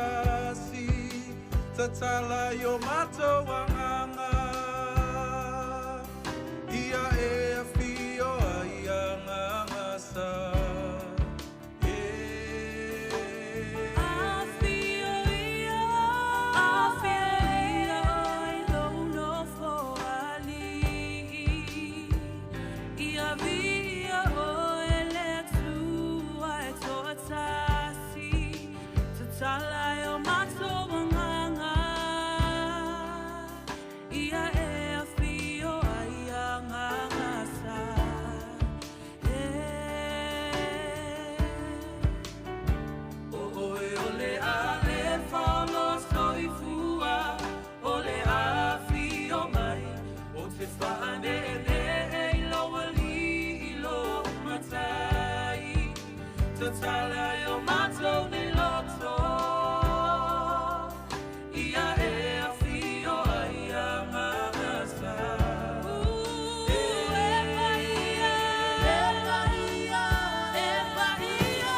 toatasi, tatala i o matou agaga, ia e afio ai Agaga Sa. E. Afio ia, afio ia oe lou nofo alii, ia viia oe le Atua e toatasi, tatala i o matou agaga, ia e afio ai Agaga Sa. E. O oe o le Alefa o lo soifua, o le afio mai, o te whaanee i lau alii i lou matai, tatala i o matou nei loto, ia e afio ai Agaga Sa. E paia, e paia, e paia,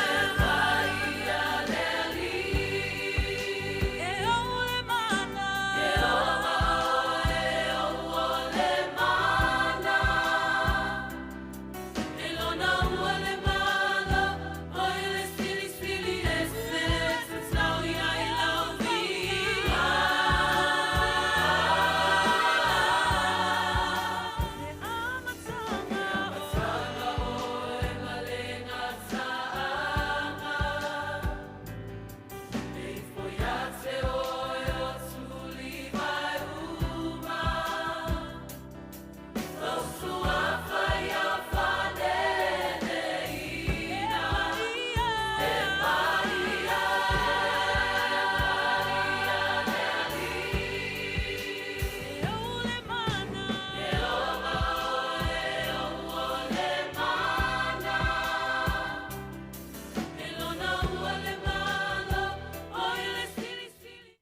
e paia le Alii. E ou le mana, e ou le mana. E lona ua le mana, o i le silisili ese, tatau ia i lau viiga. Le amataga oe ma le gataaga, e ifo ia te oe o tuli mai uma, lau suafa ia faaneneina. E paia, paia le Alii. E ou le mana, e ou le mana. E lona ua le mana, o i le silisili.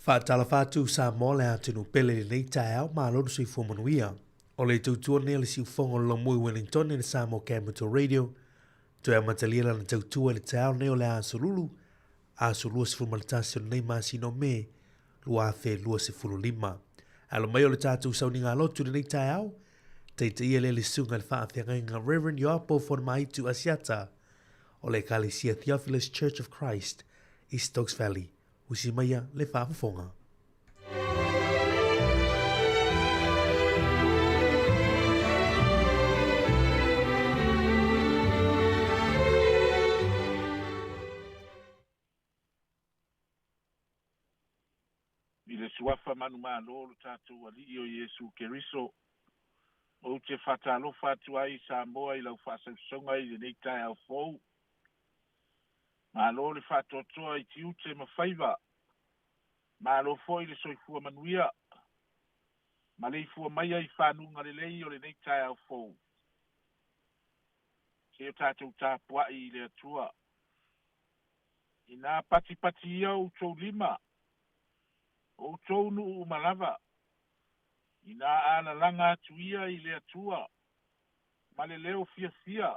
Faatalofa atu Samoa le atunuu pele i lenei taeao, malo le soifua manuia. O le tautua lenei a le siufofoga o le Lomui Wellington i le Samoa Capital Radio. Toe amatalia lana tautua i le taeao lenei o le aso Lulu, aso 21 o lenei masina o Me, 2025. Alo mai o le tatou sauniga lotu i lenei taeao, taitaia lea le susuga i le faafeagaiga Reverend Ioapo Fonomaitu Asiata o le Ekalesia Theophilus Church of Christ i Stokes Valley. Usi maia le faafofoga. I le suafa manumalo o lo tatou Alii o Iesu Keriso. Ou te faatalofa atu ai Samoa i lau faasausauga i lenei taeao fou. Malo le faatoatoa i tiute ma faiva. Malo foi le soifua manuia. Maleifua maia i fanuga lelei o lenei taeao fou. Se i o tatou tapuai i le Atua. Inā patipati ia outou lima, o outou nuu uma lava, inā alalaga atu ia i le Atua ma le leo fiafia,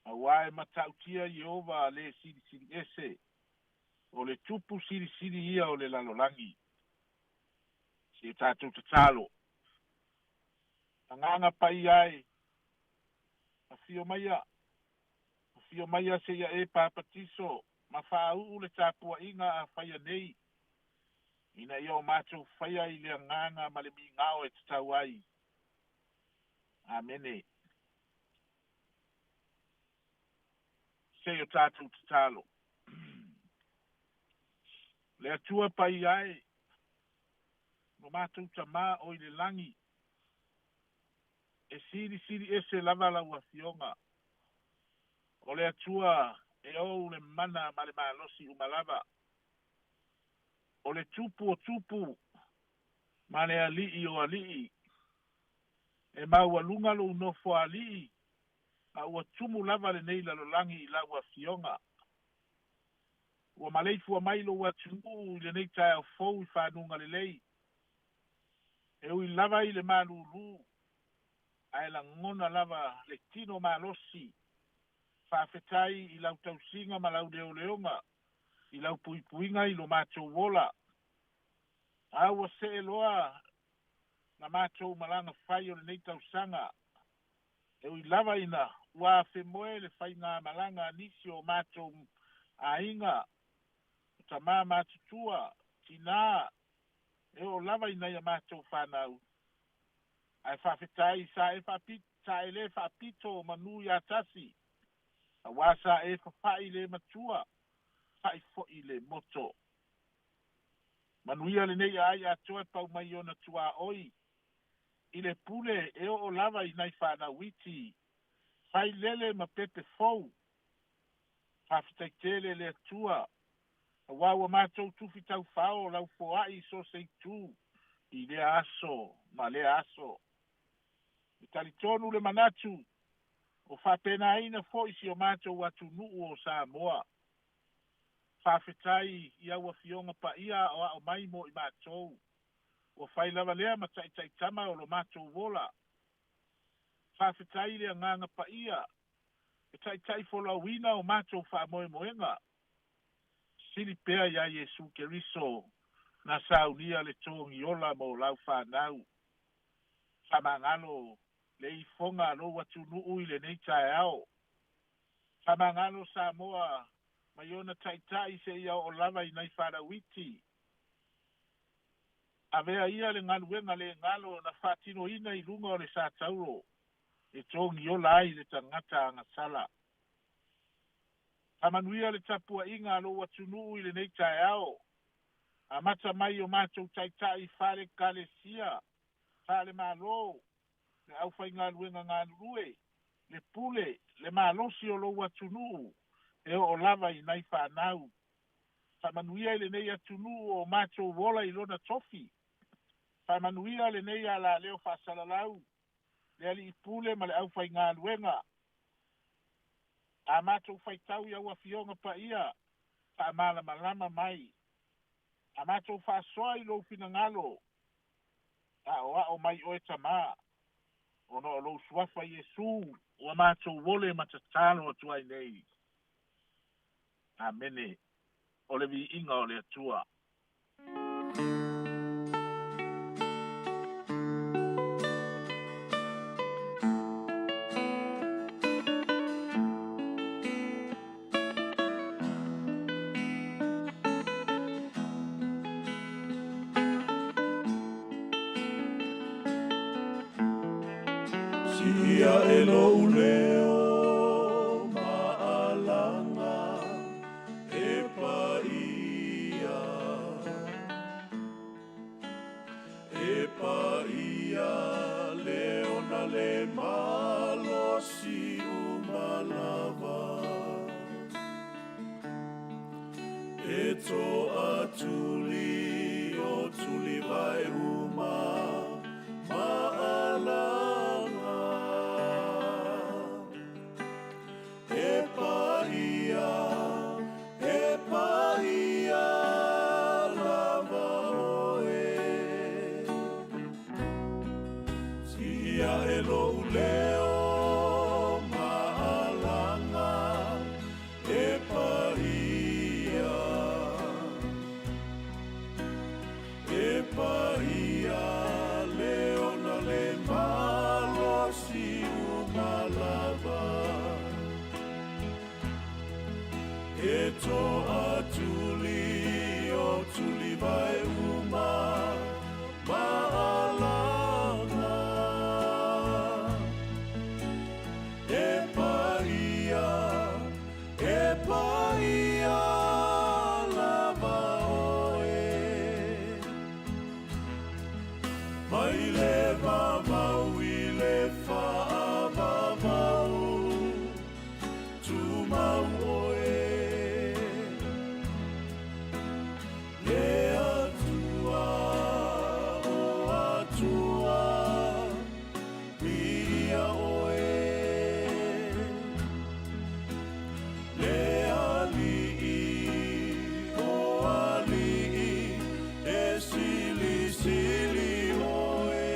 auā e matautia Ieova le Silisili Ese, o le Tupu Silisili ia o le lalolagi. Se i o tatou tatalo. Agaga Paia e, afio maia, afio maia seia e papatiso ma faauu le tapuaiga a faia nei, ina ia o matou faia i le agaga ma le migao e tatau ai. Amene. Se i o tatou tatalo. Le Atua Paia e, lo matou Tamā o i le lagi, e silisili ese lava lau Afioga. O le Atua e ou le mana ma le malosi uma lava. O le Tupu o tupu ma le Alii o alii. E maualuga lou nofoalii, a ua tumu lava lenei lalolagi i lau Afioga. Ua maleifua mai lou atunuu i lenei taeao fou i fanuga lelei. E ui lava i le malūlū, ae lagona lava le tino malosi. Faafetai i lau tausiga ma lau leoleoga, i lau puipuiga i lo matou ola. A ua see loa la matou malaga fai o lenei tausaga, e ui lava ina ua afemoe le faigamalaga a nisi o matou aiga, o tamā matutua, tinā, e oo lava i nai a matou fanau. Ae faafetai sa e sa e lē faapito o manū iā tasi, auā sa e fafa'i le matua, fa'i fo'i le moto. Manuia lenei aai atoa e pau mai ona tuaoi, i le pule e oo lava i nai fanau iti, failele ma pepe fou. Faafetai tele le Atua, auā ua matou tufi taufao lau foai i so o se itu i lea aso ma lea aso. E talitonu le manatu, o faapenaina foi si o matou atunuu o Samoa. Faafetai i au Afioga paia aoao mai mo i matou, ua fai lava lea ma taitaitama o lo matou ola. Faafetai i le Agaga Paia e taitaifolauina o matou faamoemoega. Sili pea iā Iesu Keriso na saunia le togiola mo lau fanau. Faamagalo le ifoga a lou atunuu i lenei taeao. Faamagalo Samoa mai ona taitai seia oo lava i nai fanau iti. Avea ia le galuega le galo na faatinoina i luga o le satauro e togiola ai le tagata agasala. Faamanuia le tapuaiga a lou atunuu i lenei taeao. Amata mai o matou taitai faale-ekalesia, faale-malo, le aufaigaluega galulue, le pule, le malosi o lou atunuu e oo lava i nai fanau. Faamanuia i lenei atunuu o matou ola i lona tofi. Faamanuia lenei alaleo faasalalau, le alii pule ma le aufaigaluega. A matou faitau i au Afioga Paia, faamalamalama mai. A matou faasoa i lou finagalo, aoao mai oe Tamā, ona o lou Suafa Iesu ua matou ole ma tatalo atu ai nei. Amene. O le viiga o le Atua. Sii aʻe lou leo maʻalaga e paia, e paia le. E to'a tuli o tuli vai uma ma'alaga. E paia, e paia lava oe. Sia e lou leo ma'alaga e paia. E paia leo na le malosi uma lava. E to'a tuli o tuli vai uma ma'alaga. E paia, e paia lava oe. Mai le vavau i le fa'avavau, tumau oe. Le Atua o Atua, viia oe. Le Ali'i o ali'i, e silisili oe.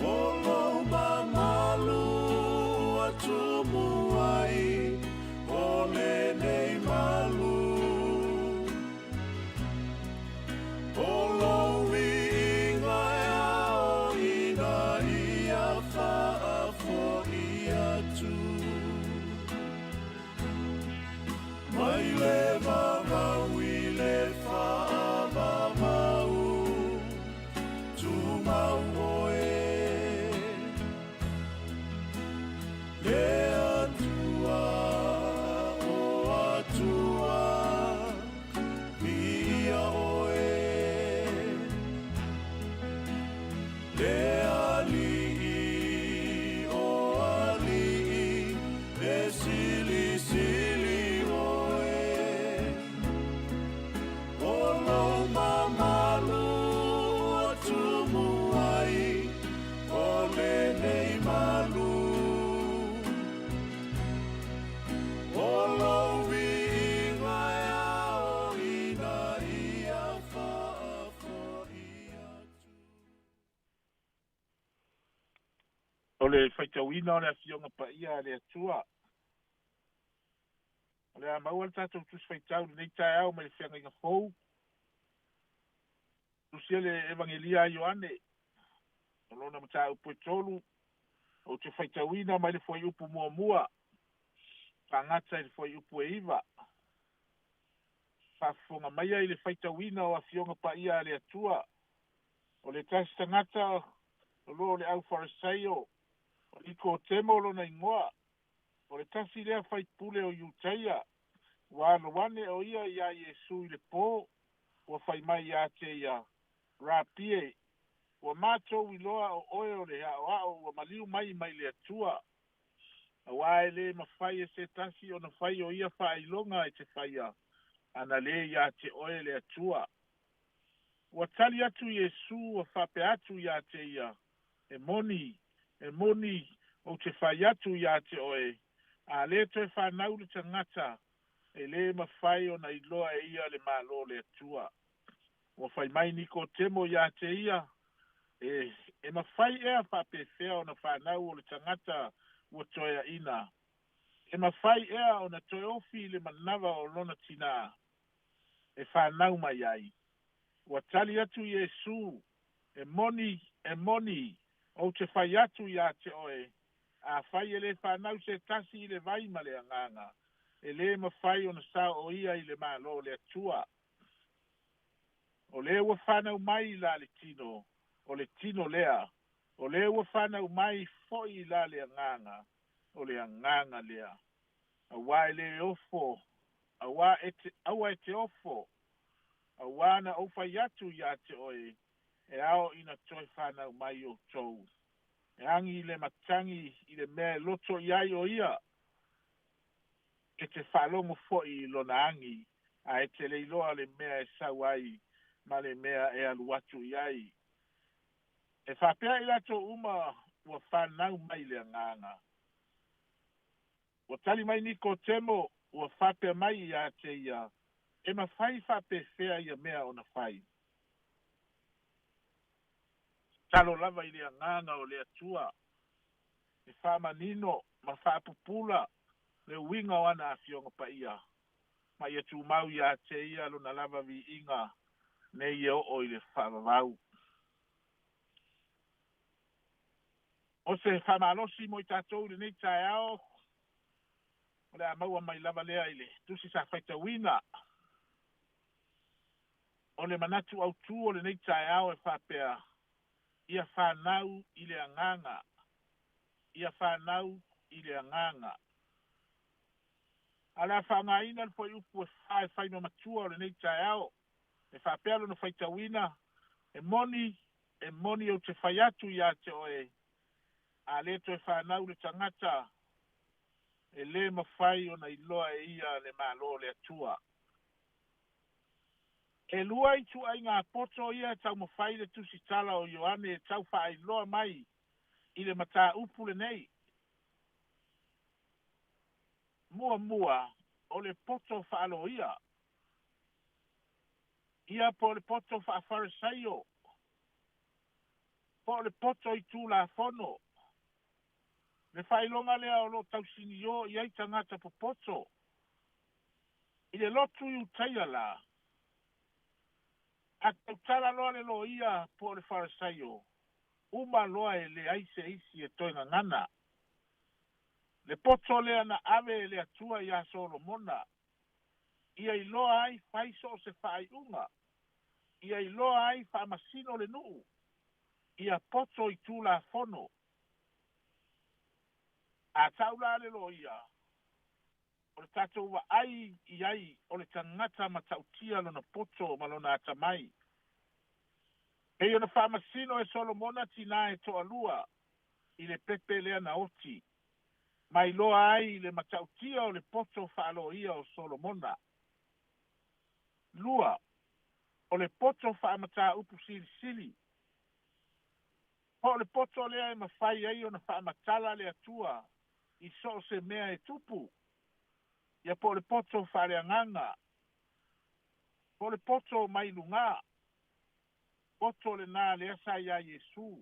O lou mamalu ua tumu ai, o lenei malu. O lou viiga e ao ina ia fa'afo'i atu. Mai le vavau i le fa'avavau, tumau oe. Le Atua o Atua, viia oe. Le Ali'i o ali'i, e silisili oe. O lou mamalu ua tumu ai, o lenei malu. O lou viiga e ao ina ia fa'afo'i atu. O le faitauina o le Afioga Paia a le Atua. O le a maua le tatou Tusi Faitau i lenei taeao mai le Feagaiga Fou. Tusia le Evagelia a Ioane, o lona mataupu e 3, ou te faitauina mai le fuaiupu 1, fagata i le fuaiupu e 9. Faafofoga maia i le faitauina o Afioga Paia a le Atua. O le tasi tagata o lo o le au Farisaio, o Nikotemo lona igoa, o le tasi lea faipule o Iutaia, ua alo ane o ia iā Iesu i le pō, ua fai mai iā te ia, Rapi e, ua matou iloa o oe o le a'oa'o ua maliu mai mai le Atua. Auā e lē mafai e se tasi ona fai o ia faailoga e te faia, ana lē iā te oe le Atua. Ua tali atu Iesu ua faapea atu iā te ia, E moni, e moni, ou te fai atu iā te oe, a lē toe fanau le tagata, e lē mafai ona iloa e ia le Malo o le Atua. Ua fai mai Nikotemo iā te ia, E, e mafai ea faapefea ona fanau o le tagata ua toeaʻina? E mafai ea ona toe ofi i le manava o lona tinā e fanau mai ai? Ua tali atu Iesu, E moni, e moni, ou te fai atu iā te oe, afai e lē fanau se tasi i le vai ma le Agaga, e lē mafai ona sao o ia i le Malo o le Atua. O le ua fanau mai la le tino, o le tino lea. O le ua fanau mai fo'i la le Agaga, o le agaga lea. Auā e lē ofo, auā e te, aua e te ofo, auā na ou fai atu iā te oe, e ao ina toe fanau mai outou. E agi le matagi i le mea e loto i ai o ia. E te faalogo foi i lona agi, ae e te le iloa le mea e sau ai ma le mea e alu atu i ai. E faapea i latou uma ua fanau mai le Agaga. Ua tali mai Nikotemo, ua faapea mai ia te ia, e mafai faapefea ia mea ona fai? Tatalo lava i le Agaga o le Atua e faamanino ma faapupula le uiga o ana Afioga Paia, ma ia tumau ia te ia lona lava viiga nei e oo i le faavavau. O se faamalosi mo i tatou i lenei taeao, o le a maua mai lava lea i le tusi sa faitauina. O le manatu autū o lenei taeao e faapea, ia fanau i le Agaga, ia fanau i le Agaga. A o le a faaaogaina le fuaiupu e 4 e fai ma matua o lenei taeao, e faapea lona faitauina, e moni, e moni ou te fai atu ia te oe, a le toe fanau le tagata, e le mafai ona iloa e ia le Malo o le Atua. E lua ituaiga poto ia e taumafai le tusitala o Ioane e tau faailoa mai i le mataupu lenei. Muamua, o le poto faaloia. Ia po o le poto faafaresaio, po o le poto i Tulafono. Le faailoga lea o lo o tausiniō i ai tagata popoto. I le lotu Iutaia la, a tautala loa le loia po o le Farisaio, uma loa e leai se isi e toe gagana. Le poto lea na ave e le Atua iā Solomona, ia iloa ai fai so o se faaiuga, ia iloa ai faamasino le nuu, ia poto i Tulafono. A tau la le loia, o le tatou vaai i ai o le tagata matautia lona poto ma lona atamai. Pei ona faamasino e Solomona tinā e toalua i le pepe lea na oti, ma iloa ai le matautia o le poto faaloia o Solomona. Lua, o le poto faamataupu silisili. Po o le poto lea e mafai ai ona faamatala le Atua i so o se mea e tupu. Ia po o le poto faaleagaga, po o le poto mai lugā, poto lenā lea sa iā Iesu,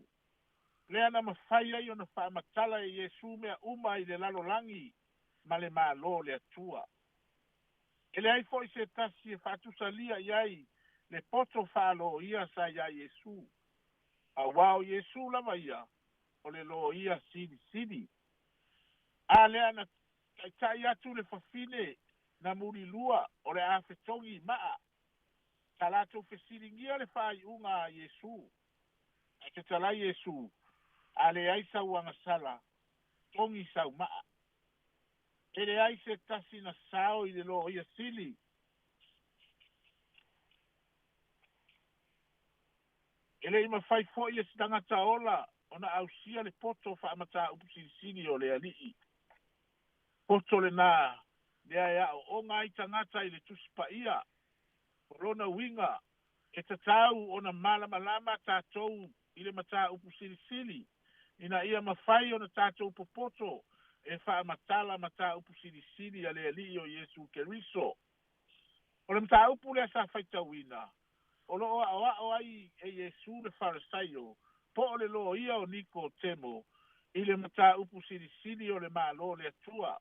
lea na mafai ai ona faamatala e Iesu mea uma i le lalolagi ma le Malo o le Atua. E leai foi se tasi e faatusalia i ai le poto faaloia sa iā Iesu, auā o Iesu lava ia o le loia silisili. A lea na taitai atu le fafine na mulilua o le a fetogi i maa, sa latou fesiligia le faaiuga a Iesu. Ae fetalai Iesu, a leai sau agasala, togi sau maa. E leai se tasi na sao i le loia sili. E le i mafai foi e se tagata ola ona ausia le poto faamataupu silisili o le Alii. Poto lenā lea e aooga ai tagata i le Tusi Paia. O lona uiga, e tatau ona malamalama tatou i le mataupu silisili, ina ia mafai ona tatou popoto e faamatala mataupu silisili a le Alii o Iesu Keriso. O le mataupu lea sa faitauina, o lo o aoao ai e Iesu le Farisaio po o le loia o Nikotemo i le mataupu silisili o le Malo o le Atua.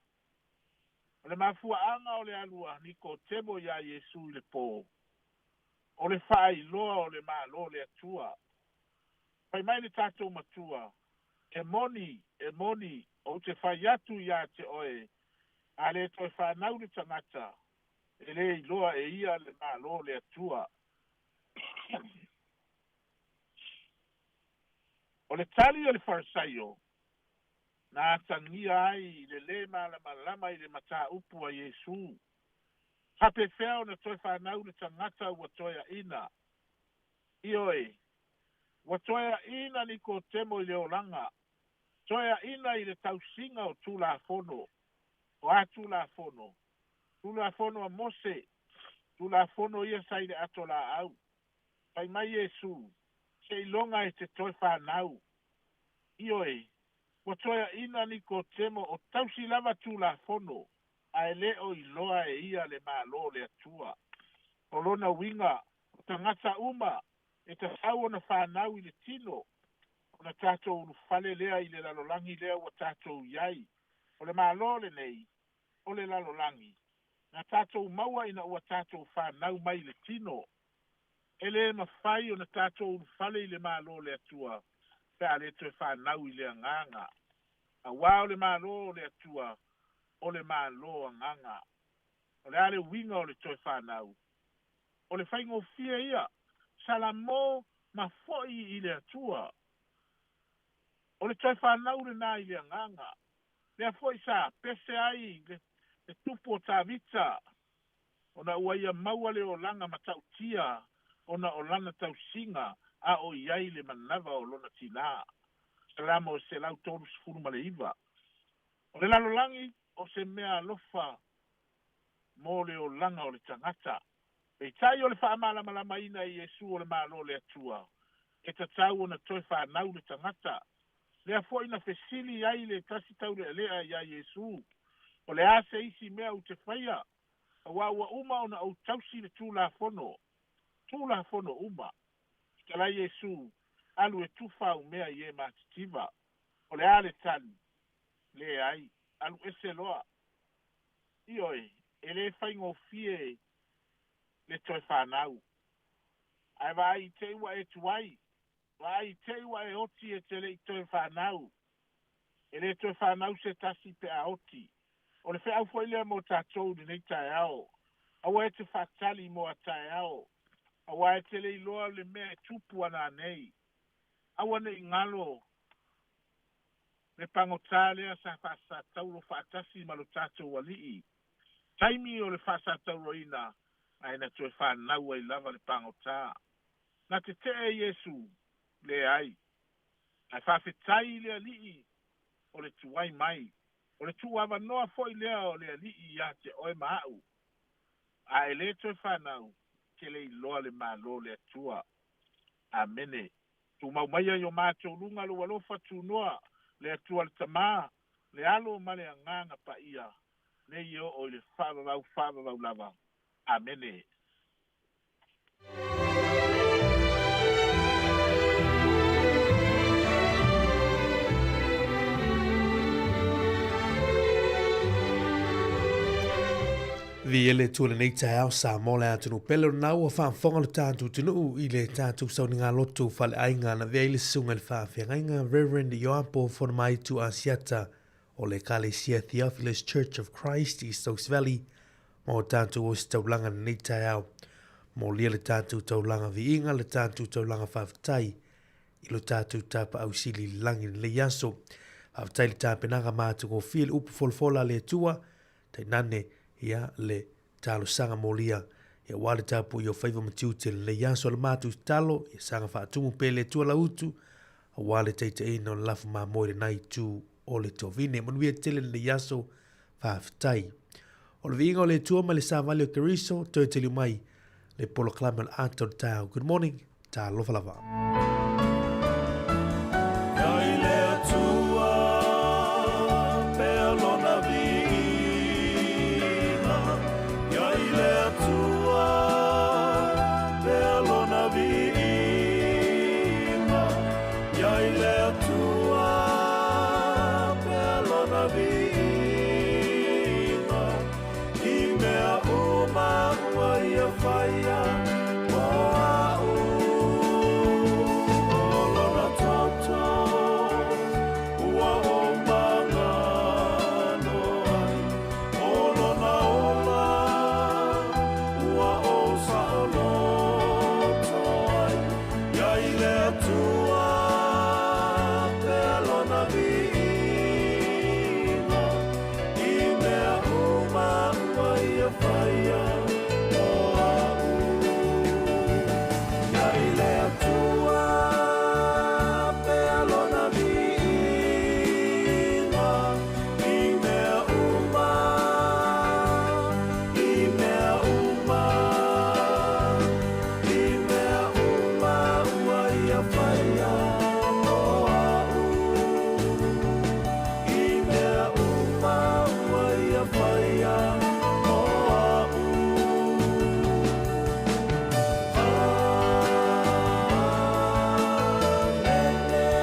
O le mafuaaga o le alu a Nikotemo iā Iesu i le pō, o le faailoa o le Malo o le Atua. Fai mai le tatou Matua, e moni, e moni, ou te fai atu ia te oe, a le toe fanau le tagata, e le iloa e ia le Malo o le Atua. O le tali a le Farisaio, na atagia ai le lē malamalama i le mataupu a Iesu, faapefea ona toe fanau le tagata ua toeaina. Ioe, ua toeaina Nikotemo i le olaga, toeaina i le tausiga o Tulafono, o a Tulafono? Tulafono a Mose, Tulafono ia sa i le ato laau. Fai mai Iesu, Seiloga e te toe fanau. Ioe, ua toeaina Nikotemo o tausi lava Tulafono, ae le o iloa e ia le Malo o le Atua. O lona uiga, o tagata uma e tatau ona fanau i le tino, ona tatou ulufale lea i le lalolagi lea ua tatou i ai. O le Malo lenei o le lalolagi, na tatou maua ina ua tatou fanau mai i le tino. E le mafai ona tatou ulufale i le Malo o le Atua pe a le toe fanau i le Agaga. Auā o le Malo o le Atua, o le Malo agaga. O le a le uiga o le toe fanau? O le faigofie ia, Salamo ma foi i le Atua. O le toe fanau lenā i le Agaga. Lea foi sa pese ai le tupu o Tavita, ona ua ia maua le olaga matautia ona o lana tausiga a o i ai le manava o lona tinā. Salamo 139. O le lalolagi o se mea alofa mo le olaga o le tagata. Peitai o le faamalamalamaina e Iesu o le Malo o le Atua, e tatau ona toe fanau le tagata. Lea foi na fesili ai le tasi taulealea iā Iesu, O le a se isi mea ou te faia, auā ua uma ona ou tausi le Tulafono, Tulafono uma? Fetalai Iesu, Alu e tufa au mea i e matitiva. O le a le tali? Leai, alu ese loa. Ioe, e le faigofie le toe fanau. Ae vaai i te i ua e tuai, vaai i te i ua e oti e te le i toe fanau. E le toe fanau se tasi pe a oti. O le feau foi lea mo tatou i lenei taeao. Aua e te faatali mo a taeao, auā e te le iloa le mea e tupu ana nei. Aua ne i galo le pagotā lea sa faasataulo faatasi ma lo tatou Alii. Taimi o le faasatauloina, ae na toe fanau ai lava le pagotā. Na tetee Iesu? Leai. Ae faafetai i le Alii o le tuai mai. O le tuuavanoa foi lea o le Alii ia te oe ma a'u. A e le toe fanau, e te le iloa le Malo o le Atua. Amene. Tumau maia i o matou luga lou alofa tunoa, le Atua le Tama, le Alo ma le Agaga Paia, nei e oo i le faavavau faavavau lava. Amene. Viia le Atua i lenei taeao, Samoa le atunuu pele o lena ua faafofoga lo tatou atunuu i le tatou sauniga loto faleaiga na avea ai le susuga i le faafeagaiga Reverend Ioapo Fonomaitu Asiata o le Ekalesia Theophilus Church of Christ East Oaks Valley ma o tatou ositaulaga i lenei taeao. Molia le tatou taulaga viiga, le tatou taulaga faafetai i lo tatou tapaau sili i le lagi i lenei aso. Faafetai i le tapenaga matagofie le upu folafola a le Atua, tainane ia le talosaga molia ia aua le tapuai o faiva ma tiute i lenei aso. O le matou tatalo, ia saga faatumu pea e le Atua lau utu, aua le taitaiina o le lafo mamoe i lena itu o le tovine. Manuia tele lenei aso, faafetai. O le viiga o le Atua ma le savali o Keriso, toe taliu mai le polokalame o le ata o le taeao. Good morning, talofa lava. Ia i le Atua pea lona viiga. Ia i le Atua pea lona viiga. Ia i le Atua pea lona viiga. I mea uma ua ia faia mo a'u. ia faia mo a'u. Amene. Amene.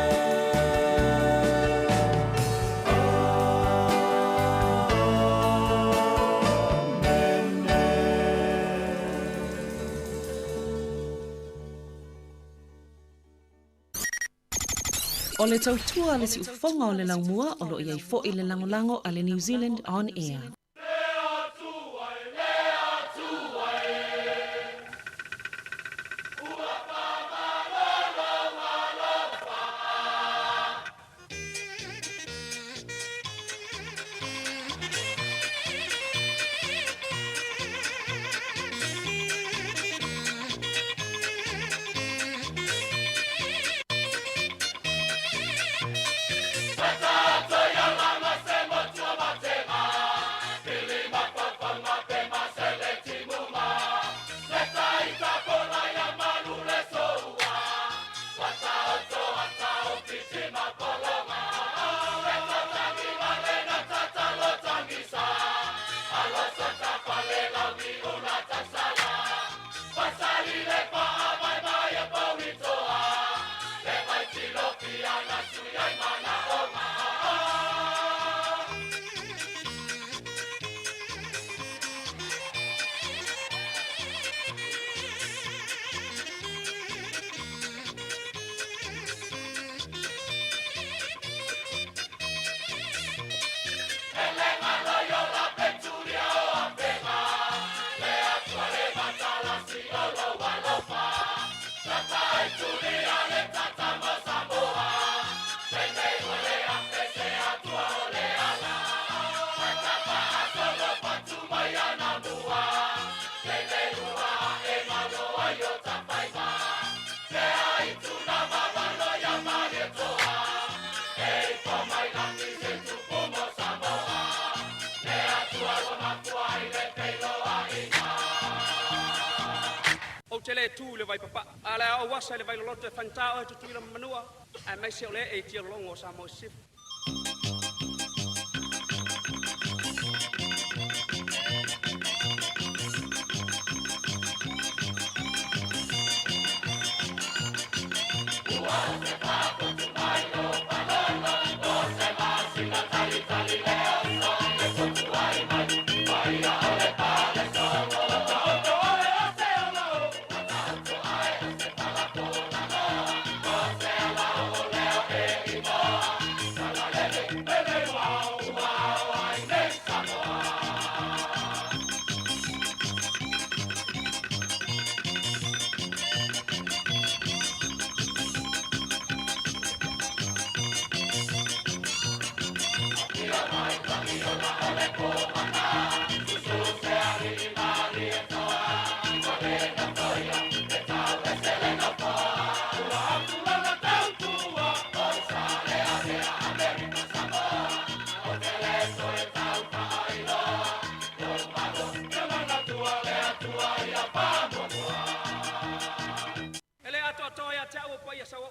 O le tautua a le siufofoga o le laumua o lo o i ai foi le lagolago a le New Zealand On Air. Ou te le tu i le Vaipapaa, a o le a ou asa i le Vailoloto e faigata oe Tutuila ma Manua, aemaise o le ee i tialologo o Samoa i Sisifo. E le atoatoa ia te au o paia sauoo.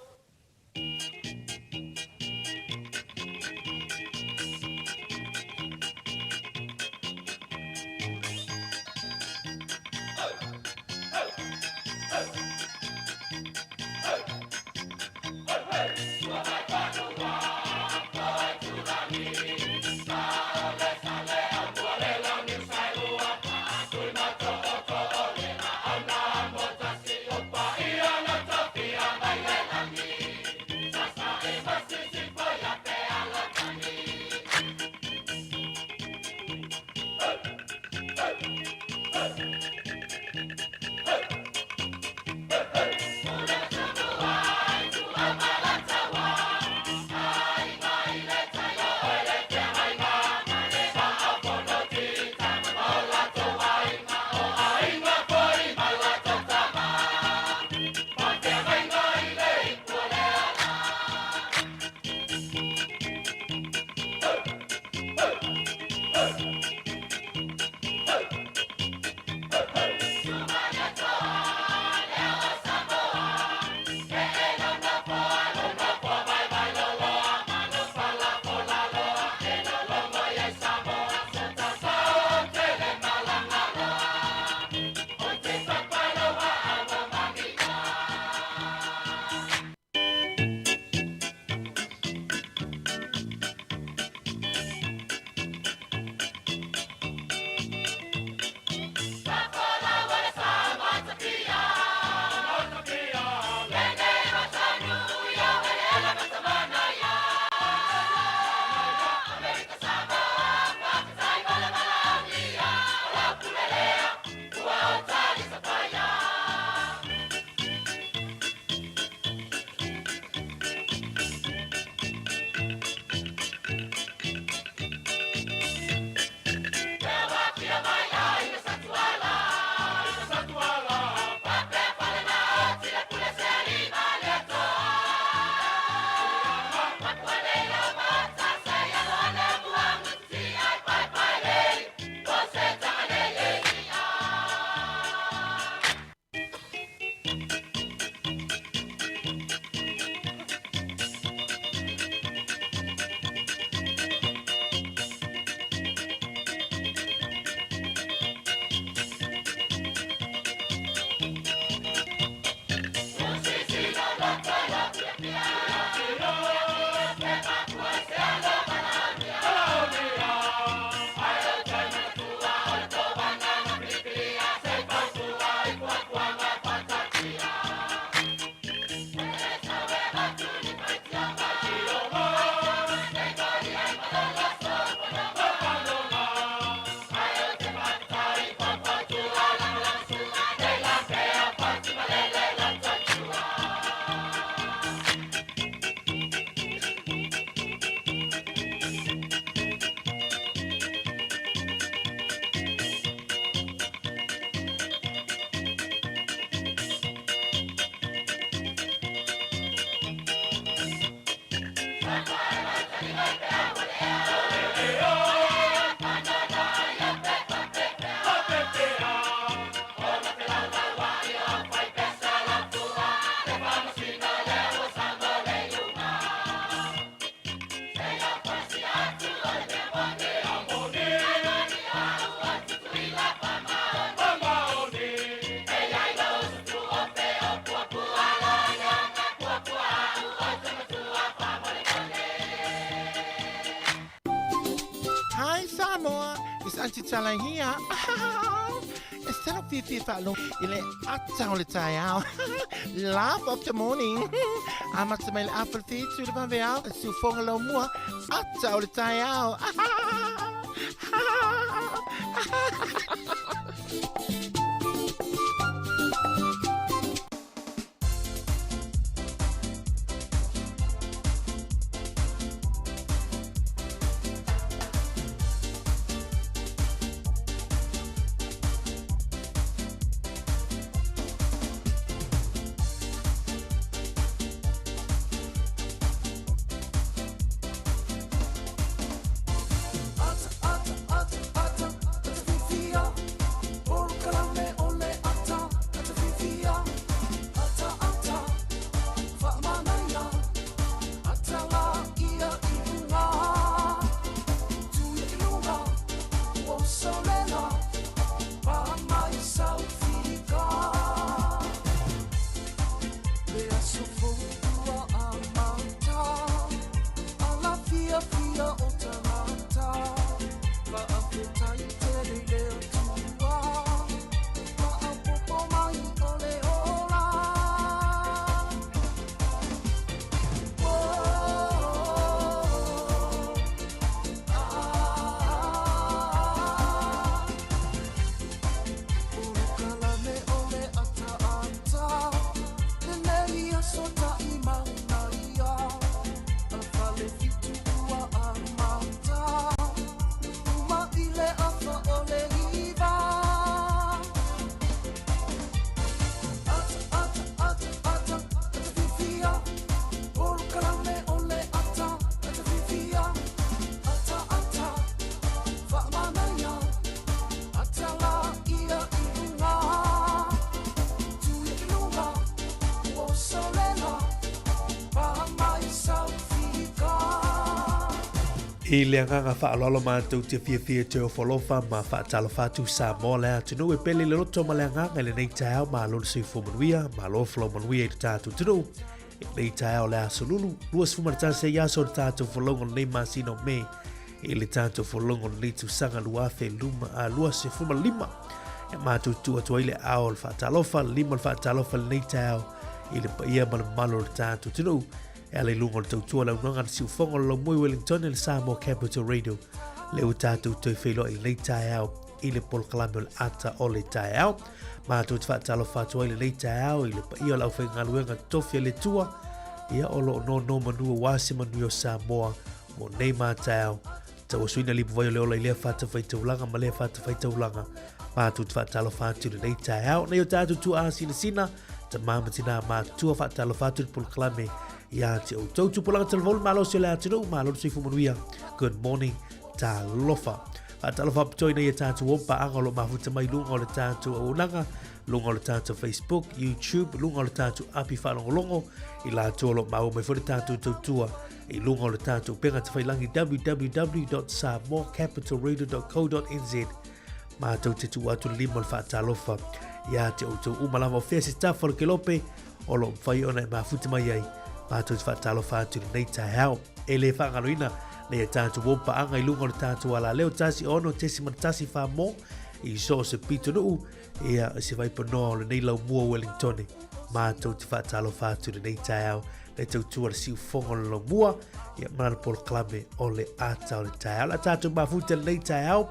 Hi Samoa, it's Auntie Tala here. It's talo fifi whaalo i le ata o le taeao. Laugh of the morning. Amata mai le afa le whitu le vave ao, le siufonga lau mua, ata o le taeao. I le agaga faaaloalo matou te fiafia e toe ofo alofa ma faatalofa atu Samoa le atunuu e pele i le loto ma le agaga i lenei taeao. Malo le soifua manuia, malo folau manuia i le tatou atunuu i lenei taeao le aso lulu 21 ai aso o le tatou folauga o lenei masina o Me i le tatou folauga o lenei tausaga 2025. E matou tuu atu ai le ao o le faatalofa, lima o le faatalofa i lenei taeao i le paia ma le mamalu o le tatou atunuu e ala i luga o le tautua le aunoga le siufoga o le laumui Wellington i le Samoa Capital Radio le ua tatou toe feiloai i lenei taeao i le polokalame o le ata o le taeao. Matou te faatalofa atu ai lenei taeao i le paia o le aufaigaluega totofi a le Atua, ia o lo o nono manu aua se manuia o Samoa mo nei mataeao. Tauasuina lipuvai o le ola i lea fatafaitaulaga ma lea fatafaitaulaga. Matou te faatalofa atu i lenei taeao. Nei o tatou tuaasinasina, tama ma tinā matutua faatalofa atu i le polokalame ia te outou. Tupulaga talavou le malosi o le atunuu, malo le soifua manuia. Good morning, talofa. Faatalofa apitoa ina ia tatou o paaga o lo o mafuta mai luga o le tatou auaunaga, luga o le tatou Facebook, YouTube, luga o le tatou api faalogologo, i latou o lo o maua mai foi le tatou tautua i luga o le tatou upega tafailangi www.samoacapitalradio.co.nz matou te tuu atu le lima o le faatalofa ia te outou uma lava o fea se tafa o le kelope o lo o mafai ona e mafuta mai ai matou te faatalofa atu i lenei taeao. E le faagaloina nei a tatou o paaga i luga o le tatou alaleo 16.1 mo i so o se pitonuu ia se vaipanoa o lenei laumua Wellingtone matou te faatalofa atu i lenei taeao le tautua le siufoga o le laumua ia ma le polokalame o le ata o le taeao. La tatou mafuta i lenei taeao,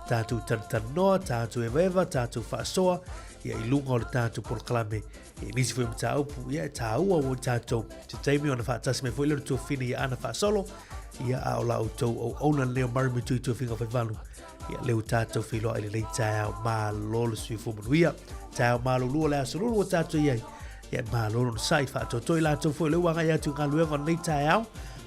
tatou tanatanoa, tatou evaeva, tatou faasoa ia i luga o le tatou polokalame i nisi foi o mataupu ia e tāua ua tatou te taimi ona faatasi mai foi le tuafine ia ana faasolo ia a o la outou auauna lenei o Murray Mutui Tuafiga Faivalu ia lea ua tatou feiloai i lenei taeao malo le soifua manuia taeao malolo o le aso lulu ua tatou i ai ia malo lona sai faatoatoa i latou foi lea ua agai atu i galuega o lenei taeao.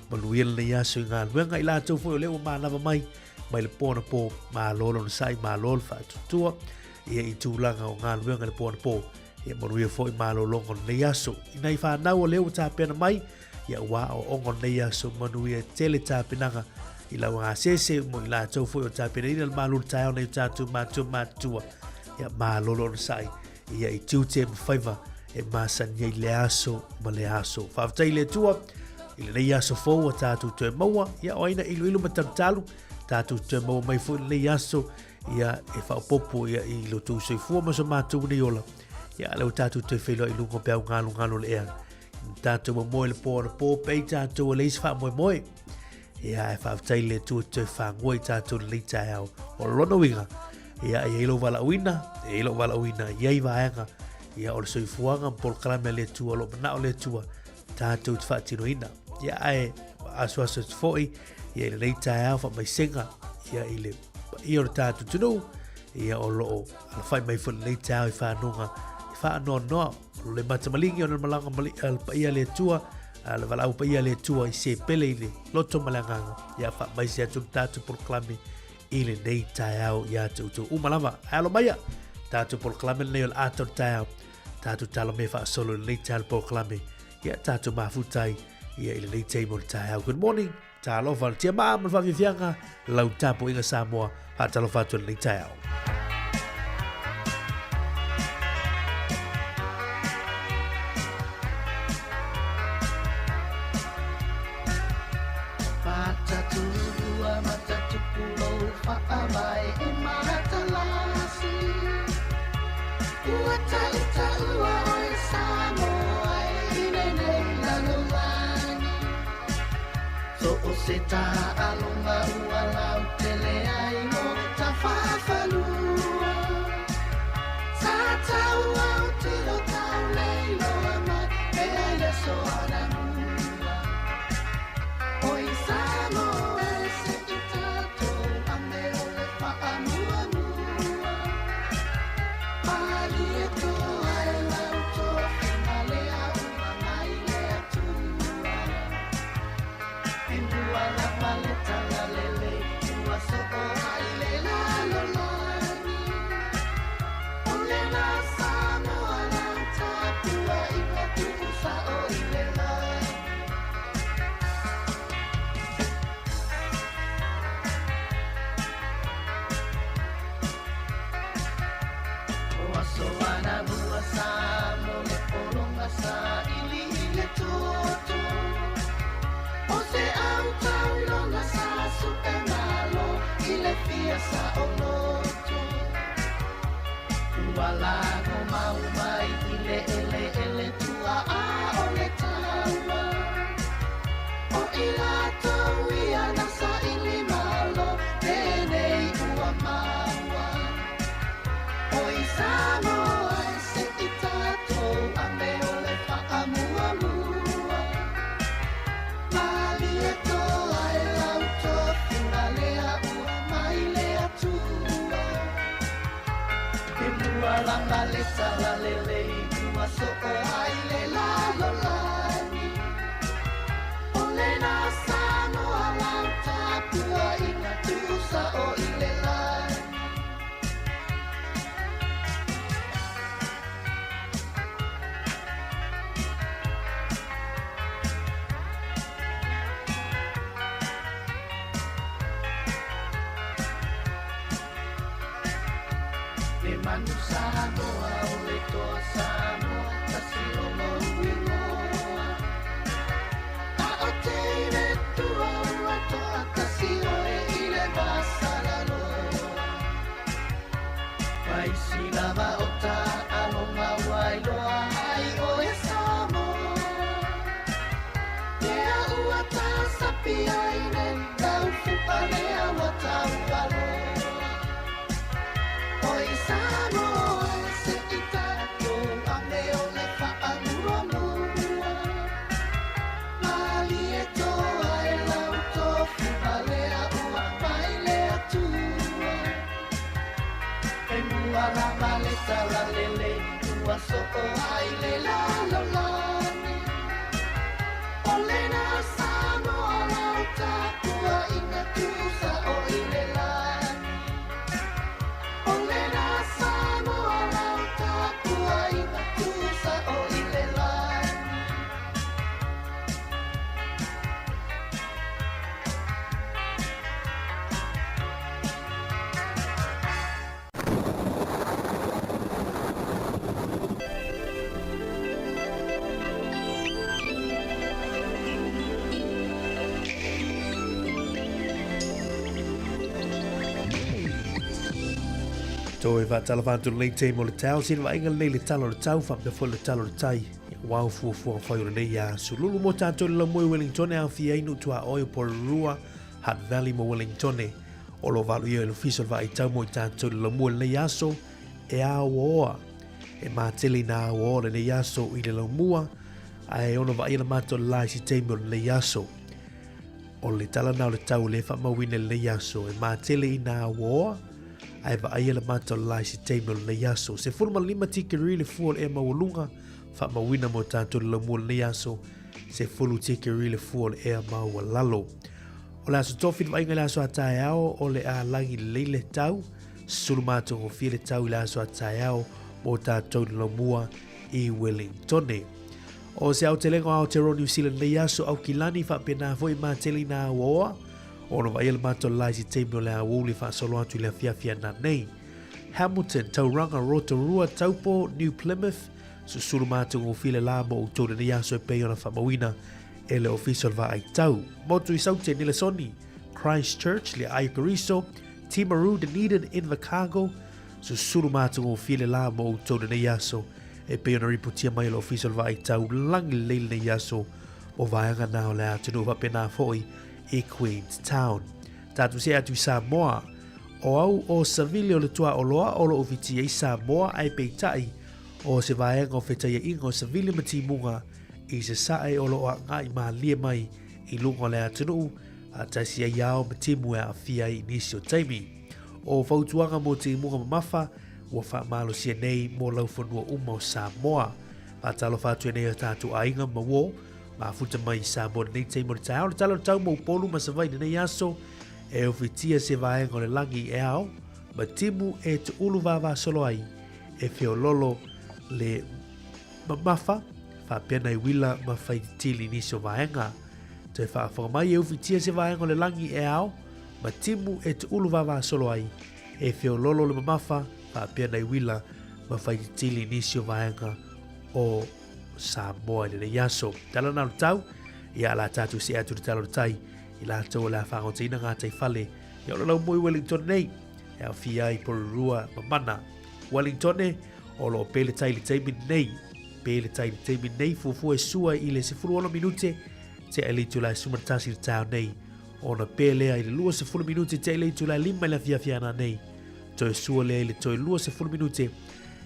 Manuia lenei aso i galuega i latou foi o lea ua manava mai mai le po anapo, malo le onosai, malo le faatuatua ia i tulaga o galuega i le po anapo. Ia manuia foi malologa o lenei aso. I nai fanau o lea ua tapena mai, ia ua aoaoga o lenei aso, manuia tele tapenaga i lau gasese mo i latou foi o tapenaina le malu o le taeao nei o tatou matua matutua. Ia malo le onosai ia i tiute ma faiva e masani ai le aso ma le aso. Faafetai i le Atua i lenei aso fou ua tatou toe maua, ia o ai na iloilo ma talutalu, tatou toe maua mai foi lenei aso, ia e faaopoopo ia i lo tou soifua ma so matou nei ola. Ia lea ua tatou toe feiloai i luga o peau galugalu o le ea. Tatou momoe le po anapo, pei tatou e leai se faamoemoe. Ia, e faafetai i le Atua toe fagua i tatou lenei taeao. O lona uiga, ia, e i ai lou valaauina, e i ai lou valaauina, e i ai vaega, ia, o le soifuaga ma polokalame a le Atua, o lo o manao le Atua, tatou te faatinoina. Ia, ae asuasu atu foi, ia, i lenei taeao faamaisega, ia, i le paia o le tatou atunuu, ia, o lo o alafai mai foi lenei taeao i fanuga, i faanoanoa, o le matamaligi o le malaga le paia a le Atua, a le valaau paia a le Atua i se pele i le loto ma le agaga, ia faamaise atu le tatou polokalame i lenei taeao ia te outou uma lava. Ae alo maia, tatou polokalame lenei o le ata o le taeao, tatou tala mea faasolo i lenei taeao le polokalame, ia tatou mafuta ai ia i lenei taimi o le taeao. Good morning, talofa le tiamaa ma le faafiafiaga, lau tapuaiga Samoa, faatalofa atu i lenei taeao. Matatua, matatupu lou faavae e matalasi. Ua tautaua oe Samoa i lenei lalolagi. So o se taaloga ua lautele ai mo tafafalua. Sa taua o tilo tauleiloa mai e ai le aso anamua. Oi Samoa e se i tatou ame o le faamuamua. Malie toa e lau tofiga lea ua mai le Atua. E mua lava le talalelei ua soo ai le lalolagi. O lena Samoa lau tapuaiga tuusao i le lagi. O aso anamua sa mo le pologa sa ili i le toto. O se au tauloga sa su'e malo i le fia saoloto. Ua lago mau mai i le eleele tua'a o le taua. O i latou ia na saili malo lenei ua maua. Oi Samoa e se i tatou ame o le faamuamua. Malie toa e lau tofiga lea ua mai le Atua. E mua lava le talalelei ua soo ai le lalolagi. O lena Samoa lau tapuaiga tuusao i le lagi. Le manu Samoa o le toa Samoa tasi o lou igoa. A o teine tua ua toatasi oe i le vasalaloa. Vaisi lava o taaloga ua iloa ai oe Samoa. Lea ua tasapi ai le taufu'a lea ua taualoa. Oi Samoa e se i tatou ame o le faamuamua. Malie toa e lau tofiga lea ua mai le Atua. E mua lava le talalelei ua soo ai le lalolagi. O lena Samoa tapuaiga tuusa'o i le lagi. O lena Samoa lau tapuaiga tuusa'o i le lagi. Toe faatalofa atu lenei taimi o le taeao, sina vaaiga lenei i le tala o le tau, faapea foi le tala o le tai. Aua fuafuaga fai o lenei aso. Lulu mo tātou le laumua i Wellington e aofia ai nuu tuaoi o Porirua, Hutt Valley ma Wellington. O lo o valuia e le Ofisa o le Vaai Tau mo i tātou le laumua i lenei aso e auaoa. E matele ina auaoa lenei aso i le laumua, ae ono vaaia le matou le la i se taimi o lenei aso. O le tala na o le tau lea e faamauina i lenei aso, e matele ina auaoa, ae vaaia le matou le la i se taimi o lenei aso. 15 tikeri le fua o le ea maualuga, faamauina mo tātou le laumua i lenei aso, 10 tikeri le fua o le ea maualalo. O le aso tofi le vaaiga i le aso a taeao, o le a lagi lelei le tau, sulu matagofie le tau i le aso a taeao mo tātou le laumua i Wellingtone. O se aotelega o Aotearoa New Zealand nei aso Aukilani faapena foi matele ina auaoa, ona vaaia le matou la i se taimi o le aoauli faasolo atu i le afiafi ana nei. Hamilton, Tauranga, Rotorua, Taupo, New Plymouth, susulu matagofie le la mo outou lenei aso e pei ona faamauina e le Ofisa o le Vaai Tau. Motu i Saute, Nelesoni, Christchurch, le Aiokeriso, Timaru, Dunedin, Invercargill, susulu matagofie le la mo outou lenei aso e pei ona ripotia mai e le Ofisa o le Vaai Tau lagi lelei lenei aso mo vaega na o le atunuu faapena foi i Queenstown. Tatou see atu i Samoa. O au o Savili o le Tuaoloa o loo whiti ai Samoa ae peitai o se vaega o fetaiaiga o Savili ma Timuga i Sasae o loo agai malie mai i luga o le atunuu faatasi ai ao ma timu e aafia ai i nisi o taimi. O fautuaga mo timuga mamafa ua faamalosia nei mo laufanua uma o Samoa. Faatalofa atu ai nei o tātou aiga ma uo mafuta mai i Samoa lenei taimi o le taeao. Le tala o le tau mo Upolu ma Savaii lenei aso e ofitia se vaega o le lagi e ao ma timu e tuulu vavasolo ai e feololo le mamafa faapea nai uila ma faititili i nisi o vaega. Toe faafofoga mai e ufitia se vaega o le lagi e ao ma timu e tuulu vavasolo ai e feololo le mamafa faapea nai uila ma faititili i nisi o vaega o Samoa i lenei aso. Tala na o le tau, ia la tātou se atu le tala o le tai, i latou o le a whangoteina ngā tai whale, ia o le lau moi Wellington nei, e awhia ai Porirua ma Mana. Wellington e, o lo pele tai le taimi nei, pele tai le taimi nei, fuafua e sua i le 16 minute, te ai le itula e suma tasi le tau nei, ona pelea i le 20 minute te ai le itula e lima i le afiafi ana nei, toe sua lea i le toe 20 minute,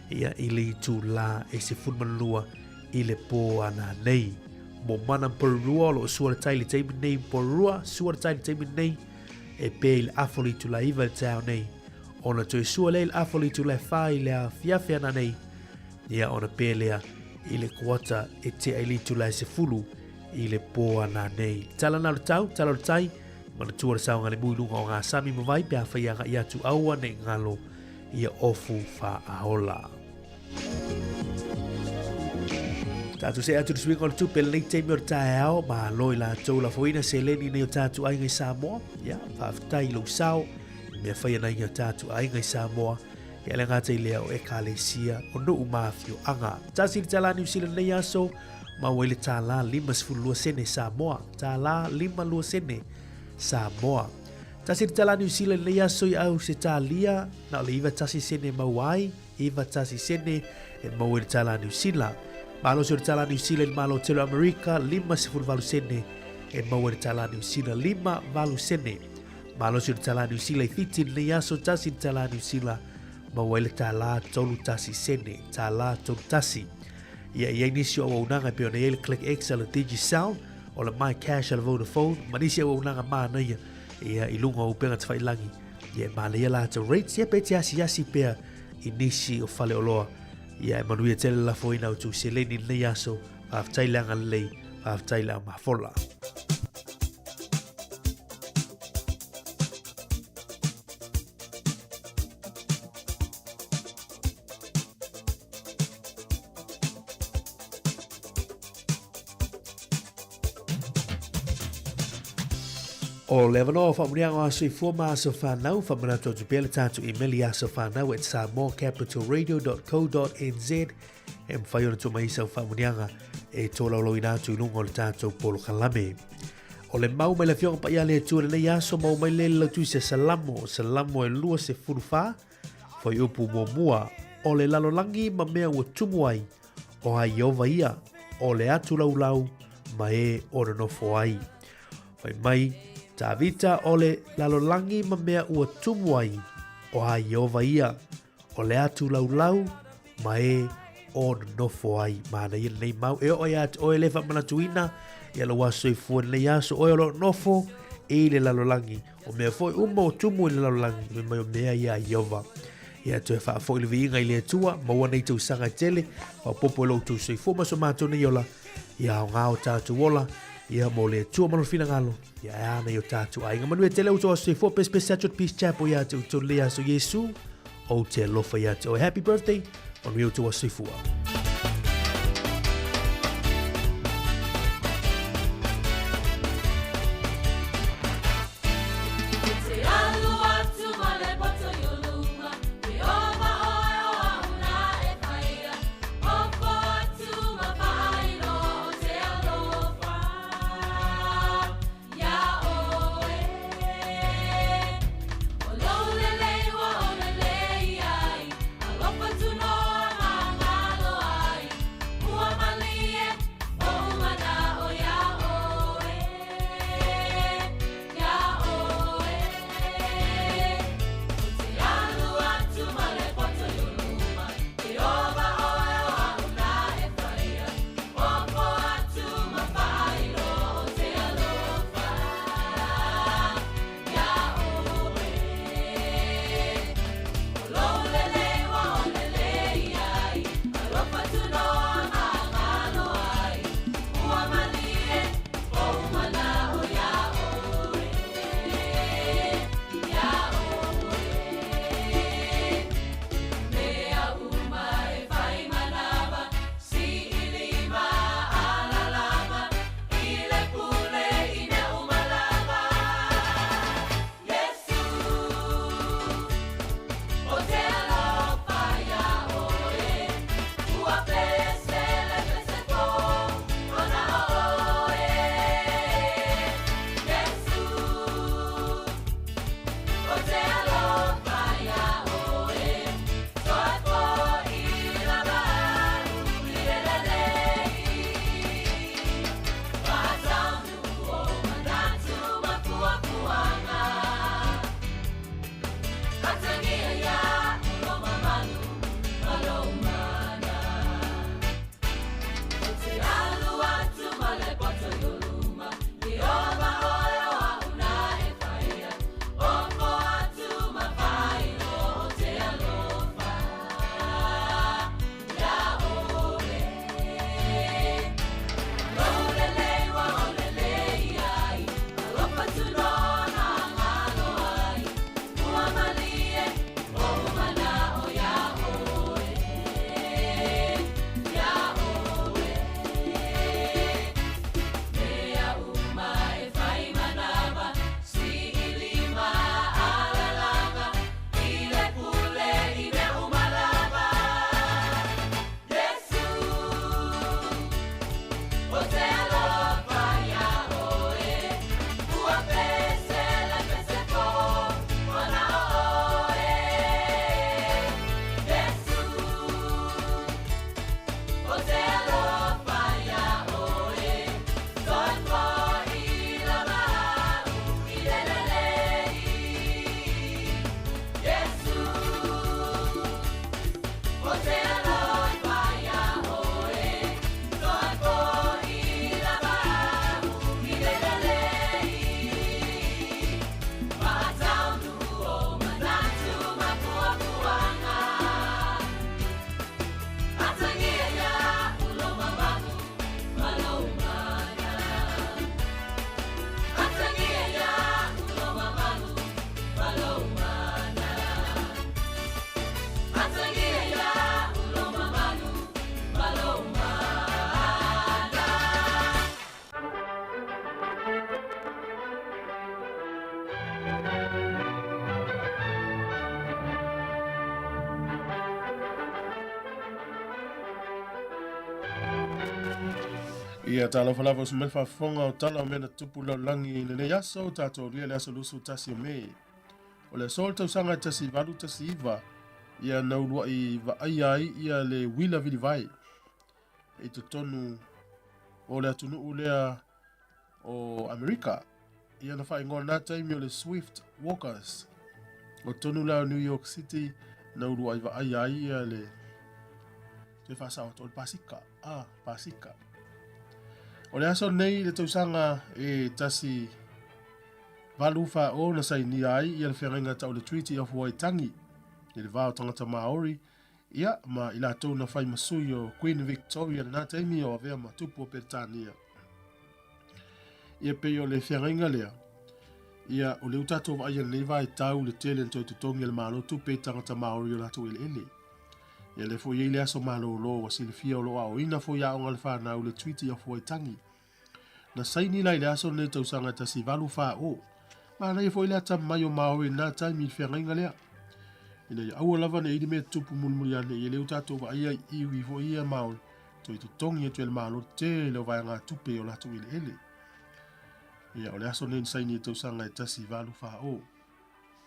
ia i le itula e 12 i le pō ana nei. Mo mana Porirua o lo o sua le tai le taimi nei Porirua, sua le tai le taimi nei, e pē i le afa o le itula 9 i le taeao nei. Ona toe sua lea i le afa o le itula e 4 i le afiafi ana nei, ia ona pē lea i le kuata e tea i le itula e 10 i le pō ana nei. Tala na o le tau, tala o le tai, manatua le saogalemu i luga o ngā sami ma vai pe a whai anga i atu aua nei ngalo ia ofu whaaola. Tātou se atu le suiga o le tupe lenei taimi o le taeao, malo i latou lafoina seleni nei o tātou aiga i Samoa. Ia, faafetai i lou sao, i mea whai ana i o tātou aiga i Samoa. Ia le ngata i lea o ekalesia o nuu ma afioaga. Tasi le tālā New Zealand nei aso, maua i le tālā 52 sene Samoa. Tālā 52 sene Samoa. Tasi le tālā New Zealand nei aso i au se tālia, na o le 91 sene maua ai, 91 sene e maua i le tālā New Zealand. Malosi o le tālā New Zealand malo tele o Amerika, 58 sene e maua i le tālā New Zealand, 58 sene. Malosi o le tālā New Zealand i Fiti lenei aso, tasi le tālā New Zealand maua ai le tālā 31 sene, tālā 31. Ia i ai nisi o auaunaga e pei ona i ai le Click X a le Digicel, o le MyCash a le Vodafone, ma nisi auaunaga manaia ia i luga o upega tafailangi. Ia e manaia latou rates, ia pe te asiasi pea i nisi o faleoloa. Ia e manuia tele le lafoina o tou seleni i lenei aso, faafetai le agalelei, faafetai le aumafola. O le avanoa o faamuniaga o aso soifua ma aso fanau, faamanatu atu pea le tatou email i asofanau@samoacapitalradio.co.nz e mafai ona tuu mai sau faamuniaga e tolaulauina atu i luga o le tatou polokalame. O le mau mai le Afioga Paia a le Atua i lenei aso, maua mai lea i le lautusi a Salamo, Salamo e 24, fuaiupu muamua, o le lalolagi ma mea ua tumu ai, o a Ieova ia, o le atu laulau ma e o nonofo ai. Fai mai, Tavita o le lalolagi ma mea ua tumu ai, o a Ieova ia, o le atu laulau ma e o nonofo ai. Manaia lenei mau, e oo ia te oe le faamanatuina ia lou aso soifua i lenei aso, oe o lo o nofo i le lalolagi. O mea foi uma o tumu i le lalolagi, fai mai o mea ia a Ieova. Ia toe faafoi le viiga i le Atua, maua nei tausaga e tele, faaopoopo i lo outou soifua ma so matou nei ola, ia aoga o tatou ola, ia mo le Atua ma lona finagalo, ia e ana i o tatou aiga. Manuia tele outou aso soifua, pesepese atu o le Peace Chapel ia te outou lenei aso Iesu, ou te alofa ia te oe. Happy birthday, manuia outou aso soifua. Ia talofa lava uso mai le faafofoga o tala o mea na tutupu i le lalolagi i lenei aso ua tatou aulia le aso 21 o Me. O le aso o le tausaga e 1819 ia na uluai vaaia ai ia le uila vilivae i totonu o le atunuu lea o Amerika. Ia na faaigoa na taimi o le Swift Walkers. O totonu la o New York City na uluai vaaia ai ia le toe faasao atu o le Pasika. Ah, Pasika. O le aso nei le tausaga e 1840 na sainia ai ia le feagaiga tau le Treaty of Waitangi i le va o tagata Māori ia ma i latou na fai ma sui o Queen Victoria lena taimi o avea ma tupu o Peretania. Ia pei o le feagaiga lea, ia o lea ua tatou vaaia lenei vaitau le tele na toe totogi e le Malo tupe i tagata Māori o latou eleele. Ia lea foi e i ai le aso malolo ua silafia o lo o aoina foi i aoga a le fanau le Treaty of Waitangi. Na saini la i le aso lenei tausaga e 1840. Manaia foi le atamamai o Māori i lena taimi i le feagaiga lea. Ina ia aua lava ne i i le mea tupu mulimuli ane i e lea ua tatou vaaia i iwi foi ia Māori toe totogi atu e le Malo tele o vaegatupe i o latou eleele. Ia, o le aso lenei na saini i le tausaga e 1840.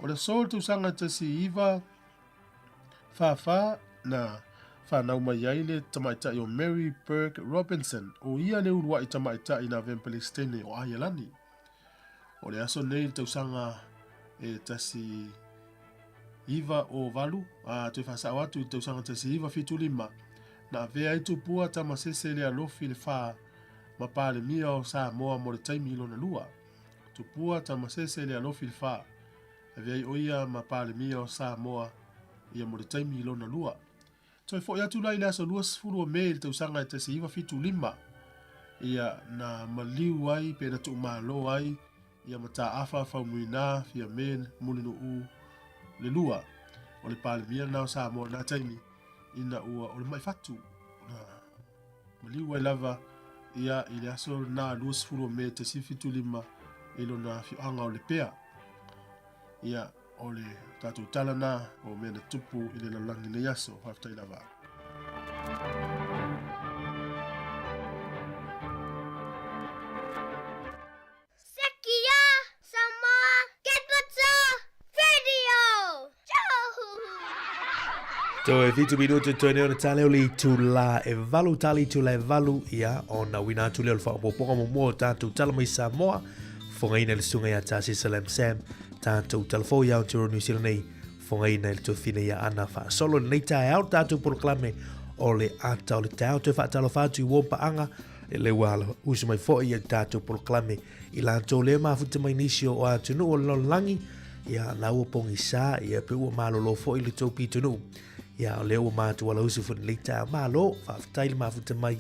O le aso o le tausaga 1944 na fanau mai ai le tamaitai o Mary Burke Robinson, o ia le uluai tamaitai na avea ma Peresetene o Aialani. O le aso nei le tausaga e 1908, a toe faasao atu i le tausaga 1975, na avea ai Tupua Tamasese Lealofi le Fa ma Palemia o Samoa mo le taimi lona lua. Tupua Tamasese Lealofi le Fa, avea ai o ia ma Palemia o Samoa ia mo le taimi lona lua. Toe foi atu la i le aso 20 o Me i le tausaga e 1975, ia na maliu ai pe na tuumalo ai ia Mataafa Faumuina Fiame Mulinuu le lua o le Palemia lena o Samoa i lena taimi ina ua o le mai fatu na maliu ai lava ia i le aso lena 20 o Me 1975 i lona afioaga o Lepea. Ia, o le tatou tala na o mea na tupu i le lalolagi nei aso. Faafetai lava. Sekia Samoa Capital Radio! Toe 7 minutu toe nei ona tale o le itula e valu tali itula e valu ia ona uina atu lea o le faaopoopoga muamua o tatou tala mai Samoa fogaina i le susuga ia Tasi Salam Sam tatou tala fou ia Aotearoa New Zealand nei fogaina i le tofina ia Ana faasolo i lenei taeao tatou polokalame o le ata o le taeao toe faatalofa atu i uo paaga e le ua ala usu mai foi i tatou polokalame i latou le mafuta mai nisi o atunuu o le lalolagi ia la ua pogisa ia pe ua malolo foi le tou pitonuu ia o lea ua matou ala usu foi lenei taeao malo faafetai le mafuta mai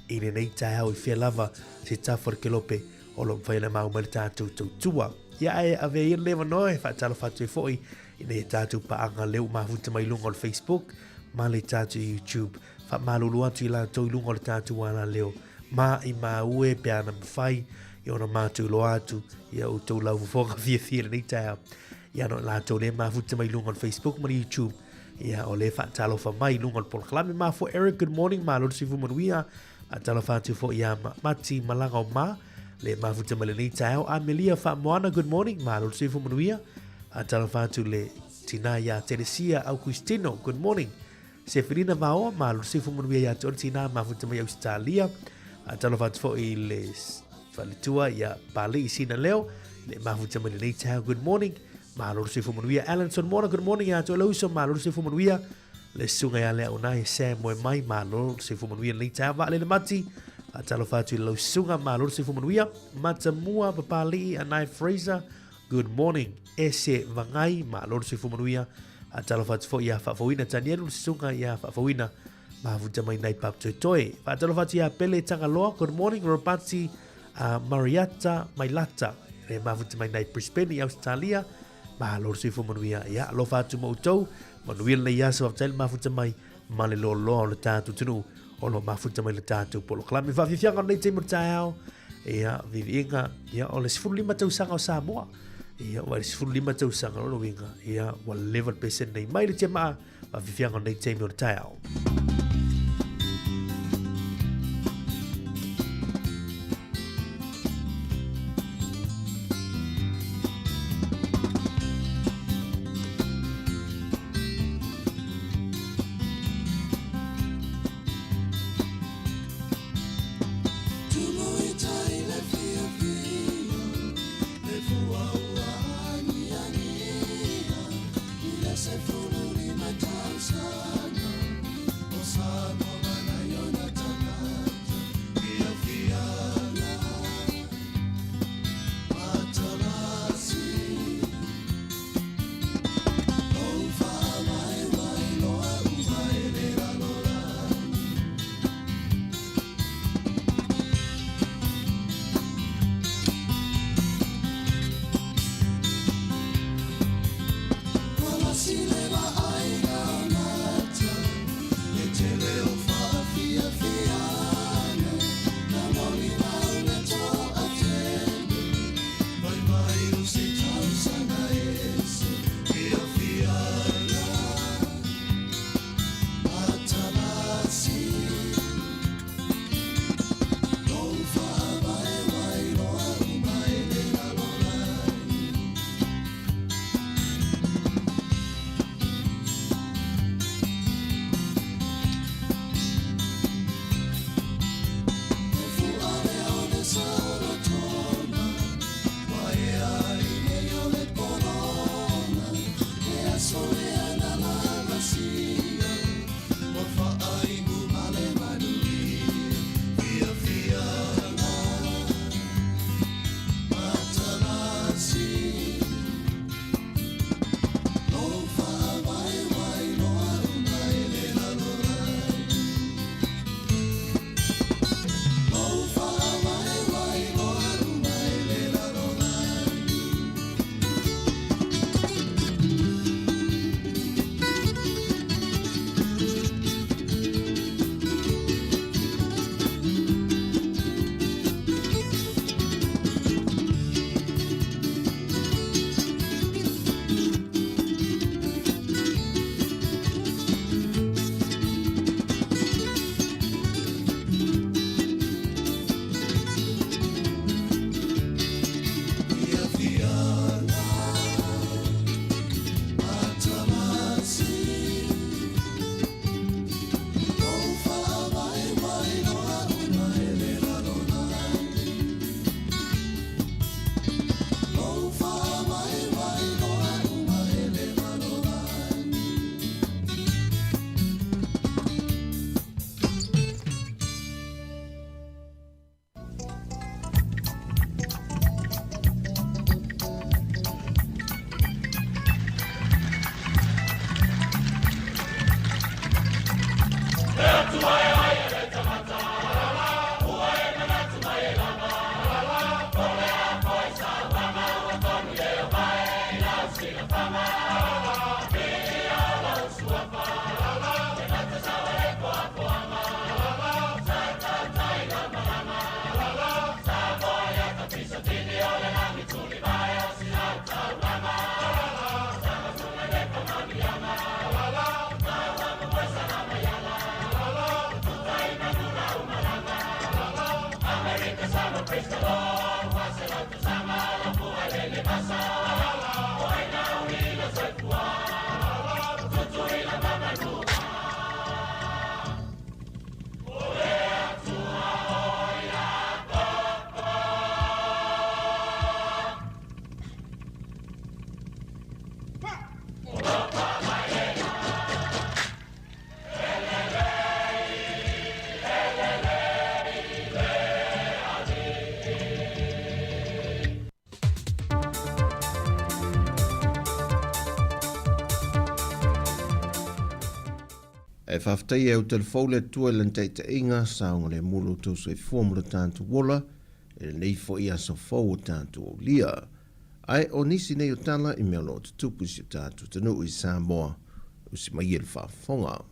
i lenei taeao i fea lava se tafa o le kelope o lo o mafai ona mau mai le tatou tautua. Ia ae avea ia lenei avanoa e faatalofa atu ai foi i nei tatou paaga lea ua mafuta mai i luga o le Facebook ma le tatou YouTube. Faamalulu atu i latou i luga o le tatou alaleo ma i maue pe ana mafai i ona matou iloa atu ia outou laufofoga fiafia i lenei taeao. Ia no latou lea mafuta mai i luga o le Facebook ma le YouTube. Ia o lea faatalofa mai i luga o le polokalame ma fo Eric, good morning, malo le soifua manuia. Faatalofa atu foi ia Mati Malaga o Ma, le mafuta mai lenei taeao. Amelia Faamoana, good morning, malo le soifua manuia. Faatalofa atu le tina ia Teresia Augustino, good morning. Sefelina Vaoa, malo le soifua manuia ia te oe le tina mafuta mai Ausetalia. Faatalofa atu foi le faletua ia Palei Sina Leo, le mafuta mai lenei taeao, good morning. Malo le soifua manuia. Alan Sonmora, good morning ia te oe le uso, malo le soifua manuia. Le susuga ia Leaunai Sam Moe Mai, malo le soifua manuia lenei taeao. Vaalele Mati, faatalofa atu i lau susuga, malo le soifua manuia. Matamua Papali'i Anae Fraser, good morning. Ese Vangai, malo le soifua manuia. Faatalofa atu foi ia Faafouina Tanielu, le susuga ia Faafouina Mafuta mai nai Papatoetoe. Faatalofa atu ia Pele Tagaloa, good morning. Robati Mariata Mailata, le mafuta mai nai Brisbane i Australia. Malo le soifua manuia. Ia, alofa atu ma outou. Manuia lenei aso, faafetai le mafuta mai ma le loaloa o le tatou atunuu o lo o mafuta mai le tatou polokalame. Faafiafiaga o lenei taimi o le taeao, ia, viviiga, ia, o le 15 tausaga o Samoa. Ia, ua le 15 tausaga, lona uiga, ia, ua leva le pesene nei mai le tiamaa, faafiafiaga o lenei taimi o le taeao. E faafetaia e Utalifou le Atua i lana taitaiga, saogalemu lo outou soifua ma lo tatou ola i lenei foi aso fou o tatou aulia. Ae o nisi nei o tala i mea o lo o tutupu i si o tatou atunuu i Samoa, usi mai e le faafofoga.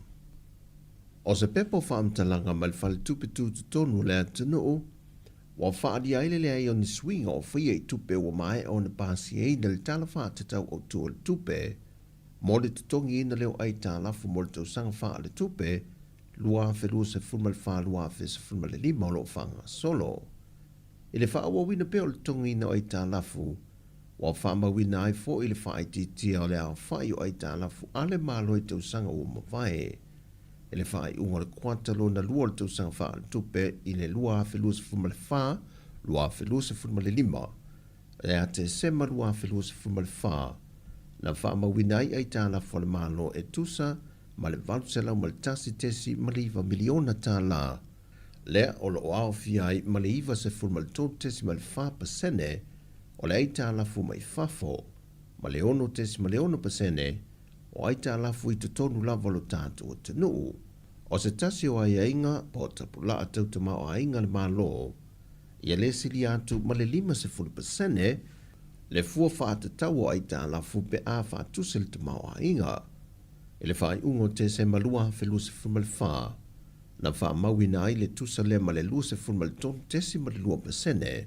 O se pepa o faamatalaga mai le Faletupe Tutotonu o le atunuu, ua faaalia ai le leai o ni suiga o faia i tupe ua maea ona pasiaina i le Tala Faatatau Autu o le Tupe mo le totogiina lea o aitalafu mo le tausaga faaletupe 2024/2025 o lo o faagasolo. I le faaauauina pea o le totogiina o aitalafu, ua faamauina ai foi le faaitiitia o le aofai o aitalafu a le Malo i tausaga ua mavae. I le faaiuga o le kuata lona lua o le tausaga faaletupe i le 2024/2025, ia Tesema 2024, na faamauina ai aitalafu a le Malo e tusa ma le $801.9 miliona tala, lea o lo o aofia ai ma le 93.4% o le aitalafu mai fafo ma le 6.6% o aitalafu i totonu lava o lo tatou atunuu. O se tasi o aiaiga po o tapulaa tau tamaoaiga a le Malo, ia le silia atu ma le 50% le fua faatatau o aitalafu pe a faatusa le tamaoaiga. I le faaiuga o Tesema 2024, na faamauina ai le tusa lea ma le 23.2%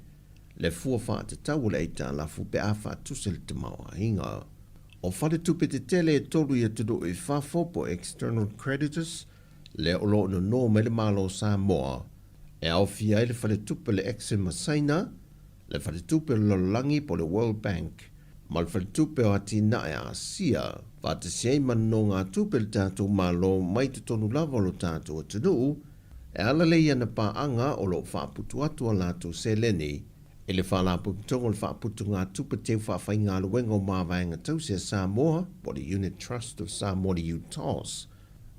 le fua faatatau o le aitalafu pe a faatusa le tamaoaiga. O faletupe tetele e tolu i atunuu i fafo po o external creditors lea o lo o nono mai le Malo o Samoa, e aofia ai le Faletupe o le Exim ma Saina, le Faletupe o le Lalolagi po o le World Bank, ma le Faletupe o Atinae a Asia, faatasi ai ma nonogatupe a le tatou Malo mai totonu lava o lo tatou atunuu, e ala lea i ana paaga o lo o faaputu atu a latou seleni i le Faalapotopotoga o le Faaputugatupe Teu Faafaigaluega o Mavaega Tausi a Samoa po o le Unit Trust of Samoa le UTOS.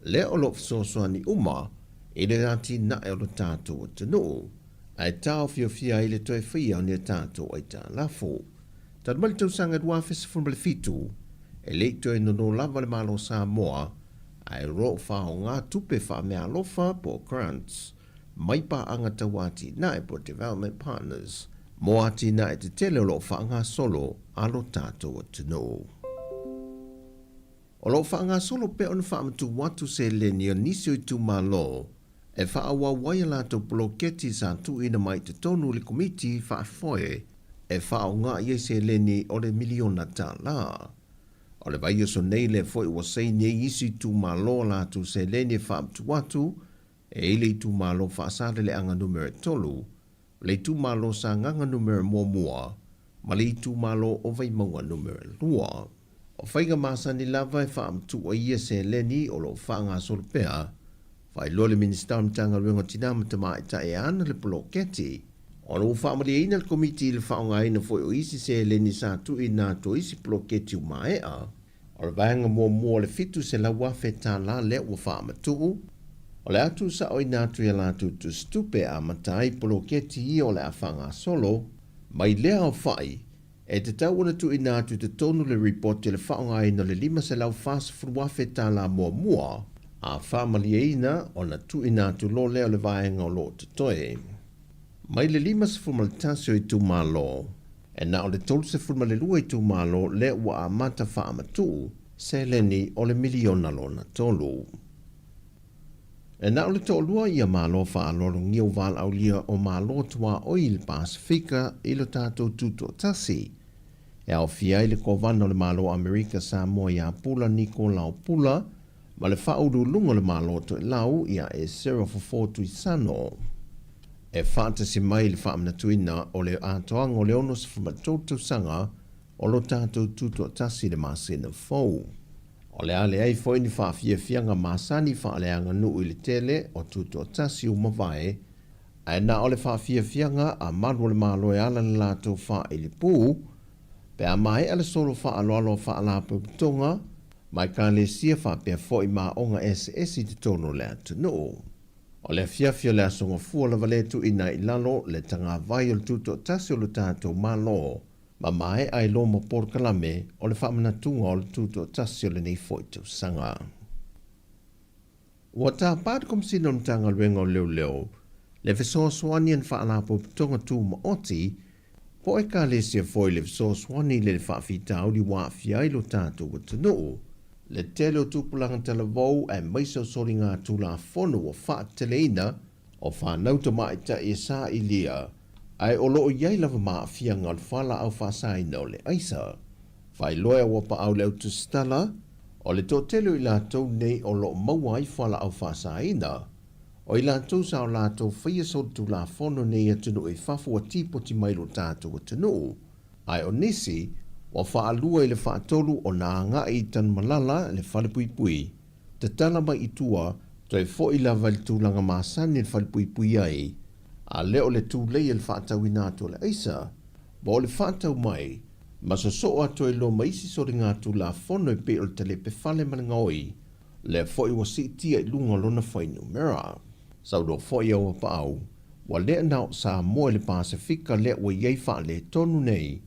Lea o lo o fesoasoani uma i le atinae o lo tatou atunuu, ae taofiofia ai le toe faia o ni a tatou aitalafu. Talu mai le tausaga 2017, e le i toe nono lava le Malo o Samoa, ae o lo o faaaoga tupe faameaalofa po o grants mai paaga tau atinae po o development partners mo atinae tetele o lo o faagasolo a lo tatou atunuu. O lo o faagasolo pea ona faamatuu atu seleni a nisi o itumalo e faaauau ai a latou poloketi sa tuuina mai i totonu o le Komiti Faafoe e faaaoga i ai seleni o le miliona tala. O le vaiaso nei lea foi ua saini ai isi itumalo a latou seleni e faamatuu atu e i le itumalo Faasaleleaga Numera 3, le itumalo Sagaga Numera 1 ma le itumalo o Vaimauga Numera 2. O faiga masani lava e faamatuu ai ia seleni o lo o faagasolo pea, faailoa le Minisita o le Matagaluega o Tina ma Tamaitai e ana le poloketi. Ona ua faamalieina le Komiti i le faaaogaina foi o isi seleni sa tuuina atu o isi poloketi ua maea. O le vaega muamua o le $700,000 lea ua faamatuu, o le a tuusaoina atu i a latou tusitupe e amata ai poloketi ia o le a faagasolo mai lea aofai e tatau ona tuuina atu i totonu le ripoti o le faaaogaina o le $540,000 muamua, a faamalieina ona tuuina atu loa lea o le vaega o lo o totoe. Mai le 51 o itumalo, e na o le 32 itumalo lea ua amata faamatuu seleni o le miliona lona tolu. E na o le toalua ia Malo faaaloalogia ua valaaulia o Malo tuaoi i le Pasefika i lo tatou Tutoatasi, e aofia ai le Kovana o le Malo o Amerika Samoa ia Pula Nikolao Pula ma le Faauluuluga o le Malo o Toelau ia Esera Fofo Tuisano. E faatasi mai le faamanatuina o le atoaga o le 63 tausaga o lo tatou Tutoatasi i le masina fou. O le a leai foi ni faafiafiaga masani faaleaganuu i le tele o Tutoatasi ua mavae, ae na o le faafiafiaga a malu o le Malo e ala le latou faailipū, pe a maea le solo faaaloalo a Faalapotopotoga ma Ekalesia faapea foi ma aoga eseese i totonu o le atunuu. O le afiafi o le Aso Gafua lava lea e tuuina ai i lalo le tagavai o le Tutoatasi o lo tatou Malo, ma maea ai loa ma polokalame o le faamanatuga o le Tutoatasi o lenei foi tausaga. Ua tapa le Komesina o le Matagaluega o Leoleo le fesoasoani a ni faalapotopotoga tumaoti po o ekalesia foi i le fesoasoani i le faafitauli ua aafia ai lo tatou atunuu. Le tele o tupulaga talavou aemaise o soligatulafono ua faateteleina o fanau tamaitai e sailia, ae o lo o i ai lava maafiaga o le fualaau faasaina o le aisa. Faailoa e Auapaau le autusitala, o le toatele o i latou nei o lo o maua ai fualaau faasaina, o i latou sa o latou faia solitulafono nei atunuu i fafo ua tipoti mai lo tatou atunuu, ae o nisi ua faalua i le faatolu ona agai i Tanumalala le falepuipui, tatala mai i tua, toe foi lava i le tulaga masani le falepuipui ai, a lea o le tulei e le faatauina atu o le aisa, ma o le faatau mai, ma sosoo atu ai loa ma isi soligatulafono e pei o le talepe fale ma le gaoi, lea foi ua siitia i luga o lona fuainumera. Saunoa foi Auapaau, ua lea na o Samoa i le Pasefika lea ua i ai faaletonu nei,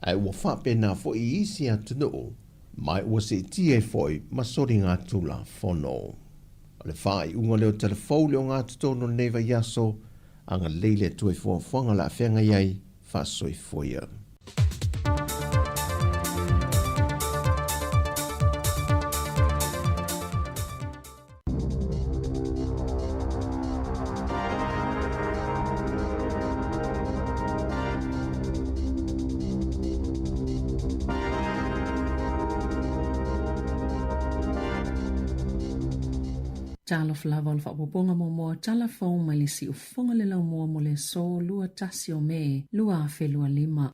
ae ua faapena foi i isi atunuu, ma ua siitia ai foi ma soligatulafono. O le faaiuga lea o Tala Fou le ogatotonu o lenei vaiaso, agalelei le Atua i fuafuaga o le a feagai ai, faasoifua ia. Talofa lava o le faaopoopoga muamua tala fou mai le siufofoga le laumua mo le aso 21 o Me 2025.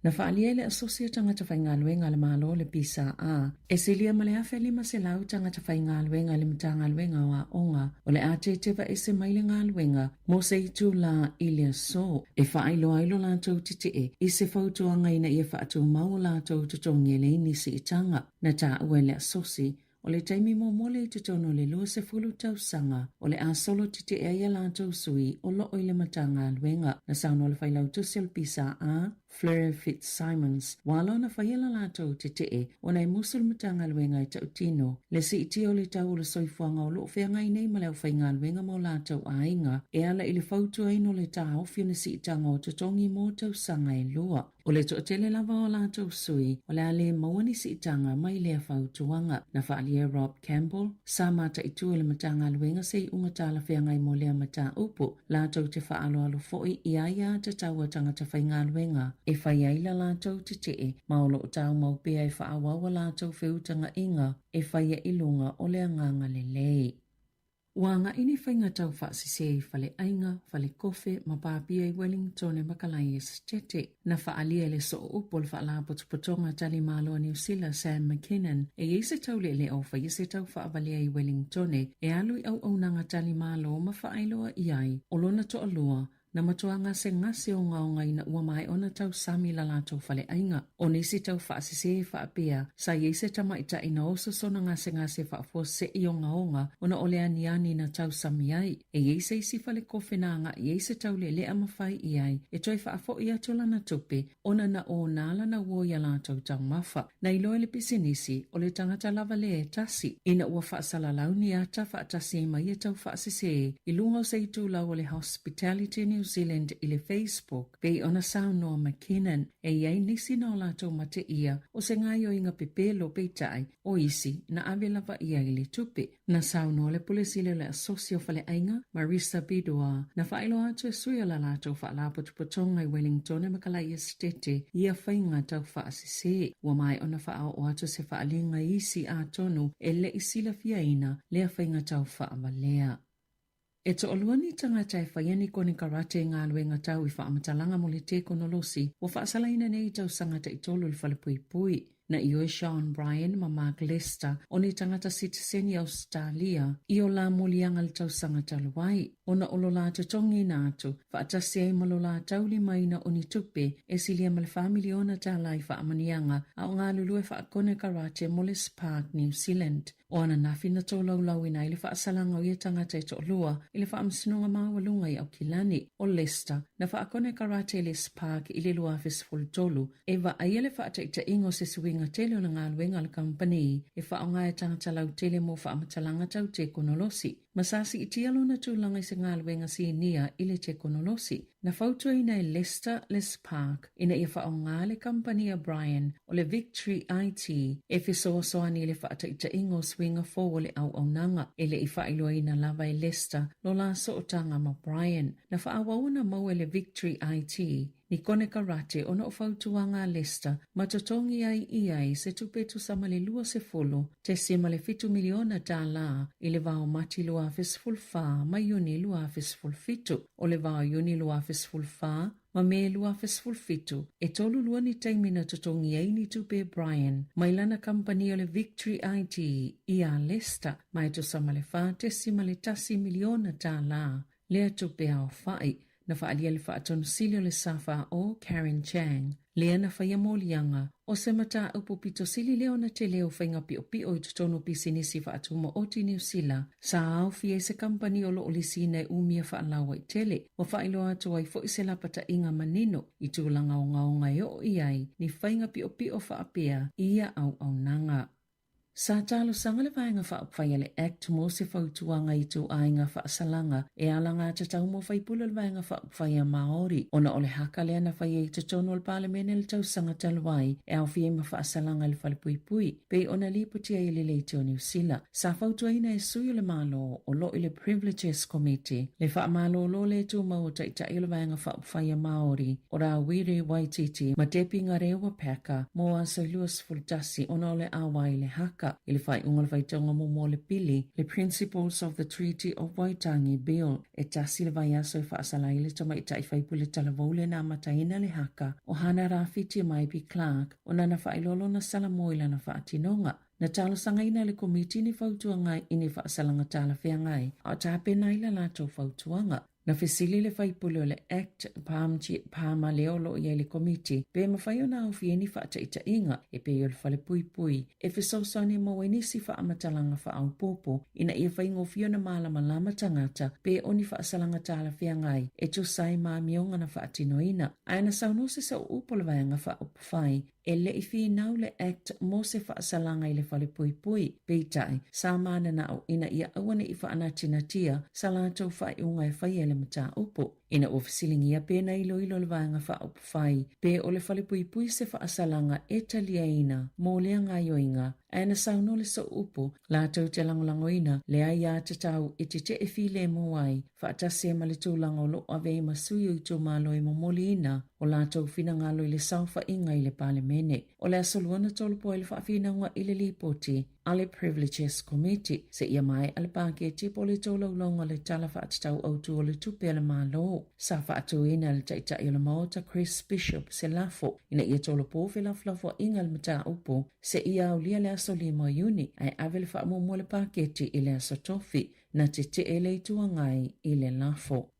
Na faaalia e le Asosi o Tagata Faigaluega a le Malo le PSA, e silia ma le 1,500 tagata faigaluega i le Matagaluega o Aoga o le a teteva ese mai le galuega mo se itulā i le aso e faailoa ai lo latou tetee i se fautuaga ina ia faatumau o latou totogi e leai ni siitaga. Na taua e le Asosi O le taimi muamua lea i totonu o le 20 tausaga o le a solo tetee ai a latou sui o loo i le Matagaluega. Na saunoa le Failautusi o le PSA, Fleur Fitzsimons, ua ala ona faia la latou tetee ona e musu le Matagaluega e tautino le siitia o le tau o le soifuaga o loo feagai nei ma le aufaigaluega ma o latou aiga e ala i le fautuaina o le taofi o ni siitaga o totogi mo tausaga e lua. O le toatele lava o latou sui, o le a le maua ni siitaga mai lea fautuaga. Na faaalia e Rob Campbell, sa mataitu e le Matagaluega se iuga talafeagai mo lea mataupu, latou te faaaloalo foi i aia tatau a tagata faigaluega e fai ai la latou tetee ma o lo o taumau pea e faaauau a latou feutagaiga e faia i luga o le agaga lelei. Ua agai ni faiga tau faasese i faleaiga, falekofe ma pāpia i Wellington e Makalai Esetete. Na faaalia e le Sooupu o le Faalapotopotoga Tali Malo a Niu Sila, Sam McKinnon, e i ai se tauleelea o faia se tau faavalea i Wellington e alu i auaunaga tali malo ma faailoa i ai o lona toalua Na matua gasegase ogaoga ina ua maea ona tausami la latou faleaiga. O nisi tau faasese faapea, sa i ai se tamaitai na oso sona gasegase faafuasei ogaoga ona o le aniani na tausami ai. E i ai se isi falekofe na agai ai se taulealea ma fai i ai e toe faafoi atu lana tupe ona na ōna lana uo i a latou taumafa. Na iloa e le pisinisi, o le tagata lava lea e tasi, ina ua faasalalau ni ata faatasi ai ma ia tau faasese i luga o se itulau o le Hospitality New Zealand i le Facebook, pei ona saunoa McKinnon, e i ai nisi na o latou mateia o se gaoioiga pepelo peitai o isi na ave lava i ai le tupe. Na saunoa le Pule Sili o le Asosi o Faleaiga, Marisa Bidois, na faailoa atu e sui o la latou faalapotopotoga i Wellington e Makalai Esetete ia faiga tau faasese. Ua maea ona faaoo atu se faaaliga i isi atonu e le i silafiaina lea faiga tau faavalea. E toalua ni tagata e faia ni konekarate i galuega tau i faamatalaga mo le tekonolosi ua faasalaina nei i tausaga taitolu i le falepuipui. Na ioe Sean Bryan ma Mark Lester o ni tagata sitiseni Ausetalia i o la moliaga i le tausaga talu ai, ona o lo la totogiina atu faatasi ai ma lo la taulimaina o ni tupe e silia ma le $4 miliona i faamanuiaga a o galulue faakonekarate mo le Spark New Zealand. O ananafi na tolaulauina ai le faasalaga o ia tagata e toalua i le Faamasinoga Maualuga i Aukilani. O Lester, na faakonekarate i le Spark i le 2013 e vaaia le faataitaiga o se suiga tele o le galuega a le kamupani e faaaoga e tagata lautele mo faamatalaga tau tekonolosi. Ma sa siitia lona tulaga i se galuega sinia i le tekonolosi. Na fautuaina e Lester Les Park ina ia faaaoga le kamupani a Brian o le Victory IT e fesoasoani i le faataitaiga o suiga fou o le auaunaga. E le i faailoaina lava e Lester lo la sootaga ma Brian. Na faaauau ona maua e le Victory IT ni konekarate ona o fautuaga a Lester ma totogi ai ia i se tupe tusa ma le $20.7 miliona tālā i le vao Mati 2014 ma Iuni 2017. O le vao Iuni 2014 ma Me 2017, e 32 ni taimi na totogi ai ni tupe e Brian mai lana kamupani o le Victory IT iā Lester ma e tusa ma le $4.1 miliona tālā lea tupe aofaʻi. Na faaalia e le Faatonu Sili o le SFAO, Karen Chang, lea na faia moliaga, o se mataupu pito sili lea ona tele o faiga piʻopiʻo i totonu o pisinisi faatumaoti i Niu Sila, sa aofia ai se kamupani o lo o lisiina e umia faalauaitele. Ua faailoa atu ai foi se lapataʻiga manino i tulaga ogaoga e oo i ai ni faiga piʻopiʻo faapea i ia auaunaga. Sa talosaga le Vaega Faaupufai a le Act mo se fautuaga i ituaiga faasalaga e alagatatau mo faipule o le Vaega Faaupufai a Māori ona o le haka lea na faia i totonu o le Palemene i le tausaga talu ai e aofia ai ma faasalaga i le falepuipui pei ona lipotia ai e le Leitio Niu Sila. Sa fautuaina e sui o le Malo o lo o i le Privileges Committee le faamalolo le tumau o Taitai o le Vaega Faaupufai a Māori o Rawiri Waititi ma Debbie Ngarewa Packer mo aso e 21 ona o le ʻaoa i le haka i le faaiuga o le faitauga muamua o le pili, le Principles of the Treaty of Waitangi Bill, e tasi le vaiaso e faasala ai le tamaitai faipule talavou lea na amataina le haka o Hana Rawhiti Maipi Clark ona na faailoa lona salamo i lana faatinoga. Na talosagaina e le Komiti ni fautuaga i ni faasalaga talafeagai a o tapena ai la latou fautuaga. Na fesili le faipule o le Act, Parmjit Parmar lea o lo o i ai i le Komiti, pe mafai ona aofia ai ni faataitaiga e pei o le falepuipui e fesoasoani e maua ai nisi faamatalaga faaopoopo ina ia faigofie ona malamalama tagata pe o ni faasalaga talafeagai e tusa ai ma amioga na faatinoina. Ae na saunoa se sauupu o le Vaega Faaupufai E le i finau le Act mo se faasalaga i le falepuipui, peitai, sa mananao ina ia aua ne i faanatinatia sa latou faaiuga e faia i le mataupu. Ina ua fesiligia pe na iloilo le Vaega Faaupufai pe o le falepuipui se faasalaga e taliaina mo lea gaoioiga, ae na saunoa le sooupu, latou te lagolagoina le aiatatau e tetee filemu ai, faatasi ai ma le tulaga o lo o ave ai ma sui o itumalo e momoliina o latou finagalo i le saofaiga i le Palemene. O le aso lua na tolopo ai le faafinauga i le Lipoti a le Privileges Committee seia maea le paketi po o le tolaulauga o le Tala Faatatau Autu o le Tupe a le Malo. Sa faatuina e le Taitai o le Maota Chris Bishop se lafo ina ia tolopo felafolafoaiga i le mataupu seia aulia le aso 5 o Iuni ae ave le faamuamua i le paketi i le aso Tofi. Na tetee le Itu Agai i le lafo.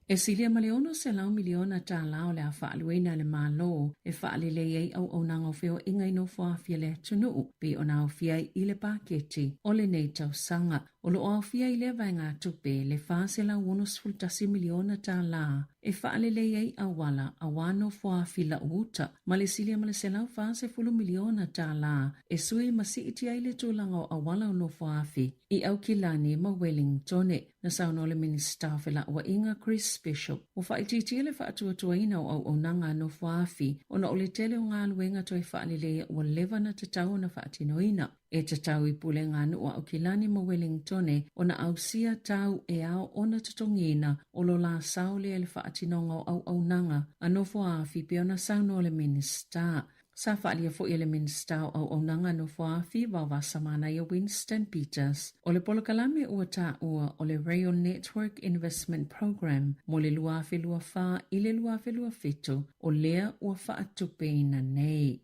E silia ma le $600 miliona tālā o le a faaaluina e le Malo e faalelei ai auaunaga o feoaiga i nofoafi a le atunuu, pei ona aofia ai i le paketi o lenei tausaga. O lo o aofia i lea vaegatupe le $461 miliona tālā e faalelei ai auala aua nofoafi lau uta ma le silia ma le $140 miliona tālā e sui ma siitia ai le tulaga o auala o nofoafi i Aukilani ma Wellingtone. Na saunoa le Minisita o Felauaiga Chris Bishop, ua faaitiitia le faatuatuaina o auaunaga a nofoafi ona o le tele o galuega toe faaleleia ua leva ona tatau ona faatinoina. E tatau i pulega a nuu a Aukilani ma Wellingtone ona ausia tau e ao ona totogiina o lo la sao lea i le faatinoga o auaunaga a nofoafi pei ona saunoa le Minisita. Sa faaalia foi e le Minisita o Auaunaga Nofoafi Vaovasamanaia Winston Peters, o le polokalame ua taua o le Rail Network Investment Programme mo le 2024 i le 2027, o lea ua faatupeina nei.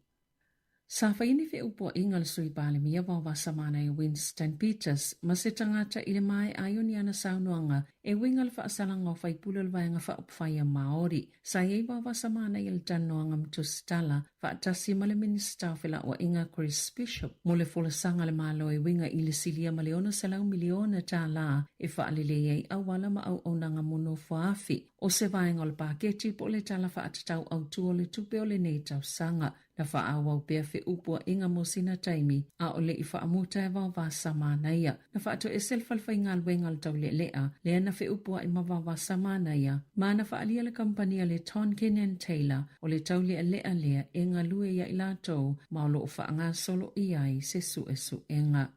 Sa faia ni feupuaiga a le Sui Palemia Vaovasamanaia Winston Peters ma se tagata i le maea ai o ni ana saunoaga e uiga le faasalaga o faipule o le Vaega Faaupufai a Māori. Sa i ai Vaovasamanaia i le talanoaga ma Tusitala faatasi ma le Minisita o Felauaiga Chris Bishop mo le folasaga a le Malo e uiga i le silia ma le $600 miliona tālā e faalelei ai auala ma auaunaga mo nofoafi. O se vaega o le paketi po o le Tala Faatatau Autu o le Tupe o lenei tausaga. Na faaauau pea feupuaiga mo sina taimi, a o le i faamuta e Vaovasa Manaia. Na faatoese le falefaigaluega o le taulealea, lea na feupuai ma Vaovasa Manaia, ma na faaalia le kamupani a le Tonkin and Taylor o le taulealea lea e galue ia i latou ma o lo o faagasolo i ai se suesuega.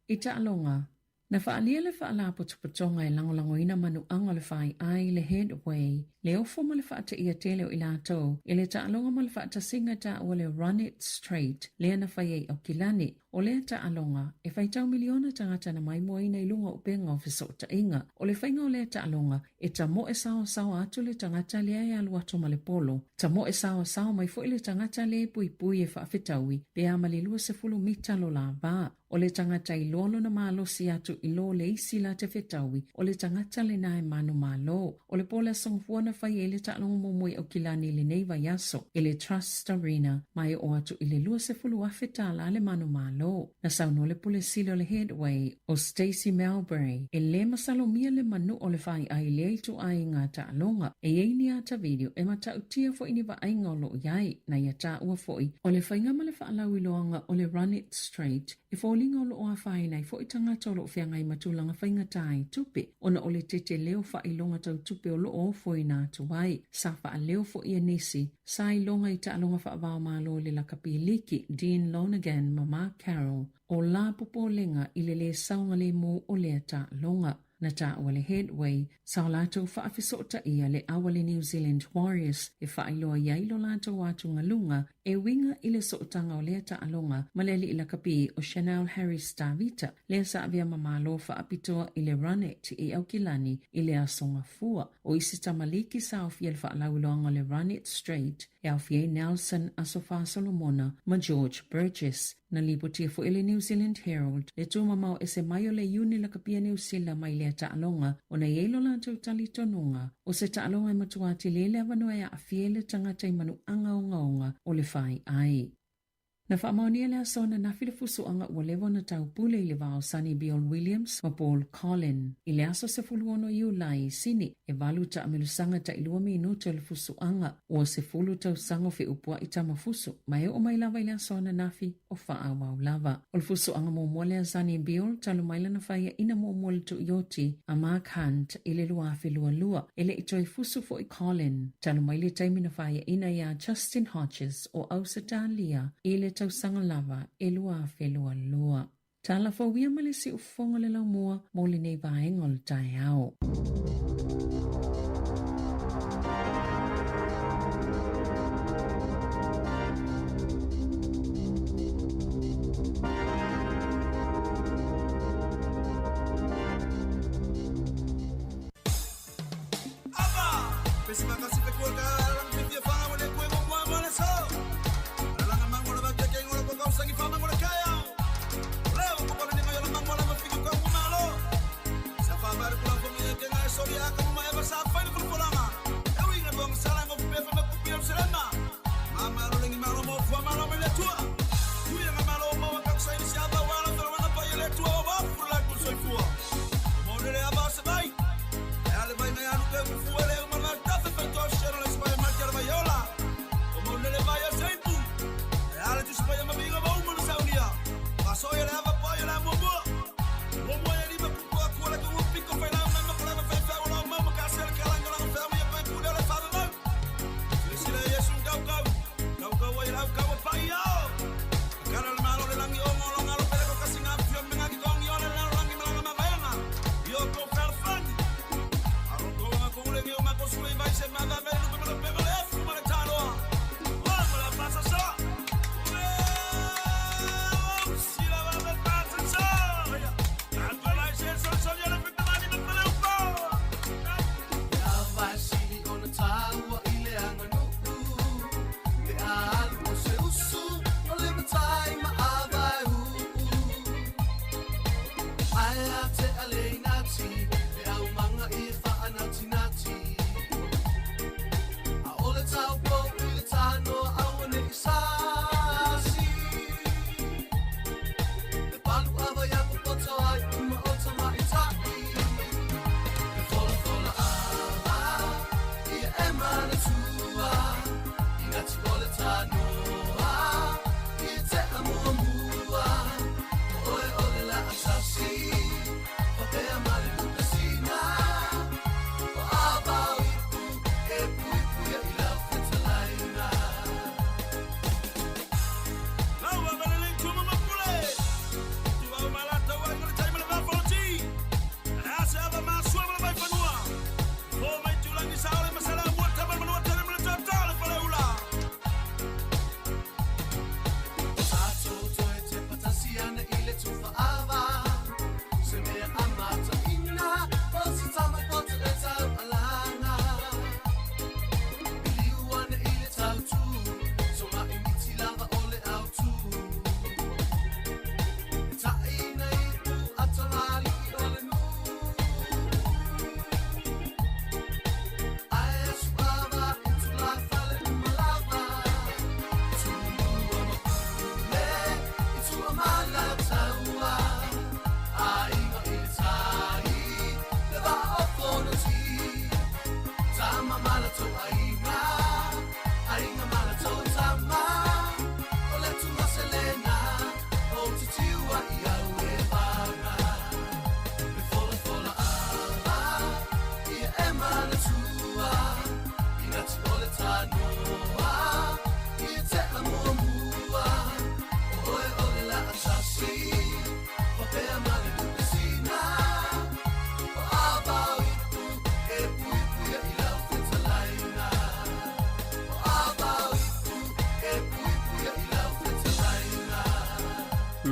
I taaloga, na faaalia le Faalapotopotoga e lagolagoina manuaga o le faiai, le Headway, le ofo ma le faateia tele o i latou i le taaloga ma le faatasiga taua le Run It Straight lea na fai ai Aukilani. O lea taaloga, e faitau miliona tagata na maimoaina i luga o upega o fesootaiga. O le faiga o lea taaloga, e tamoe saoasaoa atu le tagata lea e alu atu ma le polo, tamoe saoasaoa mai foi le tagata lea e puipui e faafetaui pe a ma le 20 mita lo la va. O le tagata iloa lona malosi atu i lo le isi la te fetaui, o le tagata lena e manumalo. O le po o le Aso Gafua na fai ai le taaloga muamua i Aukilani i lenei vaiaso i le Trust Arena ma e oo atu i le $20,000 tala le manumalo. Na saunoa le Pule Sili o le Headway, o Stacey Mowbray, e lē masalomia le manu o le faiai lea ituaiga taaloga. E i ai ni ata video e matautia foi ni vaaiga o lo o i ai. Na ia taua foi, o le faiga ma le faalauiloaga o le Run It Straight, e foliga o lo o afaina ai foi tagata o lo o feagai ma tulaga faigata i tupe, ona o le tete leo faailoga tau tupe o lo o ofoina atu ai. Sa faaleo foi e nisi, sa iloga i taaloga faava-o-Malo i le lakapi liki, Dean Lonergan ma Mark Carroll, o la popolega i le lē saogalēmū o lea taaloga. Na taua le Headway, sa o latou faafesootaia le au a le New Zealand Warriors e faailoa i ai lo latou atugaluga e uiga i le sootaga o lea taaloga ma le alii lakapi o Chanel Harris Tavita, lea sa avea ma Malo faapitoa i le Run It i Aukilani i le Aso Gafua. O isi tamaliki sa aofia i le faalauiloaga o le Run It Straight e aofia ai Nelson Asofa Solomona ma George Burgess. Na lipotia foi e le New Zealand Herald le tumamao ese mai o le Iuni Lakapia Niu Sila mai lea taaloga ona e i ai lo latou talitonuga o se taaloga e matua tele le avanoa e aafia ai le tagata i manuaga ogaoga o le faiai. Na faamaonia le aso ananafi le fusuaga ua leva ona taupule i le va o Sonny Bill Williams ma Paul Collin. I le aso 16 Iulai i Sini, e valu taamelusaga tailua minute o le fusuaga. Ua 10 tausaga o feupuai tamafusu, ma e oo mai lava i le aso ananafi o faaauau lava. O le fusuaga muamua lea a Sonny Bill talu mai lana faiaina muamua i le tuioti a Mark Hunt i le 2022. E le i toe fusu foi Collin talu mai le taimi na faiaina iā Justin Hodges o Ausetalia i le tausaga lava e 2022. Tala fou ia ma le siufofoga o le laumua mo lenei vaega o le taeao.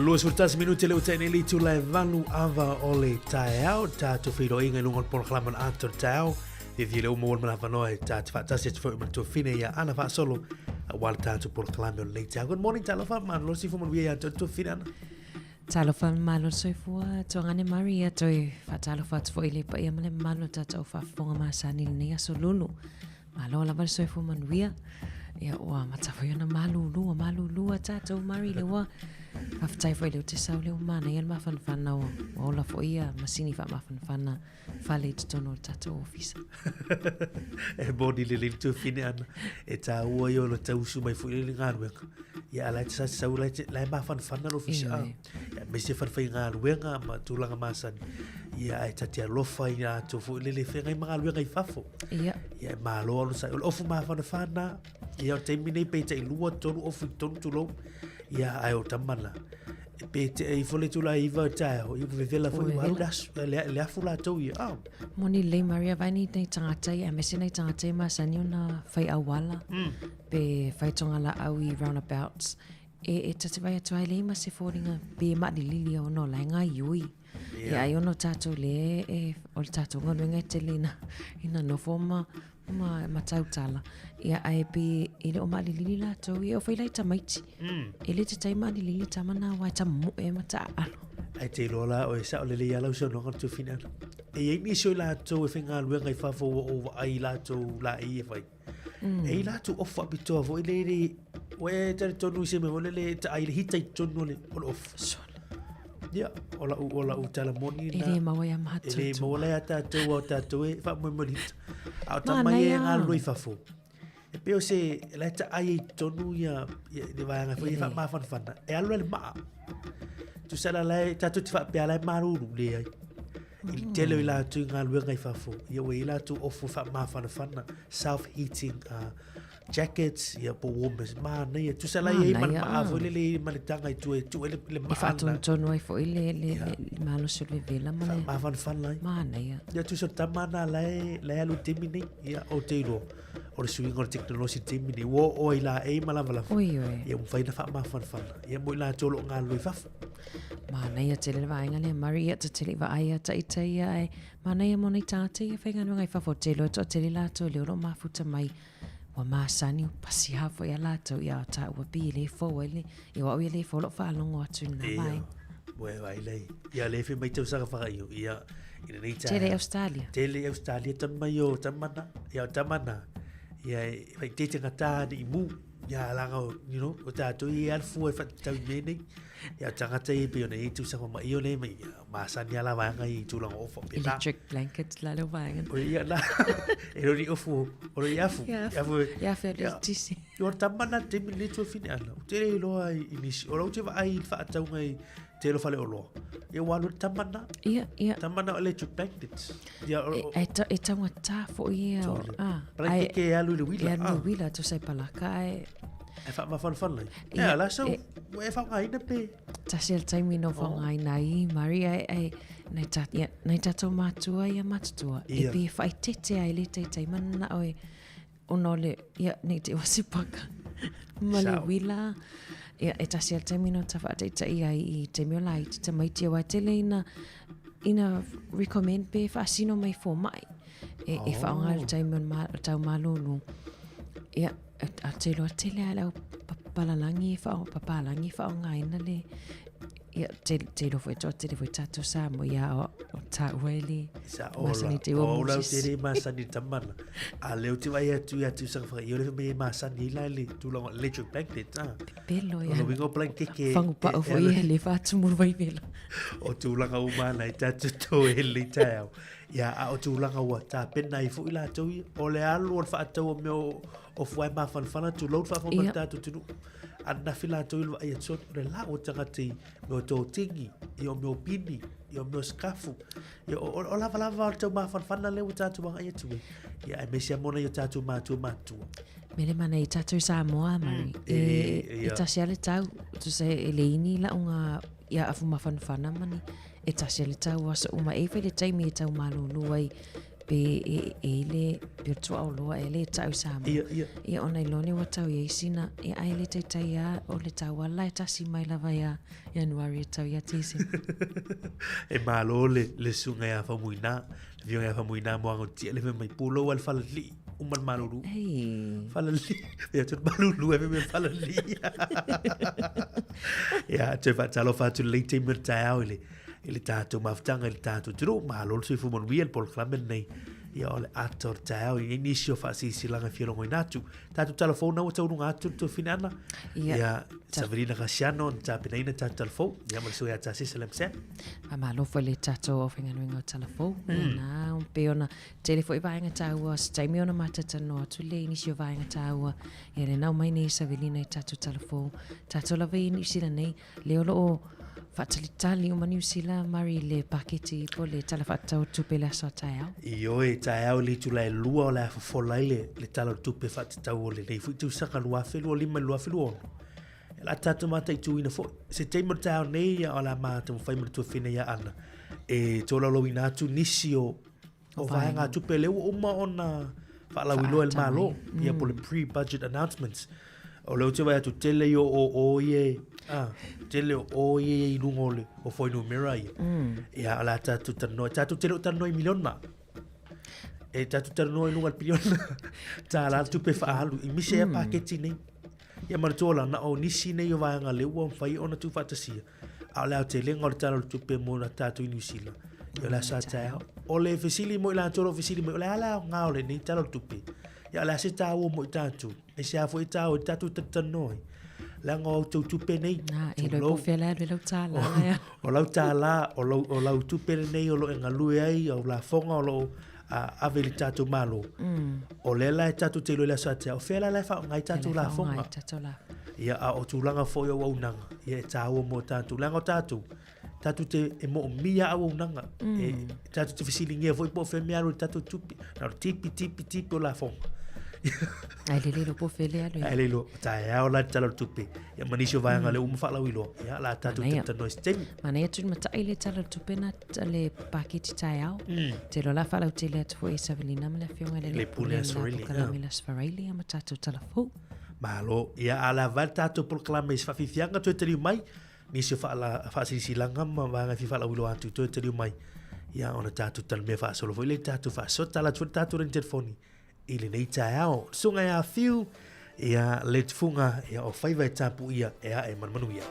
21 minute le utaine le itula e valu ava o le taeao, tātou whiroinga i lunga o le polokalama na atoa le taeao. E fia le uma ua le manawhanoa e tā te whaatasi atu foi ma le tuafine ia Ana Faasolo aua le tātou polokalame o lenei taeao. Good morning, talofa, malo le soifua manuia ia te tuafine Ana. Talofa malo le soifua, tuagane Mari ia toe whaatalofa atu foi le paia ma le mamalu o tātou whaafofoga masani lenei aso lulu. Malo lava le soifua manuia. Ia ua mata foi ona malulu, ua malulu a tātou Mari le ua. Faafetai foi le o te sau le ua manaia le mafanafana ua, ua ola foi ia masini faamafanafana fale i totonu o le tātou ofisa. E moni lelei le tuafine ana. E tāua ia o le tausu mai foi le galuega. Ia a la e te sa sau la e te la e mafanafana le ofisa. Ioe. Ia aemaise falefaigaluega ma tulaga masani. Ia ae ta te alofa i latou foi lele e feagai ma galuega i fafo. Ia. Ia e malo ona sai. O le ofu mafanafana, ia o le taimi nei pe tai lua, tolu ofu i tonu tulou. Ia ae o tama la. E pe te ifo le tula iva o taeao, ia ua vevela foi ua alu le aso, le, le afu latou ia. Ah. Moni lelei Maria vai nei nei tagata ia, aemaise nai tagata ia masani ona fai auala, pe fai togalaau i roundabouts. E, e ta te vai atu ai lei ma se foliga pe maalilili ona o la e gaioi. Yeah. Ia ai ona o tātou le e, o le tātou galuega e tele ina, ina nofo ma, ma, ma tautala. Ia ae pe e le o maalilili latou, ia o fai lai tamaiti. E le te tai maalilili tama na wai ta moe ma ta alo. Ai te iloa la o e sao lelei lava lau saunoaga le tuafine ana. E i ai nisi o i latou e faigaluega i fafo ua ou vaai i latou laei e fai. E i latou ofu faapitoa foi lele, ua e talitonu i se mea foi lele e taai le hita i totonu o le, o le ofu. Sola. Ia, o lau, o lau tala moni E le maua ia matou. E le maua la ia tātou au tātou e faamoemoe le hita. A o tama ia e galulue i fafo. E pei o se, la e taai ai i totonu ia, ia le vaega foi e faamafanafana. E alu la le maa. Tusa la la e tātou te faapea la e malulu, leai. I le tele o i latou i galuega i fafo, ia ua i ai latou ofu faamafanafana, self-heating jackets, ia po warmers, manaia. Tusa la i ai ma le maa foi lele i ma le taga i tua e tuu ai le, le E maa lena. faatonutonu ai foi le, le, le, le malosi o le vevela ma le Faamafanafana ai. manaia. Ia tusa o le tama lena la e, la e alu i le taimi nei, ia ou te iloa, o le suiga o le tekonolosi i le taimi nei, ua oo ai laei ma lavalava. Oi, oi. Ia ua mafai ona faamafanafana, ia mo i latou o lo o galulue i fafo. Manaia tele le vaega lea Murray ia te le vaai ia taita ia ae manaia mo nei tagata ia faigaluega i fafo te iloa toatele latou lea o lo o mafuta mai ua masani ua pasi lava foi a latou ia taua pei e le fou ai le ia o au ia le fou lou faalogo atu i lena vaega. Ua e vaai lei. Ia le fai mai tausaga whakaiu. Ia, i lenei taeao. Tele i Australia. Tele i Australia tama mai o tamana. Ia o tamana. Ia e whaitete ngā tāne i mū. Ia langa o, you know, o tātou i e alu fua e whatatau i mea nei. Ia o tangata i pei ona i tausaga ma i o nei mai masani ala vaega i tulaga o ofa pēnā. Electric blanket la leo vaega. O ia la, e rori ofu, o rori afu. Ia afu. Ia afu e tisi. Ia o tama na te taimi nei tuafine ana. O te le iloa i nisi. O lau te vaai i le faatauga i te alo fale oloa. Ia ua alu le tama na. Ia, ia. Tama na o electric blankets. Ia, o, E, e, ta, e taugata foi ia. Tole. Ah, Blanket e alu i le uila. E alu i le uila, tusa i palaka e. E faamafanafana ai. Ia, la sau, ua e faaaogaina pe. Tasi le taimi na faaaogaina ai, Maria, e, nai, ta, ia, nai tatou matua ia matutua. E pe whaitete ai le taitai mana o e, ona o le, ia, nei te ua se paka. Ma le uila. Ia, e tasi le taimi na ta whaataitai ai i taimi o la i te tamaiti aua tele ina, ina recommend pe whaasino mai fōmai. E, e whaonga le taimi o le ma, tau malulu. Ia, a te iloa tele a le au papalalangi e whao, papalangi e whaongaina le, ia, te, te iloa foi toa tele foi tātou Samoa ia o, o tāua e le Sa ola, masani te ua ola Moses. te re masani tamana. A leo te vai atu i atu sanga whaka, i ole me masani i la le tūlanga electric blanket, ah. Pepelo ia. O lo wingo blanket ke. Whangu pao foi e le whātumuru vai vela. O tūlanga umana i tātou tō e le taeao. Ia, a o tulaga ua tapena ai foi latou ia, o le alu o le faatau o mea o, o fua e mafanafana, tulou le faafofoga mai le tatou atunuu. Ananafi latou i le vaai atu, o le la o tagata i mea o totigi, ia o mea o pini, ia o mea o sikafu. Ia, o, o, o lavalava o le taumafanafana lea ua tatou agai atu ai. Ia, aemaise lava mo nai o tatou matua matutua. Me le mana i tātou Samoa, Mari. E, E, ia. e tasi a le tau, tusa e le ini laʻuga ia afu mafanafana mani, e tasi a le tau aso uma e fai le taimi e tau malūlū ai. Pe e e le pe o le tuaoloa ea lea e tau i Samoa. Ia, ia. Ia ona iloa nei ua tau i ai sina, ia ae le taitai lava o le tau ala e tasi mai lava ia Ianuari e tau ia Tesema. E malo le le susuga ia Faumuina, le afioga ia Faumuina Moagotia le fai mai pulou lava le falalii uma le malulu. Ei. Falalii. Ia tu malulu e fai mai falalii. Ia toe faatalofa atu i lenei taimi o le taeao i le i le tatou mafutaga i le tatou atunuu. Malo le soifua manuia le polokalame lenei. Ia o le ata o le taeao i nisi o faasilasilaga e fia logoina atu. Tatou tala fou na ua taunuga atu le tuafine Ana. Ia. Ia Savelina Kasiano na tapenaina tatou tala fou. Ia ma le sui ia Tasisa Lamsam. Faamalo foi le tatou aufaigaluega o tala fou. Na, pei ona tele foi vaega taua, se taimi ona matou talanoa atu lea i nisi o vaega taua. Ia lena ua mai nei Savelina i tatou tala fou. Tatou lava i Niu Sila nei, lea o lo o faatalitali uma Niu Sila mari i le paketi po o le Tala Faatatau o Tupe i le aso a taeao. Ioe, taeao i le itula e 2 o le a fofola ai le, le Tala o le Tupe Faatatau o lenei foi tausaga 2025 i le 2026. O le a tatou mataituina foi se taimi o le taeao nei, ia o le a ma taumafai ma le tuafine ia Ana e tolaulauina atu nisi o o vaegatupe lea ua uma ona faalauiloa e le Malo, ia po o le pre-budget announcements. O lea ou te vaai atu tele ia o o ia, ah, tele o o ia i luga o le o fuainumera ia. Ia, o le a tatou talanoa, tatou te le o talanoa i miliona. E tatou talanoa i luga o le piliona tālā le tupe faaalu i misi ai a paketi nei. Ia manatua la, na o nisi nei o vaega lea ua mafai ona tuufaatasia, a o le aotelega o le Tala o le Tupe mo na tatou i Niu Sila, ia o le aso a taeao. O le fesili mo i latou o lo o fesili mai, o le a le aoga o lenei Tala o le Tupe? Ia o le a se taua mo i tatou? Aisea foi e taua ai le tatou talatalanoa ai? Leaga o a outou tupe nei. Na, e iloa po o fea la e alu ai lau tālā ea. O lau tālā, o lau, o lau tupe lenei o lo o e galue ai, au lafoga o lo o ave i le tatou Malo. O lea la e tatou te iloa i le aso a taeao, o fea la la e faaaoga ai tatou lafoga? Ia, a o tulaga foi o auaunaga, ia e taua mo tatou. Leaga o tatou, tatou te e moomia auaunaga. E, tatou te fesiligia foi po o fea mea alu i le tatou tupe. Na o le tipi, tipi, tipi o lafoga. Ae le iloa po o fea le alu i ai. Ae le iloa. Taeao la le Tala o le Tupe. Ia ma nisi o vaega lea ua uma faalauiloa. Ia, la tatou talatalanoa i se taimi. Manaia tulimatai le Tala o le Tupe na le paketi taeao. Te iloa la faalautele atu foi e Savelina ma le afioga i le Le Pule la Asoraili, polokalame le Aso Faraile ia ma tatou tala fou. Malo. Ia, a o le a vae le tatou polokalame i se faafiafiaga toe taliu mai, nisi o faasilasilaga ma vaega e fia faalauiloa atu toe taliu mai. Ia, ona tatou talamea faasolo foi lea i le tatou faasoa, tala atu foi le tatou lani telefoni i lenei taeao. Susuga ia Fiu, ia le tufuga, ia o faiva e tapuia e ae ma le manuia.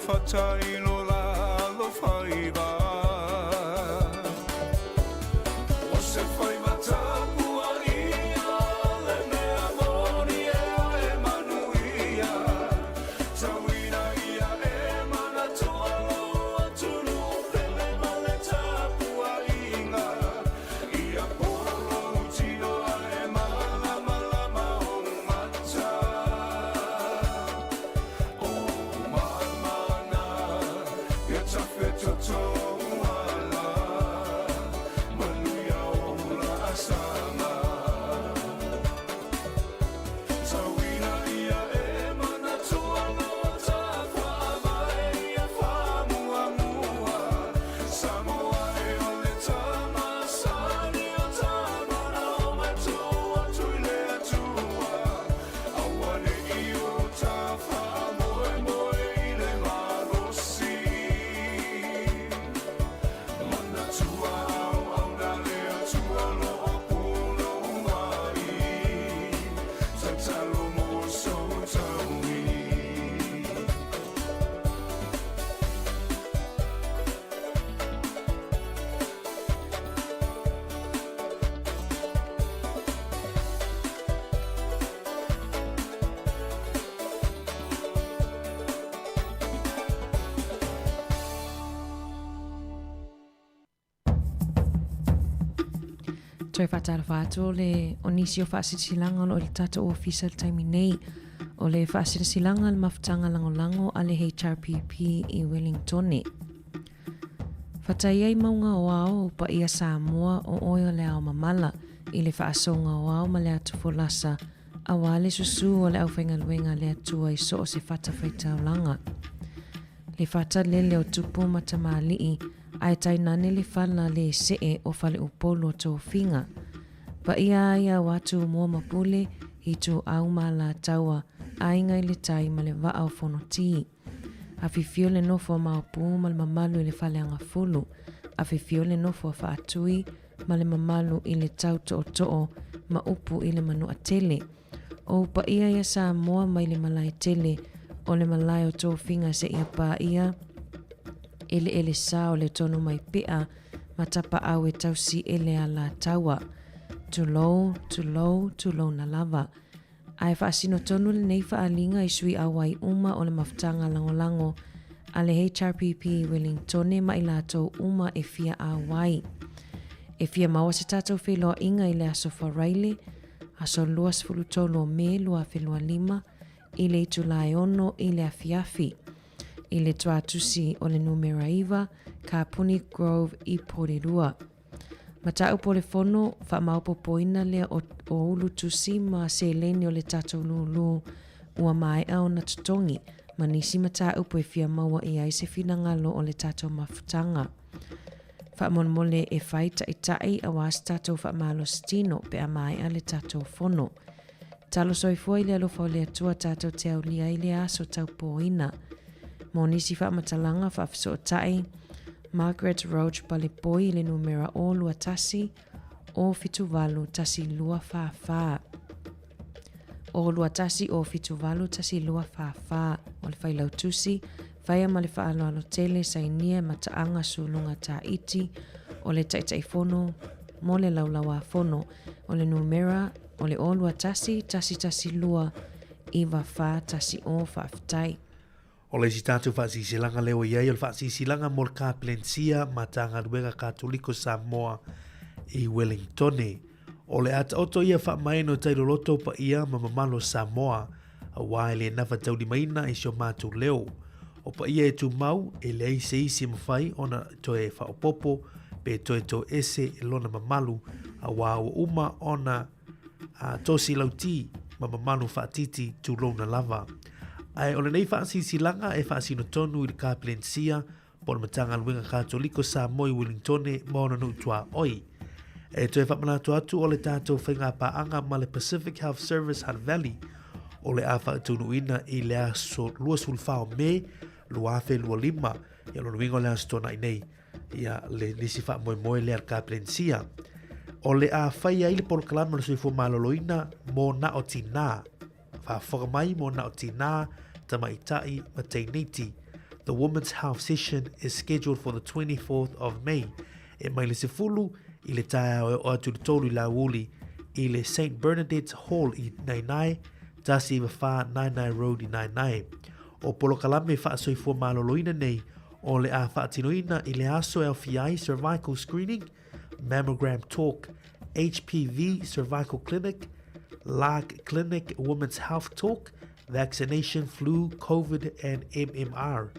fata i lo lalo faiva. O se faiva tapua ia le mea moni e e manuia. Tauina ia e manatua lou atunuu pele ma le tapuaiga. Ia pola lou tino ae malamalama ou mata. O mana ia tafetotou ala. Manuia ou laasaga. Tauina ia e manatua loa tafaavae ia faamuamua. Samoa e o le tamasani o tama na o matua atu i le Atua. Aua ne i o ta faamoemoe i le malosi. Manatua auauna le Atua lo o pulou ai. Tatalo mo sou taui. Toe faatalofa atu o le o nisi o faasilasilaga o lo o i le tatou ofisa i le taimi nei. O le faasilasilaga le mafutaga lagolago a le HRPP i Wellingtone. Fatai ai mauga o ao o paia Samoa o oe o le ao mamala i le faasoga o ao ma le atu folasa auā le susū o le aufaigaluega a le Atua i so o se fatafaitaulaga. Le fata lele o tupu ma tamalii ae tainane le fala le see o Faleupolu o Tofiga. Paia ai au atu mua ma pule, ituau ma alataua, aiga i le tai ma le vaa o Fonoti. Afifio le nofo a Maopu ma le mamalu i le Faleagafulu. Afifio le nofo a Faatui ma le mamalu i le tau tootoo ma upu i le Manuatele. O ou paia ia Samoa mai le malae tele o le malae o Tofiga seia paia eleele sa o le tonu mai pea ma tapaau e tausi e le Alataua. Tulou, tulou, tulouna lava. Ae faasino tonu lenei faaaliga i sui auai uma o le mafutaga lagolago a le HRPP i Wellingtone ma i latou uma e fia auai. E fia maua se tatou feiloaiga i le aso Faraile, aso 23 o Me 2025, i le itula e 6 i le afiafi, i le tuatusi o le numera 9, Kapuni Grove i Porirua. Mataupu o le Fono, faamaopopoina lea o, o ulu tusi ma seleni o le tatou lūlū ua maea ona totogi, ma nisi mataupu e fia maua i ai se finagalo o le tatou mafutaga. Faamolemole e fai taʻitaʻi auā se tatou faamalositino pe a maea le tatou fono. Talo soifua i le alofa o le Atua tatou te aulia ai lea aso taupōina. Mo nisi faamatalaga faafesootai, Margaret Roach Palepoi i le numera 0 21 0 78 1244. 0 21 0 78 1244 o le Failautusi, faia ma le faaaloalo tele sainia e mataaga suluga tāiti o le Taitaifono mo le Laulauāfono o le numera o le 0 21 112 9410. Faafetai. O le isi tatou faasisilanga lea ua i ai o le faasisilaga mo le Kapelensia Matagaluega Katoliko Samoa i Wellingtone. O le a taoto ia faamaeno tai loloto paia ma mamalu o Samoa, auā e le nafa taulimaina i si o matou leo. O paia e tumau, e leai se isi e mafai ona toe faaopoopo pe toe toese i lona mamalu, auā ua uma ona a tosi lautī ma mamalu faatiti tulouna lava. Ae o lenei faasilasilaga e faasino tonu i le Kapelensia po o le Matagaluega Katoliko Samoa i Wellingtone ma ona nuu tuaoi. E toe faamanatu atu o le tatou faigapaaga ma le Pacific Health Service Hutt Valley o le a faataunuuina i le aso 24 o Me 2025, ia lona uiga o le aso Toonai nei. Ia, le nisi faamoemoe lea le Kapelensia. O le a fai ai le polokalame o le soifua maloloina mo na o tinā. Faafofoga mai mo na o tinā, tamaitai ma teineiti. The Women's Health Session is scheduled for the 24th of May. E mai le 10 i le taeao e oo atu i le 3 i le aoauli i le St Bernadette's Hall i Naenae, 194 Naenae Road i Naenae. O polokalame faasoifua maloloina nei o le a faatinoina i le aso e aofia ai cervical screening, mammogram talk, HPV cervical clinic, LARC clinic, women's health talk, vaccination, flu, COVID and MMR.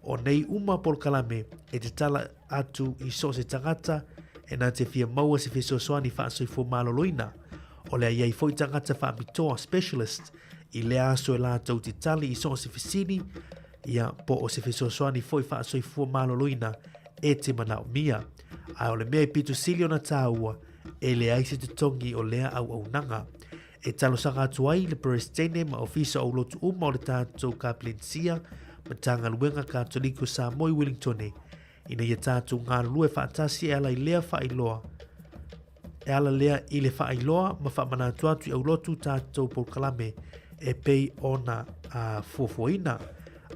O nei uma polokalame e tatala atu i so o se tagata e na te fia maua se fesoasoani faasoifua maloloina. O le a i ai foi tagata faapitoa, specialist, i lea aso e latou te tali i so o se fesili, ia, po o se fesoasoani foi faasoifua maloloina e te manaomia. A o le mea e pito sili ona tāua, e leai se totogi o lea auaunaga. E talosaga atu ai le Peresetene ma Ofisa o Lotu uma o le tatou Kapelensia, Matagaluega Katoliko Samoa i Wellingtone, ina ia tatou galulue faatasi e ala i lea faailoa e ala lea i le faailoa ma faamanatu atu i aulotu tatou polokalame e pei ona fuafuaina.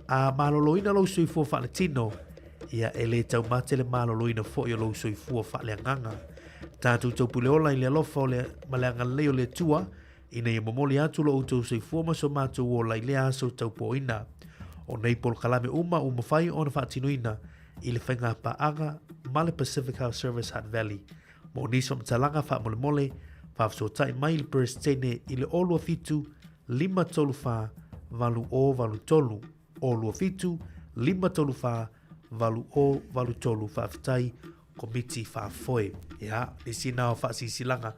A maloloina lou soifua faaletino, ia e le taumate le maloloina foi o lou soifua faaleagaga. Tatou taupule ola i le alofa o le, ma le agalelei o le Atua, ina ia momoli atu lo outou soifua ma so matou ola i lea aso taupoina. O nei polokalame uma ua mafai ona faatinoina i le faigapaaga ma le Pacific Health Service Hutt Valley. Mo nisi faamatalaga faamolemole, faafesootai mai i le Peresetene i le 027 534 8083, 027 534 8083. Faafetai Komiti Faafoe. Ia, nisi na o faasisilanga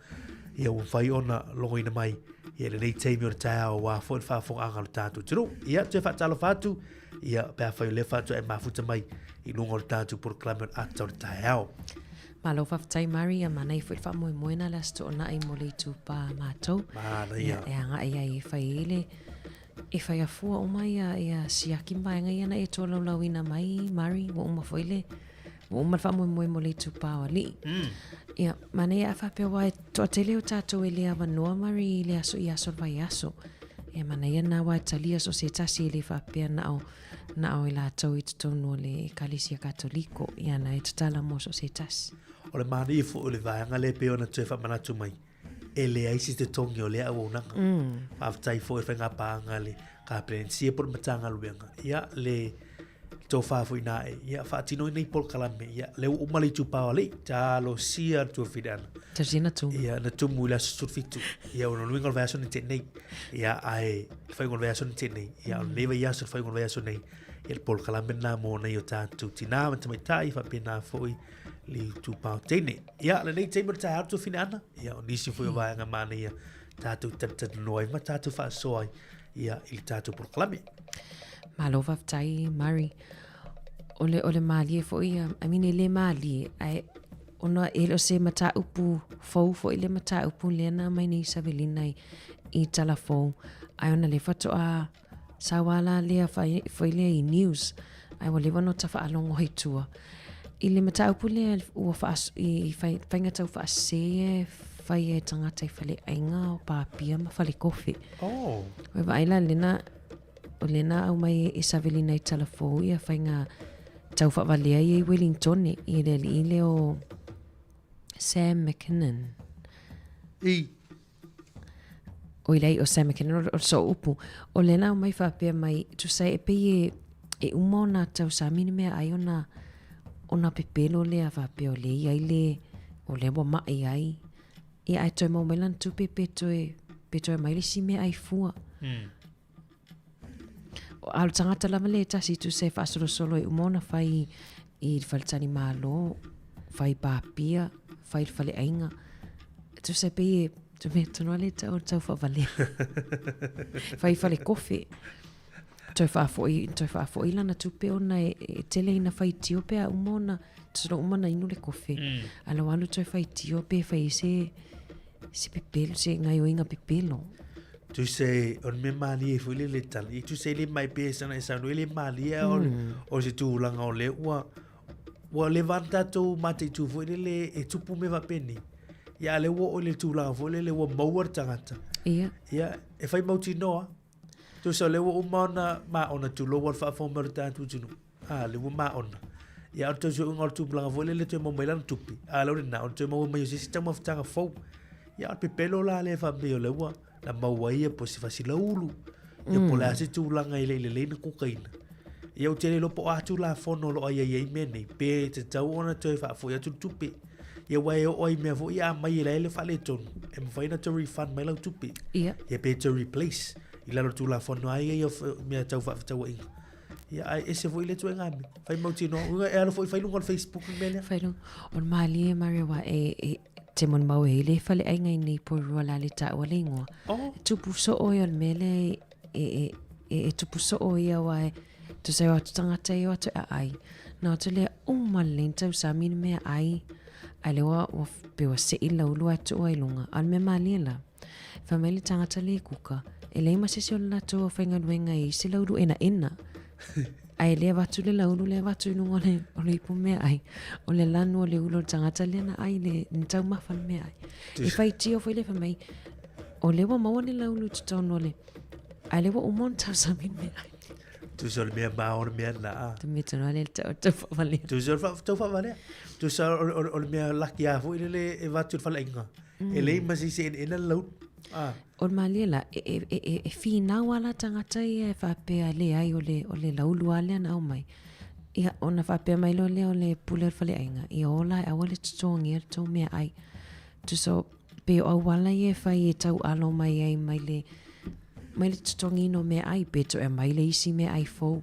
ia ua mafai ona logoina mai ia lenei taimi o le taeao aua foi le faafofogaaga a le tatou atunuu. Ia, toe faatalofa atu, ia, pe afai o lea faatoa e mafuta mai i luga o le tatou polokalame o le ata o le taeao. Malo faafetai Mari, ia manaia foi le faamoemoe na le Aso Toonai mo le itupa matou. Manaia. Ia, e agai ai e fai ai le e fai afua uma ia ia siaki ma vaega ia na e tolaulauina mai Mari, ua uma foi le ua uma le faamoemoe mo le itupa o alii. Ia, manaia a faapea aua e toatele o tatou e le avanoa Mari i le aso i aso o le vaiaso. Ia manaia na aua e talia so o se tasi e le faapea na o na o i latou i totonu o le Ekalesia Katoliko, ia na e tatala mo so o se tasi. O le manaia foi o le vaega lea e pei ona toe faamanatu mai, e leai se totogi o lea auaunaga. Faafetai foi i le faigapaaga a le Kapelenisia po o le Matagaluega, ia le tofa foi ina ae, ia faatino ai nei polokalame, ia lea ua uma le itupa o alii, talosia le tuafiliana. Talosia na tumu. Ia, na tumu i le aso 17. Ia, o le luiga o le vaiaso nei tea nei. Ia, ae, le faaiuga o le vaiaso na tea nei. Ia, o lenei vaiaso, le faaiuga o le vaiaso nei, ia le polokalame lena mo nai o tatou tinā ma tamaitai, faapena foi le itupa o teine. Ia, lenei taimi o le taeao le tuafine ana, ia, o nisi foi o vaega manaia tatou talatalanoa ai ma tatou faasoa ai, ia, i le tatou polokalame. Malo faafetai, Murray. O le, o le mālie foi ia, I mean, e le mālie, ae ona e le o se mataupu fou foi le mataupu lea na aumai nei Savelina i, i tala fou, ae ona lea faatoa sau lava la lea fai, foi lea i news, ae ua leva ona ota faalogo ai tua. I le mataupu lea ua faas, i fai, faiga tau faasese e fai e tagata i faleaiga o pāpia ma falekofe. Oh. Ua vaai la lena, o lena aumai e Savelina i tala fou ia faiga tau faavalea ia i Wellingtone i le alii lea o Sam McKinnon. I. Oi leai o Sam McKinnon o le sooupu. O lena aumai faapea mai, tusa e pei e, e uma ona tausami ni mea ai ona ona pepelo lea faapea o lea i ai le o lea ua mai ai. Ia ae toe maua mai lana tupe pe toe pe toe aumai le isi mea ai fua. A o le tagata lava lea e tasi tusa e faasolosolo e uma ona fai i le faletalimalo, fai pāpia, fai le faleaiga. Tusa e pei e, te mea tonu lava lea e tau o le tau faavalea. Fai falekofe. Toe faafoi, toe faafoi lana tupe ona e, e tele ina faitio pe a uma ona, tusa loa uma ona inu le kofe. A ua alu toe faitio pe fai ai se, se pepelo, se gaioiga pepelo. Tusa e, o le mea malie foi lele tali. I tusa e le mai pe sana e saunoa e le malie a o, o se tulaga o lea ua, ua leva ona tatou mataitu foi lele e tupu mea faapenei. Ia a lea ua oo i le tulaga foi lele ua maua le tagata. Ia. Ia, e fai mautinoa. Tusa o lea ua uma ona, ma ona tulou le faafofoga mai o le tatou atunuu. A, le ua maona. Ia, o le tausuega o le tupulaga foi lele toe maua mai lana tupe. A lea o lena, o le toe maua mai o se isi taumafataga fou. Ia, o le pepelo la lea faapea o lea ua na maua ia po o se fasilaulu. Ia po o le a se tulaga e le i lelei na kukaina. Ia ou te le iloa po o a Tulafono o lo o aiaia ai mea nei, pe tatau ona toe faafoi atu le tupe. Ia aua e oo ai mea foi ia a mai e la e le faaletonu, e mafai ona toe refund mai lau tupe. Ia. Ia pe toe replace i lalo o le Tulafono lava ia ia o mea tau faafetauaiga. Ia ae ese foi lea ituaiga mea. Fai mautinoa, uiga e alu foi fai luga o le Facebook le mea lea. Fai luga. O le malie Maria wa e, e te molimau e le faleaiga i nei Porirua la le taua le ingoa. Oh. E tupu soo ia o le mea lea e, e, e, e tupu soo ia wa e tusa e o atu tagata e o atu e aai. Na o atu lea uma lelei na tausami le mea ai. Ai le ua, ua pe ua sei le laulu ae tuu ai luga. A o le mea malie la, Fai mai le tagata le kuka, e leai ma se isi o le latou aufaigaluega e i ai se laulu enaena. Ae le avatu le laulu le avatu i luga o le, o le ipu meaai. O le lanu o le ulu o le tagata lea na ai le, na taumafa le meaai. E faitio foi le fai mai, o lea ua maua le laulu i totonu o le, ae lea ua uma ona tausami le meaai. Tusa o le mea mao le mea na. Te mea tonu ale tau tau whaavalea. Tusa o le tau whaavalea. Tusa o le mea laki a foi lele e vatu le faleaiga. E lei ma se isi enaena le laulu. Ah. O le malie la, e, e, e, e, e finau a la tagata ia e faapea leai o le, o le laulu a lea na aumai. Ia, ona faapea mai loa lea o le pule o le faleaiga, ia ola e aua le totogia le tou meaai. Tusa o, pe o auala ia e fai e taualo mai ai mai le, mai le totogiina o meaai, pe toe aumai le isi meaai fou.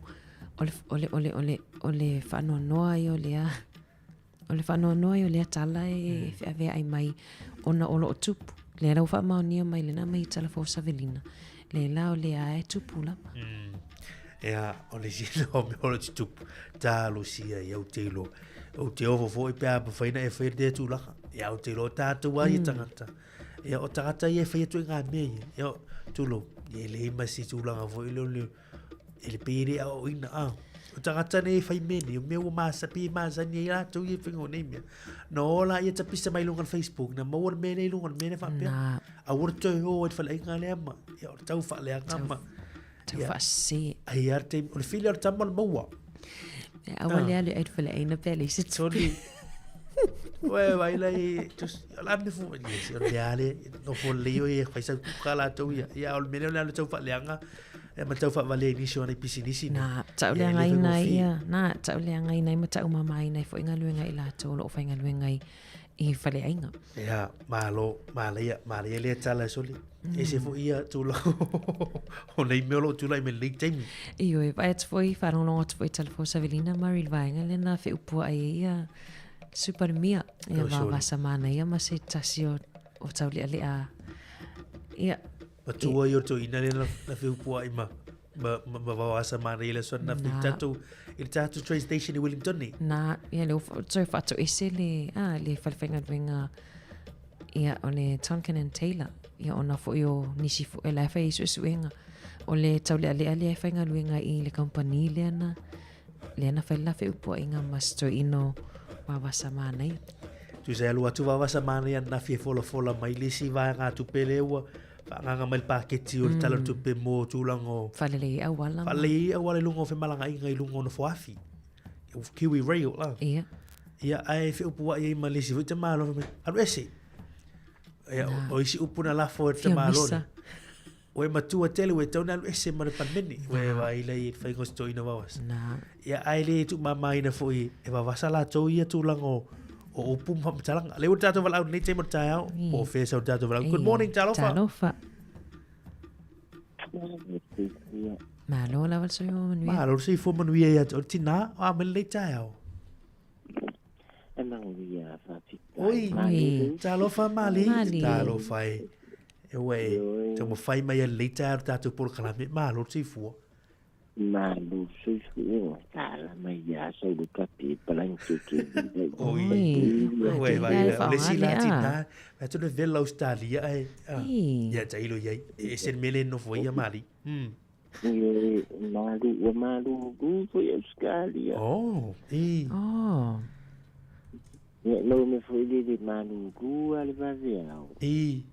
O le, o le, o le, o le, o le faanoanoa ia o lea, o le faanoanoa ia o lea tala e feaveai mai ona o lo o tupu. Lea la ua faamaonia mai lena mai tala fou Savelina. Lea la o lea e tupu lava. Ea, o le isi lea o mea o lo o tutupu, talosia ia ou te iloa. Ou te ofo foi pe a mafai ona e faia lea tulaga. Ia, ou te iloa o tatou lava ia tagata. Ia, o tagata ia e fai atu i ngā mea ia. Ia, tulou, ia e leai ma se tulaga foi lea o le, e le pei e le aoaoina, a. O tagata nei e fai mea nei, o mea ua masa, pei e masani ai latou ia i faiga o nei mea. Na o la ia tapisa mai luga o le Facebook, na maua le mea lea i luga o le mea lea faapea. Na. Aua le toe o ai le faleaiga lea ma, ia, o le tau faaleaga ma. Tau faasese. Ai a te, o le fili o le tama o le maua. E aua le alu ai le faleaiga pe le se tupe. Ue, vai lai, tus, la me fu, ni se o le ale, no fo le o e fai sa kuka la tau ia. Ia o le mele o le alu tau faaleaga, e ma tau faavalea i nisi o nei pisinisi. Na, tau Ia, e le leagaina faigofie. ia, na, tau leagaina ai ma tau mamaina ai foi galuega i latou o lo o faigaluega ai i faleaiga. Ia, malo, manaia, manaia lea tala e soli. Ese foi ia tulaga o nei mea o lo o tulai mai i lenei taimi. Ioe, vaai atu foi, faalogologo atu foi i tala fou Savelina Murray i le vaega lea na feupua ai e ia Sui Palemia. Ia Oh, sure. vavasa manaia ma se tasi o, o taulealea. Ia, Matua ia o le toeaina lea na, na feupua ai ma, ma, ma, ma vavasa manaia i le aso ananafi i le Na. tatou, i le tatou train station i Wellington nei. na, ia lea ua toe faatoese le, ah, le falefaigaluega ia, o le Tonkin and Taylor. Ia, ona foi o nisi foi, la e fai ai suesuega. O le taulealea lea e faigaluega i le kamupani lea na, lea na fai le la feupuaiga ma se toeaina o Vavasa Manaia. Tusa e alu atu Vavasa Manaia ananafi e folafola mai le isi vaegatupe lea ua faaagaaga mai le paketi o le Tala o le Tupe mo tulaga o Faalelei ai auala ma. Faalelei ai auala i luga o femalagaaiga i luga o nofoafi. Kiwi Rail la. Ia. Ia, ae feupuai ai ma le isi foi tamāloa fai mai, alu ese. Ia, o isi upu na lafo e le Fia tamāloa misa. lea. Ua e matua tele, ua e tatau ona alu ese ma le Palemene. Ua e vaai la i le faiga o se toeaina vavasa. Na. Ia, ae le tuumamaina foi e vavasa latou ia tulaga o, o upu ma faamatalaga. Lea ua tatou valaau i lenei taimi o le taeao, po o fea sau le tatou valaau. Good morning, talofa. Talofa. Malo lava le soifua manuia. Malo le soifua manuia ia te oe le tinā, o a mai lenei taeao. E manuia faafetai. Oi, Oi. talofa Mali. Mali. Talofa e. E ua e taumafai mai a lenei taeao le tatou polokalame, malo le soifua. Malo soifua, tala mai ia sau le kape palangi ke ke. Oi, Oi. ua e vai, o le isi la Faaaoga lea. tinā, vai atu le vela Australia e. Ah, Ii. Ia tailo i ai, e ese le mea le nofo ai ia Mali. E malu, ua malulu foi Australia. Oh, i. Oh. Ia lau me foi le le malulu a le vaveao. I.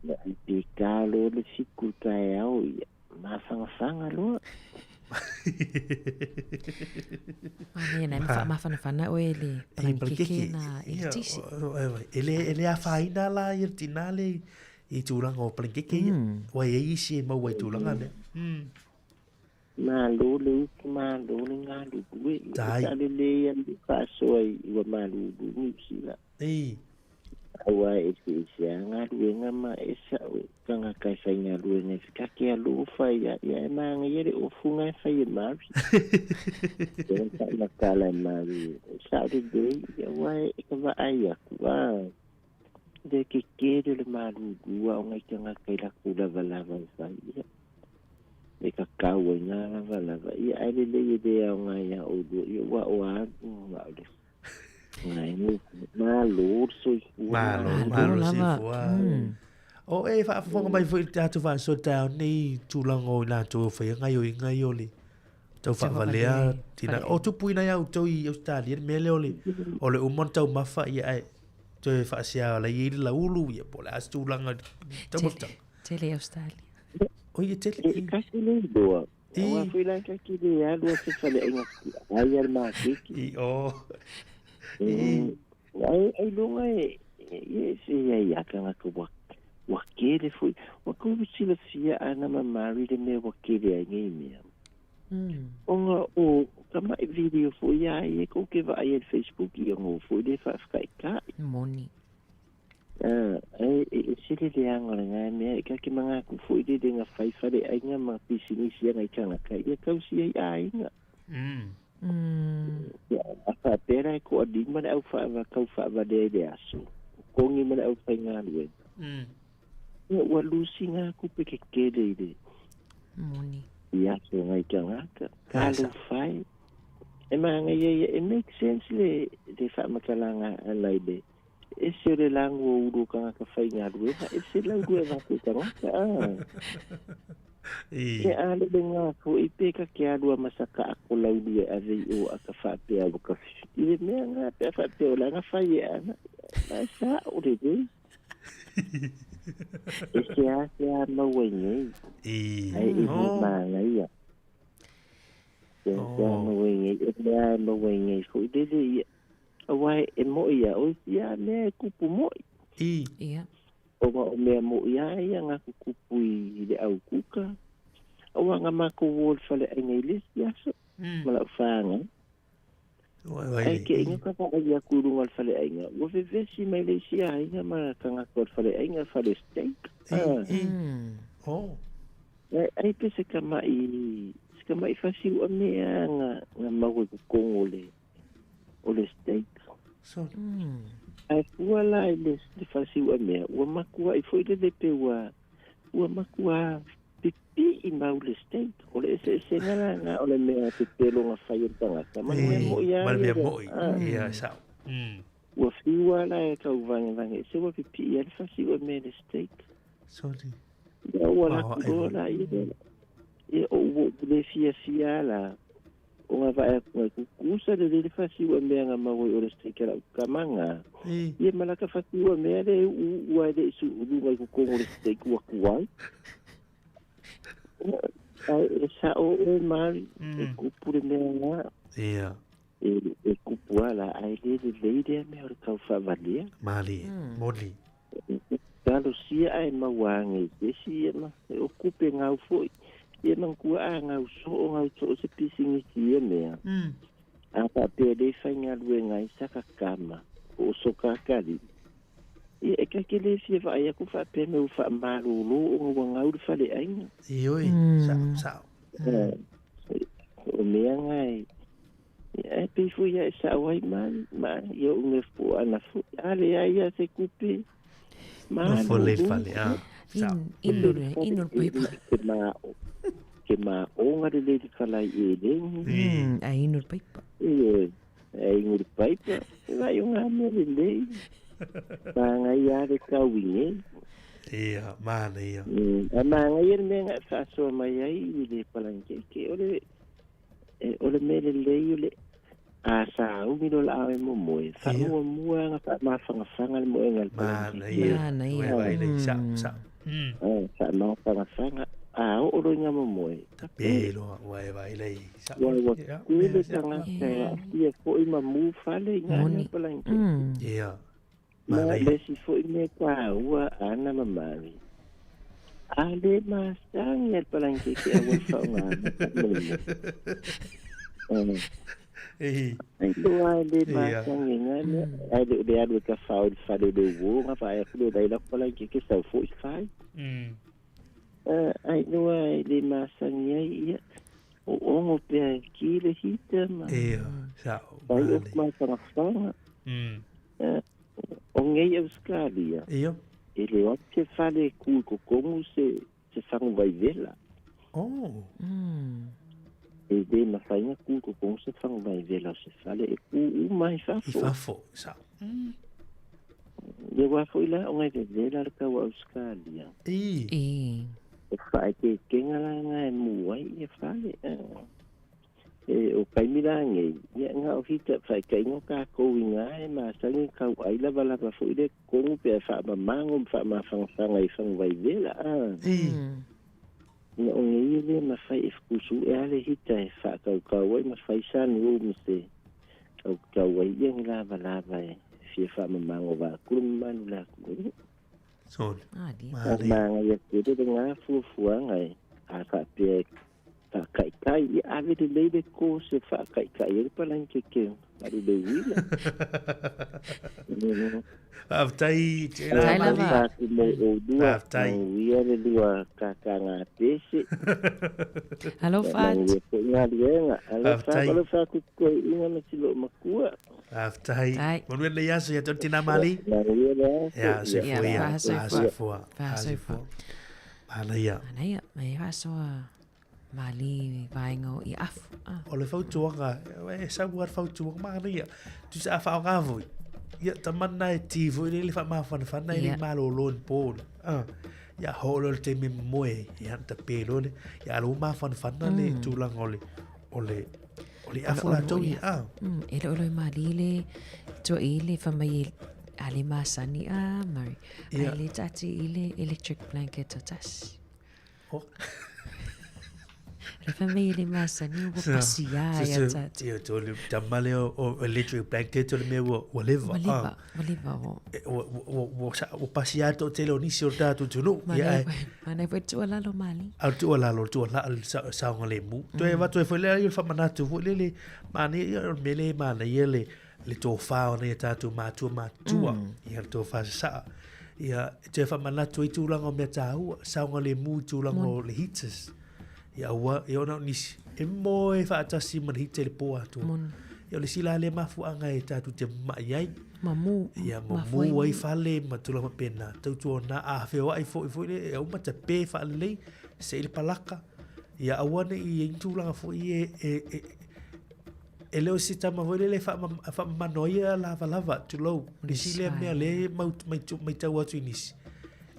Ia le pekalo le fiku taeao ia. Mafangafanga loa. Manaia na e faamafanafana oe i le palanikeike na i le tisi. E le, e le afaina la i le tina le i tulaga o palanikeike ia. Ua i ai isi e maua i tulaga lea. Malo le upu, malo le galulue. Tai. Sa lelei a le faasoa i ua malulu Niu Sila. Ei. Aua e eseese a galuega ma e sa'o tagata e faigaluega i fekake alofa ia ia e magaia le ofuga e fai e Mari. Lea faamatala e Mari e sa'o lelei aua e ka vaai aku a le kekele o le malulu a o ngai tagata i lakou lavalava e fai ia e kakau ai gā lavalava ia ae lelei e lē aoga iā ʻoulua ia ua o alu ma o le Malo le soifua. Malo, malo le soifua. O e faafofoga mai foi i le tatou faasoa taeao nei tulaga o i latou e faia gaoioiga ia o le tau faavalea tina. O tupuina ia outou i Ausetalia le mea lea o le o le uma ona taumafa ia ae toe faasea la i ai le laulu ia po o le a se tulaga taumafataga. Tele i Ausetalia. O ia tele. E kasi le iloa. Aua foi la ka ki le alu a se faleaiga ai a le makeki. I o. Ai ai lunga e e se ia ia kanga ka wa wa kele foi. Wa ku silafia ana ma Mari le mea wa kele ai nei mea. Ona o ka mai video foi ia e ko ke va ai Facebook i ngo foi le fa fa ka. Moni. Ae e ese le leaga o lena mea, e ka ke magaku foi lele ga fai faleaiga ma pisinisi aga i tagata ia tausi ai aiga. Ia, a faapea la e toalima le au faava tau faavalea i le aso, totogi ma le aufaigaluega. Ia ua lusi gā tupe kekele i le Moni. i aso ngai tagata. Talofa e. E magaia ia, e make sense le le faamatalaga ana i le ese o le lagu o ulu o tagata faigaluega, ese lau lua e avatu i tagata, a. E a le lena foi pe ka ke alu a masaka a ko lau lua e ave i o a ka faapea ua ka i le mea nga pe a faapea o la nga fai e ana, ma e sa o le lei. E se a se a maua i nei. Ai e le māngaia. Se a se a maua i nei, e mea e maua i nei foi lele ia. Aua e moʻi ia ʻoe ia mea e kupu moʻi. I. Ia. Ona o mea moʻi a ia nga kukupu i le au kuka. Aua nga makou o i le faleaiga i le isi aso, ma lau whāngai. Ai ke inga ka vaai aku i lunga o le faleaiga, ua vevesi mai le isi aiga ma tagata o le faleaiga, fale steak. Oh. Ai, ai pe se kamaʻi, se kamaʻi fasiuʻa mea nga, nga maua i totonu o le, o le steak. So. Ae fua la i le, le fasiuʻa mea, ua makuaʻi foi lele pe ua, ua makuā pipii mau le steak. O le eseesega la na o le mea pepelo na fai o le tagata, ma le mea moʻi Ma le a mea ia. moʻi. Ia, sao. Ua fiu la e kau vangevange ese ua pipii ai le fasiuʻa mea i le steak. Sorry. Ia ua laku loa la ia. Ia o ua le fiafia la. O nga vae aku ngai kukusa le le fasiuʻa mea nga maua i o le steak a lau kamaga. Ia ma laka fasiuʻa mea le u ua le isu ulu ngai kukongo le steak ua kuai. Ai e sa o e mari e kupu le mea nga. Ia. E kupu ala ai le le le le mea o le kau whaavalea. Mali, moli. Talo sia ai maua ange i se ia ma e o kupe ngau foi. Ia mangkua a ngau so o ngau so o se pisinisi ia mea. A pa pe le whai ngā lue ngai saka kama o so kakari. Ia e kake le fia vaai aku wha pe me u wha malolo o ngau ngau le whale ainga. I oi, sao, sao. O mea ngai. Ia e pe fui ia e sa wai mai, ma ia o nge fu ana fu. A le ai ia se kupe. Ma No fo le lo. fale, a. Sao. Inu le paipa. Ke ma ke ma o nga le le falai e le. A inu le paipa. E e inu le paipa. E vai o ngā mea le le. Ma ngai a le kauinge. Ia, mana ia. A ma ngai le mea nga whaasoa mai ai i le palangeke. O le o le mea le lei o le a sa umi lo la e mo moe. Fa mua mua nga fa mawhangawhanga le moe nga le Mana palangeke. ia. Mana ia. Ue vai le, sao, sao. Fa mawhangawhanga. A oo loa i gamomoe, Tape loa, ua e vaai la i sa'o. Ua ua tele tagata e aafia foi ma mu fale i gā mea palangikeke. Ia. Ma le isi foi mea taua Ana ma Mary, a le masani a le palangikeke aua le faaaogaina faamolemole. Ai loa e le masani i gā mea, ae le o le alu e tafao i le fale o le uo ona vaai atu lea o la e i lako palangikeke sau foi fai. Ai loa e le masani ai ia, o ogo pea e ki le heater ma Ia, sa'o, fai manaia. off mafangafaga. O nei Australia, Ia. e le o atu se fale e ku i totonu se, se faguvai vela. Oh. E le mafai ona ku i totonu se faguvai vela o se fale, e ku uma i fafo. I fafo, sa'o. Ia aua foi la ona e vevela le tau o Australia. I. I. O faaeteetega la na e mu ai ia fale. E o taimi la nei, ia na o hita whaikainga o kākou i ngā e masani kau ai lava lava foi le totonu pe a faamamago ma faamafagafaga i faguvai vela a. I. Ina o nei e le mafai e fukusuʻe a le hita e faakaukau ai ma fai sunroom ma se kaukau ai ia ni lavalava e fia faamamago vaakulu ma manu la atunuu. Sole. A manaia tele lena fuafuaga e a faapea e faakaikai, ia ave lelei le course e faakaikai ai le palangikeke alu le uila. Faafetai tēnā Faafetai Mali. lava. Atu mo oulua, Faafetai. manuia le lua kakāga pese. Alofa atu. Manuia foi galuega. Alofa, Faafetai. alofa atu toeaiina ma si loo makua. Faafetai. Faafetai. Manuia lenei aso ia te ora tinā Mali. Manuia le aso. Ia, soifua Ia, ia. faasoifua. Faasoifua. Faasoifua. Manaia. Manaia, me faasoa mali vaega o i afu. Ah. O le fautuaga, e sau lava le fautuaga, manaia. Tusa a faaaoga foi. Ia, tamana e ti foi le le faamafanafana e le Ia. malolo i le po. Ah. Ia, ho loa le taimi e momoe ai. Ia, na tape loa le, ia, ala ua mafanafana le tulaga o le, o le, o le afu latou ia. Ah. E le o loe mali le tuai le fai mai e a le masani a Murray. Ia. Ai le tati i le electric blanket o tasi. Oh. Le fai mai e le masani ua pasi a ia tati. Ia, to le tama lea o electric blanket o le mea ua, ua leva. Ua leva, ua leva o. Ah. Ua, ua, ua, ua, ua pasi a toatele o nisi o le tatou atunuu. Ia, Manai ai. foi, manai foi tuualalo mali. A o le tuualalo, o le tuualaa le saogalemu. Toe avatu ai foi lea, ia le faamanatu foi lele, manaia, ia, o le mea lea e manaia le, le tofa o nai a tatou matua matutua, ia le tofa sasaa. Ia, e toe faamanatu ai tulaga o mea taua, saogalemu i tulaga o le heaters. Ia aua, ia ona o nisi, e moe faatasi ma le heater i le po atoa. Moni. Ia o le isi la lea mafuaaga e tatou te mamai ai. Mamu, Ia, mafua mamu ai ai fale ma tulaga faapena. Tautuana a feoai foi foi lea, ia uma tape faalelei, se i le palaka. Ia aua ne i ai ni tulaga foi e, e, e, e le o se tama foi lele e faamamano ai ia lavalava, tulou. Le isi lea mea lea e mau, mai, maitau atu i nisi.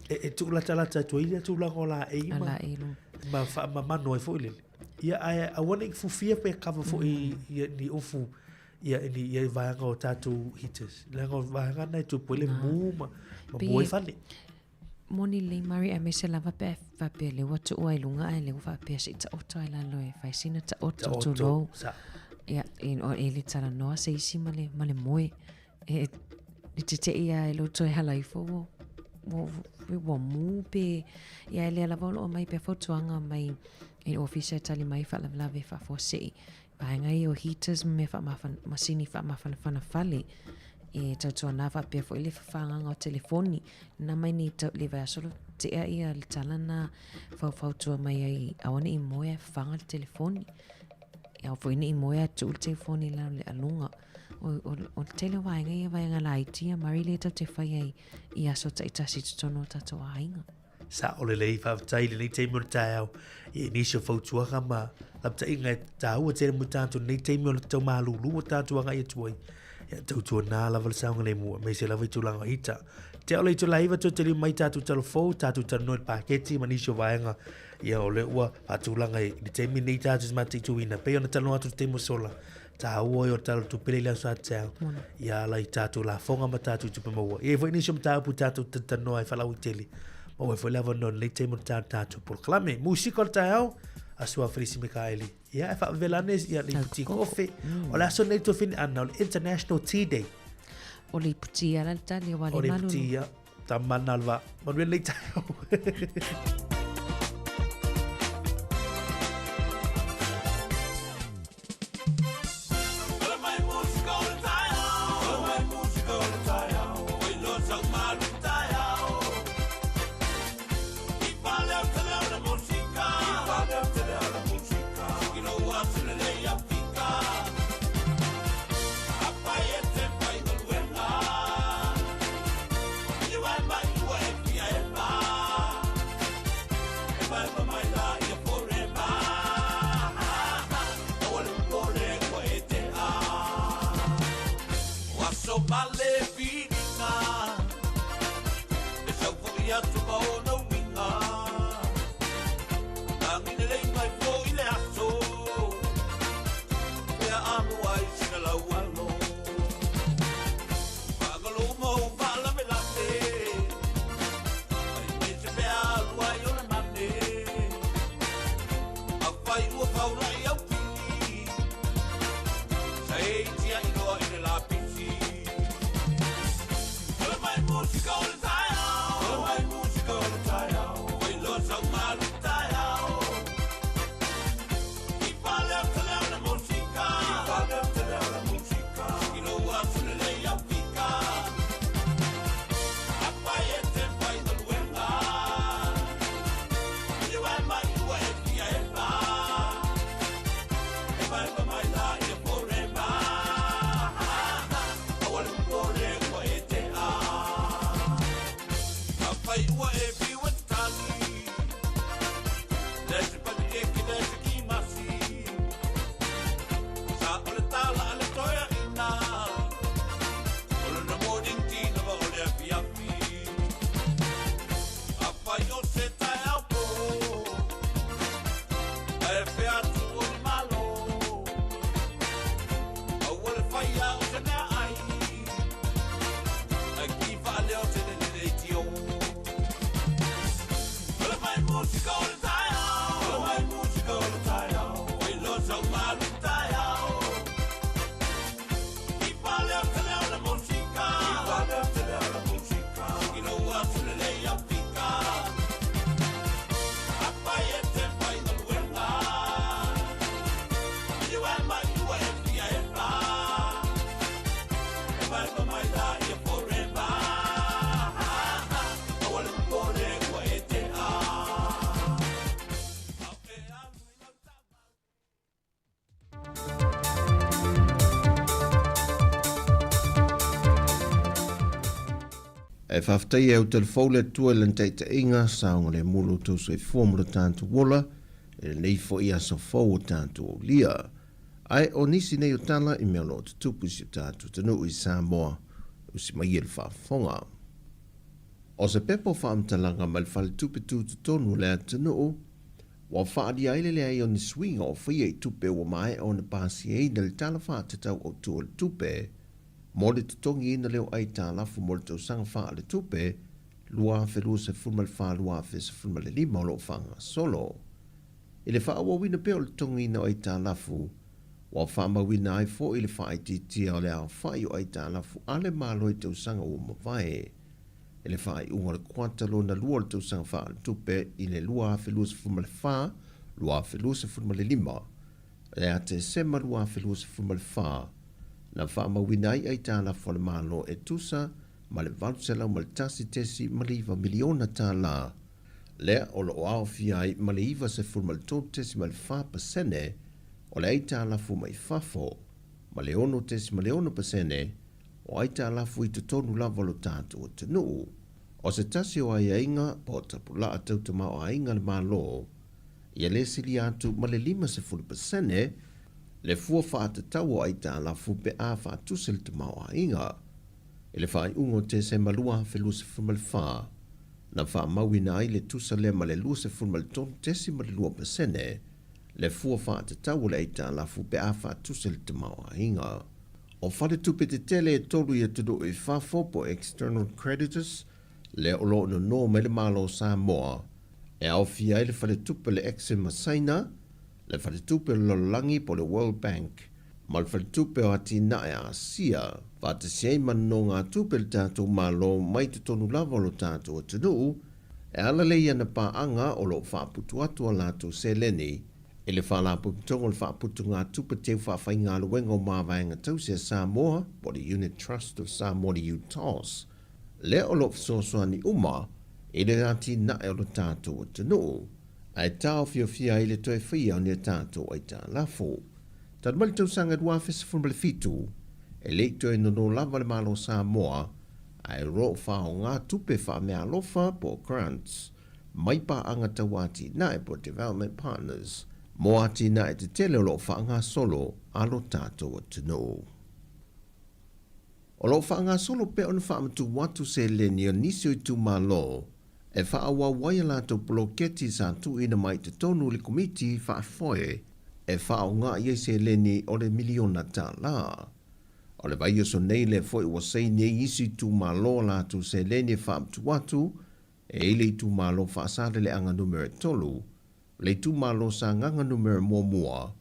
E, e tuulatalata atu ai lea tulaga o laei ma, Laei luga. ma faamamano ai foi lele. Ia, ae aua ne i fufia pe kava foi ia ni ofu ia ni ia vaega o tatou heaters. Leaga o vaega na e tupu ai le mu ma, ma Pe- mu ai fale. Moni lelei Murray aemaise lava pe a faapea lea ua tuua i luga ae lea ua faapea seʻi taoto ai lalo e fai sina taoto Taoto, tulou. sa. Ia, e, o, e le talanoa se isi ma le, ma le moe. E, e teteʻi lava e lou toe hala ifo ua, ua, ua, ua mu pe, ia e lea lava o loo aumai pea fautuaga mai i le ofisa e tali mai faalavelave faafuasei. Vaega ia o heaters ma mea faamafana, masini faamafanafana fale. E tautuana faapea foi le fafagaga o telefoni. Na mai nei tau, le vaiaso lo tea ia le tala na faufautua mai ai aua neʻi moe ae fafaga le telefoni. Aua foi neʻi moe ae tuu le telefoni i lalo o le aluga. O, o, o le tele o vaega ia vaega laiti ia Murray lea tatou te fai ai i aso taitasi i totonu o tatou aiga. Sa'o lelei faafetai i lenei taimi o le taeao i nisi o fautuaga ma lapataiga e taua tele mo tatou i lenei taimi o le taumalūlū o tatou agai atu ai. Ia tautuana lava le saogalemu aemaise lava i tulaga o hita. Te ao le itula iva toe taliu mai tatou talofou, tatou talanoa i le paketi ma nisi o vaega ia o lea ua faatulaga i le taimi lenei tatou te mataituina. Pei ona talanoa atu i le taimi ua sola, taua ia o le Tala o le Tupe lea i le aso a taeao, ia ala i tatou lafoga ma tatou tupe maua. E i ai foi nisi o mataupu tatou te talanoa ai faalauaitele. Maua ai foi le avanoa i lenei taimi o le tatou polokalame. Musika o le taeao, Aso Afelisi Mikaeli. Ia, e faavela ane ia le iputi kofe. O le aso nei tuafine Anna, o le International Tea Day. O le iputi ala le tali o O le le malulu. iputi ia, tamana le va. Manuia lenei taeao. E faafetai e au telefou le Atua i lana taitaiga, saogalemu lo outou soifua ma lo tatou ola i lenei foi aso fou o tatou aulia. Ae o nisi nei o tala i mea o lo o tutupu i si o tatou atunuu i Samoa, usi mai e le faafofoga. O se pepa o faamatalaga mai le Faletupe Tutotonu o le atunuu, ua faaalia ai le leai o ni suiga o faia i tupe ua maea ona pasiaina le Tala Faatatau Autu o le Tupe, mo le totogiina lea o aitalafu mo le tausaga faaletupe 2024/2025 o lo o faagasolo. I le faaauauina pea o le totogiina o aitalafu, ua faamauina ai foi le faaitiitia o le aofai o aitalafu a le Malo i tausaga ua mavae. I le faaiuga o le kuata lona lua o le tausaga faaletupe i le 2024/2025, Ia Tesema 2024, na faamauina ai aitalafu a le Malo e tusa ma le $801.9 miliona tala, lea o lo o aofia ai ma le 93.4% o le aitalafu mai fafo ma le 6.6% o aitalafu i totonu lava o lo tatou atunuu. O se tasi o aiaiga po o tapulaa tau tamaoaiga a le Malo, Ia le silia atu ma le 50% le fua faatatau o aitalafu pe a faatusa le tamaoaiga. I le faaiuga o Tesema 2024, na faamauina ai le tusa lea ma le 23.2% le fua faatatau o le aitalafu pe a faatusa le tamaoaiga. O faletupe tetele e tolu i atunuu i fafo po o external creditors, lea o lo o nono mai le Malo o Samoa, e aofia ai le Faletupe o le Exim a Saina, le Faletupe o le Lalolagi po o le World Bank, ma le Faletupe o Atinae a Asia, faatasi ai ma nonogatupe a le tatou Malo mai totonu lava o lo tatou atunuu, e ala lea i ana paaga o lo o faaputu atu a latou seleni i le Faalapotopotoga o le Faaputugatupe Teu Faafaigaluega o Mavaega Tausi a Samoa po o le Unit Trust of Samoa le UTOS, lea o lo o fesoasoani uma i le atinae o lo tatou atunuu, ae taofiofia ai le toe faia o ni a tatou aitalafu. Talu mai le tausaga 2017, e le i toe nono lava le Malo o Samoa ae o lo o faaaoga tupe faameaalofa po o grants mai paaga tau atinae po o development partners mo atinae tetele o lo o faagasolo a lo tatou atunuu. O lo o faagasolo pea ona faamatuu atu seleni a nisi o itumalo e faaauau ai a latou poloketi sa tuuina mai i totonu o le Komiti Faafoe e faaaoga i ai seleni o le miliona tala. O le vaiaso nei lea foi ua saini ai isi itumalo a latou seleni e faamatuu atu e i le itumalo Faasaleleaga Numera 3, le itumalo Sagaga Numera 1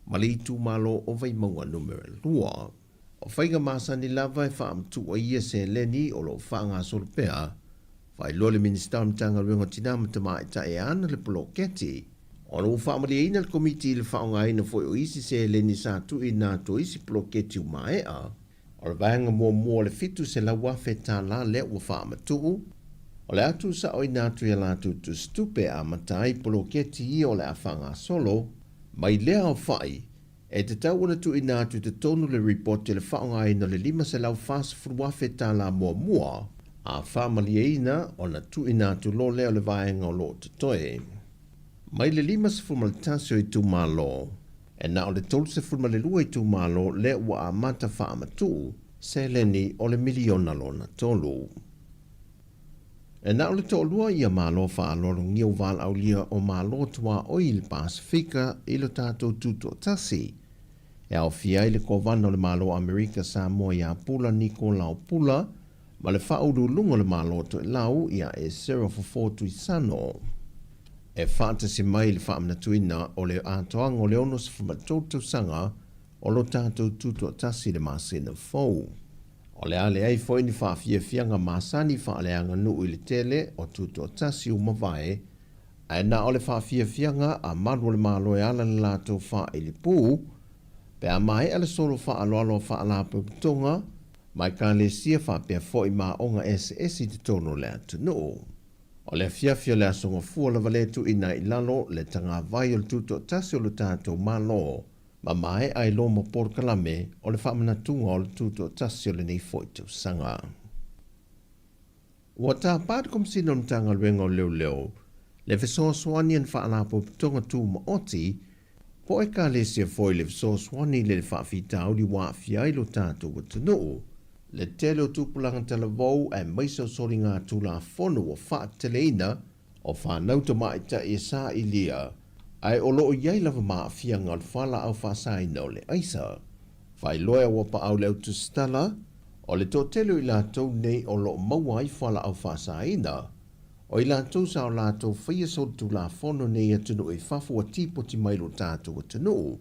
ma le itumalo o Vaimauga Numera 2. O faiga masani lava e faamatuu ai ia seleni o lo o faagasolo pea, faailoa le Minisita o le Matagaluega o Tina ma Tamaitai e ana le poloketi. Ona ua faamalieina le Komiti i le faaaogaina foi o isi seleni sa tuuina atu o isi poloketi ua maea. O le vaega muamua o le $700,000 lea ua faamatuu, o le a tuusaoina atu i a latou tusitupe e amata ai poloketi ia o le a faagasolo. Mai lea aofai, e tatau ona tuuina atu i totonu le ripoti o le faaaogaina o le $540,000 muamua, a faamalieina ona tuuina atu loa lea o le vaega o lo o totoe. Mai le 51 o itumalo, e na o le 32 itumalo lea ua amata faamatuu seleni o le miliona lona tolu. E na o le toalua ia Malo faaaloalogia ua valaaulia o Malo tuaoi i le Pasefika i lo tatou tutoatasi, e aofia ai le Kovana o le Malo Amerika Samoa ia Pula Nikolao Pula ma le Faauluuluga o le Malo Toelau ia Esera Fofo Tuisano. E faatasi mai le faamanatuina o le atoaga o le 63 tausaga o lo tatou tutoatasi i le masina fou. O le a leai foi ni faafiafiaga masani faaleaganuu i le tele o tutoatasi ua mavae, ae na o le faafiafiaga a malu o le Malo e ala le latou faailipū, pe a maea le solo faaaloalo a faalapotopotoga ma ekalesia faapea foi ma aoga eseese i totonu o le atunuu. O le afiafi o le Aso Gafua lava lea tuuina ai i lalo le tagavai o le tutoatasi o lo tatou Malo ma maea ai loa ma polokalame o le faamanatuga o le tutoatasi o lenei foi tausaga. Ua tapa le Komesina o le Matagaluega o Leoleo le fesoasoani a ni faalapotopotoga tumaoti po o ekalesia foi le fesoasoani i le faafitauli ua aafia ai lo tatou atunuu. Le tele o tupulaga talavou aemaise o soligatulafono ua faateteleina o fanau tamaitai e sailia, ae o lo o i ai lava ma aafiaga o le fualaau faasaina o le aisa. Faailoa e Auapaau le autusitala, o le toatele o i latou nei o lo o maua ai fualaau faasaina, o i latou sa o latou faia solitulafono nei i atunuu i fafo ua tipoti mai i lo tatou atunuu,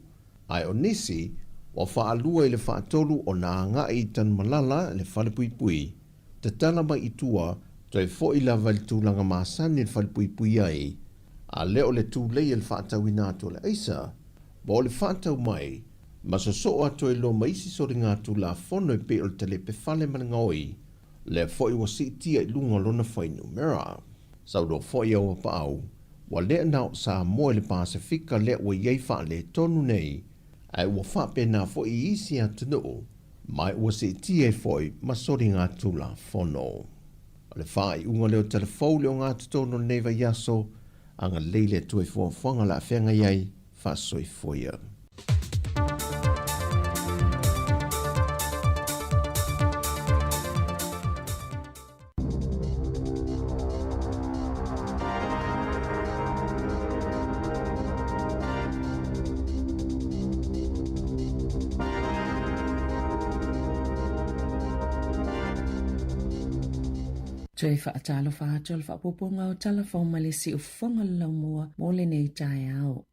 ae o nisi ua faalua i le faatolu ona agai i Tanumalala le falepuipui, tatala mai i tua, toe foi lava i le tulaga masani i le falepuipui ai, a lea o le tulei e le faatauina atu o le aisa, ma o le faatau mai, ma sosoo atu ai loa ma isi soligatulafono e pei o le talepe fale ma le gaoi, lea foi ua siitia i luga o lona fuainumera. Saunoa foi Auapaau, ua lea na o Samoa i le Pasefika lea ua i ai faaletonu nei, ae ua faapena foi i isi atunuu, ma ua siitia ai foi ma soligatulafono. O le faaiuga lea o Talafou le ogatotonu o lenei vaiaso, agalelei le Atua i fuafuaga o le a feagai ai, faasoifua ia. Toe faatalofa atu o le faaopoopoga o Tala Fou mai le Siufofoga o le Laumua mo lenei taeao.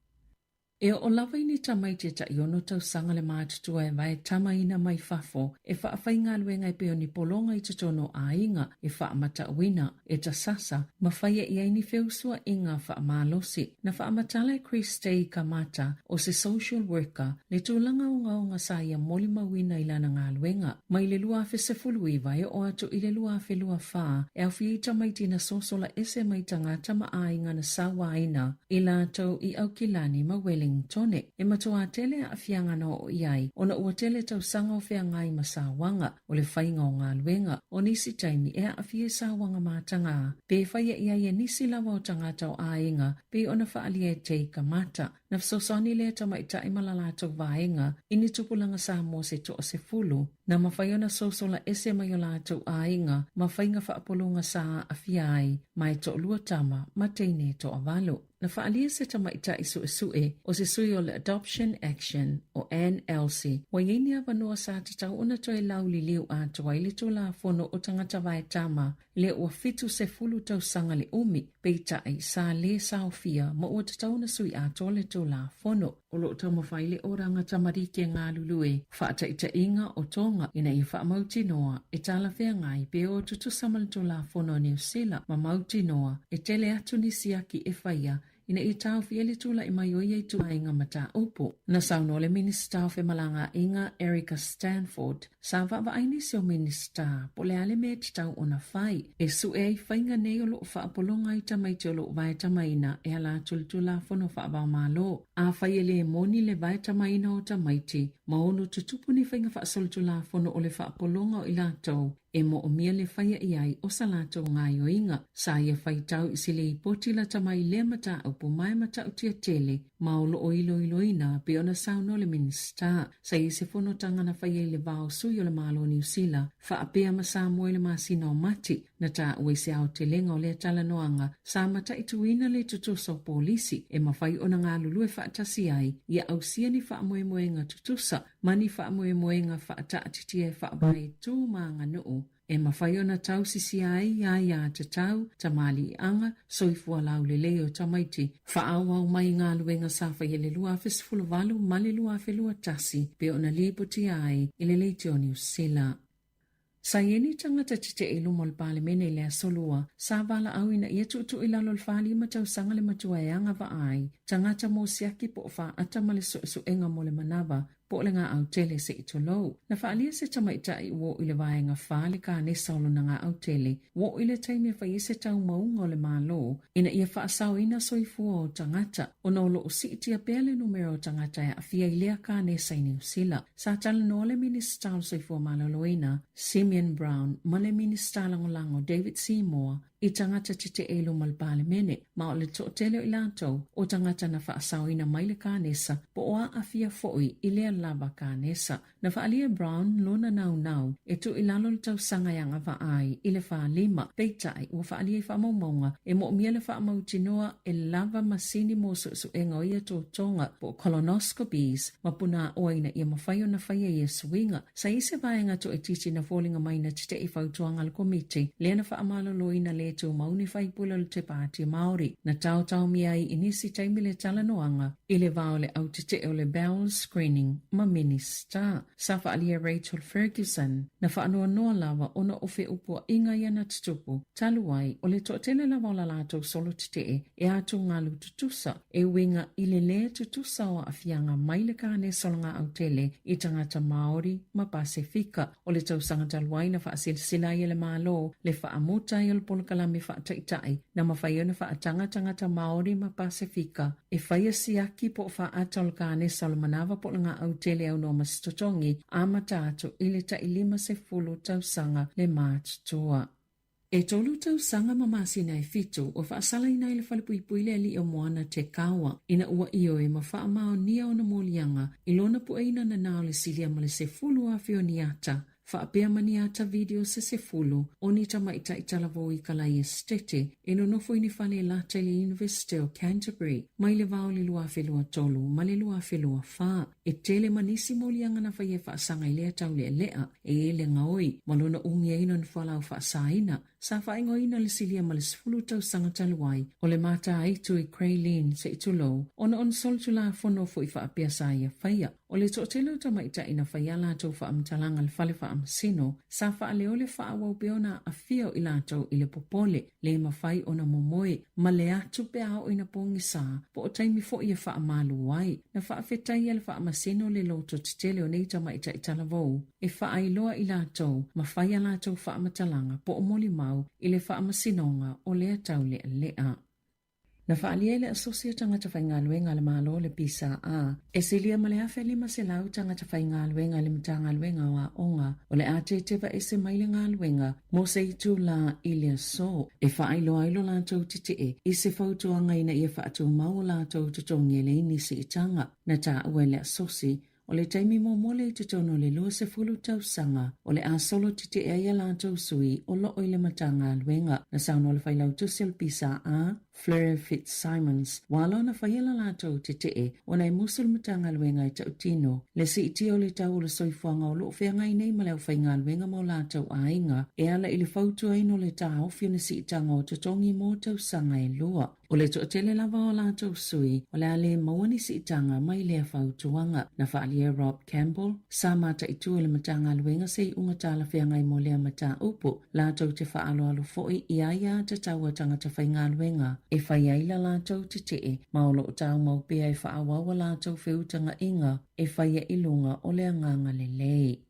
E oo lava i ni tamaiti e taiono tausaga le matutua e vae tamaina mai fafo e faafaigaluega e pei o ni pologa i totonu o aiga e faamatauina, e tasasa ma faia i ai ni feusuaiga faamalosi. Na faamatala e Chris Day Kamata, o se social worker, le tulaga ogaoga sa ia molimauina i lana galuega. Mai le 2019 e oo atu i le 2024, e aofia ai tamaiti na sosola ese mai tagata ma aiga na sauaina i latou i Aukilani ma Wellingtone. E matuā tele aafiaga na oo i ai ona ua tele tausaga o feagai ma sauaga o le faiga o galuega. O nisi taimi e aafia i sauaga matagā, pe faia i ai e nisi lava o tagata o aiga pei ona faaalia e Tay Kamata. Na fesoasoani lea tamaitai ma la latou vaega i ni tupulaga Samoa se toasefulu, na mafai ona sosola ese mai o latou aiga ma faiga faapologa sa aafia ai, ma e toalua tama ma teine e toavalu. Na faaalia se tamaitai suesue o se sui o le Adoption Action o Ann Elsey, ua i ai ni avanoa sa tatau ona toe lauliliu atoa ai le Tulafono o Tagata Vaetama lea ua 70 tausaga le umi, peitai, sa lē saofia ma ua tatau ona sui atoa le Tulafono. O lo o taumafai le Oranga Tamariki e galulue faataitaiga o Tonga ina ia faamautinoa e talafeagai pe o tutusa ma le Tulafono a Niu Sila ma mautinoa e tele atu nisi aki e faia ina ia taofia le tulai mai o ia ituaiga mataupu. Na saunoa le Minisita o Femalagaaiga Erica Stanford, sa vaavaai nisi o Minisita po o le a le mea e tatau ona fai e sue ai faiga nei o lo o faapologa ai tamaiti o lo o vaetamaina e ala atu i le Tulafono Faavaomalo. Afai e le moni le vaetamaina o tamaiti ma ono tutupu ni faiga faasolitulafono o le faapologa o i latou e moomia le faia i ai o sa latou gaoioiga. Sa ia faitau i se lipoti lata mai lea mataupu ma e matautia tele ma o lo o iloiloina pei ona saunoa le Minisita. Sa i ai se fonotaga na faia i le va o sui o le Malo o Niu Sila faapea ma Samoa i le masina o Mati. Na taua i se aotelega o lea talanoaga sa mataituina le tutusa o polisi e mafai ona galulue faatasi ai ia ausia ni faamoemoega tutusa ma ni faamoemoega faataatitia e faavae i tu ma aganuu e mafai ona tausisia ai aiā tatau, tamaliiaga, soifua laulelei o tamaiti, faaauau mai i galuega sa faia i le 2018 ma le 2021 pei ona lipotia ai i le Leitio Niu Sila. Sa i ai ni tagata tetee i luma o le Palemene i le Aso Lua, sa valaau ina ia tuutuu i lalo o le 45 tausaga le matua e agavaa ai tagata mo siaki po o faata ma le suesuega mo le manava po o le gaau tele se i tolou. Na faaalia se tamaitai ua oo i le vaega fa le kanesa o lona gaau tele, ua oo i le taimi e fai ai se taumauga o le Malo ina ia faasaoina soifua o tagata ona o lo o siitia pea le numera o tagata e aafia i lea kanesa i Niu Sila. Sa talanoa le Minisita o le Soifua Maloloina, Simeon Brown, ma le Minisita Lagolago, David Seymour, i tagata tetee i luma o le Palemene, ma o le toatele o i latou o tagata na faasaoina mai le kanesa po o aafia foi i lea lava kanesa. Na faaalia e Brown lona naunau e tuu i lalo le tausaga e agavaa ai i le 45, peitai ua faaalia i faamaumauga e moomia le faamautinoa e lava masini mo suesuega o ia totoga po o colonoscopies ma punaaoa ina ia mafai ona faia ia suiga. Sa i ai se vaega toaitiiti na foliga mai na tetee i fautuaga a le Komiti lea na faamaloloina le tumau ni faipule o le Te Pāti Māori na taotaomia ai i nisi taimi le talanoaga i le va o le au tetee o le bowel screening ma Minisita. Sa faaalia e Rachel Ferguson, na faanoanoa lava ona o feupuaiga ia na tutupu, talu ai o le toatele lava o la latou solo tetee e atugalu tutusa, e uiga i le lē tutusa o aafiaga mai le kanesa o le gaau tele i tagata Māori ma Pasefika. O le tausaga talu ai na faasilasila ai e le Malo le faamuta ai o le polokalame faataitai na mafai ona faataga tagata Māori ma Pasefika e faia siaki po o faaata o le kanesa o le manava po o le gaau tele aunoa ma se totogi amata atu i le tai 50 tausaga le matutua. E tolu tausaga ma masina e fitu ua faasalaina ai le falepuipui le alii o Moana Te Kawa ina ua ioe ma faamaonia ona moliaga i lona pueina nanā o le silia ma le 10,000 o ni ata faapea ma ni ata video se sefulu o ni tamaitai talavou i Kalai Esetete e nonofo i ni fale e lata i le Iunivesite o Canterbury mai le va o le 2023 ma le 2024. E tele ma nisi moliaga na faia e faasaga i lea taulealea e i ai le gaoi ma lona umiaina o ni fualaau faasaina sa faaigoaina le silia ma le 10 tausaga talu ai o le mataaitu i Grey Lynn se i tulou ona o ni solitulafono foi faapea sa ia faia. O le toatele o tamaitai na faia a latou faamatalaga i le fale faamasino sa faaleo le faaauau pea ona aafia o i latou i le popole le mafai ona momoe ma le atu pe a oo ina pogisa po o taimi foi e faamalu ai. Na faafetaia le faamasino le loto tetele o nei tamaitai talavou e faailoa i latou ma fai a latou faamatalaga po o molimau i le faamasinoga o lea taulealea. Na faaalia e le Asosi o Tagata Faigaluega a le Malo le PSA, e silia ma le 1,500 tagata faigaluega i le Matagaluega o Aoga o le a teteva ese mai le galuega mo se itulā i le aso e faailoa ai lo latou tetee i se fautuaga ina ia faatumau o latou totogi e leai ni siitaga. Na taua e le Asosi O le taimi muamua lea i totonu o le 20 tausaga o le a solo tetee ai a latou sui o loo i le Matagaluega. Na saunoa le Failautusi o le PSA, Fleur Fitzsimons, ua ala ona faia la latou tetee ona e musu le Matagaluega e tautino le siitia o le tau o le soifuaga o loo feagai nei ma le aufaigaluega ma o latou aiga e ala i le fautuaina o le taofi o ni siitaga o totogi mo tausaga e lua. O le toatele lava o latou sui o le a le maua ni siitaga mai lea fautuaga. Na faaalia e Rob Campbell, sa mataitu e le Matagaluega se iuga talafeagai mo lea mataupu, latou te faaaloalo foi i aia tatau a tagata faigaluega e fai ai la latou tetee ma o lo o taumau pea e faaauau a latou feutagaiga e faia i luga o le agaga lelei.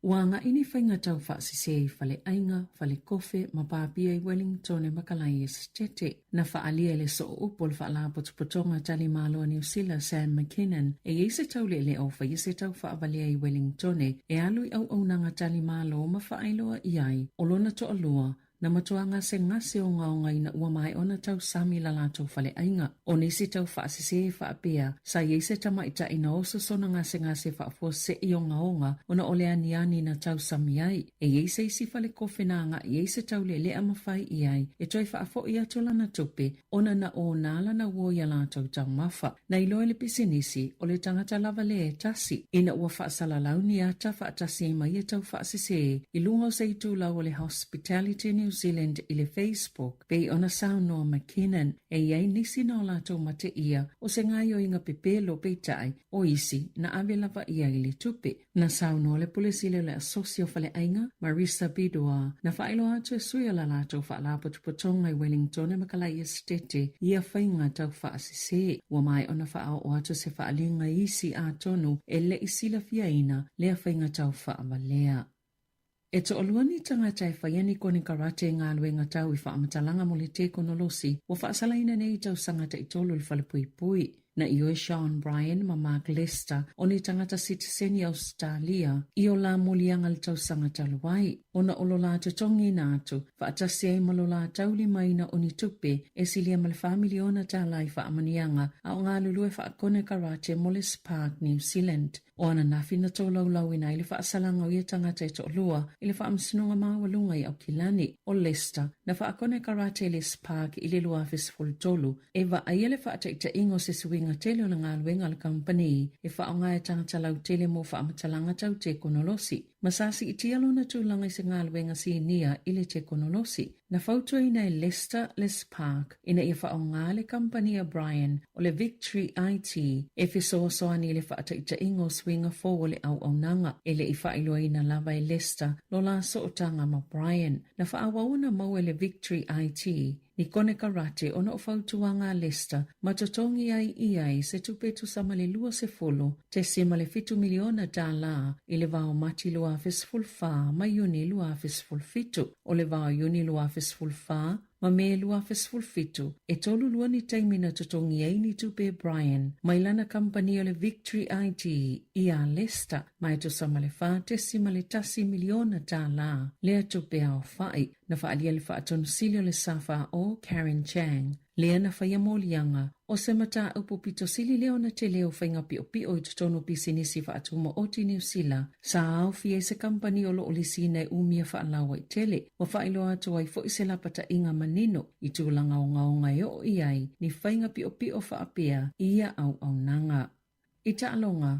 Ua agai ni faiga tau faasese i faleaiga, falekofe ma pāpia i Wellington e Makalai Esetete. Na faaalia e le Sooupu o le Faalapotopotoga Tali Malo a Niu Sila, Sam McKinnon, e i ai se taulealea o faia se tau faavalea i Wellington e alu i auaunaga tali malo ma faailoa i ai o lona toalua Na matua gasegase ogaoga ina ua maea ona tausami la latou faleaiga. O nisi tau faasese e faapea, sa i ai se tamaitai na oso sona gasegase faafuasei ogaoga ona o le aniani na tausami ai. E i ai se isi falekofe na agai ai se taulealea ma fai i ai e toe faafoi atu lana tupe ona na ōnā lana uo i a latou taumafa. Na iloa e le pisinisi, o le tagata lava lea e tasi, ina ua faasalalau ni ata faatasi ai ma ia tau faasese i luga o se itulau o le Hospitality New Zealand i le Facebook, pei ona saunoa McKinnon, e i ai nisi na o latou mateia o se gaoioiga pepelo peitai, o isi na ave lava i ai le tupe. Na saunoa le Pule Sili o le Asosi o Faleaiga, Marisa Bidois, na faailoa atu e sui o la latou faalapotopotoga i Wellington e Makalai Esetete ia faiga tau faasese. Ua maea ona faaoo atu se faaliga i isi atonu e le i silafiaina lea faiga tau faavalea. E toalua ni tagata e faia ni konekarate i galuega tau i faamatalaga mo le tekonolosi ua faasalaina nei i tausaga taitolu i le falepuipui. Na ioe Sean Bryan ma Mark Lester o ni tagata sitiseni Ausetalia i o la moliaga le tausaga talu ai, ona o lo la totogiina atu faatasi ai ma lo la taulimaina o ni tupe e silia ma le $4 miliona i faamanuiaga a o galulue faakonekarate mo le Spark New Zealand. O ananafi na tolaulauina ai le faasalaga o ia tagata e toalua i le Faamasinoga Maualuga i Aukilani. O Lester, na faakonekarate i le Spark i le 2013 e vaaia le faataitaiga o se suiga tele o le galuega a le kamupani e faaaoga e tagata lautele mo faamatalaga tau tekonolosi, ma sa siitia lona tulaga i se galuega sinia i le tekonolosi. Na fautuaina e Lester le Spark ina ia faaaoga le kamupani a Brian o le Victory IT e fesoasoani i le faataitaiga o suiga fou o le auaunaga. E le i faailoaina lava e Lester lo la sootaga ma Brian. Na faaauau ona maua e le Victory IT ni konekarate ona o fautuaga a Lester ma totogi ai i ai se tupe tusa ma le $20.7 miliona i le vao Mati 2014 ma Iuni 2017. O le vao Iuni 2014 ma Me 2017, e tolu lua ni taimi na totogi ai ni tupe e Brian mai lana kamupani o le Victory IT iā Lester ma e tusa ma le $4.1 miliona lea tupe aofai. Na faaalia le Faatonusili o le SFAO, Karen Chang, lea na faia moliaga o se mataupu pito sili lea ona tele o faiga piopio i totonu o pisinisi faatumaoti i Niu Sila sa aofia i se kamupani o lo o lisiina e umia faalauaitele. Ua faailoa atu ai foi se lapataiga manino i tulaga ogaoga e oo i ai ni faiga piopio faapea i ia auaunaga. I taaloga.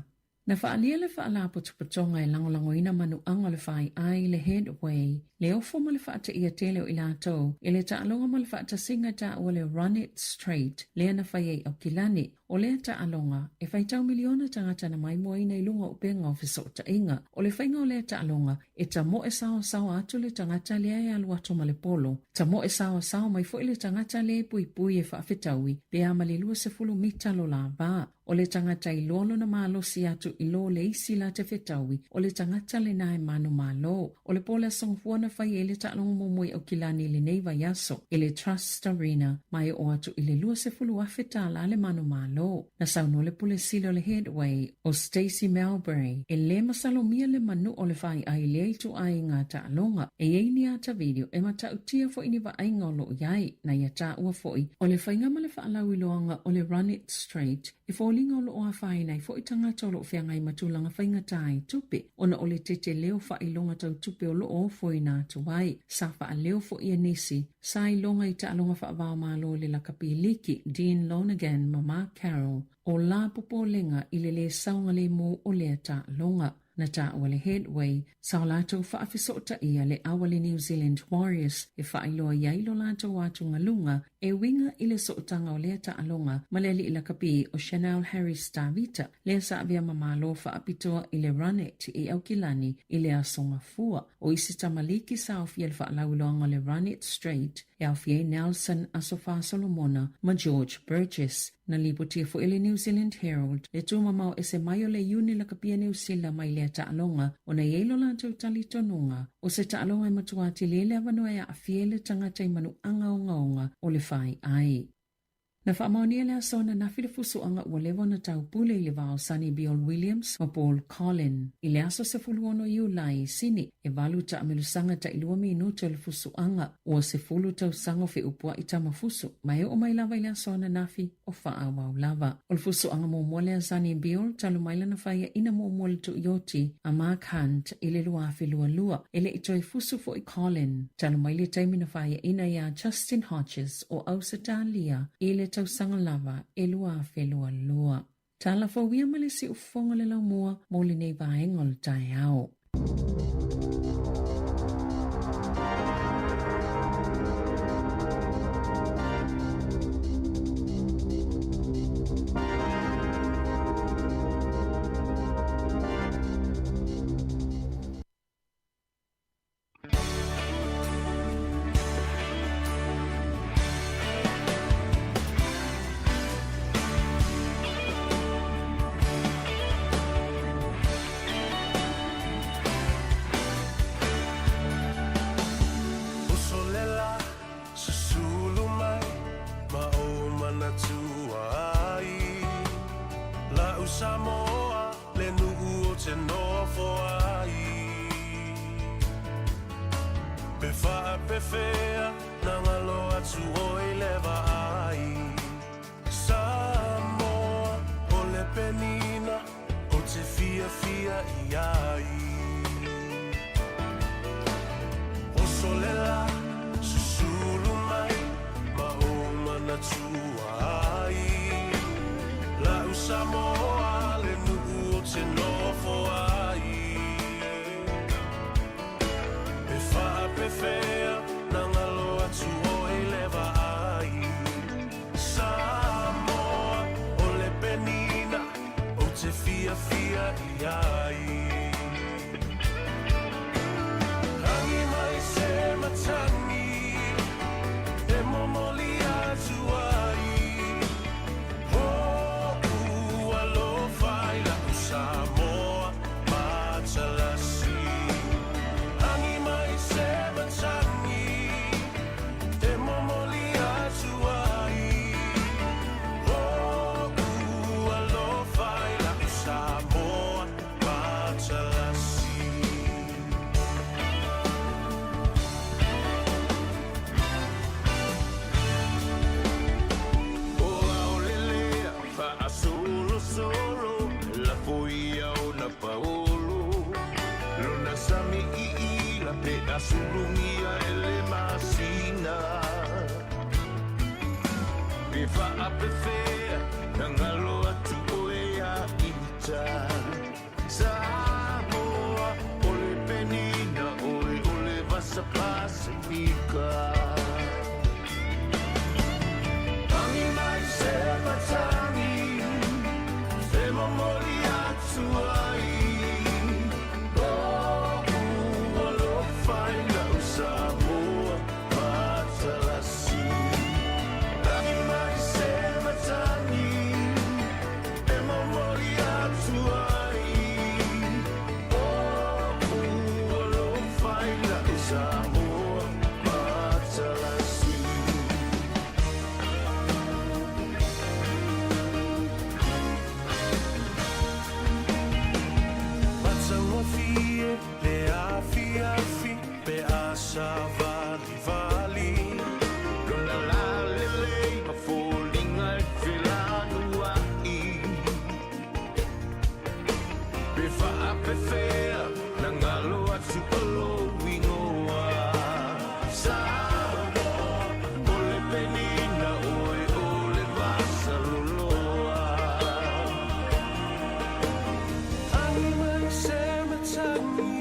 Na faaalia le Faalapotopotoga e lagolagoina manuaga o le faiai le Headway, le ofo ma le faateia tele o i latou i le taaloga ma le faatasiga e taua le Run It Straight lea na fai ai Aukilani. O lea taaloga, e faitau miliona tagata na maimoaina i luga o upega o fesootaiga. O le faiga o lea taaloga, e tamoe saoasaoa atu le tagata lea e alu atu ma le polo, tamoe saoasaoa mai foi le tagata lea e puipui e faafetaui pe a ma le 20 mita lo la va. O le tagata i loa lona malosi atu i lo le isi la te fetaui, o le tagata lena e manumalo. O le po o le Aso Gafua na fai ai le taaloga muamua i Aukilani i lenei vaiaso i le Trust Arena ma e oo atu i le $20,000 le manumalo. Na saunoa le Pule Sili o le Headway, o Stacey Mowbray, e lē masalomia le manu o le faiai lea ituaiga taaloga. E i ai ni ata video e matautia foi ni vaaiga o lo o i ai. Na ia taua foi, o le faiga ma le faalauiloaga o le Run It Straight, e foliga o lo o afaina ai foi tagata o lo o feagai ma tulaga faigata i tupe, ona o le tete o faailoga tau tupe o lo o ofoina atu ai. Sa faaleo foi e nisi, sa iloga i taaloga faava-o-Malo i le lakapi liki, Dean Lonergan ma Mark Carroll, o la popolega i le lē saogalēmū o lea taaloga. Na taua le Headway, sa o latou faafesootaia le au a le New Zealand Warriors e faailoa i ai lo latou atugaluga e uiga i le sootaga o lea taaloga ma le alii lakapi o Chanel Harris Tavita, lea sa avea ma malo faapitoa i le Run It i Aukilani i le Aso Gafua. O isi tamaliki sa aofia i le faalauiloaga o le Run It Straight e aofia ai Nelson Asofa Solomona ma George Burgess. Na lipotia foi e le New Zealand Herald le tumamao ese mai o le Iuni Lakapia Niu Sila mai lea taaloga ona e i ai lo latou talitonuga o se taaloga e matua tele le avanoa e aafia ai le tagata i manuaga ogaoga o le faiai. Na faamaonia le aso ananafi le fusuaga ua leva ona taupule i le va o Sonny Bill Williams ma Paul Collin. I le aso 16 Iulai i Sini, e valu taamelusaga tailua minute o le fusuaga. Ua 10 tausaga o feupua'i tamafusu, ma e oo mai lava i le aso ananafi o faaauau lava. O le fusuaga muamua lea a Sonny Bill talu mai lana faiaina muamua i le tuioti a Mark Hunt i le 2022. E le i toe fusu foi Collin talu mai le taimi na faiaina iā Justin Hodges o Ausetalia i le tausaga lava e 2022. Tala fou ia ma le siufofoga o le laumua mo lenei vaega o le taeao. Uso le la, susulu mai, ma ou manatua ai. La'u Samoa, le nuu ou te nofo ai. Pe faapefea, na galo atu oe i le vaai. Samoa, o le penina, ou te fiafia i ai. Oso le la, susulu mai, ma ou manatua ai. La'u Samoa, le nuu ou te nofo ai. Pe faapefea, na galo atu oe i le vaai. Samoa, o le penina, ou te fiafia i ai. Rangi mai se matagi, e momoli atu ai. Ho'u alofa i la'u Samoa matalasi. Agi mai se matagi, e momoli atu ai. Ho'u alofa i la'u Samoa matalasi. O ao lelea faasolosolo, lafo ia ona paolo. Lona sami iila pe a sulugia e le masina. Pe faapefea, na galo atu oe ia ita. sa Pasifika. Tangi mai se matangi, e momoli atu ai. Lo'u alofa i la'u Samoa matalasi. Tangi mai se matangi, e momoli atu ai. Lo'u alofa i la'u Samoa matalasi. Matagofie le afiafi pe a savalivali. Lona lalelei ma foliga e felanua'i. Pe faapefea na galo atu o lou igoa. Samoa, o le penina oe o le vasaloloa. Agi mai se matagi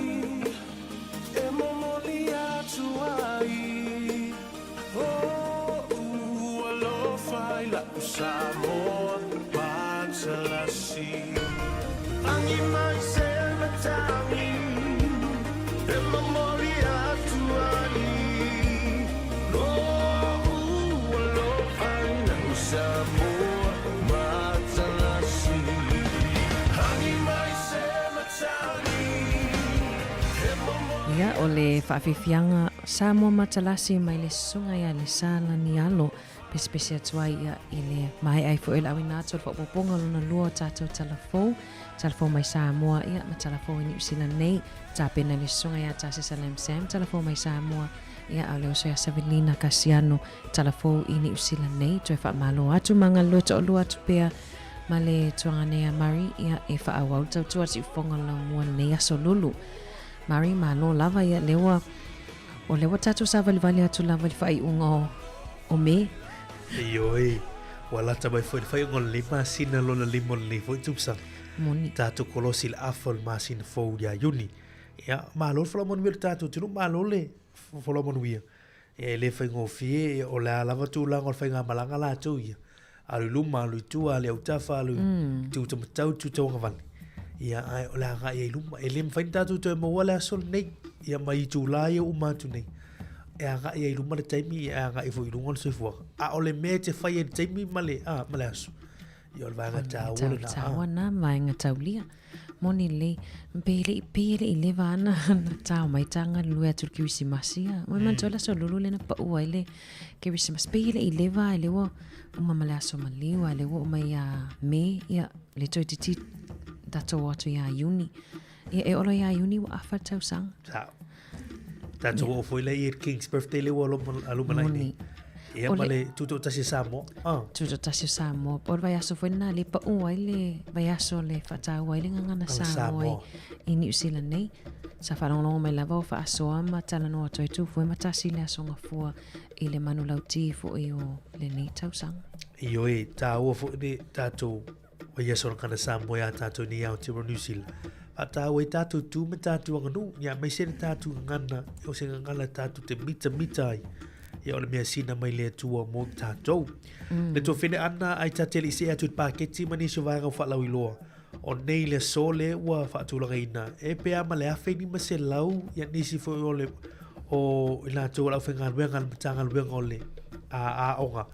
e momoli atu ai. Lo'u alofa i la'u Samoa matalasi. Agi mai se matagi e momoli atu ai. Lo'u alofa i la'u Samoa matalasi. Agi mai se matagi e momoli. Ia, o le faafiafiaga Samoa Matalasi mai le susuga ia Lesalani Alo, pesepese atu ai ia i le maea ai foi o le auina atu o le faaopoopoga o lona lua o tatou tala fou, tala fou mai Samoa ia ma tala fou i Niu Sila nei, tapena i le susuga ia Tasesa Lam Sam, tala fou mai Samoa ia a o le oso ia Savelina Kasiano, tala fou i Niu Sila nei, toe faamalo atu ma galulue toalua atu pea ma le tuaga nei a Murray ia e faaauau le tautua a le siufofoga o le laumua lenei aso lulu. Murray, malo lava ia lea ua o lea ua tatou savalivali atu lava i le faaiuga o o Me. Ioe, ua lata mai foi le faaiuga o lenei masina lona lima o lenei foi tausaga. Moni. Tatou kolosi i le afa o le masina fou ia Iuni. Ia, malo le folau manuia i le tatou atunuu, malo le folau manuia. Ia, e le faigofie, ia, o le a lava tulaga o le faigamalaga latou ia. Alu i luma, alu i tua, alu i autafa, alu i tu taumatau, tu tauagavale. Ia, ae o le agai ai i luma. E le mafai ona tatou toe maua le aso lenei, ia mai itula ia ua uma atu nei. E agai ai i luma le taimi, ia e agai foi i luga le soifuaga. A o le mea e te fai ai i le taimi ma le, a, ma le aso, ia o le vaega taua lena. Taua na vaega taulia. Moni lelei, pe le i, pe le i leva ana na tao mai tā galulue atu i le Kerisimasi ia. Ua manatua le aso lulu lea na pau ai le Kerisimasi. Pe le i leva ai lea ua uma ma le aso maliu a lea ua uma ia Me, ia le toeitiiti tatou o atu ia Iuni. Ia e olo ia Iuni ua afa le tausaga. Sao. Tatou oo foi lea i le King's Birthday lea ua lumanai nei. Ia ma le Tutoatasi o Samoa. Ah. Tutoatasi o Samoa. O le vaiaso foi lena lea pau ai le vaiaso le faataua ai le gagana Samoa i Niu Sila nei. Sa faalogologo mai lava o faasoa ma talanoa atu ai Tufue ma Tasi i le Aso Gafua i le manulauti foi o lenei tausaga. Ioe, taua foi le tatou Vaiaso o le Gagana Samoa iā tātou nei Aotearoa New Zealand. Whātāua i tātou tū me tātou anganuu, ia aemaise le tātou gagana, o se gagana tātou te mitamita ai. Ia o le mea sina mai le Atua mō tātou. Le tuafene ana ai tā te alii see atu i le paketi ma nisi o vaega o faalauiloa. O nei le aso le ua faatulagaina e pea ma le 1500 ia nisi foi o le o i latou o le aufaigaluega a le Matagaluega o le Aoga.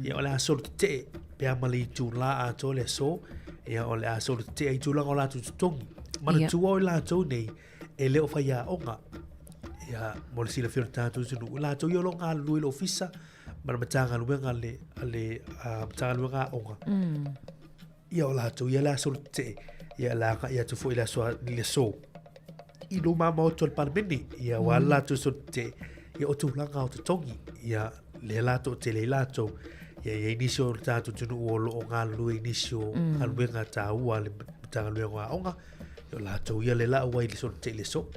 Ia o le a solo tetee pe a ma le itulā atoa le aso, ia o le a solo tetee ai tulaga o latou totogi. Manatua o i latou nei e le o faiaoga. Ia mo le silafia o le tatou atunuu, o latou ia o lo o galulue i le ofisa ma le Matagaluega a le, a le Matagaluega Aoga. Ia o latou ia le a solo tetee, ia le agai atu foi i le aso, i le aso i luma maota o le Palemene, ia ua mm. latou solo tetee, ia o tulaga o totogi, ia lea la toatele ai latou, ia i ai nisi o le tatou atunuu o lo o galulue i nisi o mm. galuega taua a le Matagaluega o Aoga, ia o latou ia le lau ai le solo tetee i le aso.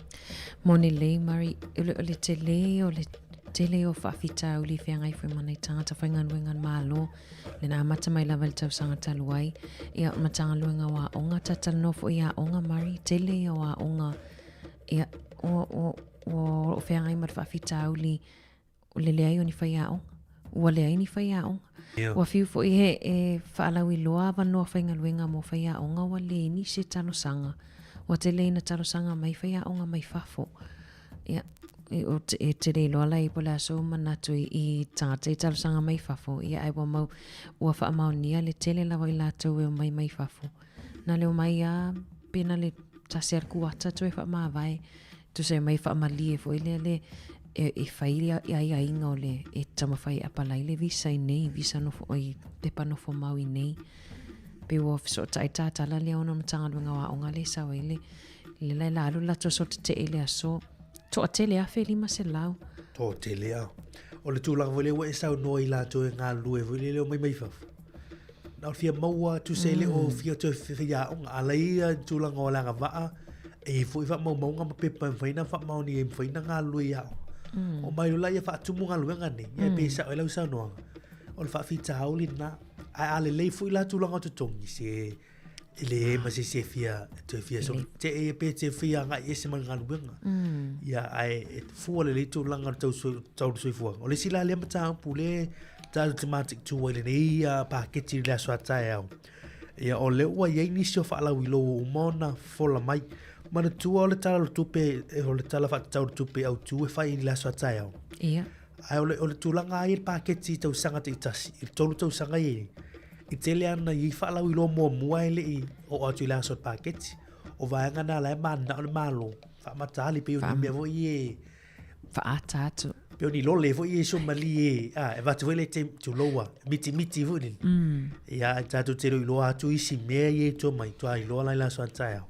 Moni lelei, Murray, o le, o le tele o le tele o faafitauli feagai foi ma nai tagata faigaluega a le Malo, Le na amata mai lava i le tausaga talu ai, ia, o le Matagaluega o Aoga, ta talanoa foi i aoga, Murray, tele ia o aoga, ia, ua, ua, ua o lo o feagai ma le faafitauli o le leai o ni faiaoga. Ua leai ni faiaoga. Yeah. Ua fiu foi he e faalauiloa avanoa faigaluega mo faiaoga ua leai nisi e talosaga. Ua tele ina talosaga mai faiaoga mai fafo. Ia, e, o te, e tele iloa la i po le aso manatu i, i tagata i talosaga mai fafo. Ia, ai ua mau, ua faamaonia le tele lava i latou e omai mai fafo. Na le omai a, pe na le tasi a le kuata toe faamavae. Tusa e mai faamalie foi lea le e, e fai le aiaiga o le e taumafai e apalai le visa i nei, visa nofo, i pepa nofo mau i nei. Pe ua fesootai tatala lea ona o Matagaluega o Aoga lea e sau ai le, le la e la alu le latou aso tetee i le aso toatele 1500. Toatele a. O le tulaga foi lea ua e saunoa i latou e galulue foi lele omai mai fafo. Na o le fia maua tusa e le o fia toe faiaoga. A la ia i tulaga o le agavaa, e i foi faamaumauga ma pepa e mafai ona faamaonia e mafai ona galulue i aoga. O mai loa ia faatumu galuega nei, ia e pei e sao ai lau saunoaga. O le faafitauli lena. Ae a lelei foi la tulaga o totogi, se e leai ma se isi e fia, toe fia so, te e pe te fia agai ese mai le galuega. Ia, ae e fua lelei tulaga o le tau, tau le soifuaga. O le isi la lea mataupu le tatou te mataitu ai i lenei paketi i le aso a taeao. Ia, o lea ua i ai nisi o faalauiloa ua uma ona fola mai. Manatua o le Tala o le Tupe, o le Tala Faatatau o le Tupe Autu e fai i le aso a taeao. Ia. Ae o le, o le tulaga lava ia i le paketi i tausaga taitasi, i le 3 tausaga ia i ai, i tele ana i ai faalauiloa muamua e le i oo atu i le aso o le paketi. O vaega na la e mananao le Malo, faamatali pei o ni mea foi ia e Faaata atu. Pei o ni lole foi ia i Somalie, a, e avatu foi le taimi, tulou a, mitimiti foi lele. Ia, ae tatou te le o iloa atu isi mea ia i tua mai, toa iloa la i le aso a taeao.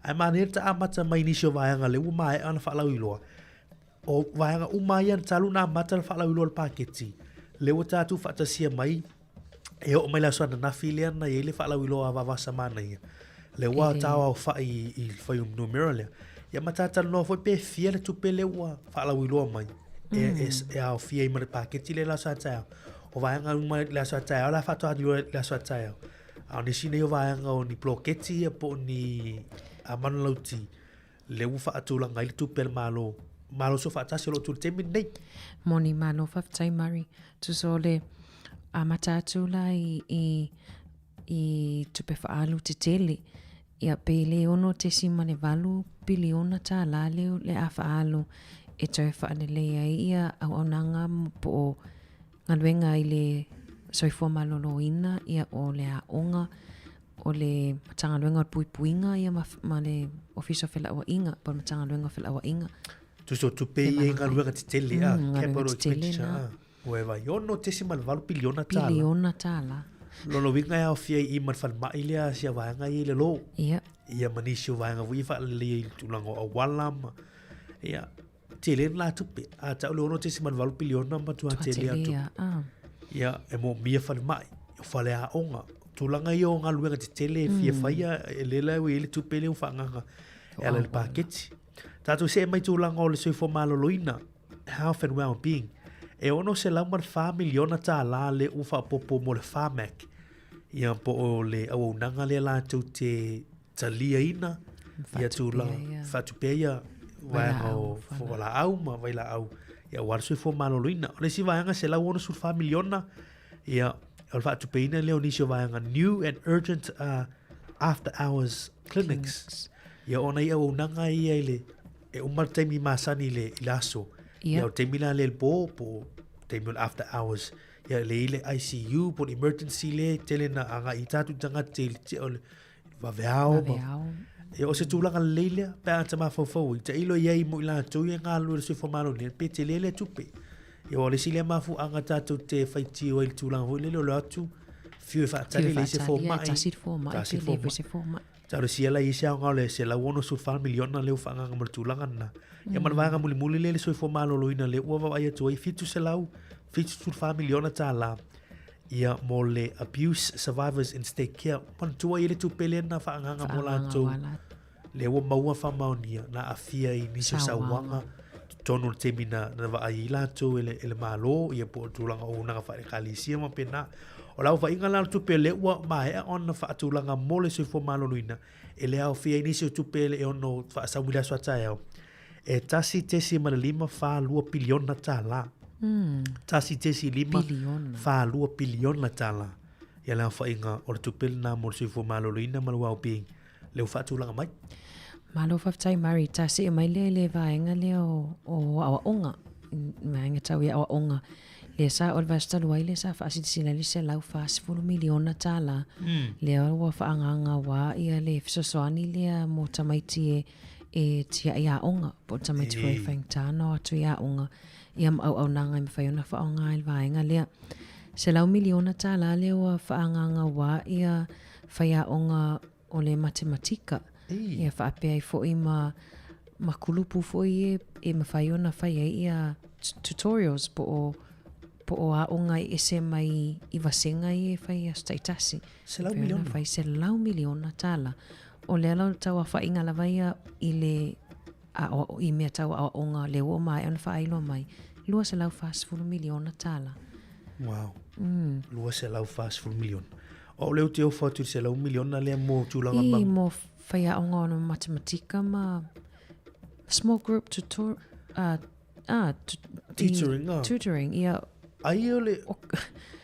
Ae manaia le ta amata mai i nisi o vaega lea ua maea ona faalauiloa, O vaega uma ia talu ona amata le faalauiloa o le paketi, lea ua tatou faatasia mai e oo mai le aso ananafi lea na i ai le faalauiloa a Vavasa Manaia. Lea ua taoaofai i le fuainumera lea. Ia ma ta talanoa foi pe fia le tupe lea ua faalauiloa mai e, e, e aofia ai ma le paketi lea i le aso a taeao. O vaega uma i le aso a taeao, o le a faatoa iloa i le aso a taeao. A o nisi nei o vaega o ni poloketi ia po o ni manulauti, lea ua faatulaga ai le tupe a le Malo, Malo Soofaatasi o lo o tu i le taimi lenei. Moni, malo faafetai Murray. Tusa o le amata atu la i, i, i tupe faaalu tetele, ia pe le 6.8 piliona tālā le, le a faaalu e toe faalelei ai ia auaunaga po o galuega i le soifua maloloina, ia o le aoga, o le Matagaluega o le Puipuiga ia ma, ma le Ofisa o Felauaiga, po o le Matagaluega o Felauaiga. Tusa o tupe ia i galuega tetele, a, capital expenditure, a. Ua e vai, 6.8 piliona tālā. Piliona tālā. Lona uiga e aofia i i ma le falemai lea a sia vaega ia i le lō. Ia. Ia ma nisi o vaega foi ia faaleleia i le tulaga o auala ma, ia, tele le la tupe. A tau le 6.8 piliona matua tele a tupe. Ah. Ia, e moomia falemai, o faleaoga, tulaga ia o galuega tetele e fia faia, e le la ua i ai le tupe lea ua faaagaaga e ala i le paketi. Tatou see mai tulaga o le soifua maloloina, health and well-being. E $604 miliona tālā le ua faaopoopo mo le Pharmac, ia po o le auaunaga lea latou te taliaina ia tulaga faatupea ia vaega o fualaau ma vailaau ia aua le soifua maloloina. O le isi vaega $164 miliona ia o le faatupeina lea o nisi o vaega new and urgent after hours clinics. Ia ona i auaunaga ia i le e uma le taimi masani i le, i le aso. Ia o le taimi la le le po, po taimi o le after hours. Ia le i le ICU po le emergency le tele na agai i tatou tagata i le, o le Vaveao. Vaveao. Ia, o se tulaga lelei lea, pe a ta mafaufau ai, tailo i ai mo i latou ia e galulue i le soifua maloloina, pe tele lea tupe. Ia, aua o le isi lea mafuaaga tatou te faitio ai i le tulaga foi lele o le o atu, fiu e faatali, leai se fomai. Tasi le fomai, pe leai foi se fomai. Talosia la i ai se aoga o le $164 miliona lea ua faaagaaga mo le tulaga lena. Ia ma le vaega mulimuli lea i le soifua maloloina lea ua vaavaai atu ai, $774 miliona tala Ia, mo le Abuse Survivors in State Care, manatua i ai le tupe lea na faaagaaga mo latou, lea ua maua faamaonia, na aafia i nisi o sauaga, totonu o le taimi na, na vaai ai latou e le, e le Malo, ia po o le tulaga o auaunaga faale-ekalesia ma faapena. O le aofaiga la o le tupe lea ua maea ona faatulaga mo le soifua maloloina, e le aofia ai nisi o tupe e ono faasau i le aso a taeao. E 1.542 piliona tālā. 1.542 piliona tālā. Ia le aofaiga o le tupe lena mo le soifua maloloina ma le well-being lea ua faatulaga mai. Malo faafetai Murray, ta see mai lea i le vaega lea o, o aoaoga, vaega tau i aoaoga. Lea sa o le vaiaso talu ai lea sa faasilasila ai le $140 miliona tālā. Lea ua faaagaaga auā ia le fesoasoani lea mo tamaiti e e tiaʻi aoga, po o tamaiti foi e faigata ona o atu i aoga, ia ma auaunaga e mafai ona faaaoga i le vaega lea. $100 miliona tālā lea ua faaagaaga auā ia faiaoga o le matematika. Ia faapea ai foi ma ma kulupu foi e, e mafai ona fai ai ia tutorials po o po o aoga e ese mai i vasega ia e fai i aso taitasi. $100 miliona. Fai $100 miliona tālā. O lea la o le tauaofaiga lava ia i le aoao, i mea tau aoaoga lea ua maea ona faailoa mai, $240 miliona tālā. Wow. $240 miliona. O au lea ou te ofo atu i le $100 miliona lea mo tulaga ma... I, mo faiaoga ona matematika ma small group tutor, ah, tutoring, ah. Tutoring, ia. Ai o le,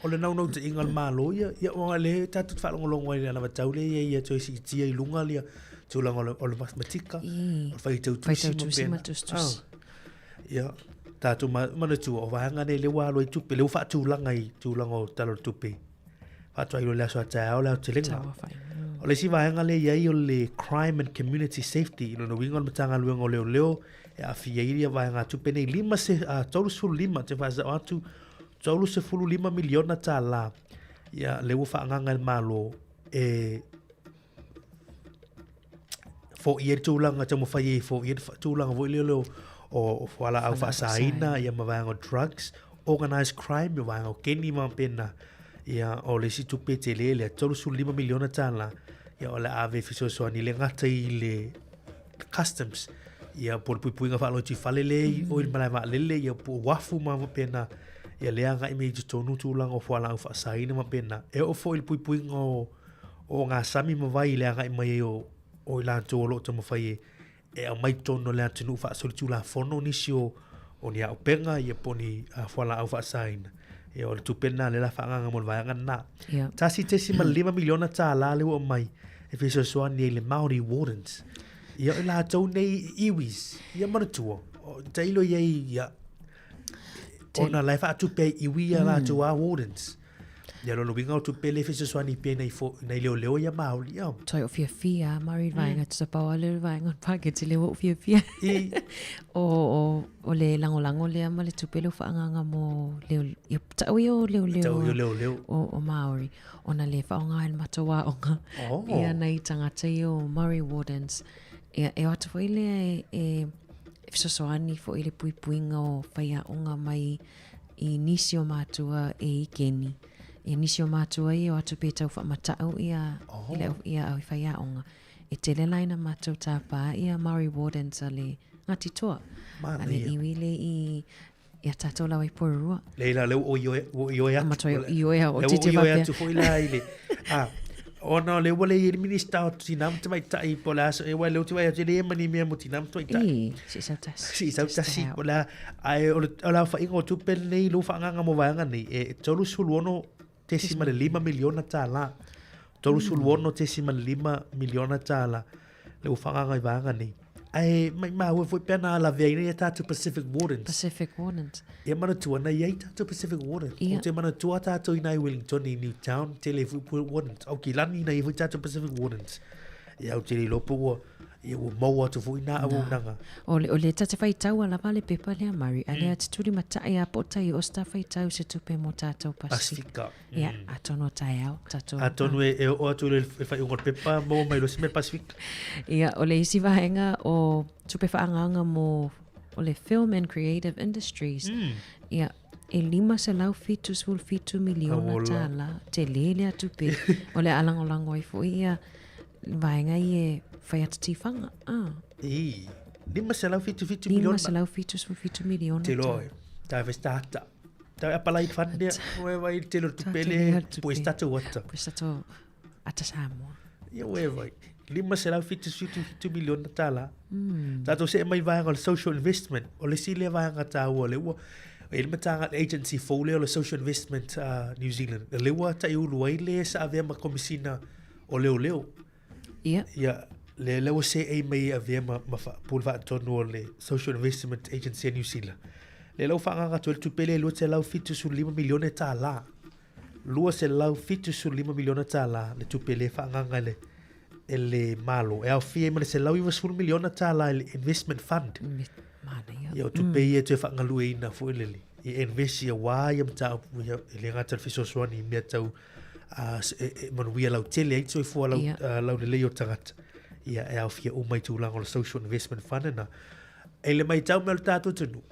o le naunautaiga o le Malo ia, ia aua lea e tatou te faalogologo ai i le anavatau lea e i ai ia toe siitia i luga le tulaga o le, o le mathematika, o le faitau tusi ma pena. ma tusitusi. Ah. Ia, tatou manatua, o vaega nei lea ua alu ai tupe, lea ua faatulaga i tulaga o Tala o le Tupe. Faatoa iloa i le aso a taeao le aotelega. O le isi vaega lea e i ai o le Crime and Community Safety, i lona uiga o le Matagaluega o Leoleo e aafia ai ia vaegatupe nei, 35, te faasao atu, $35 miliona tālā, ia, lea ua faaagaaga e le Malo e foia le tulaga taumafai ai e foia le tulaga foi lea o, o fualaau faasaina ia ma vaega o drugs, organized crime, ia vaega o keni ma pena. Ia o le isi tupe tele lea, $35 miliona tālā, ia o le a ave e fesoasoani le gata i le customs, ia po o le puipuiga faaloitifale lea i o i le malae vaalele, ia po o uafu ma faapena, ia lea agai mai i totonu tulaga o fualaau faasaina ma faapena. E oo foi i le puipuiga o o ogasami ma vai i le agai mai ai o, o i latou o lo o taumafai e, e aumai totonu o le atunuu faasolitulafono nisi o, o ni aupega ia po o ni uh, fualaau faasaina. Ia o le tupe lena lea la faaagaaga mo le vaega lena. Yeah. $1.5 miliona tālā lea ua aumai e fesoasoani ai i le Māori Wardens. Ia o i latou nei iwis, ia manatua, tailo i ai ia, ona la e faatupe ai iwi ia latou a wardens. Ia lona uiga o tupe le fesoasoani pea nei fo nei leoleo ia Māori ia. Toi o fiafia a Māori vaega mm. tusa pau a le vaega o paketi le o fiafia. I. O, o, o le lagolago lea ma le tupe leo faaagaaga mo leo, ia tau ia o leoleo. Tau ia o leoleo. O, o Māori. Ona le whaonga ai le matou aoga. Oh. Ia nei tangata ia o Māori Wardens. Ia, e o atu foi lea e, e, e fesoasoani foi le puipuiga o faiaoga mai i nisi o matua e i keni. Ia nisi o matua ia o atu pe tau whaamatau ia, oh. i le, ia au i whaiaonga. E tele la ina matou tāpā ia Māori Wardens a le Ngāti Toa. A le iwi le i ia tātou lawa i Porirua. Leila, lea ua ioe, ua ioe atu. Matua ioe au, o Lea te te ua ioe wapea. atu foi la i le... Ah, ona o lea ua le i ai le Minista o Tina ma Tamaitai po o le a se... Aua lea ou te vaai atu e leai ma ni mea mo tina ma tamaitai. I, se i sau tasi. Se i sau tasi, po o le a... Ae o le, o le aofaiga o tupe lenei lea ua faaagaaga mo vaega nei, e $36.5 miliona tālā. $36.5 miliona tālā lea ua faaagaaga i vaega nei. Ae maimau ai foi pe ana laveaina ia tātou Pacific Wardens. Pacific Wardens. Ia manatua, na i ai tātou Pacific Wardens. Ia. Ou te manatua tātou i nai Wellington, i Newtown, tele foi Wardens. Au ki Lani na i foi tātou Pacific Wardens. Ia ou te le iloa po ua, ia ua maua atu foi nā auaunaga. O le, o le ta te whaitau a lava le pepa lea, Murray. A lea te turi matai a po tai o sta whaitau se tupe mo tātou Pacific. Pasifika. Ia, atonu o taeao, tātou. Atonu e, e oo atu i le whaiunga o le pepa, maua mai loa se mea Pasifika. Ia, o le isi vaega o tupe faaagaaga mo o le Film and Creative Industries. Ia, e $577 miliona Auola. tālā, tele lea tupe. O le a lagolago ai foi ia vaega i e whai atu tiwhanga. Ah. I, 577 miliona. 577 miliona. Te loa e, tā e stata. Tā e apalai fund ia, ue vai te lo tupe le, Tele poe stato ata. Poe stato ata Samoa. Ia ue vai. 577 miliona tālā. Tātou see mai vaega o le social investment, o le isi lea vaega taua lea ua e le matagaluega agency fou lea o le Social Investment New Zealand, lea ua taiulu ai le sa avea ma Komesina o Leoleo. Ia. Ia, lea lea ua seei mai e avea ma, ma fa, pule faatonu o le Social Investment Agency a New Zealand. Lea la ua faaagaaga atu ai le tupe lea e $275 miliona tālā. $275 miliona tālā le tupe lea e faaagaaga e le, e le Malo. E aofia ai ma le $190 miliona tālā i le Investment Fund. Manaia. Ia, o tupe ia e toe faagalueina foi lele. E invest auā ia mataupu ia, e le gata i le fesoasoani i mea tau uh, e, e manuia lautele ai le soifua lau, Ia. laulelei o tagata. Ia, e aofia uma i tulaga o le Social Investment Fund na. E le maitau mea o le tātou atunuu,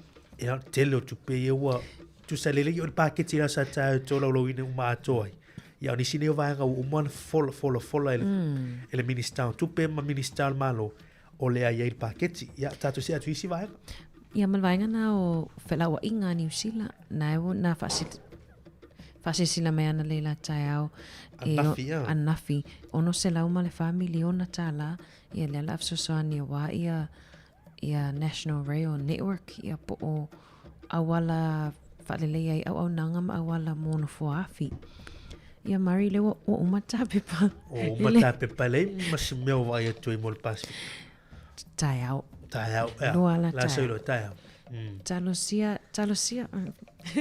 ia, tele o tupe ia ua tusa lelei o le paketi la sa tae tolaulauina uma atoa ai. Ia, o nisi nei o vaega ua uma ona fola, fola, fola e le, e le Minista o Tupe ma Minista o le Malo, o le a i ai le paketi. Ia, tātou see atu i isi vaega. Ia ma le vaega na o felauaiga a Niu Sila, na e na faasilasila mai ana le la taeao e Ananafi, ia. ananafi, $604 miliona tālā, ia lea o le a fesoasoani auā ia ia National Rail Network, ia po o auala faalelei ai auaunaga ma auala mo nofoa afi. Ia Murray, lea ua ua uma tā pepa. Ua uma tā pepa, e leai ma se mea o vaai atu ai mo le Pasifika. Taeao. Taeao, ea. Lua ala La taeao. sau loa, taeao. Talosia, talosia,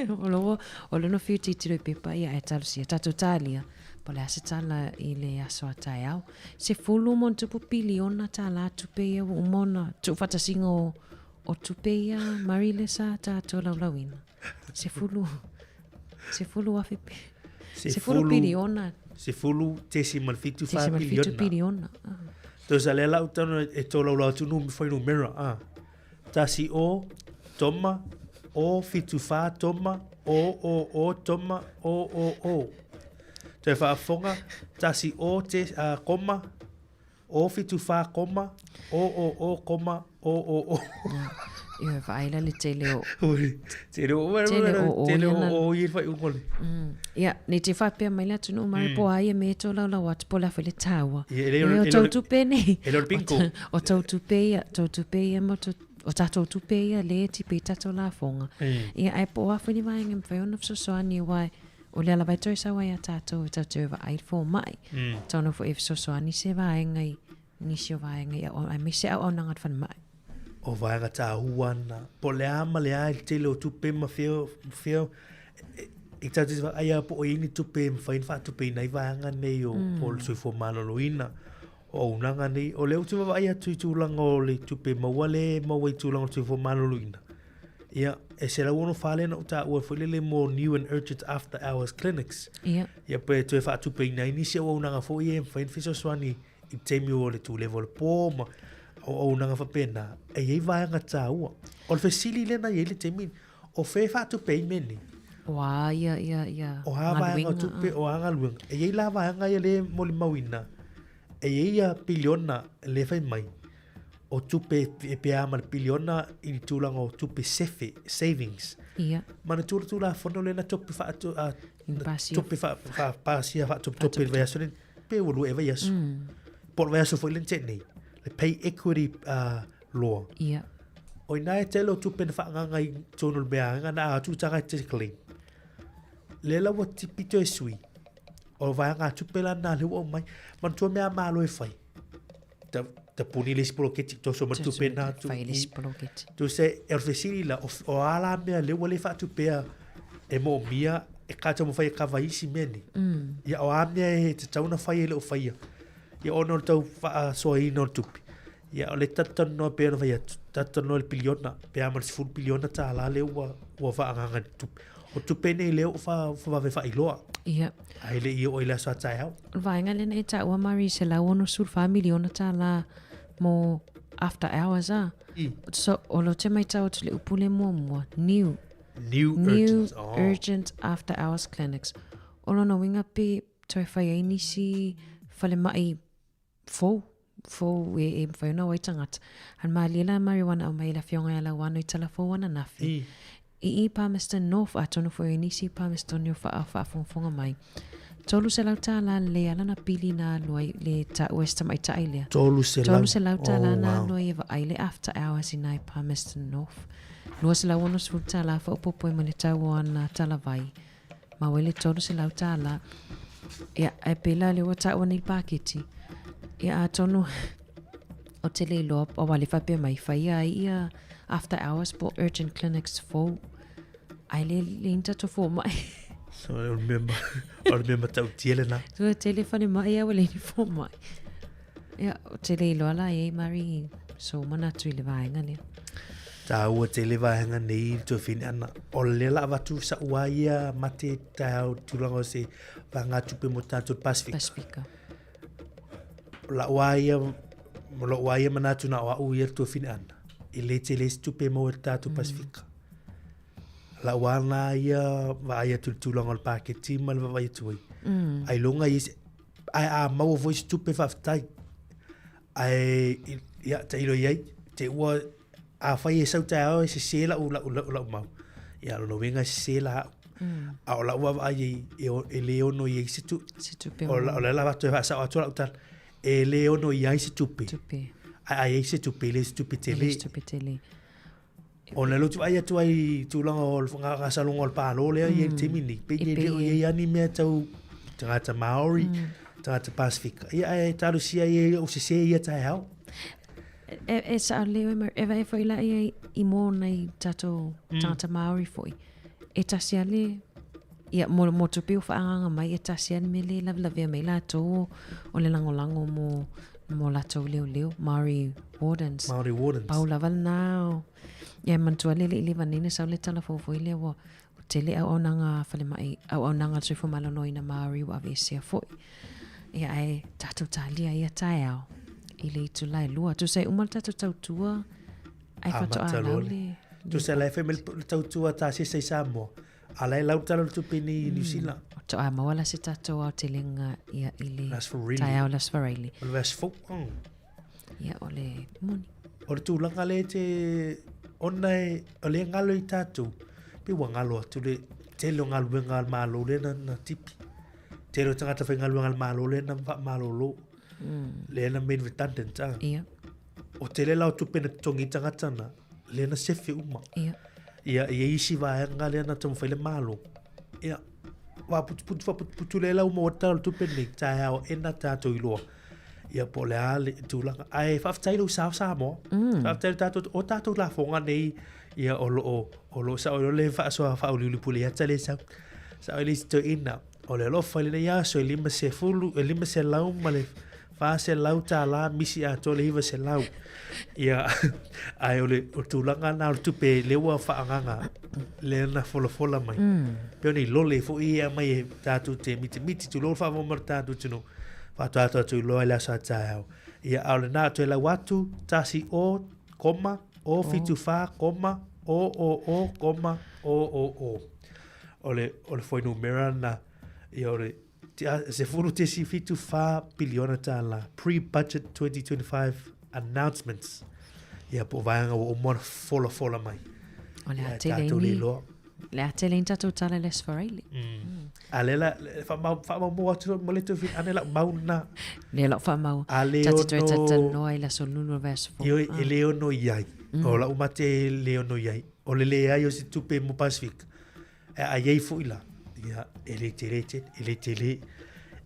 o lo, o lona fiu titiro i pepa, ia e talosia. Tātou tālia, po o le a se tala i le aso a taeao. 10 ma ona tupu piliona tālā tupe ia ua uma ona tuufaatasiga o, o tupe ia Murray le sa tātou laulauina. 10, 10,000 pe, 10 piliona. 10.74 7 piliona. piliona. Ah. Tusa lea lau tano e tolaulau atu nu fuainumera. Ah. Tasi o, toma, o, fitu whā, toma, o, o, o, toma, o, o, o. Toe whaafonga, tasi o, te, koma, o, fitu whā, koma, o, o, o, koma, o, o, o. Ia, vaai la le tele o. Ui, tele o, Tele o o tele ia o na- o ia le faaiuga o le. Ia, nei te faapea mai le atunuu mare po o a ia mea e tolaulau atu po o le a foi le taua. Ia, e le o Ia, o e le o tou le- tupe nei. e le o le bingo. O tou tupe ia, tou tupe ia ma tou o tātou tupe ia lea e tipi i tātou lafoga. Ia, ae po o a foi ni vaega e mafai ona fesoasoani aua o le ala vai toe sau ai a tātou e tatou te vaai i le fomai. Tatau ona foi e fesoasoani se vaega i nisi o vaega i aemaise auaunaga o le falemai. O vaega tāua ana, po o le a ma le a i le tele o tupe ma fea, fea, e tātou te vaai a po o i ai ni tupe e mafai ona faatupeina ai vaega nei o, o le soifua maloloina, o auaunaga nei. O lea ou te vaavaai atu i tulaga o le tupe maua lea e maua i tulaga o le soifua maloloina. Ia, e 164 lea na ou taua foi lele mo new and urgent after hours clinics. Ia. Ia, pe toe faatupeina ai nisi auaunaga foi ia e mafai ona fesoasoani i taimi o le tulewa o le pō ma auaunaga faapena, e i ai vaega taua. O le fesili lea na i ai le taimi, o fea e faatupe ai mea nei? O a ia, ia, ia O a vaega o galuega, tupe, ah. o a galuega. E i ai la vaega ia lea e molimauina, e i ai ia piliona lea e fai mai, o tupe e pea ma le piliona i le tulaga o tupe sefe, savings. Ia. Manatua le Tulafono lea na tope faatu, na Pasia. tope fa, fa, pasia faatopetope i le vaiaso lea, pe ua lua ea vaiaso. Po o le vaiaso foi lea na tea nei, le pay equity law. Ia. O ina e tele o tupe na faagaga i tonu o le mea aga na atu tagata te claim. Lea la ua tipi toe sui. O vaega a tupe la na lea ua aumai. Manatua mea a Malo e fai. Ta, ta puni le isi poloketi, toso ma tupe na atu. Fai le isi poloketi. Tu se, e o le fesili la, o, o a la mea lea ua le faatupea e moomia e ka taumafai e kava i isi mea nei. Ia o a mea e tatau ona fai e le o faia. Ia ona o le tau faasoaina o le tupe. Ia o le talatalanoa pei ona fai atu, talatalanoa i le piliona, pe a ma le 10 piliona tālā lea ua, ua faagaga i le tupe. O tupe nei lea ua wha, whavave whailoa. Ia. Ae le i oo i le aso a taeao. O le vaega lea na e taua Murray, $164 miliona tālā mo after hours a. I. So, o lo te maitau atu le upu le muamua, new. New, New urgent. Oh. urgent after hours clinics. O lona uiga pe toe fai ai nisi falemai fou, fou e, e mafai ona o ai tagata. Ae malie la Murray ua na aumai i le afioga ia Lauano i tala fou ananafi. I. I i Palmerston North, atonu foi o nisi i Palmerston o wha, whaafongafonga mai. $300 lelei lava lana pili na alu ai le taua e si tamaitai lea. $300. $300 Oh, na wow. alu ai e vaai le after hours i nai Palmerston North. $260 faaopoopo ai ma le tau o ana talavai. Maua ai le $300. Ia, ae pei la lea ua taua nei le paketi. Ia atonu ou te le iloa aua le faapea mai faia ai ia after hours po o urgent clinics fou. Ae le le ni tatou fomai. So, o le mea ma, o le mea matautia lena. Ua tele falemai ae ua leai ni fomai. Ia, ou te le iloa la i ai Mari sou manatu i le vaega lea. Tāua tele vaega nei i le tuafine ana. O lea la avatu sa'u a ia mate taeao i le tulaga o se vaegatupe mo tatou le Pasifika. Pasifika. O la'u a ia, ma lo'u a ia manatu na o a'u ia le tuafine ana, e le tele se tupe e maua i le tatou Pasifika. La'u a na ia vaai atu i le tulaga o le paketi ma le vaavaai atu ai. Ailoga i ai se, ae a maua foi se tupe faafetai. Ae, ia, tailo i ai, te ua, afai e sau taeao e sese la'u, la'u, la'u, la'u mau, ia, o lona uiga e sese la a'u. A o la'u vaavaai i ai, e, e le ono i ai se tupe. Se tupe O, la, o le la avatu e faasa'o atu la'u tala, e le ono i ai se tupe. Tupe. Ae a i ai se tupe, e le o se tupe E le tele. se tupe tele. Ona lea ou te vaai atu ai i tulaga o le faagasologa o le palo lea i le taimi nei, pei e le o i ai lava ni mea tau tagata Māori, tagata Pasifika. Ia ae talosia ia i ou sese ia taeao. E, e sao lelei oe Mary, e vaai foi la ia i mō nai tātou tagata Māori foi. E tasi lava le, ia mo, mo tupe o faaagaga mai, e tasi lava le mea lea e lavelavea mai latou o le lagolago mo, mo latou leoleo, Māori Wardens. Māori Wardens. Pau lava lena o, ia e manatua le le i leva nei na sau le tala fou foi lea ua tele auaunaga falemai, auaunaga a le soifua maloloina Māori ua aveesea foi. Ia ae tatou talia ia taeao i le itula e lua. Tusa e uma le tatou tautua ae faatoa Amata lau loa le- le... Tusa la e fai mai le tautua a Tasesa i Samoa, a la e lau le tala o le tupe nei i New Zealand. Faatoa maua la se tatou aotelega ia i le Las Farili. taeao Las Farili. O le vaiaso fou. Ia o le moni. O le tulaga lea e te ona e, o lea e galo i tatou, pei ua galo atu le tele o galuega a le Malo lea na, na tipi. Tele o tagata faigaluega a le Malo lea na faamalolo. Lea na made redundant. Ah. Ia. O tele la o tupe na totogi i tagata na, lea na sefe uma. Ia. Ia, e i ai isi vaega lea na taumafai le Malo. Ia, faaputuputu, faaputuputu lea la ua maua ai le Tala o le Tupe lenei, taeao ena tatou iloa. Ia, po o le a le tulaga. Ae faafetai lou sao Samoa. Faafetai le tatou, o tatou lafoga nei, ia, o lo o, o lo o sao ai loa le faasoa faauliuli puleata lea e sau. Sao ai le isi toeaina, o le alofa i lenei aso e 50, e 500 ma le $400 misi atoa le 900. Ia, ae o le, o le tulaga lena o le tupe lea ua faaagaga, lea na folafola mai. Pei o ni lole foi ia e aumai e tatou te mitimiti, tulou le faafofoga mai a le tatou atunuu, faatoa tatou iloa i le aso a taeao. Ia, a o lena, toe lau atu, 1 o, koma, o 7 4, koma, o o o, koma, o o o. O le, o le fuainumera lena, ia o le 10.74 piliona tālā, pre-budget 2025 announcements. Ia, po o vaega ua uma ona folafola mai. O le a Ia, tele tatou ni, le iloa. le a tele ni tatou tala i le Aso Faraile. A lea la, faamaumau atu mo le toe ane lau mau lena. Lea lau faamau. A le Ta te toe ono... talatalanoa i le aso lulu o le vaiaso fou. Ioe, e le ono i ai. O lau mate e le ono i ai. O le leai o se tupe mo Pasifika. E a i ai foi la, ia, e le tele tele, e le tele,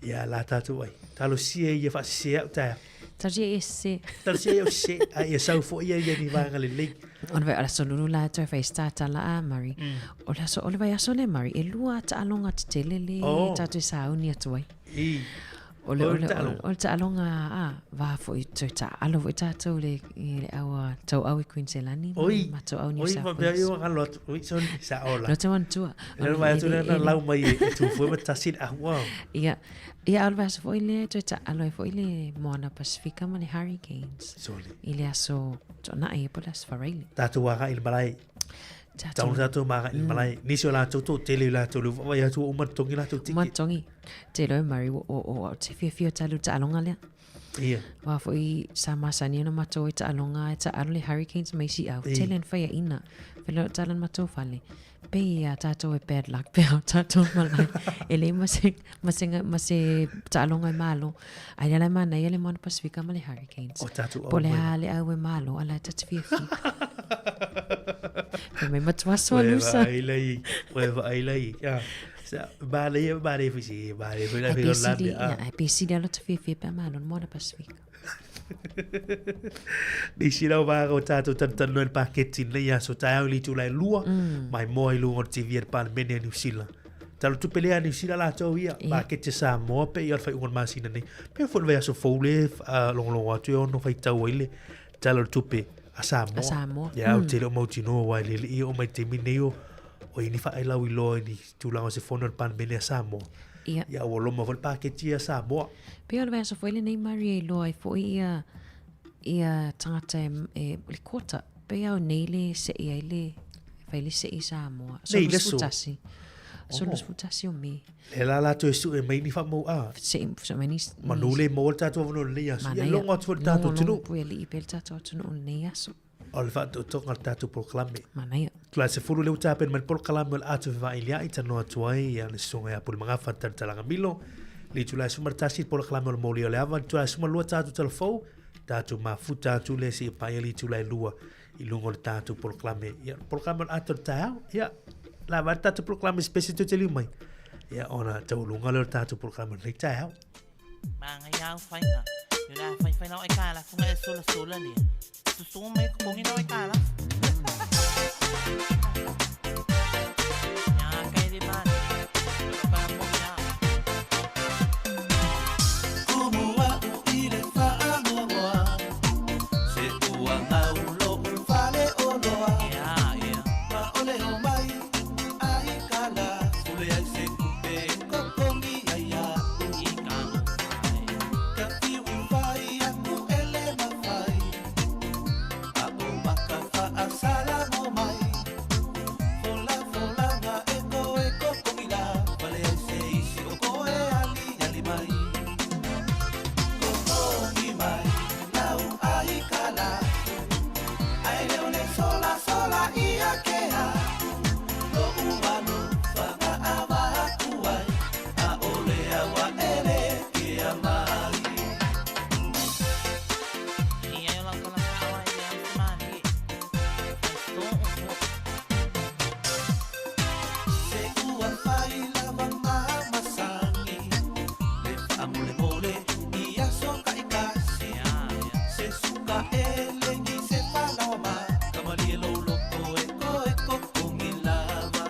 ia la tatou ai. Talosia ia faasese au taeao. Talosia ia sese. Talosia ia sese, a ia sau foi ia ia ni vaega lelei. O le vai, o le aso lulu la e toe fai se tātala a Murray. O le aso, o le vaiaso lea Murray, e lua taaloga tetele le Oh. tatou e sauni atu ai. I. O le, O o le le, taaloga. o le taaloga a, va foi toe taalo foi tatou le, i le au a tauau i Queensland ma, Oi, ma tauau New oi, South ma mea Wales. ia ua galo atu. Oi, sorry, sa ola. No te manatua. Le vai atu lea na lau mai e tu fue ma tasi le ahua. Ia, ia o le vaiaso foi lea toe taalo ai foi le Moana Pasifika ma le Hurricanes. Sorry. I le aso Toonai e po le aso Faraile. Tatou agai i le malae. Tatou. Tatou tatou ma agai i le malae. Nisi o latou toatele i latou le vaai atu ua uma totogi latou Uma ticket. totogi. Te iloa e Murray o, o, o, te fiafia o talu taaloga lea. Ia. Aua foi sa masani ona matou ai taaloga e taaalo le Hurricanes ma isi au, tele ina faiaina. Fai le tala i le matou fale, pei ia tatou e bad luck pe a o tatou malae. E leai ma se, ma se, ma se taaloga e malo. Ae lea la e manaia le Moana Pasifika ma le Hurricanes. O tatou Po o le a le au e malo, a la e ta te fiafia. Fai mai matua soa lusa. Ua e vaai lai, ua e vaai lai. Ia, sa, manaia, manaia foi se, manaia foi la Ai fai pe o la sili, mea. ia, ai pe sili lava lota fiafia pe a malo le Moana Pasifika. Nisi lau vaega o tātou tanutanu ai le paketi nei aso taeao i le itula e lua, mai moa i luga o le TV a le Palemene a Niu Sila. Tala tupe lea a Niu Sila latou ia, paketi a Samoa pe ia o le faaiuga o le masina nei. Pe foi le vaiaso fou le logologo atu e ono faitau ai le Tala o le Tupe a Samoa. A Samoa. Ia, ou te le o mautinoa aua e le alii oo mai le taimi nei o o i ni faailauiloa i ni tulaga o se fono a le Palemene a Samoa. Ia. Ia ua loma foi le paketi a Samoa. Pei o le vaiaso foi lenei Mari e iloa ai foi ia ia tagata e, e le quota. Pei a o nei le sei ai le fai le sei i Samoa. Nei le aso. 31. 31 o Me. Lea la latou e sue mai ni faamau a. Sei sue mai ni Manu le maua le tatou avanoa i lenei aso. Ia logo atu foi le tatou atunuu. Logo pui alii pea le tatou atunuu i lenei aso. O le faatoatoga o le tatou polokalame. Manaia. Tula 10 lea ua tapena mai le polokalame o le a toe fevailia'i talanoa atu ai ia le susuga ia Pulemagafa Talatalaga Milo. Le itula 11 le polokalame o le Molia o le Ava. Le itula 12 tatou talafou, tatou mafuta atu lea seia paia le itula e 2 i luga o le tatou polokalame. Ia, le polokalame o le ata o le taeao. Ia, lava le tatou polokalame special toe taliu mai. Ia, ona taualuga lea o le tatou polokalame o lenei taeao. Manaia au faiga. Yo la fai fai lau ai ka la funga e sola sola lea. Susu mai kokongi lau ai ka la. Ya kai le mani. Ka mo ya. Kumu a'u i le faamoamoa, se ua gaulo u fale oloa. Ma o le o mai ai ka lafu le ai se kupe kokongi ai a'u. Ka fiu i fai aku e le mafai, a o maka faasala mo mai. Fola folaga e koe kokongi la, fale ai se isi o koe ali ali mai. Kokongi mai, lau ai ka lafu, ai le o le sola sola ia ke aku. Lo'u alofa ga ava aku ai, a o le aua ele ke a mai. Ia e lau kala whawa i le amani. Se ua fai lava ma masangi, le faamolemole i aso taʻikasi. Se suka e legi se falaoa ma, kamalie lou loto e koe kokogi lava.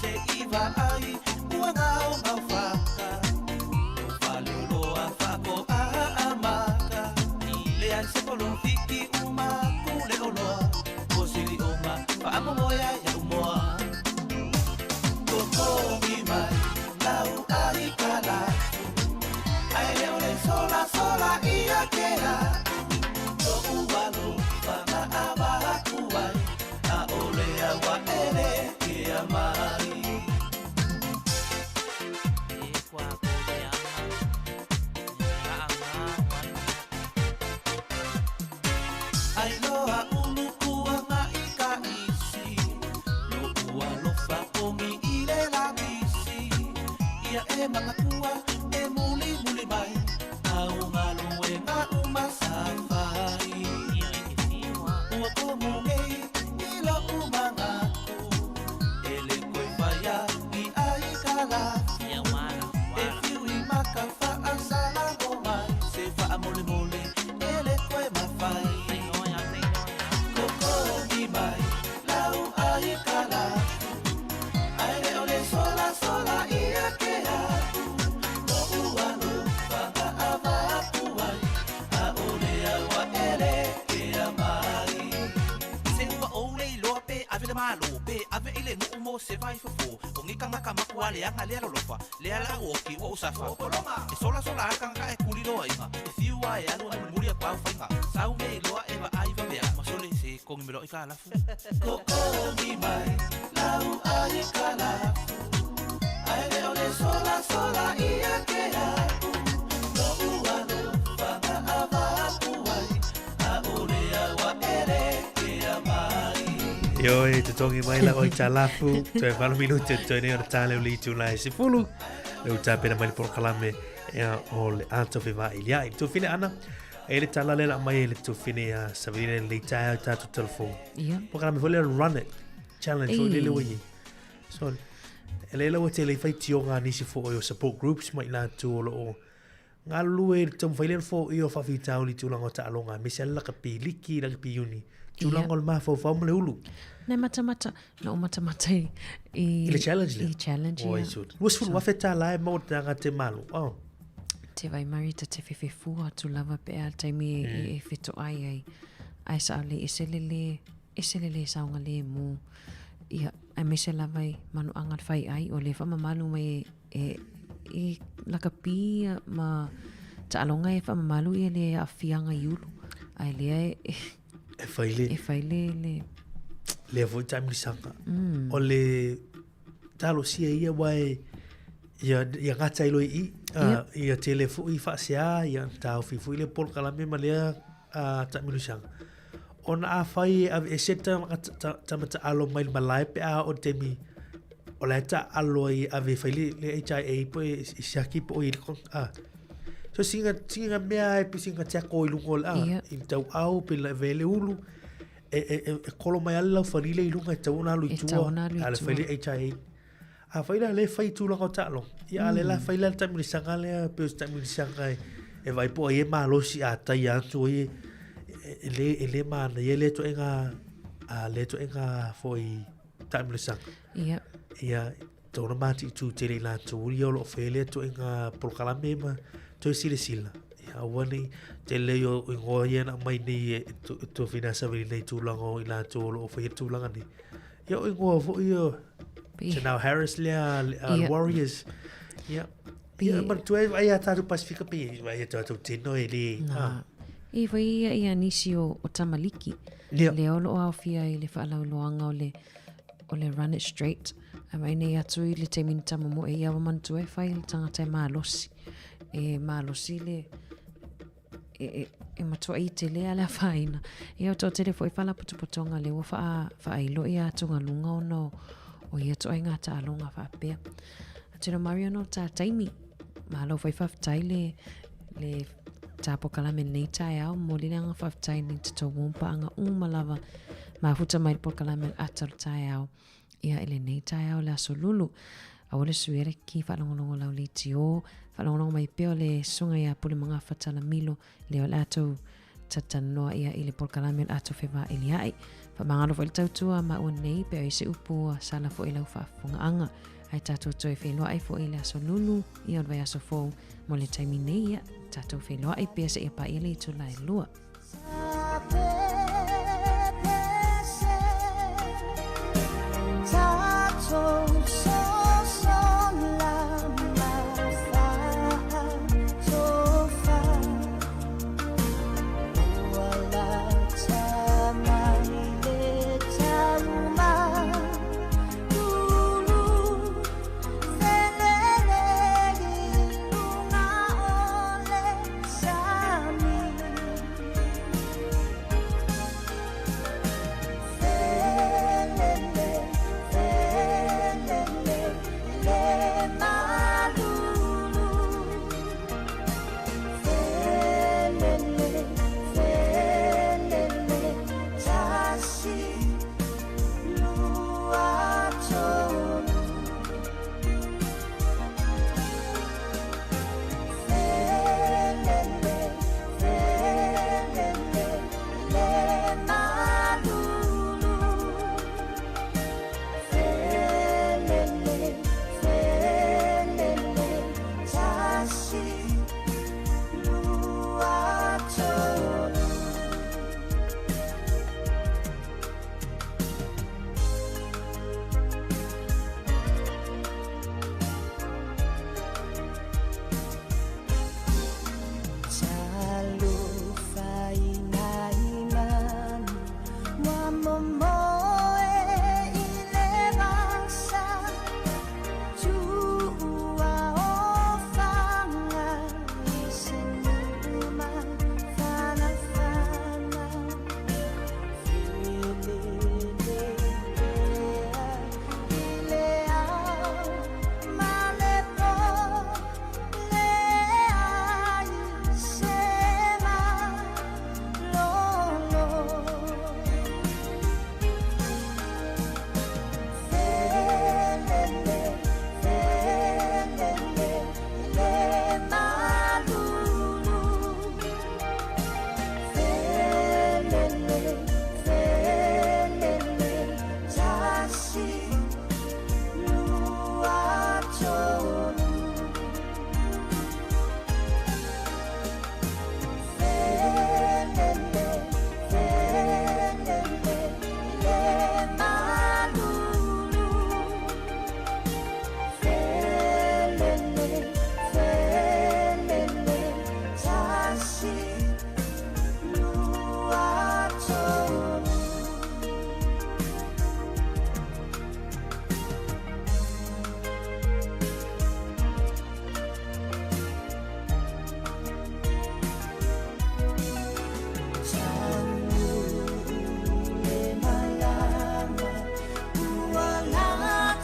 Se i vaai ua gaogao faka, lou faleoloa faakoaa maka. Leai se polofiki uma ku le oloa, o silioga faamomoe ai iaʻu moa. Kokogi mai, lau ai ka lafu, ae le o le sola sola ia ke aku. Lo'u alofa ga ava aku ai, a o le aua ele ke a mai. E kua ko le anga. Anga Ai loa ulu kuanga i ka isi, lo'u alofa kogi i le lagisi. Ia e mangakua e muli muli mai, au galuega uma sa fai. Ua komu nei i lo'u magaku, e le koe faia i ai ka lafu. E fiu i maka faasala mo mai, se faamolemole e le koe mafai. Kokogi mai, lau ai ka lafu, ai le o le sola sola ia ke aku. Lo'u alofa ga ava aku ai, a o le aua ele ke a mai. Se ua ou le iloa pe ave le malo, pe ave i le nuu mo se vai fofo. O ngi kangaka makua le anga lea lolofa, lea la o ki ua usafa. E sola sola a kangaka e kuli loa inga, e fiu a e alu a mulimuli a kuau whainga. Sau me iloa e wa ai wa mea, ma sole se kongi melo i ka lafu. Kokogi mai, lau ai ka lafu, ai le o le sola sola ia ke aku. Lo'u alofa Ioe, totogi mai lau aitalafu, toe 8 minute toe nei ona tā leo le itula e 10. Le u tapena mai le polokalame ia o le ata o fevailia'i. Tufine ana, e le tala le la mai e le tufine a Savelina le taeao i tātou telefoni. Ia. Polokalame foi lea Run It Challenge foi lele ua i ai. So, e le ua tele i faitioga a nisi foi o support groups ma i latou o lo o galulue i le taumafai lea o foia o faafitauli i tulaga o taaloga aemaise lava le lakapi liki, lakapi uni, tulaga o le mafaufau ma le ulu. Na matamata, na ou matamata i... I le challenge lea? I challenge, ia. Oi, so, $20,000 e maua tagata e malo. Oh. Te waimarie ta te whewhefua atu lava pe a le taimi e, e whetoai ai. Ae sao le ese le le, ese le le saogalemu. Ia, aemaise lava i manuaga le faiai o le faamamalu mai e, e, i lakapi ma taaloga e faamamalu ia le aafiaga i ulu. Ae lea e, E fai le. E fai le, le. Lea foi taamilosaga. O le talosia ia aua e ia, ia gata ai loa i i, ia tele foi faasea, ia taofi foi le polokalame ma lea taamilosaga. Ona afai e aveese le tama taalo mai le malae pe a oo i le taimi o la e taalo ai e ave e fai le, le HIA po e siaki po o i le So singa, singa mea e pe singa tiako i lunga o le, i le tauau pe le ave le ulu, e, e, e, e kolo mai ale lau falile i lunga e tau ona alu i tua, a le fai le HIA. A fai la le fai tulaga o taaloga, ia a le la fai la le taamilosaga lea pei o se taamilosaga e, e vaai po o ai e malosi a tai atu ai e, e, le, e le manaia lea ituaiga, a lea ituaiga foi taamilosaga. Ia. Ia, tau ona matiʻitu tele i latou ia o lo o faia lea ituaiga polokalame ma toe silasila. Ia aua nei tele o igoa ia na aumai nei e Tofina Savelina i tulaga o i latou o lo o faia tulaga nei. Ia o igoa foi ia Chanel Harris lea a Warriors. Ia. Ia manatua e vaai a tātou Pasifika pe vaai a tātou tino e le. Nā. I foi ia ia nisi o, o tamaliki. Ia. Lea o lo o aofia i le faalauiloaga o le, o le Run It Straight. Ae mai nei atu i le taimi na tamamoe ia ua manatua e fai le tagata e malosi. E malosi le e, e, e matuaʻi tele a le afaina. Ia o toatele foi faalapotopotoga lea ua faa, faailo ia atugaluga ona o, o ia toaiga taaloga faapea. Atino Mario no tā taimi. Malo foi faafetai le, le tā pokalame nei taeao. Momoli le aga faafetai nei te tou uampaanga uma lava. Mafuta mai le pokalame le ata o le taeao. Ia i lenei taeao le aso lulu. Aua le suia le ki faalogologo lau leitio. Faalogologo mai pea o le susuga ia Pule Magafa Talamilo lea o le a tou talanoa ia i le polokalame o le a tou fevailiaʻi. Faamagalo foi le tautua ma ua nei pe ai se upu ua sala foi lau faafofogaaga. Ae tatou toe feiloai foi i le aso lulu ia o le vaiaso fou mo le taimi nei ia tatou feiloai pea seia paia le itula e lua.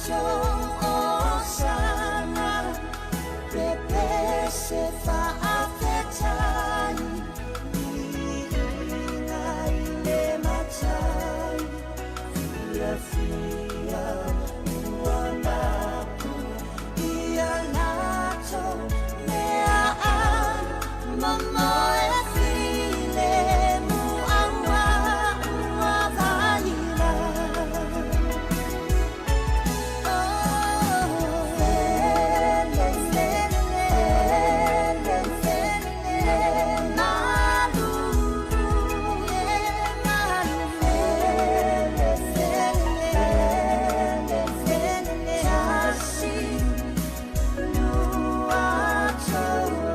latou osaga pepese faafetai viiga i le Matai fiafia ua mapu ia latou meaai momoe filemu aua ua vaila. Oh, fele, fele, fele, fele, malulu, yeah, malulu. Fele, fele, fele, tasi, lua, tolu.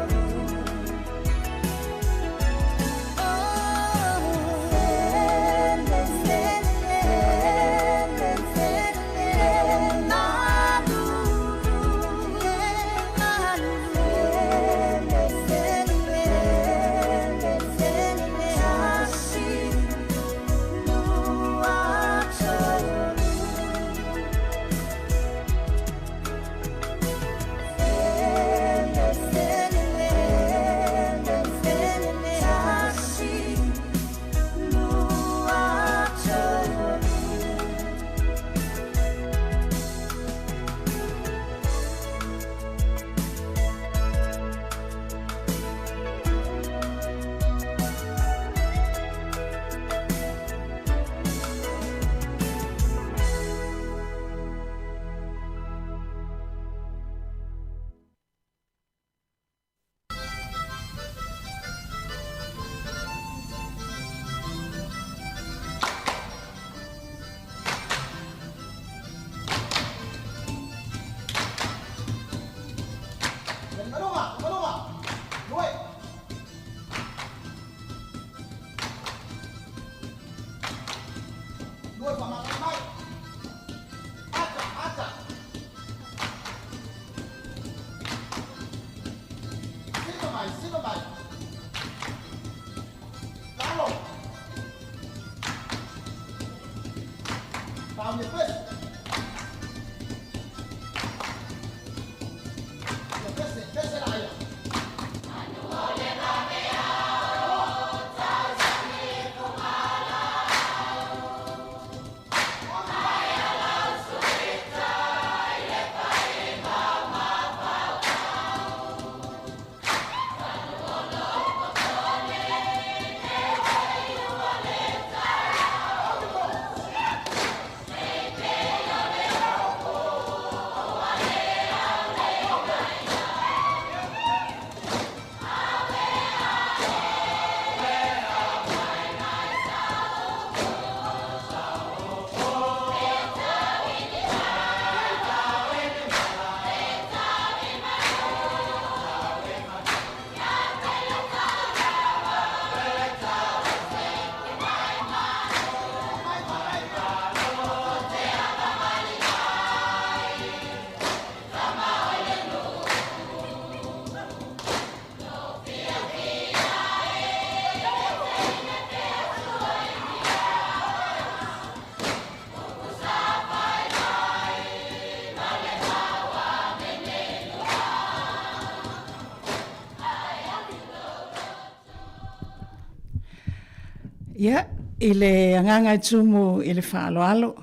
Ia, i le agaga e tumu i le faaaloalo,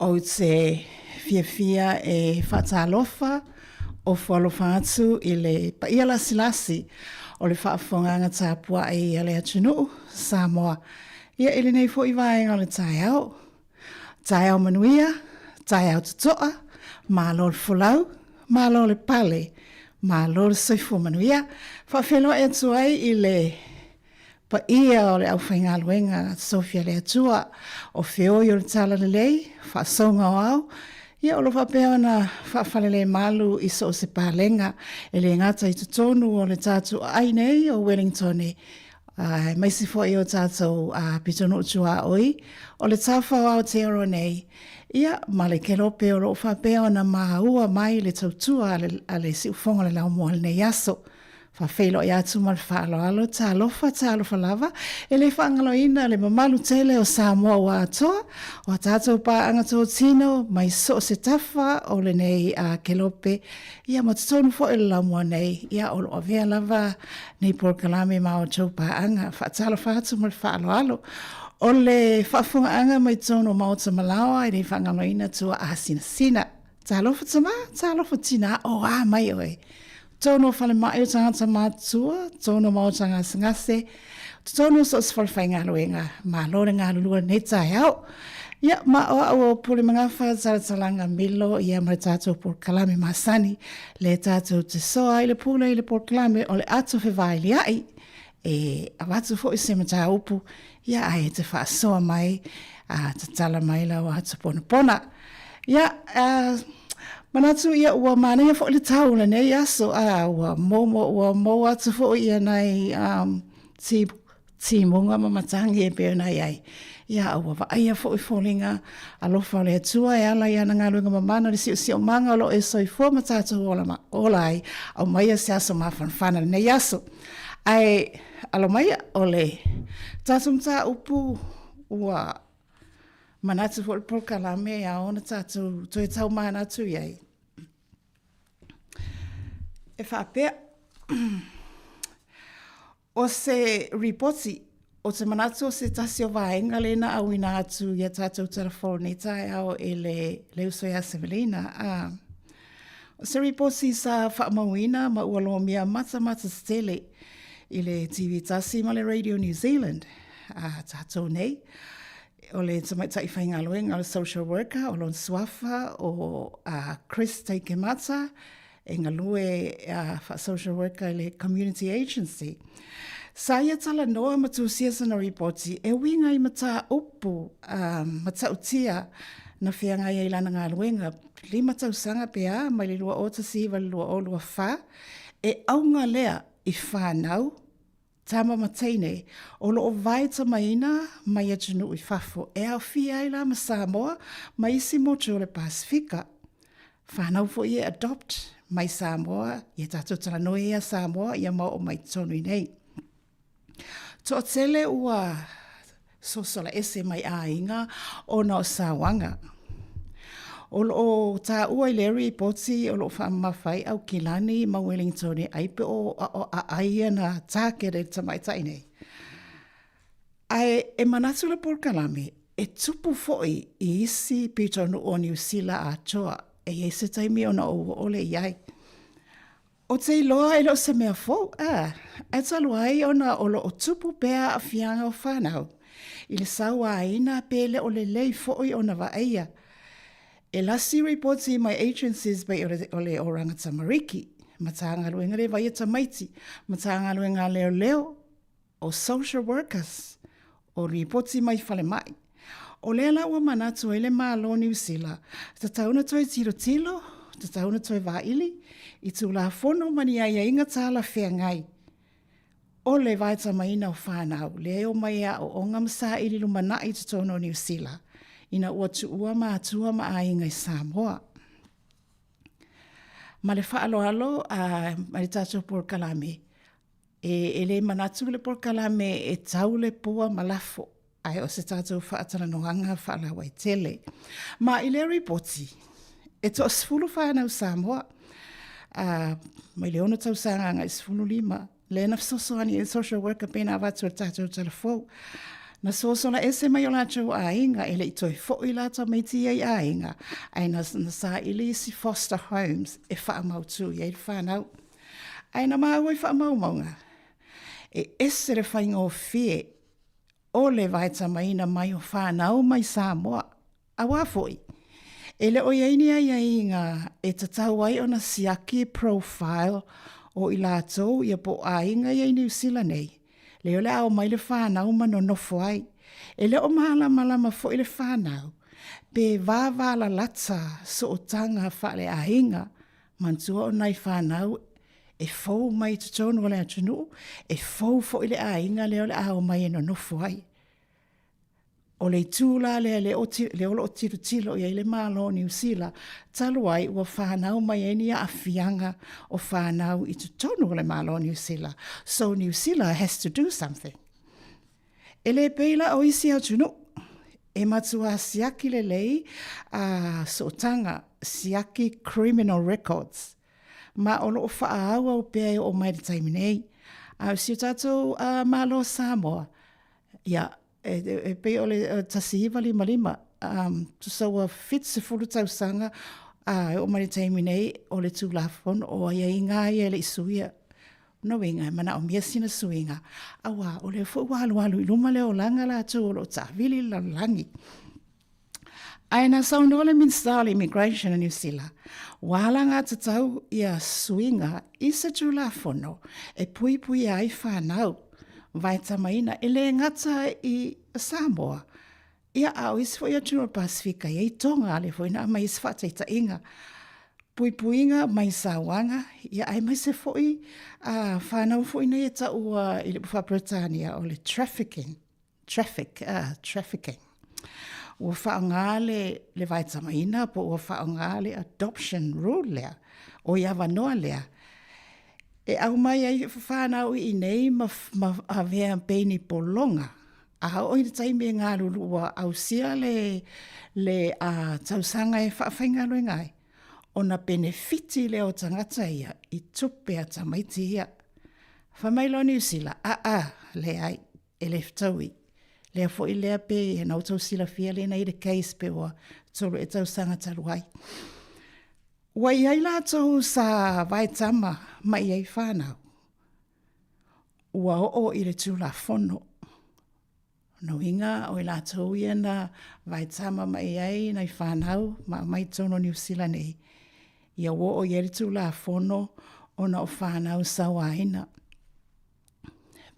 ou te fiafia e faatalofa ofo alofa atu i le paia lasilasi o le faafofogaaga tapuai a le atunuu Samoa. Ia, i lenei foi vaega o le taeao, Taeao manuia, taeao totoa, malo le folau, malo le pale, malo le soifua manuia. Faafeiloai atu ai i le paia o le aufaigaluega Sofia le Atua, o feoi o le Talalelei, faasouga o ao, ia o lo o faapea ona faafalelemalu i so o se palega, e le gata i totonu o le tatou aai nei o Wellington, aemaise foi o tatou pitonuu tuaoi o le tafa o Aotearoa nei, ia, ma le kelope o lo o faapea ona maua mai le tautua a le, a le siufofoga o le laumua i lenei aso. Faafeiloai atu ma le faaaloalo, talofa, talofa lava, e le faagaloina le mamalu tele o Samoa ua atoa, o a tatou paaga totino mai so o se tafa o lenei kelope, ia ma totonu foi o le laumua nei, ia o lo o avea lava nei polokalame ma outou paaga. Faatalofa atu ma le faaaloalo. O le faafofogaaga mai totonu o Maota Malaoa e le faagaloina tua asinasina. Talofa tama, talofa tina, o a mai oe. Totonu o falemai o tagata matutua, totonu o maota gasegase, totonu o so o se falefaigaluega, malo le galulue i lenei taeao. Ia, ma o au o Pulemagafa Talatalaga Milo, ia ma le tatou polokalame masani, le tatou te soa ai le pule i le polokalame o le ato fevailiai, e avatu foi se mataupu, ia ae te faasoa mai, a tatala mai lau ato ponapona. Ia, manatu ia ua manaia foi le tau o lenei aso, a ua momo, ua mou atu foi ia nai um, ti, timuga ma matagi e pei ona i ai. Ia, ua vaaia foi foliga alofa o le Atua e ala i ana galuega mamana le siosiomaga o lo o e soifua ma tatou ola, ma, ola ai, aumaia se aso mafanafana lenei aso. Ae, alo maia, o le tatou mataupu ua Manatu foi le polokalame e ao ona tatou toe taumanatu i ai. E faapea, o se ripoti, o te manatu o se tasi o vaega lea na auina atu i a tatou telefoni nei taeao e le, le uso ia Sevelina, a, o se ripoti sa faamauina ma ua lomia matamata tetele i le TV tasi ma le Radio New Zealand, a tatou nei, o le tamaitai faigaluega o le social worker o lona suafa o uh, Chris Taikemata e galue uh, faa-social worker i le community agency. Sa ia talanoa ma tusia sana ripoti e uiga i mataupu uh, matautia na feagai ai lana galuega 5 tausaga pe a mai le 2019 i le 2024 e auga lea i whanau tama ma teine o lo o vaetamaina mai atunuu i fafo e aofia ai la ma Samoa ma isi motu o le Pasifika. Whanau foi e adopt mai Samoa, ia tatou talanoa ia Samoa ia ma oo mai totonu i nei. Toatele ua sosola ese mai aiga ona o sauaga. O lo o taua i le ripoti o lo o faamamafa ai Aukilani ma Wellington ai pe o aai ia na target e le tamaitai nei. Ae e manatu le polokalame e tupu foi i isi pitonuu o Niu Sila atoa e i ai se taimi ona ou oo lea i ai. O te iloa e le o se mea fou, a, ae talu ai ona o lo o tupu pea aafiaga o fanau i le sauaina pe le o lelei foi ona vaaia. E lasi ripoti mai agencies pei o le, o le Oranga Tamariki, Matagaluega le Vaia Tamaiti, Matagaluega a Leoleo, o social workers, o ripoti mai falemai. O lea la ua manatu ai le Malo o Niu Sila, tatau ona toe tilotilo, tatau ona toe vaili i Tulafono ma ni aiaiga talafeagai o le vaetamaina o fanau lea e omai e aoaoga ma saili lumanai i totonu o Niu Sila ina ua tuua matua ma aiga i Samoa. Ma le faaaloalo a le tatou polokalame, E, e le manatu le polokalame e tau le pua ma lafo, ae o se tatou faatalanoaga faalauaitele. Ma i lea ripoti, e toa-10 whānau Samoa, a, mai le 6 tausaga agai 15, lea na fesoasoani i le social worker pe na avatu e le tatou talafou. Na sosola ese mai o latou aiga e le i toe foi la tamaiti ia i aiga, ae na, na saili isi foster homes e faamautu i ai le whanau. Ae na māua i faamaumauga, e ese le faigofie o le vaetamaina mai o whanau mai Samoa. Auā foi, e le o i ai ni aiaiga e tatau ai ona siaki profile o i latou ia po o aiga ia i Niu Sila nei, lea o le a omai le whanau ma nonofo ai. E le o malamalama foi le whanau, pe vāvālalata sootaga faaleaiga Manatua o nai whanau e fou mai i totonu o le atunuu, e fou foi le aiga lea o le a omai e nonofo ai. O le itu la lea lea o lea o lo o tilotilo i ai le Malo o Niu Sila, talu ai ua fanau mai ai ni aafiaga o fanau i totonu o le Malo o Niu Sila. So Niu Sila has to do something. E le pei la o isi atunuu e matua siaki lelei a sootaga, siaki criminal records, ma o lo o faaauau pea e oo mai i le taimi nei. A o si o tatou Malo o Samoa, ia, e pei o le 1955, tusa ua 70 tausaga a e oo mai le taimi nei o le Tulafono o aiaiga ia e le i suia. O lona uiga e manaomia sina suiga, auā o lea foi ua alualu i luma le olaga latou o lo o taavili i le lalolagi. Ae na saunoa le Minisita o le Immigration a Niu Sila, ua alagatatau ia suiga i se Tulafono e puipuia ai fanau vaetamaina e le gata i Samoa, ia a o isi foi atunuu o le Pasefika e i ai Toga, lea foi na aumai ai se faataitaiga, puipuiga mai sauaga, ia aemaise foi a fanau foi nei e taua i le upu faa-Peretania o le trafficking. Traffic, trafficking. Ua faaaoga le, le vaetamaina po ua faaaoga le adoption rule lea, o i avanoa lea, e aumai ai fanau i inei ma, ma avea pei ni pologa. A oo i le taimi e galulu ua ausia le, le tausaga e faafaigaluega ai, ona penefiti lea o tagata ia i tupe a tamaiti ia. Fai mai loa Niu Sila, aa, leai, e le fetaui. Lea foi lea pe na outou silafia lea na i le case pe ua tolu ea tausaga talu ai. Ua i ai latou sa vaetama ma i ai fanau. Ua oo i le Tulafono. Lona uiga o i latou ia na vaetama ma i ai nai fanau ma aumai i totonu o Niu Sila nei, ia ua oo i ai le Tulafono ona o fanau sauaina.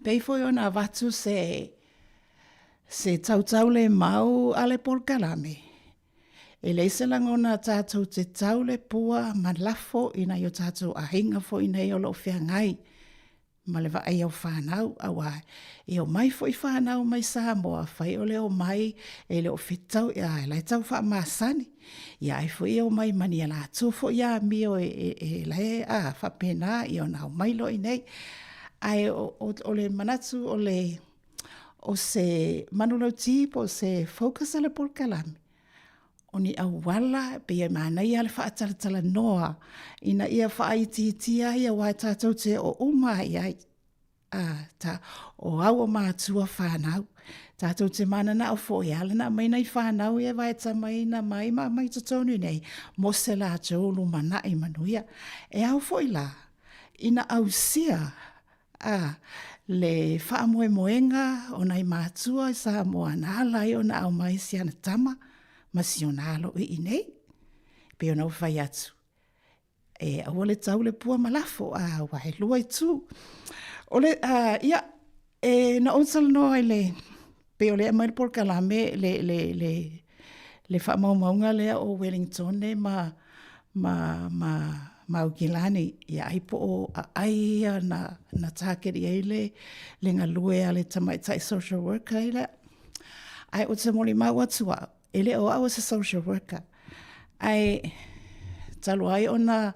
Pei foi ona avatu se se tautau le mau a le polokalame, e leai se lagona tatou te tau le pua ma lafo i nai o tatou aiga foi nei o lo o feagai ma le vaaia o fanau, auā e omai foi fanau mai Samoa, afai o le omai e le o fetau, a la e tau faamasani. Ia ai foi e omai ma ni a latou foi amio e la e a faapena ia ona omai loa i inei. Ae o le manatu o le o se manulauti po o se focus a le polokalame, o ni auala e pei e manaia le faatalatalanoa ina ia faaitiitia ai aua e tatou te oo uma lava i ai. A, ta, o au o matua whanau. Tātou te mananao foi, e ala na aumai nai whanau ia vaetamaina mai ma aumai totonu nei, mo se latou lumanai manuia. E ao foi la, ina ausia a, le faamoemoega o nai matua i Samoa na ala ai ona aumai si ana tama ma si ona alo i inei. Pei ona ou fai atu, E aua le tau le pua ma lafo, a ua e lua itu. O le, a, ia, e na ou talanoa i le, pei o le aumai le polokalame, le, le, le, le faamaumauga lea o Wellingtone ma, ma, ma, ma Aukilani, ia ai po o aai ia na, na target i ai le, le galue a le tamaitai social worker i lea. Ae ou te molimau atu au, E le o au o se social worker, ae talu ai ona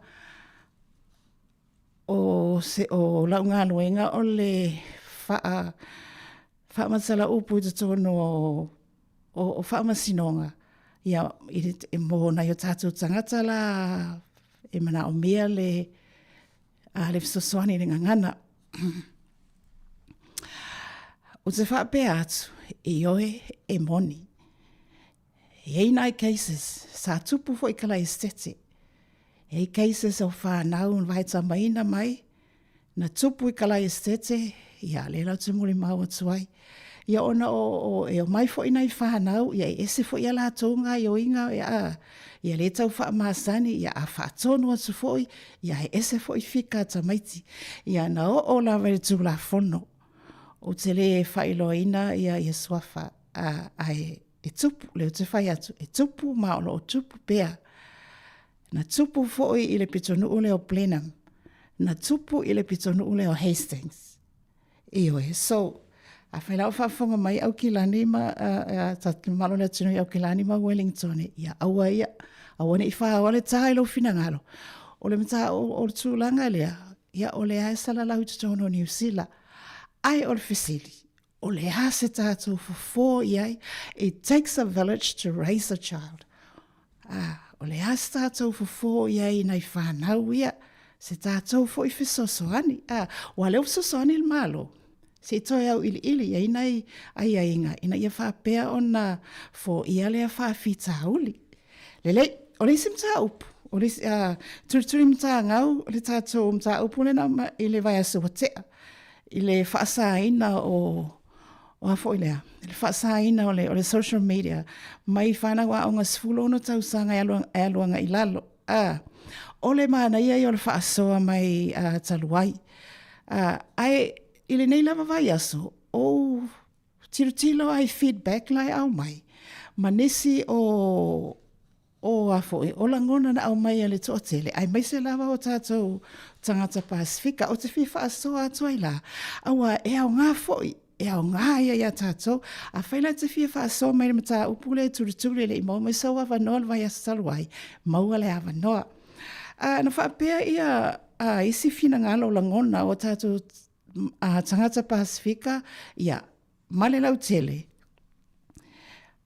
o se o lau galuega o le faa faamatala upu i totonu o o faamasinoga ia i mo nai o tatou tagata la e manaomia le a le fesoasoani i le gagana. Ou te faapea atu, ioe e moni. E i ai nai cases, sa tupu foi i Kalaesetete. E i ai cases o whanau na vaetamaina mai, na tupu i Kalaesetete, ia lea la ou te molimau atu ai. Ia ona o, o e omai foi nai whanau, ia e ese foi a latou gaioiga, ia, a, ia le tau faamasani, ia a faatonu atu foi, ia e ese foi fika a tamaiti. Ia na oo lava i le Tulafono, ou te le faailoaina ia, ia suafa, a, ae e tupu, lea ou te fai atu, e tupu ma o lo o tupu pea. Na tupu foi i le pitonuu lea o Blenheim, na tupu i le pitonuu lea o Hastings. Ioe, so, Afai la o faafofoga mai Aukilani ma tatou malo le atunuu i Aukilani ma Wellington, ia aua ia, aua ne i faoa le tā i lou finagalo. O le o le tulaga lea, ia o lea e salalau i totonu o Niu Sila. Ae o le fesili, o le a se tatou fofo i ai? It takes a village to raise a child. Ah, o le a se tatou fofo i ai i nai whanau ia? Se tatou foi fesoasoani. Ah, ua leo fesoasoani le Malo. Se i toe auiliili i ai nai aiaiga ina ia faapea ona foia lea faafitauli. Lelei, o le isi mataupu, o le isi, tulituli matagau le tatou mataupu lea na i le vaiaso ua tea, i le faasaina o, o a foi lea, le faasaina o le, o le social media mai fanau aoga 16 tausaga e alu, e alu agai i lalo. O le manaia ia o le faasoa mai talu ai. Ae i lenei lava vaiaso, ou tilotilo ai feedback la e aumai ma nisi o o a foi o lagona na aumai e le toatele aemaise lava o tatou tagata Pasifika. Ou te fia faasoa atu ai la, aua e aoga foi, e aoga ia ia tatou. Afai la e te fia faasoa mai le mataupu lea e tulituli e le i maua mai sou avanoa le vaiaso talu ai, maua le avanoa. Na faapea ia isi finagalo lagona o tatou tagata Pasifika, ia, ma le lautele,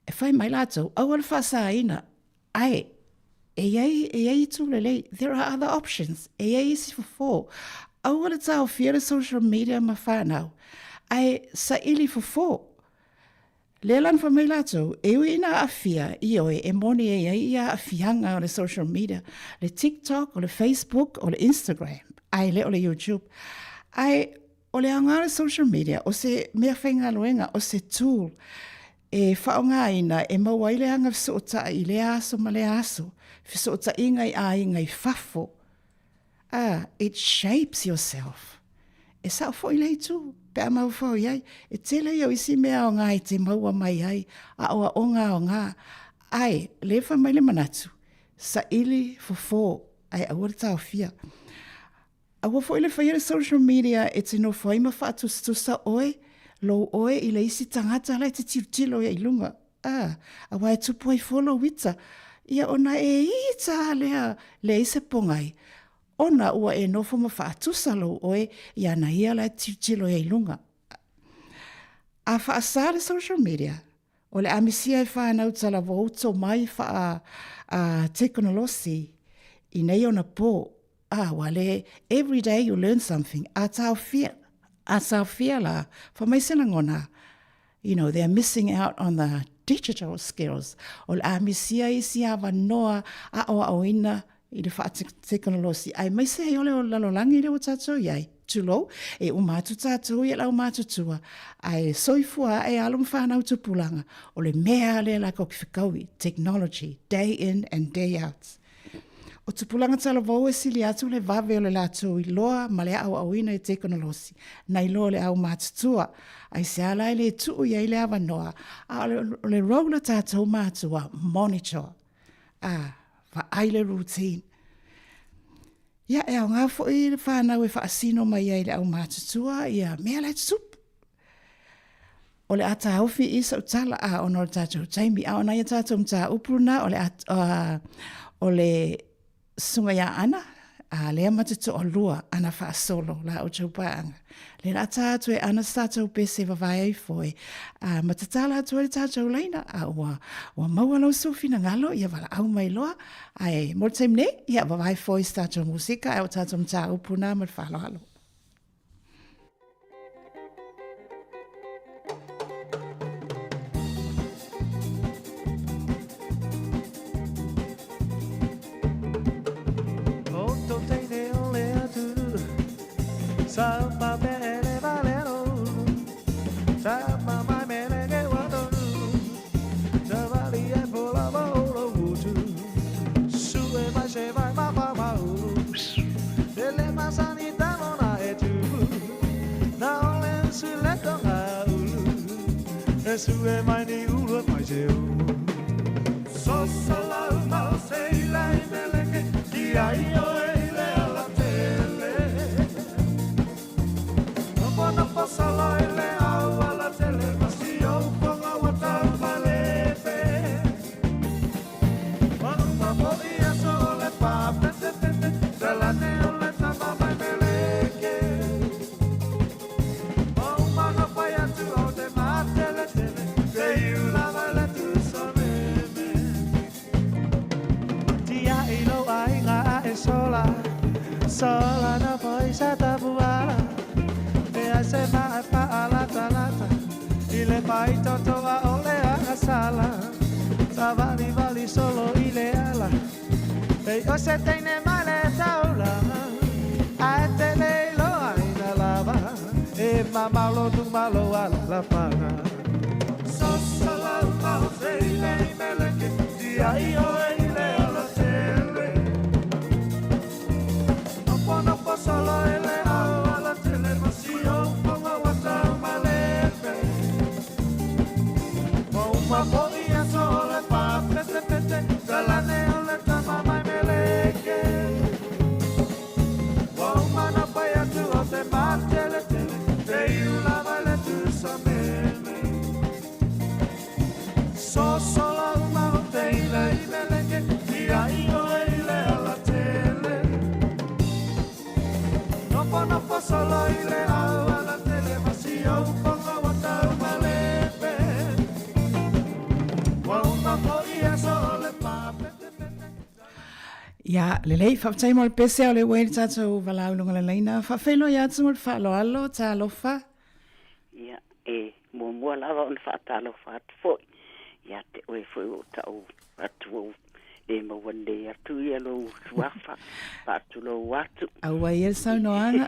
e fai mai latou, aua le faasaina, ae e i ai, e i ai itu lelei, there are other options, e i ai isi fofo. Aua le taofia le social media ma whanau, ae saili fofo. Lea la na fai mai latou, e ui ina aafia, ioe, e moni e i ai ia aafiaga o le social media, le TikTok, o le Facebook, o le Instagram, ae le o le YouTube. Ae o le aoga o le social media, o se mea faigaluega, o se tool e faaaogaina e maua ai le aga fesootai i lea aso ma lea aso, fesootaiga i aiga i fafo. It shapes yourself. E sao foi lea itu, pe a mafaufau i ai, e tele ia o isi mea aoga e te maua mai ai, aoaoga aoga, ae lea fai mai le manatu, saili fofo ae aua le taofia. Aua foi le faia le social media e te nofo ai ma faatusatusa oe, lou oe i le isi tagata la e te tilotilo ia i luga. Aua e tupu ai fua lou ita. Ia ona e ita lava lea leai se pogai, ona ua e nofo ma faatusa lou oe i ana ia la e tilotilo ia i luga. A faasa le social media, o le a misia e whanau talavou tomai wha tekonolosi i nei ona pō. Ua le, every day you learn something. A taofia, a taofia la, fai mai se lagona, you know, they are missing out on the digital skills. O le a misia isi avanoa aoaoina i le faatekonolosi, aemaise ai o le lalolagi lea ua tatou i ai, tulou, e uma atu tatou ia le aumatutua, ae soifua ae alo ma fanau tupulaga, o le mea lea latou te fetaui, technology, day in and day out. O tupulaga talavou e sili atu le vave o le latou iloa ma le aoaoina i tekonolosi, nai lo le aumatutua, aisea la e le tuu i ai le avanoa, a o le, o le role a tatou matua, monitor, a, vaai le routine. Ia, e aoga foi le whanau e faasino mai ai le aumatutua, ia mea la e tutupu. O le a taofi i sau tala, a ona o le tatou taimi, a o nai a tatou mataupu na, o le a, o le susuga ia Ana, a lea ma te toalua ana faasolo la outou paaga. Lea la ta atu e Ana se tatou pese vavae ai foe, a ma tatala atu ai le tatou laina, a ua, ua maua lou sou finagalo, ia valaau mai loa, ae mo le taimi nei, ia vavae foe se tatou musika, ae o tatou mataupu na ma le faaaloalo. aso o le pāpetepete, talane o le tama mai meleke. O umana pai atu o te mateletele, te iu lava le tusa meme. Tia i lo aiga a e sola, sola na poisa tapuala. E ai se maa e paa lata lata, i le pai toto a ole a sala. Sa vali vali solo i le ala, e o se teine mai le taulanga. Ae te le iloa ina lava, e mamalo tu malo ala la panga. Sosola uma o se ile i meleke, tia i oe i le ala tele. Nopo nopo solo e le au ala tele, ma si o ponga wata malepe. Mo uma po i aso o le pā pete pete, talane o le tama mai meleke. Ua uma na pai atu o te matele tele, te iu lava le tusa meme. Sosola uma o te ile i meleke, tia i oe i le ala tele. Nopo nopo solo i le au ala tele, ma si o ponga wata malepe. Ua uma po i aso o le pā pete pete. Ia, lelei, faafetai mo le pese o le ua i le tatou valaau i luga o le laina. Faafeiloai atu mo le faaaloalo, talofa. Ia, e muamua lava ona faatalofa atu foi ia te oe foi ua ou tau atu ua ou le maua lelei atu ia lou suafa, faatulou atu. Aua ia le saunoaga.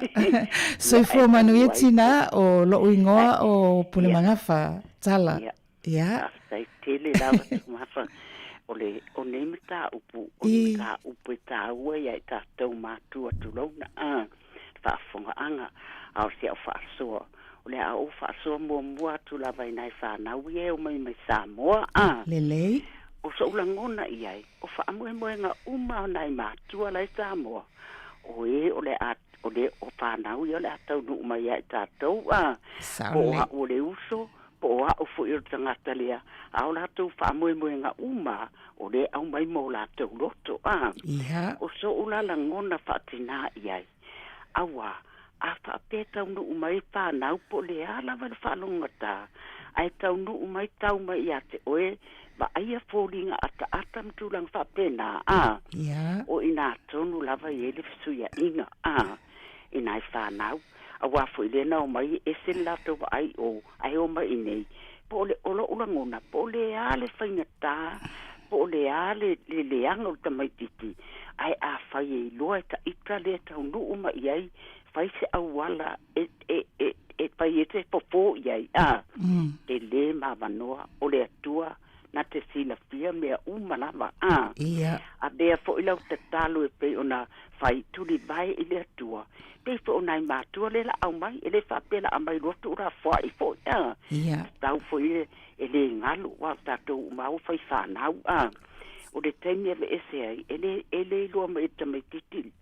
Soifua manuia tina, o lou igoa o Pulemagafa, Tala. Ia. Ia. Faafetai tele lava Tumafa. O le, o nei mataupu, o ni mataupu e taua ia i tatou matua tulouna, a, faafofogaaga, a o si au faasoa, o le a ou faasoa muamua atu lava i nai fanau ia e omai mai Samoa, a. Lelei. O so'u lagona i ai, o faamoemoega uma o nai matua la i Samoa, o e o le a, o le, o fanau ia o le a taunuu mai ia i tatou, a, Sao po o lelei. a'u o le uso, po o a'u foi o le tagata lea, a o latou faamoemoega uma o lea e aumai ma o latou loto, a. Ia. O so'u la lagona faatinā i ai, auā, a faapea e taunuu mai fanau po o le a lava le faalogogatā, ae taunuu mai tau mai ia te oe, vaaia foliga ataata ma tulaga faapenā, a. Ia. O inā tonu lava e i ai le fesuiaʻiga, a, i nai fanau, auā foi lea na omai e ese le latou vaai i o, ae omai iinei, po o le, o lo'u lagona, po o le a le faigatā, po o le a le, le leaga o le tamaititi, ae afai e iloa e taʻita lea e taunuu mai i ai, fai se auala e, e, e, e fai ai se fofo i ai, a, e lē mavanoa, o le Atua na te silafia mea uma lava, a. Ia. Avea foi lau tatalo e pei ona fai tulivae i le Atua, pei foi o nai matua lea la aumai, e le faapea la aumai loa tuulafoai foi, a. Ia. Tatau foi e, e le galu, aua o tatou uma lava ua fai fanau, a. O le taimi e aveese ai, e le, e le iloa mai e le tamaititi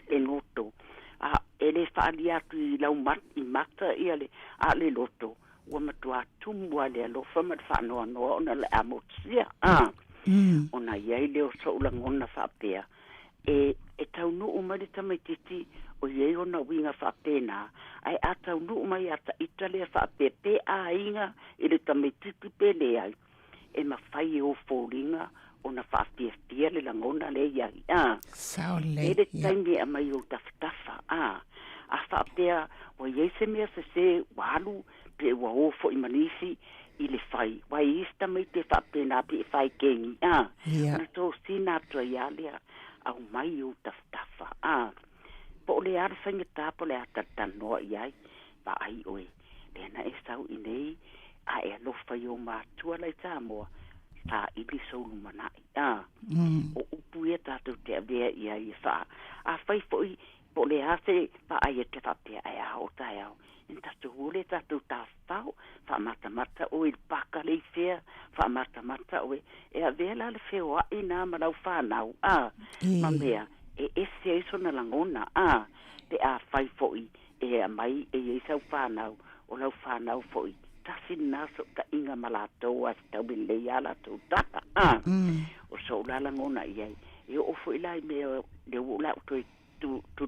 le loto, a e le faaalia atu i lau mat, i mata ia le, a o le loto, ua matuā tumu lava i le alofa ma le faanoanoa ona o le a motusia, a. Ona i ai lea o soʻu lagona faapea, e, e taunuu mai le tamaititi o i ai ona uiga faapena, ae a taunuu mai ia taʻita lea faapea pe aiga i le tamaititi pe leai, e mafai e ou foliga ona faafiafia le lagona lea i ai, a. Sao E lelei, le ia. taimi e aumai i ou tafatafa, a. A faapea ua i ai se mea sesē ua alu pe ua o foi ma nisi i le fai, aua e i ai isi tamaiti e faapena pe e fai kegi, a. Ia. Ona tosina atu ai lava lea, aumai i ou tafatafa, a. Po o le a le faigata po o le a talatalanoa i ai, vaai oe, lea na e sau i nei, a e alofa i ou matua la i Samoa, saili sou lumanai, a. O upu ia tatou te avea i ai e faa, afai foi po o le a se vaai e te faapea, ae a oo taeao, ina tatou o lea tatou tafafao, faamatamata oe i le paka le i fea, faamatamata oe, e avea la le feoai na ma lau fanau, a, ma mea e ese ai sona lagona, a, pe afai foi e aumai e i ai sau fanau, o lau fanau foi, tasi lena sootaiga ma latou ae fetaui lelei lava latou tala, a. O sou la lagona i ai, E oo foi la i mea lea ua la ou toe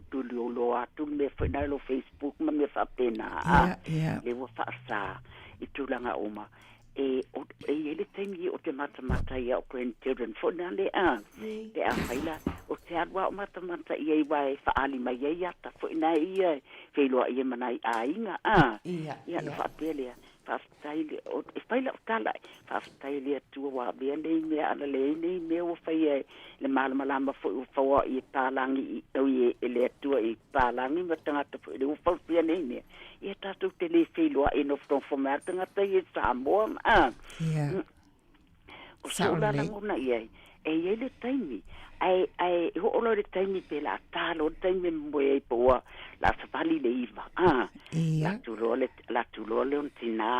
tulioloa atu le mea foi na i lo Facebook ma mea faapena a. Lea ua faasa i tulaga uma. E, o, e i ai le taimi o te matamata i au grandchildren foi na le a. Pe afai la, o te alu a o matamata i ai wa e faali mai ai ata foi na ia e feiloai ai ma nai aiga a. Ia, ona faapea lea, Faafetai le, o, e fai lau tala, faafetai i le Atua ua avea nei mea ana leai nei mea ua faia e le malamalama foi ua faua'i e palagi i, oi e, e le Atua i palagi ma tagata foi le ua fausia nei mea. Ia tatou te le feiloai e nofonofo mai a tagata ia i Samoa ma, a. Ia. O so'u la lagona i ai, e i ai le taimi, ae, ae oo loa i le taimi pe la ta loa le taimi e moe ai po ua la savali le iva, a, Ia. la tu loa le, la tu loa le ona tinā,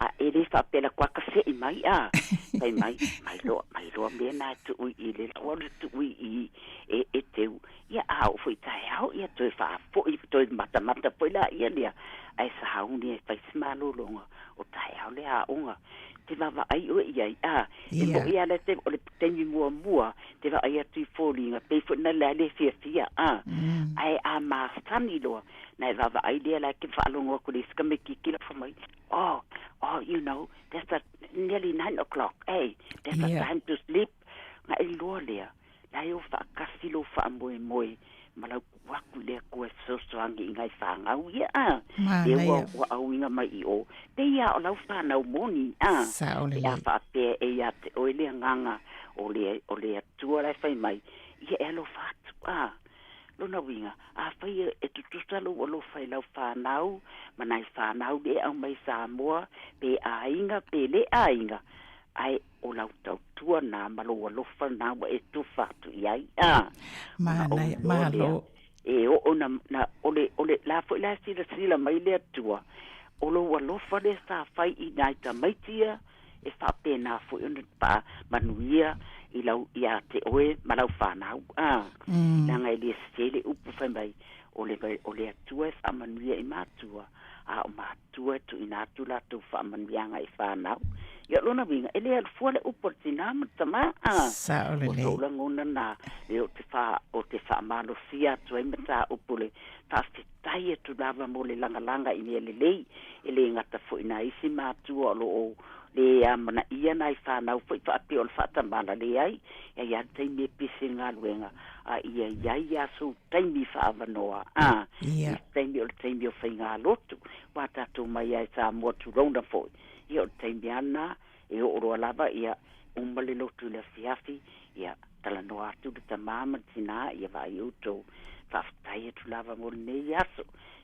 a e le faapea la kuaka se'i mai, a, fai mai, mai loa, mai loa mea na e tuu i i le lau au le tuu i i e, e teu, ia a oo foi i taeao, ia toe faafo'i, toe matamata foi laia lea, ae sauni e fai se malologa o taeao le aoga. Te vaavaai oe i ai, a, e Ia. moʻi lava le te, o le taimi muamua, te vaai atu i foliga, pei foi na le le fiafia, a, ae a masani loa, na e vaavaai lea la ke faalogo atu i le isi tamaititi la fai mai, oh, oh, you know, that's a nearly 9 o'clock, hey, that's a Ia. time to sleep. Na e iloa lea, la e o faatasi lou faamoemoe ma lau tuu atu i le Atua e fesoasoani i nai fanau ia, a, lea ua, Manaia. ua auina mai i o, pei lava o lau fanau moni, a, Sao pe a lelei. faapea e ia te oe le agaga o le, o le Atua la e fai mai, ia e alofa atu, a. Lona uiga, afai e, e tutusa lou alofa i lau fanau ma nai fanau lea e aumai i Samoa, pe aiga pe le aiga, ae o lau tautua na ma lou alofa na ua e tufa atu i ai, a. Ona ou Manaia, iloa lea, malo. e oo na, na o le, o le la foi la e silasila mai le Atua, o lou alofa lea sa fai i nai tamaiti ia, e faapena foi ona faamanuia i lau, ia te oe ma lau fanau, a. Leaga e le sese le upu fai mai, o le, o le Atua e faamanuia i matua, a o matua e tuuina atu latou faamanuiaga i fanau. Ia, o lona uiga, e le alu fua le upu a le tinā ma le tamā, a. Sao O lelei. so'u lagona na, lea ou te fa, ou te faamalosia atu ai mataupu le faafetai atu lava mo le lagalaga i mea lelei, e le gata foi i nai isi matua o lo o le amanaia nai fanau foi faapea o le faatamala, leai, e i ai lava le taimi e pisi i le galuega, a ia i ai lava sou taimi faaavanoa, a, Ia. i se taimi o le taimi o faigalotu, ua tatou mai lava i Samoa tulona foi, ia o le taimi lava lena, e oo loa lava, ia, uma le lotu i le afiafi, ia, talanoa atu le tamā ma le tinā, ia vaai outou, faafetai atu lava mo lenei aso,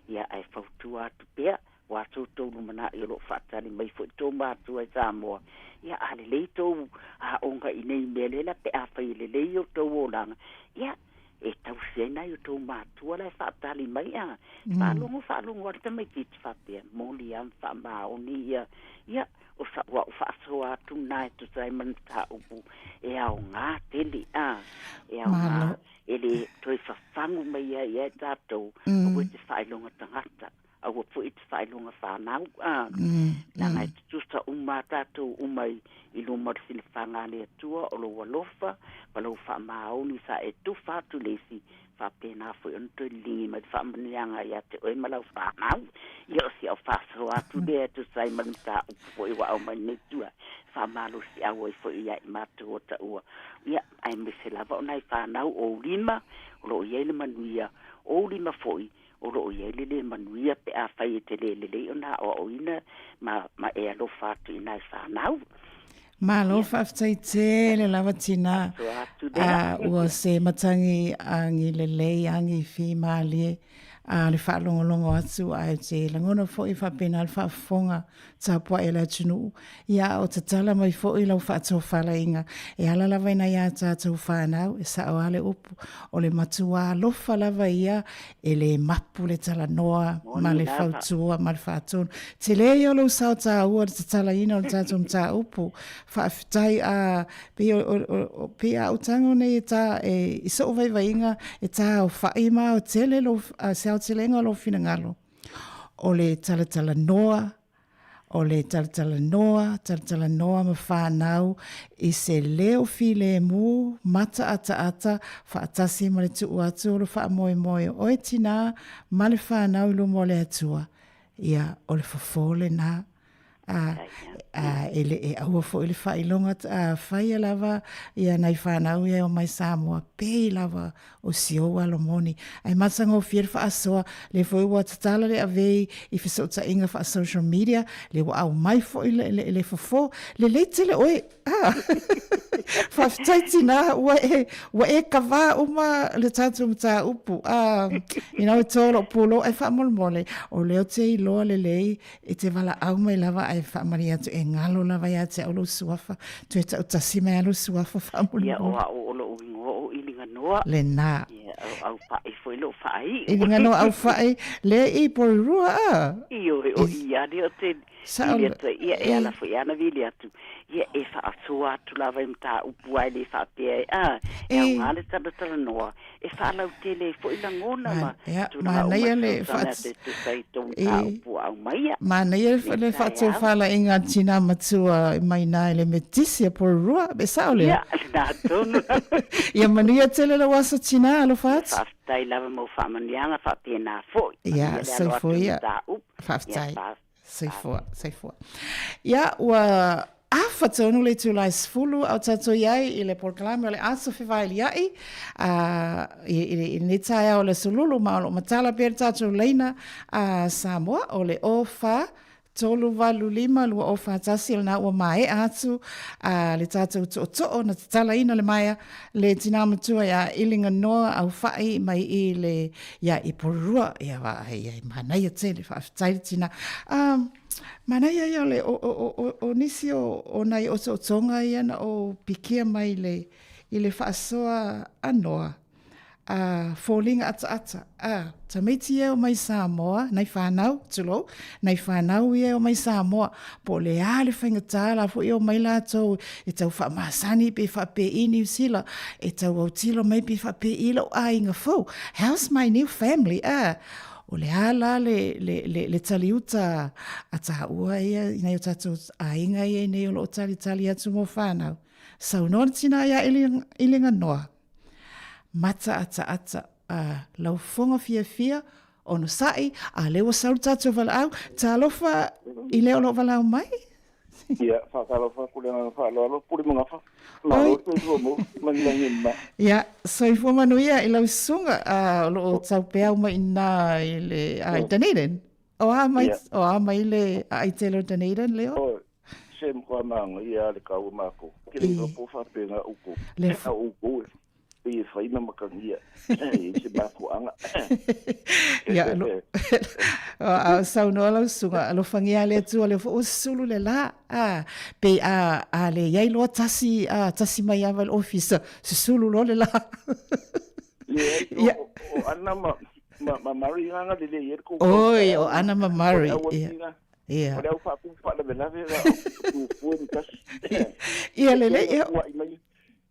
ia, ae fautua atu pea, ua so outou lumanai o lo o faatali mai foi tou matua i Samoa, ia, a lelei tou aoga i nei mea lea la pe afai e lelei outou olaga, ia, e tausi ai nai outou matua la e faatali mai, a. Faalogo faalogo lava le tamaititi faapea, moni lava ma faamaoni ia, ia, o sa'u a'u faasoa atu lena e tusa ai ma le mataupu e aoga tele, a, e aoga Malo. e le toe fafagu mai ai e tatou, aua e te faailoga tagata, aua foi e te faailoga fanau, a, leaga e tutusa uma a tatou uma i, i luma o le silafaga a le Atua, o lou alofa ma lou faamaoni sa e tufa atu i le isi, faapena foi ona toe liligi mai le faamanuiaga ia te oe ma lau fanau. Ia o si au faasoa atu lea e tusa ai ma le mataupu foi ua aumai lenei tua, faamalosiau ai foi ia i matou o taua. Ia, aemaise lava o nai fanau o ou lima, o lo o i ai le manuia, o ou lima foi, o lo o i ai le lē manuia pe afai e te lē lelei ona aoaoina ma, ma e alofa atu i nai fanau. Malo faafetai tele lava tinā. Faasoa atu lea. A, ua se matagi agi lelei, agi fimalie, a le faalogologo atu ae te lagona foi faapena le faafofoga tapuai a le atunuu. Ia a o tatala mai foi lau faatofalaiga e ala lava i nai a tatou fanau, e sao lava le upu, o le matua alofa lava ia e le mapu le talanoa ma Moni le lava. fautua ma le faatonu. Tele ia o lou sao taua i le tatalaina o le tatou mataupu. Faafetai a pei o, o, o, pei a ou tago nei e tā, e, i so'u vaivaiga e tāofa'i ma aotele lou, se aotelega o lou finagalo. O le talatalanoa, O le talatalanoa, talatalanoa ma whānau i se leo filemu mataataata faatasi ma le tuu atu o le faamoemoe o oe tinā ma le whānau i luma o le Atua. Ia, o le fofo lenā. A, a, e le e aua foi le faailoga a faia lava ia nai whānau ia o mai Samoa, pei lava o si ou alo moni. Ae matagofie le faasoa, lea foi ua tatala le avei i fesootaiga faa-social media, lea ua aumai foi le, le, le fofo. Lelei tele oe. Ah. Faafetai tinā, ua e, ua e kavā uma le tatou mataupu. Ah, you know, e tō lou pulou, ae faamolemole, o lea ou te iloa lelei e te valaau mai lava ae faamalie atu e galo lava ia te au lou suafa, toe tautasi mai lava lou suafa Ia, faamolemole. o au o lou igoa o Iliganoa. Lenā. Ia, o Aufa'i foi lou faai'u. Iliganoa Aufa'i, lea i Porirua, a? Ioe, o i a lea ou te Sao vili atu ai. Ia, e e. ala foi lava ona vili atu. Ia, e faasoa atu lava i mataupu ae le faapea e, a, e E. aoga le talatalanoa, e faalautele ai foi lagona ma Ia, tulaga uma manaia e le fesoasoani faat atu e tusa ai tou e. mataupu ua aumaia. Manaia Nei le taeao. faatofalaiga a le tinā matua mai ina i le Metisi a Porirua, e sao lea? Ia, lenā tonu lava. Ia manuia tele lau aso tinā, alofa Ia, atu. faafetai lava mo faamanuiaga faapena foi. Ia, Manuia le alo atu soifua i ia. mataupu. Ia, Faafetai. fa, Soifua, soifua. Ia, ua afa tonu le itula e 10 a o tatou i ai i le polokalame o le Aso Fevailia'i a, i, i, i lenei taeao o le Aso Lulu ma o lo o matala pea le tatou laina a Samoa o le 04 385 2041 o lena ua maea atu a, le tatou tootoo na tatalaina le maea le tinā matua ia Iliganoa Aufa'i mai i le ia i Porirua ia ia e manaia tele faafetai le tinā. Um, manaia ia o le o, o, o, o nisi o, o nai otootoga ia na ou pikia mai le i le faasoa a Noa a foliga ataata a tamaiti ia e omai Samoa nai fanau tulou nai fanau ia e omai Samoa po o le a le faigata la foi e omai latou e tau faamasani pe faapei Niu Sila e tau autilo mai pe faapei lou aiga fou how's my new family a o le a la le, le, le, le taliuta a taua ia i nai o tatou aiga ia i nei o lo o talitali atu mo fanau saunoa le tinā ia Iliganoa mataataata a lau fofoga fiafia onosai a lea ua sau le tatou valaau talofa i le o lo o valaau mai. Ia, faatalofa atu le agaga faaaloalo, Pule ma Gafa. Malo le soifua maua, ma lagi e mama. Ia, soifua manuia i lau susuga, a o lo o tau peau mai i ina i le a i Dunedin. O a mai, o a mai le aai tele o Dunedin, Leo? Oi, se matua manaia lava le kau o matou. Ou te le iloa po o faapena outou. Le A o outou e pei e fai ma matagia e i ai se mafuaaga. Ia, lo, a saunoa lau susuga, alofagia le Atua, lea foi ua susulu le la. A, pei a, a le iai loa tasi, a, tasi mai lava i le ofisa, susulu loa le la. Leai, o, Ia. o, o Ana ma, ma, ma Murray na galelei ai le tou Oi, taeao o Ana ma O le Murray, au ia. atiga, Ia. o le au faatupu faalavelave la o tufue ni tasi. Ia E lelei, te ia. tuuai mai,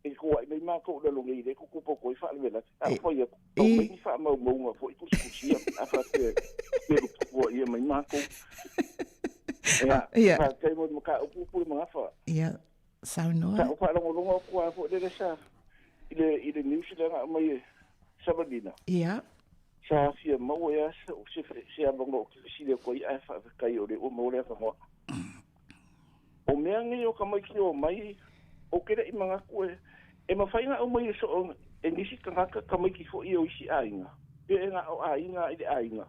e tuuai mai matou i lalo nei lea e tutupu atu ai faalavelave. A E, fai atu, aumai e. ni faamaumauga foi tusitusia, a faapea e lutupuaia mai matou. Ia, Ia. faafetai mo le mataupu Pule ma Gafa. Ia, saunoa. Sa ou faalogologo atu lava foi lele sa i le i le news lea na aumai e Savalina. Ia. Sa fia maua ai lava se se avanoa ou te fesili atu ai ae faafetai o lea ua maua le avanoa. O mea nei o tamaiti o omai, ou te le i manatu e e mafai ona aumai e soo e nisi tagata tamaiti foi o isi aiga, pe e na o aiga i le aiga.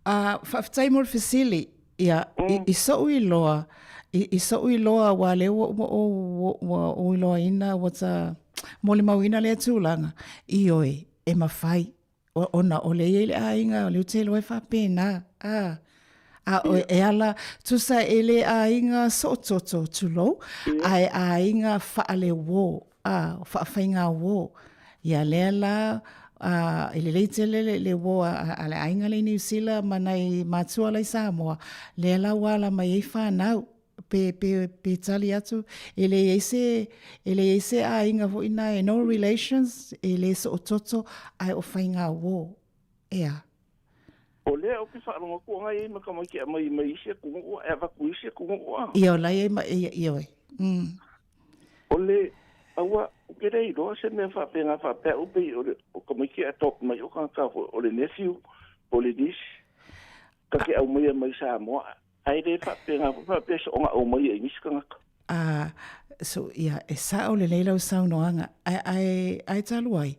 A, faafetai mo le fesili. Ia, i, i so'u iloa, i, i so'u iloa aua lea ua uma ou, ua ou iloaina ua ta molimauina lea tulaga, ioe, e mafai, o, ona o lea e i ai le aiga, o lea ou te iloa e faapena, a. A o e ala, tusa e le aiga soototo, tulou, ae aiga faaleuō, a, faafaigauō. Ia lea la, a, e lelei tele le, le uō a, a, a le aiga lea i Niu Sila ma nai matua la i Samoa, lea la ua ala mai ai fanau, pe, pe, pe tali atu, e leai se, e leai se aiga foi na e no relations, e le soototo, ae o faigauō. Ea. O lea ou te faalogo atu o na e i ai ma tamaiti e aumai mai isi atunuu ae avatu i isi atunuu a. Ia o la e i ai ma, ia, ioe. O le, aua, ou te le iloa se mea faapena faapea au pei o le, o tamaiti e adopt mai o tagata foi, o le nephew po o le niece, ta te aumaia mai Samoa, ae le faapena foi faapea soona aumaia i nisi tagata. A, so, ia, e sao lelei lau saunoaga, ae, ae, ae talu ai,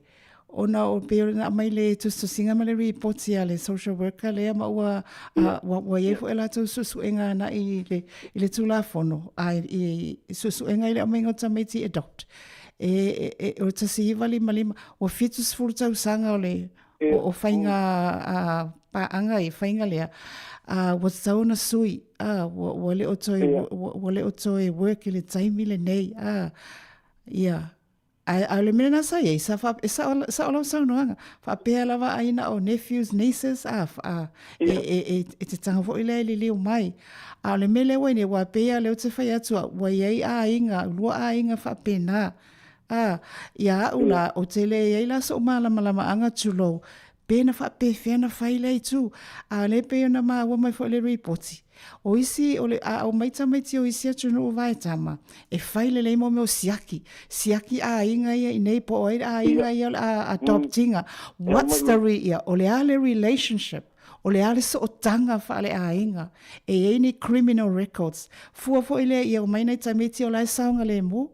ona o pei ona aumai le tusitusiga ma le ripoti a le social worker lea ma ua, a, ua, ua i ai foi a latou suesuega agai i le, i le Tulafono, a i, i suesuega i le aumaiga o tamaiti adopt. E, e, e, o le 1955, ua 70 tausaga o le, o, o faiga a, paaga i faiga lea, a, ua tatau ona sui, a, ua, ua le o toe, ua, ua le o toe work i le taimi lenei, a, ia. Ae, a o le mea lena sa i ai, sa fa, e sao, sao lau saunoaga, faapea lava ai na o nephews, nieces, a, a, e, e, e, e te tago foi lea e liliu mai. A o le mea lea ua i nei, aua pei lava o lea ou te fai atu au, ua i ai aiga, lua aiga faapena. A, ia au la, ou te le i ai la so'u malamalamaaga tulou, pe na faapefea na fai lea itu. A o lea e pei ona maua mai foi i le ripoti, o isi, o le, a aumai tamaiti o isi atunuu vaetama, e fai lelei mo mea o siaki, siaki aiga ia i inei po o ai le aiga ia o le a adopt ina. What's the re, ia, o le a le relationship? O le a le sootaga faaleaiga? E i ai ni criminal records? Fua foi lea ia omai nai tamaiti o la e saogalemu?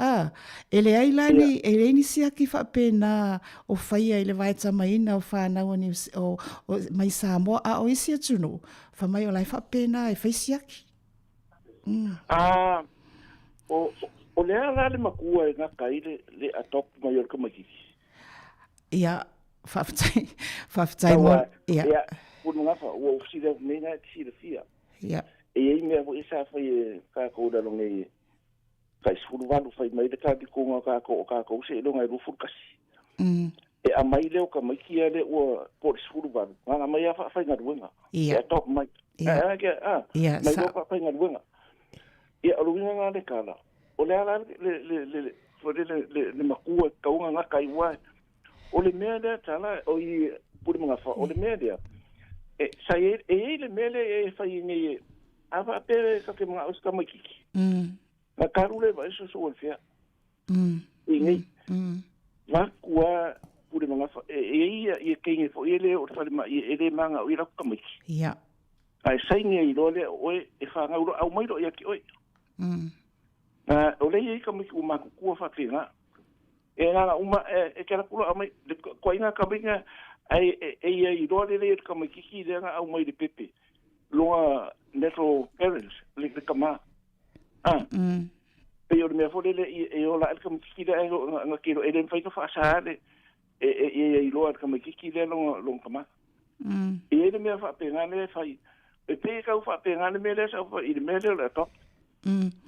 Ā, e leai la ni, e leai ni siaki faapena o faia i le vaetamaina o whānau o New, o, o, mai Samoa, a o isi atunuu, fa mai o la e faapena e fai siaki. Ā, o, o le a la le makua e gata ai le, le adopt mai o le tamaitiiti? Ia, faafetai, faafetai mo, ia. Ia, Pulemagafa, ua ou fesili atu nei na e te silafia. Ia. E i ai mea foi sa fai e kākou i lalo nei e tai 18 fai mai le talitonuga o kākou o kākou seiloga e 21. E aumai lea o tamaiti ia lea ua po o le 18, na aumai lava faafaigaluega. Ia. E adopt mai. Ia. A, a, a, Ia, mai sa- loa faafaigaluega. Ia, o le uiga lena o le tala, o le a la le, le, le, le, foi le, le, le, le matua e tatau ona gata ai aua o le mea lea tala, o i Pulemagafa, o le mea lea, e, sa i ai, e i ai le mea lea e fai nei e, A faapea e ta te manao i se tamaititi. Na talu le vaai soso o le fea. I nei. Vaku a pule magafa. E e ia ia keinge fo ia le o le fale ma ia e le manga o ia laku tamaiti. Ia. Ae saini ai loa lea o oe e whangau loa au mai loa ia ki oe. Na o le ia i tamaiti ua matutua faapena. E nana uma e, e ke laku loa au mai le koa inga tamaiti ai e, e ia i loa lele ia le tamaititi lea na au mai le pepe. Lona natural parents, le, le tama. Ah. Pei o le mea foi lele i, e ola ai le tamaititi lea ai na, na kilo e le mafai ona faasa le e, e, e ia iloa e le tamaititi lea lona, lona tama. E i ai le mea faapena lea e fai. E pei e tau faapena le mea lea sa ou fai i le mea lea o le adopt.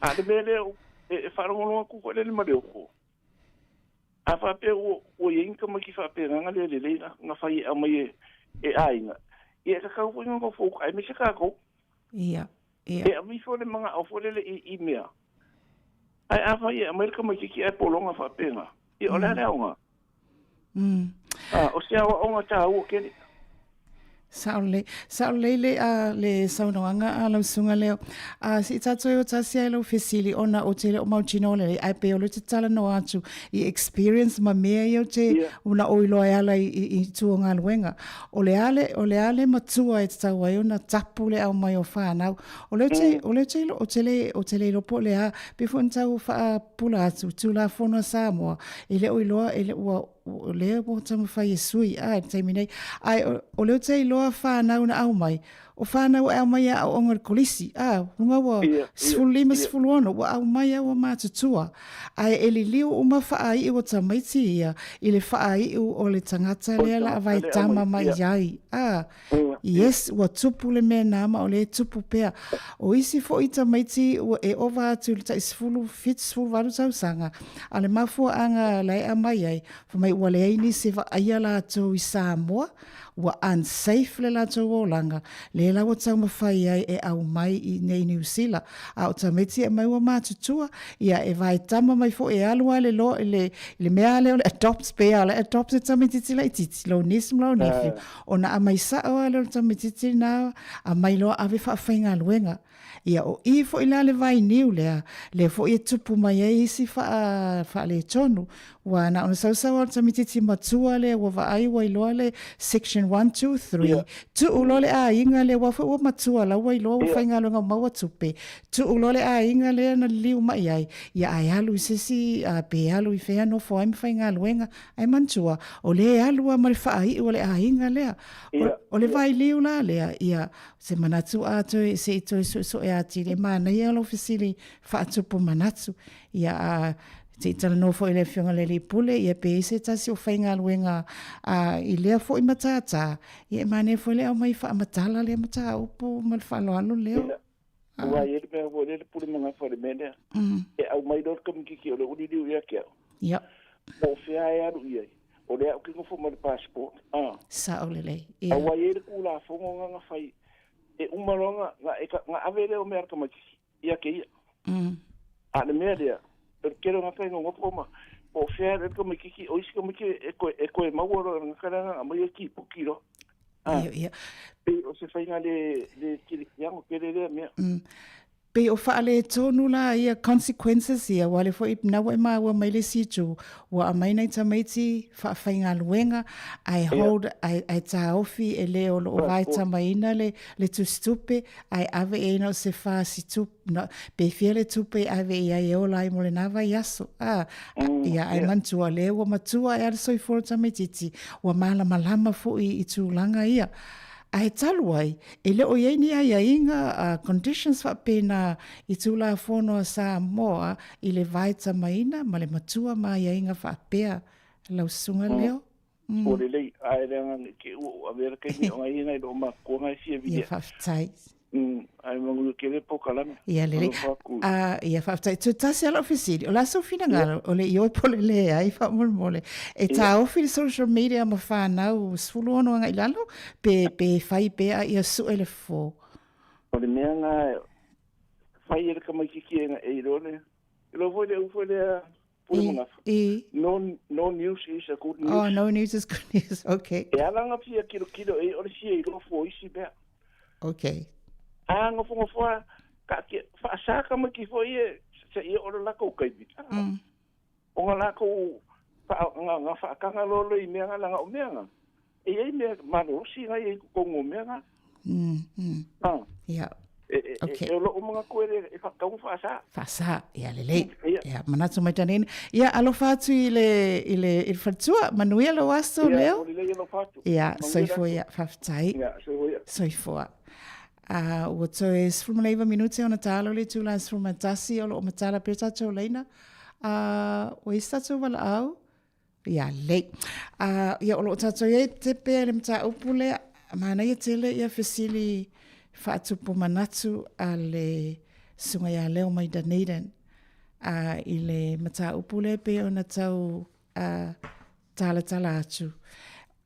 A le mea lea e, e faalogologo atu foi lele ma le oko. A faapea ua, ua i ai ni tamaiti faapena na le lelei na, na fai e aumai e, e aiga, ia e tatau foi ona nofo uka aemaise tatou. Ia, ia. E ave ifo le manao foi lele i, i mea. Ae a fai e aumai le tamaititi ae pologa faapena, ia o le a le aoga? A, o se aoaoga taua tele. Sao lelei, sao lelei le, a, le saunoaga a lau susuga lea. A, se i tatou e o tasi ai lau fesili ona ou te le o mautinoa lelei, ae pei o lea ou te talanoa atu i experience ma mea ia ou te Ia. una ou iloa e ala i, i, i tua o galuega. O le a le, o le a le matua e tatau ai ona tapu le aumai o fanau. O lea ou te, o lea ou te ilo, ou te le, ou te le iloa po o le a, pei foi ona tau faapula atu, Tulafono a Samoa, e le o iloa, e le, ua, o lea ua taumafai e sui a i le taimi nei. Ae o, o lea ou te iloa whānau na aumai, o whānau e aumai a aoaoga i le kolisi, a, luga ua 15, 16, ua aumai a ua matutua. Ae e liliu uma whaaiu o tamaiti ia i le whaaiu o le tangata lea la a vaetama mai ai, a. Yes, ua tupu le mea nā ma o lea e tupu pea. O isi foi tamaiti ua e ova atu i le tai 10, 78 tausaga, a o le mafuaaga la e aumai ai, fai mai ua leai nisi e vaaia latou i Samoa, ua unsafe le latou olaga, lea la ua taumafai ai e aumai i nei Niu Sila. A o tamaiti e aumai ua matutua, ia e vaetama mai foi e alu lava i le loa i le, i le mea lava lea o le adopt, pei lava o le adopt le tamaitiiti laitiiti, lou niece ma lou nephew, ona aumai sao lava lea o le tamaitiiti lena, aumai loa ave faafaigaluega. Ia, o i foi la le vainiu lea, lea foi e tupu mai ai isi faa, faaletonu. Ua na ona sausau lava o le tamaitiiti matua lea ua vaai ua iloa le section one, two, three, yeah. Tuu loa le aiga lea, aua foi ua matua la ua iloa ua yeah. faigaluega ua maua tupe, tuu loa le aiga lea na liliu mai ai, ia ae alu i se isi, uh, pe alu i fea nofo ai ma faigaluega. Ae manatua, o lea e alu lava ma le faaiu a le aiga lea. O, yeah. o le yeah. vailiu la lea, ia, Se manatu a toe, se i toe suesuesue atili, e manaia lou fesili faatupu manatu. Ia, a, se i talanoa foi i le Afioga i le Alii Pule, ia pe i ai se tasi o faigaluega a, i lea foi matata, ia e manaia foi le aumai faamatala lea mataupu ma le faaaloalo leo. Ia, aua e i ai le mea foi lea le pule magafa i le mea lea. E aumai loa le kamititi o le uliliu ia te au. Ia. Po o fea e alu i ai, o lea ou te nofo ma le passport. Ah. Sao lelei. Ia. Aua e i ai le Tulafono na na fai, e uma loa na, na, e, na ave lea o mea a le tamaitiiti ia te ia. A o le mea lea, o le tele o tagata e nonofo ma, po o fea e alu ai le tamaitiiti, o isi tamaiti e toe, e toe maua loa e le tagata lea na aumai e tiputi loa. Ah. Ia, ia. Pei o se faiga le, le kerisiano tele lea mea. Pei o faaletonu la ia consequences ia, aua o lea foi na ua e maua mai le isi itu, ua aumai nai tamaiti faafaigaluega ae hold, ae, ae taofi e le o lo o vaetamaina le, le tusitupe, ae ave i ai na o se fasitupe, na, pe fia le tupe e ave i ai e ola ai mo lena vaiaso. A, ia, ae manatua, o lea ua matua ae a le soifua o le tamaitiiti, ua malamalama foi i tulaga ia. Ae talu ai, e le o i ai ni aiaiga, conditions faapena i Tulafono a Samoa i le vaetamaina ma le matua ma aiaiga faapea, lau susuga Leo. Mm. Ua lelei, ae leaga ne i te i ua ou avea le taimi o nai nai loo matutua na e fia viia. Ia faafetai. Mm, ae manuia tele polokalame. Ia lelei. Ah, ia faafetai. Toe tasi lava lau fesili, o le a sou finagalo, o le ioe po o le leai faamolemole, e taofi le social media ma fanau 16 agai i lalo, pe, pe fai pea a ia sue le fofo? O le mea na fai e le tamaitiiti e iloa le, iloa foi le upu lea Pule Magafa. I. No, no news is a good news. Oh, no news is good news. Okay. E ala ona fia kilokilo e o le fia iloa fua o isi mea. Okay. A nofonofo a, ka ke, faasa tamaiti foi e, se ia o le latou taimi. Ona latou, wha, nga, nga whaakanga loa lea i mea nga, leaga o mea nga, E i ai mea malolosi na i ai i totonu o mea na. Ah. Ia. E, e, okay. e, o lou manatu e, e whakatau ma whaasa. Whaasa, ia lelei. Ia. Ia, manatu mai tanina. Ia, alofa atu i le, i le, i le faletua. Manuia lou aso, Ia, Leo. lelei alofa atu. Ia, Manuia soifua le aso. ia, faafetai. Ia, soifua ia. Soifua. Uh, ua toe 19 minute ona ta alo le itula 11 o loo matala pea tatou laina. Uh, ua i ai se tatou valaau? Ia lelei. Uh, ia o loo tatou i ai te pea i le mataupu lea, manaia tele ia fesili faatupu manatu a le susuga ia Leo mai Dunedin uh, i le mataupu lea pei ona tau uh, talatala atu.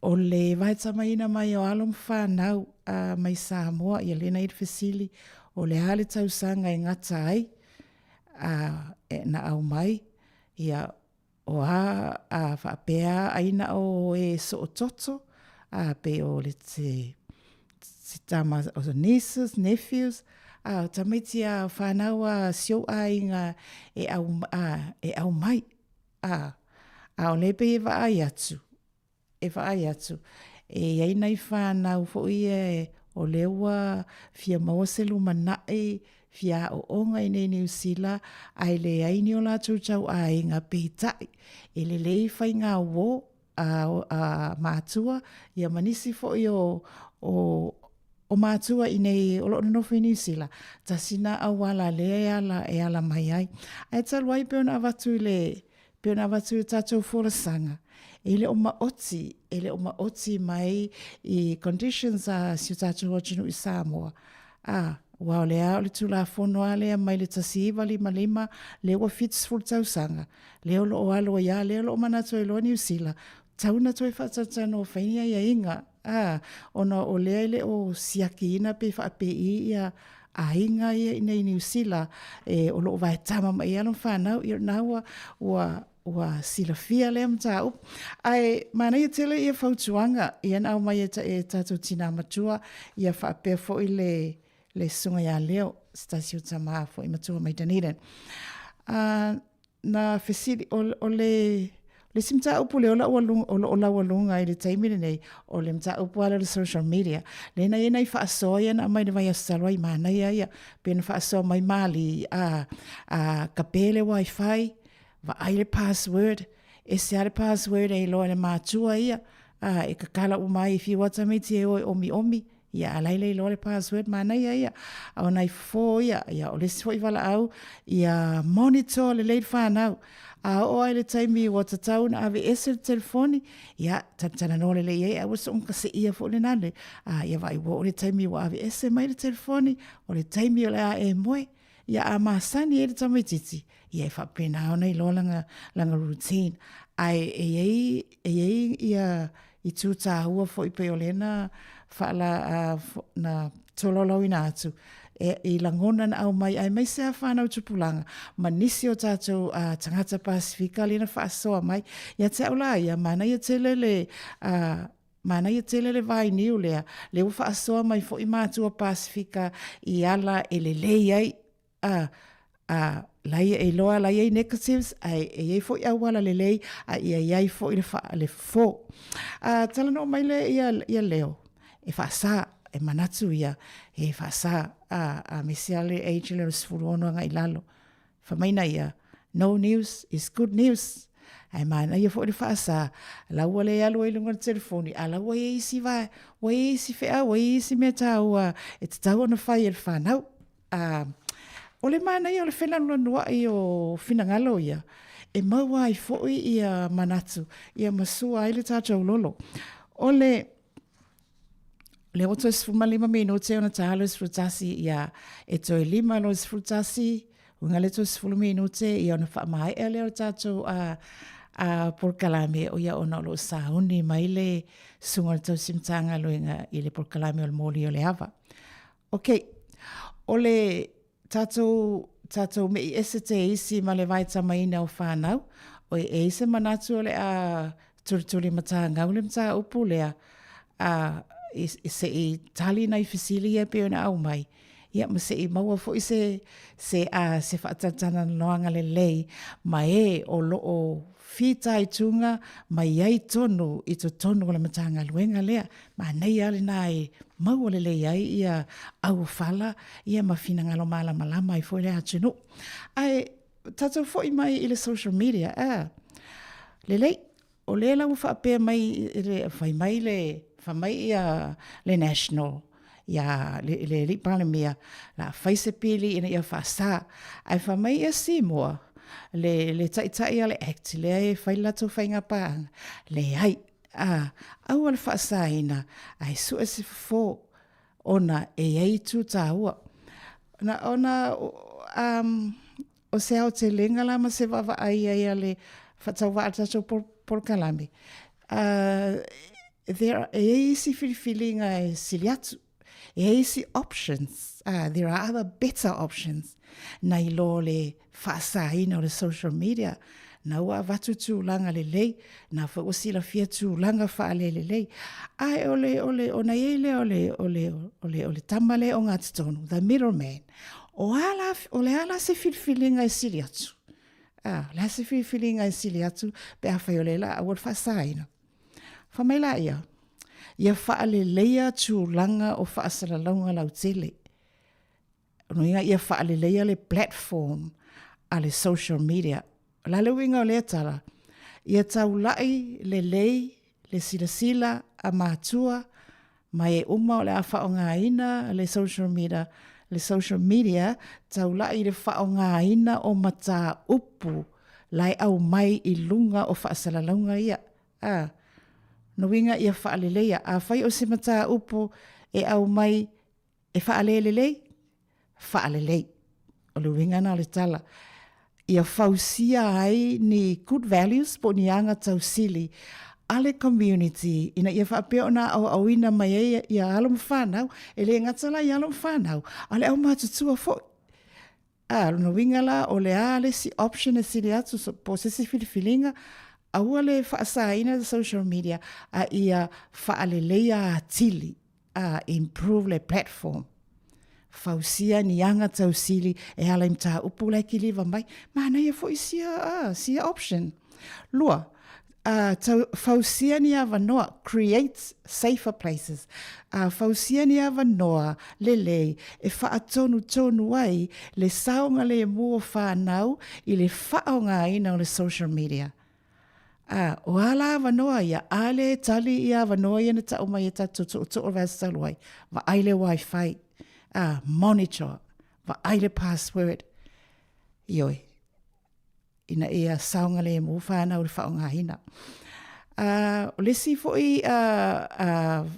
O le vaetamaina mai o alo ma fanau uh, mai Samoa, ia lea na i le fesili, o le a le tausaga e gata ai uh, e na aumai, ia O a a faapea ai na o e soototo, a pei o le te, te tama o nieces, nephews, a o tamaiti a o whanau a si ou aiga e au, a, e au mai, a, a o le pei e vaai atu, e vaai atu, e i ai nai whanau foi e o lea ua fia maua se lumanai, fia aoaoga i nei Niu Sila, ae leai ni o latou tauaiga, peitai, e lelei faiga uō a, a matua, ia ma nisi foi o, o, o matua i nei o loo nonofo i Niu Sila, tasi na auala lea e ala, e ala mai ai. Ae talu ai pei ona avatu i le, Pei ona avatu i tatou folasaga, e le o maoti, e le o maoti mai i conditions a si o tatou atunuu i Samoa. A, aua o lea o le Tulafono lava lea mai le 1955, lea ua 70 tausaga, lea o lo o alu ai lava, lea o lo o manatu ai loa Niu Sila, tau ina toe faatalatalanoa fai ni aiaiga. A, ona o lea e le o siakiina pe faapei ia aiga ia i inei i Niu Sila e o lo o vaetama mai ai alo ma fanau, ia o lena ua, ua, ua silafia lea mataupu. Ae manaia tele ia fautuaga ia na aumai e, e tatou tinā matua ia faapea foi le, le susuga ia Leo, se tasi o tamā foi matua mai Dunedin. Uh, na fesili, o, o le, le isi mataupu lea o lau o lo o laualuga i le taimi lenei, o le mataupu lava lea o le social media. Lea na i ai nai faasoa ia na aumai i le vaiaso talu ai, manaia ia, pe na faasoa mai Mali, a, a kape le wifi, vaai le password, ese lava le password e iloa e le matua ia, a, e kakala uma ai e fiu lava tamaiti e o e omiomi, Ia, a laila iloa le password, manaia ia. A o nai fofo ia, ia, o le isi foi valaau, ia monitor lelei le fanau. A oo lava i le taimi ua tatau ona aveese le telefoni, ia, talatalanoa lelei i ai, aua soona kaseia foi lena le, a ia vaai ua oo i le taimi ua aveese mai le telefoni, o le taimi o le a e moe. Ia, a masani ai le tamaitiiti, ia e faapena ona iloa lana, lana routine. Ae e i ai, e i ai ia itu tāua foi pei o lea na faala, na tolaulauina atu, e, i lagona na aumai aemaise lava fanau tupulaga ma nisi o tatou uh, tagata Pasifika lea na faasoa mai. Ia te au la ia, manaia tele le uh, Manaia tele le vainiu lea, lea ua faasoa mai foi matua Pasifika i ala e lelei ai, a, a, la ia e iloa la i ai negatives, ae e i ai foi auala lelei, a ia i ai foi le, fa, le fofo. A, talanoa mai le ia, ia Leo, e faasa, e manatu ia, e faasa, a, a misi a le age lea o le 16 agai i lalo. Fai mai na ia, No news is good news. Ae manaia foi le faasa, la ua le alu ai i luga o le telefoni, a la ua i ai isi va, ua i ai isi feau, ua i ai isi mea taua e tatau ona fai e le fanau. A, o le manaia o le felanuanuai o finagalo ia, e maua ai foi ia manatu, ia ma sua ai le tatou lolo. O le, lea ua toe 15 minute ona ta le 11, ia, e toe 5 loa 11, uiga lea toe 10 minute, ia ona faamaea lea o le tatou a, a polokalame, o ia ona o lo o sauni mai le susuga o le tausi Matagaluega i le polokalame o le moli o le ava. Ok, o le tatou, tatou me'i ese te isi ma le vaetamaina o fanau, oi, e i ai se manatu o le a tulituli matagau le mataupu lea, a, i, se i tali nai fesili ia pei ona aumai, ia ma se i maua foi se, se, a, se faatalatalanoaga lelei ma e o lo o fitaituga ma i ai tonu i totonu o le Matagaluega lea. Manaia lava lena e maua lelei ai ia auofala ia ma finagalo malamalama ai foi le atunuu. Ae tatou foi mai i le social media, a, lelei, o lea la ua faapea mai, le, fai mai le, fai mai ia le National, ia le, le alii Palemia, la fai se pili ina ia faasa. Ae fai mai ia Seymour, le, le taitai a le Act, lea e fai le latou faiga paaga, leai, a, aua le faasaina, ae sue se fofo, ona e i ai itu taua. Na, ona, um, o se aotelega la ma se vaavaai i ai a le faatauvaa a le tatou polokalame, uh, there, e i ai isi filifiliga e sili atu. E i ai isi options, there are other better options nai lo le faasaina o le social media. Na ua avatu tulaga lelei, na foi ua silafia tulaga faalelelei. Ae o le, o le, ona i ai lea o le, o le, o le, o le tama lea e ogatotonu, the middle man. O a la, o le a la se filifiliga e sili atu? A, o le a se filifiliga e sili atu pe afai o lea la aua le faasaina? Fai mai laia, ia faaleleia tulaga o faasalalauga lautele. O lona uiga ia faaleleia le platform a le social media. O le a le uiga o lea tala? Ia taulai lelei le silasila a matua ma e uma o le a faaaogaina le social media, le social media taulai i le faaaogaina o mataupu la e aumai i luga o faasalalauga ia. A, lona uiga ia faaleleia. Afai o se mataupu e aumai e faalelelei, faalelei. O le uiga lena o le tala. Ia fausia ai ni good values po o ni aga tausili a le community ina ia faapea ona aoaoina mai ai ia alo ma fanau, e le gata la i alo ma fanau, a o le aumatutua foi. A, lona uiga la, o le a le isi option e sili atu, so, po o se isi filifiliga, aua le faasaina le social media, a ia faaleleia atili, a, improve le platform. Fausia ni aga tausili e ala i mataupu la e kiliva mai. Manaia foi sia, a, sia option. Lua, a, tau, fausia ni avanoa, create safer places. A, fausia ni avanoa lelei e faatonutonu ai le saogalemu o whānau i le faaaogaina o le social media. A, o a la avanoa ia, a le tali i avanoa ia na tau mai e tatou tootoo o le vaiaso talu ai, vaai le wifi, a, monitor, vaai le password, ioe, ina ia saogalemu whānau i le faaaogaina. A, o le isi foi a, a,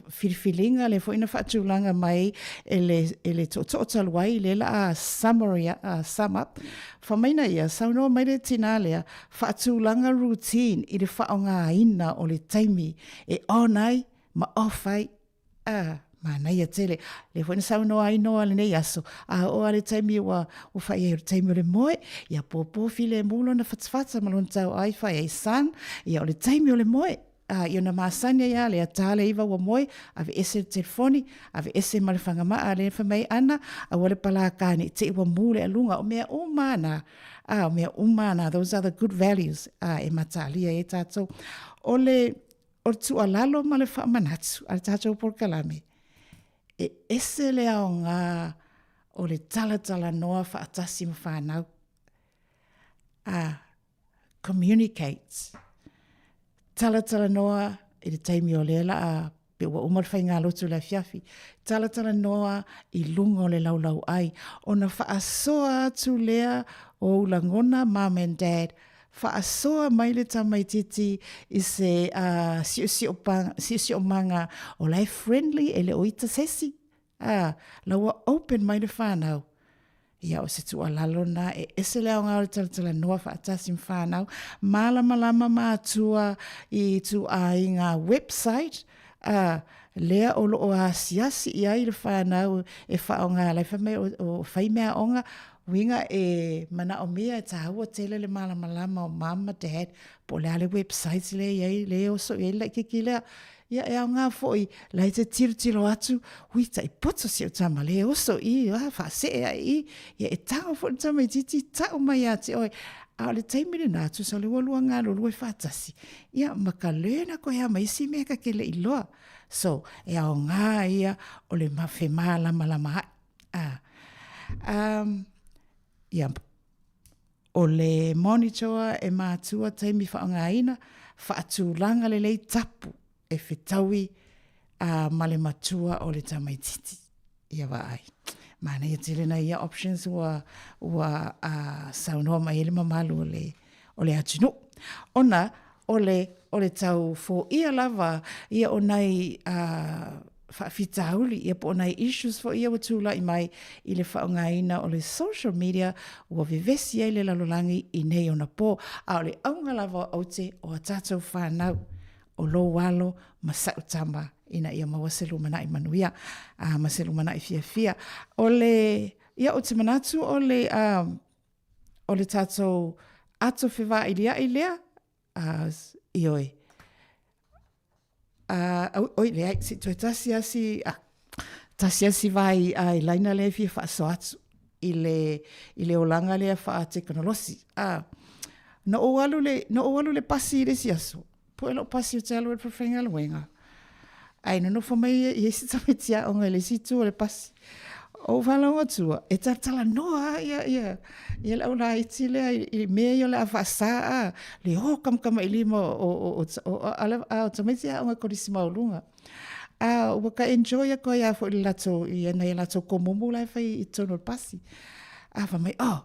filifiliga lea foi na faatulaga mai e le, e le tootoo talu ai, lea la a summary, a sum up, fai mai ia, saunoa mai le tinā lea, faatulaga routine i le faaaogaina o le taimi e on ai ma off ai. Ah, manaia tele. Lea foi na saunoa ai Noa lenei aso, a oo lava le taimi ua, ua fai ai o le taimi o le moe, ia pōpō filemu lona fatafata ma lona tauai fai ai son, ia o le taimi o le moe. A, i ona masani ai a lea, ta le iva ua moe, aveese le telefoni, aveese ma le fagama'a a lea fai mai ana, aua le palākā ne i te i ua mū le aluga, o mea uma na, a, o mea uma na, those are the good values, a, e mataalia ai tātou. O le, o le tuualalo ma le faamanatu a le tatou polokalame, e ese le aoga o le talatalanoa faatasi ma whānau. A, communicate. Talatalanoa i le taimi o lea laa pe ua uma le faigalotu i le afiafi. Talatalanoa i luga o le laulauai ona faasoa atu lea o ou lagona mum and dad, faasoa mai le tamaititi i se uh, siosiomaga o la e friendly e le o ita se isi. A, la ua open mai le whānau. Ia, o se tuualalo na e ese le aoga o le talatalanoa faatasi ma whānau, mālamalama mātua i ituaiga website, a, lea o loo asiasi i ai le whānau e whaonga lai whai mai o, o whai mea onga, uiga e manaomia e tāua tele le malamalama o mum ma dad, po o le a le website lea i ai, le oso i ai le laitiiti lea. Ia, e aoga foi, la e te tilotilo atu, ui, tai poto si au tama, le oso i, a, faasee ae i, ia, e tago foi le tamaitiiti, tau mai ia te oe. A o le taimi lenā, tusa o le ua lua galulue faatasi, ia, ma ka learn aku ai lava ma isi mea ka te le i iloa. So, e aoga ia o le femālamalama ae. A, um, ia, O le monitor e mātua taimi whaangaina, whaatūlanga lelei tapu e fetaui a ma le matua o le tamaititi. Ia vaai. Manaia tele na ia options ua, ua a, saunoa mai ai le mamalu o le, o le atunuu. Ona, o le, o le tau foia lava ia o nai a, faafitauli ia po o nai issues foi ia ua tula'i mai i le faaaogaina o le social media ua vevesi ai le lalolagi i nei ona pō, a o le auga lava o aute o a tatou fanau, o lou alo ma sa'u tama ina ia maua se lumana'i manuia a ma se lumana'i fiafia. O le, ia ou te manatu o le, o le tatou ato fevailia'i lea, a, ioe. Uh, oi, leai, se i toe tasi asi, ah, tasi asi vai a i laina lea e fia faasoa atu i le, i le olaga lea faatekonolosi. Ah, na ou alu le, na ou alu le pasi i le isi aso, pue lou pasi ou te alu ai i le faigaluega. Ae nonofo mai i isi tamaiti aoga i le isi itu o le pasi. Ou faalogo atua, e talatalanoa ia, ia, ia le au laiti lea i, i mea ia o le a faasa a, le o kamakamailima o, o, o, o, o, a, o tamaiti aoga kolisi maualuga. A, ua ka enjoy aku ai a foi le latou, i nai a latou komomo la e fai i totonu o le pasi. A fai mai, oh,